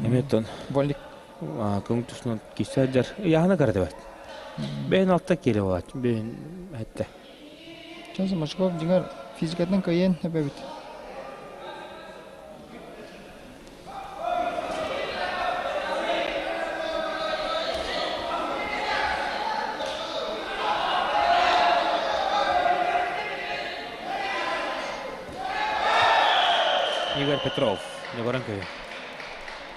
Эмиэ Вольник. Көҥүл тусунан киирсэ сылдьар. Ыйааһына кыра Бэйэн алта киилэ буолааччы, бэйэн эттэ. Часы Машков дьиҥэр физикатын кыайан эбэбит. Игорь Петров, Ньугуран көйө.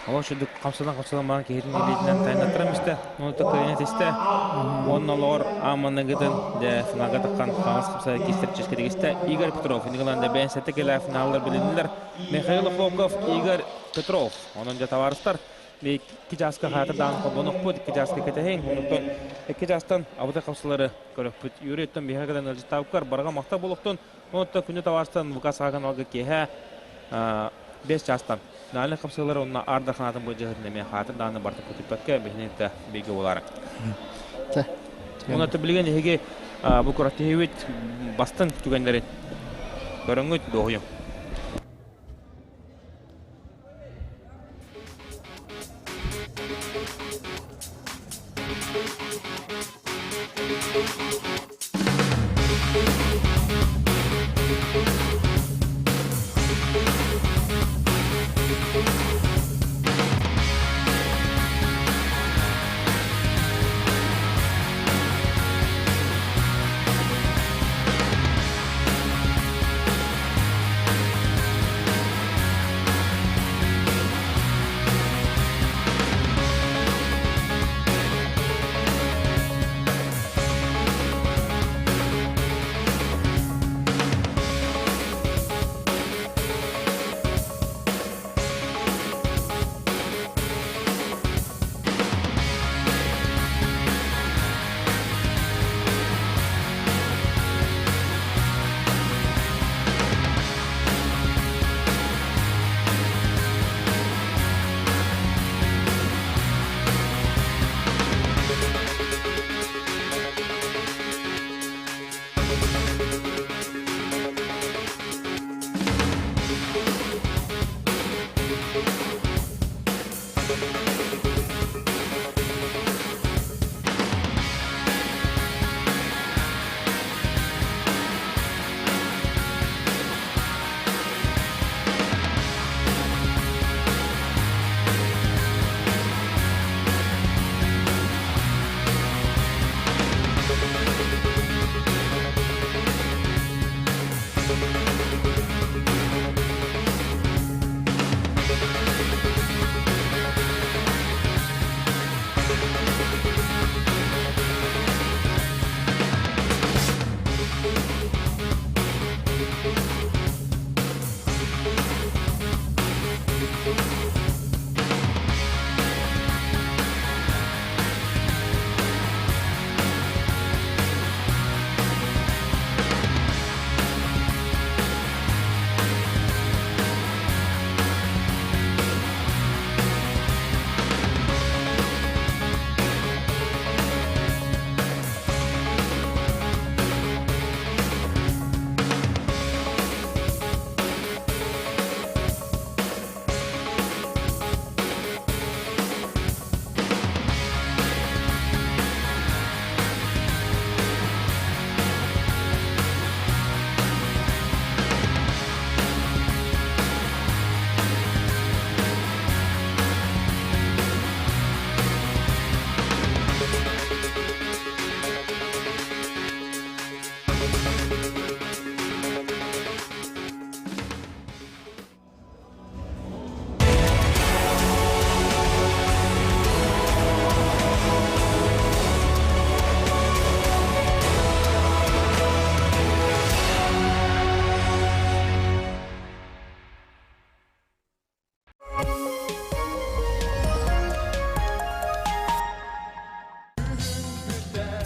Олох үрдүк хамсанан-хамсанан баран киһитин илиитинэн тайнаттаран истэ, ону кыайан этистэ. Уонна олоҕор ааманныгытын дьэ финалга таххан хаҥас хапсай кистер ческэтигистэ. Игорь Петров инигилан да бэйэн сэттэ кэлэ финаллар билиннилэр. Михаил Охлопков, Игорь Петров. Онон дьэ табаарыстар икки чааска хаатырдаан холбонохпут, икки чааска кэтэһиҥ. Онтон икки чаастан абытай хапсылары көрөхпүт. Юрий оттон биһиэхэ кэлэн ыалдьыттаабыккар барҕа махтал буолуохтун. Онтон күнү табаарыстан Лука Сааган алга киэһэ 5 чаастан финальнай хапсыылар уонна Аар Дарханаатын былдьаһытын эмиэ хаатын даҕаны барытын көтүппэккэ биһини бииргэ буолаары. Уонна билигин эһиги бу күрэхтэһиибит бастыҥ түгэннэрин көрөҥҥүт дуоһуйуҥ.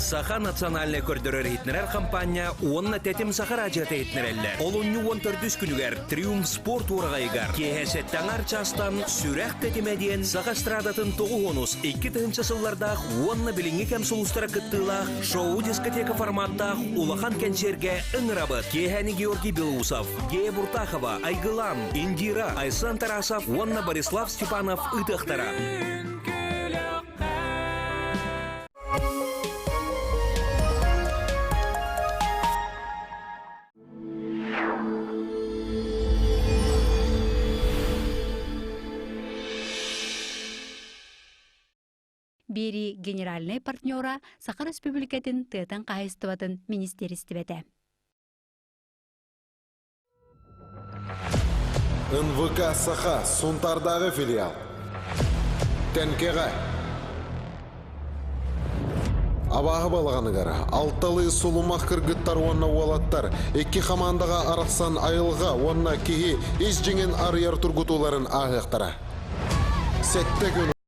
Саха национальнай көрдөрөр-иһитиннэрэр хампаанньа уонна Тэтим Саха радиота иһитиннэрэллэр. Олунньу 14 күнүгэр Триумф спорт уораҕайыгар киэһэ сэттэ аҥаар чаастан Сүрэх тэтимэ диэн саха эстрадатын тоҕус 2000 сыллардаах уонна билиҥҥи кэм сулустара кыттыылаах шоу-дискотека форматтаах улахан кэнсиэргэ ыҥырабыт. Киэһэни Георгий Белоусов, Гея Буртахова, Айгылан, Индира, Айсан Тарасов уонна Борислав Степанов ыытыахтара. Биэрии генеральнай партнера Саха Республикатын тыатын хаһайыстыбатын министиэристибэтэ. НВК Саха Сунтаардааҕы филиал. Тэнкэҕэ. Абааһы балаҕаныгар алталыы сулумах кыргыттар уонна уолаттар икки хамаандаҕа арахсан айылҕа уонна киһи ис дьиҥин арыйар тургутууларын ааһыахтара. Сэттэ күн.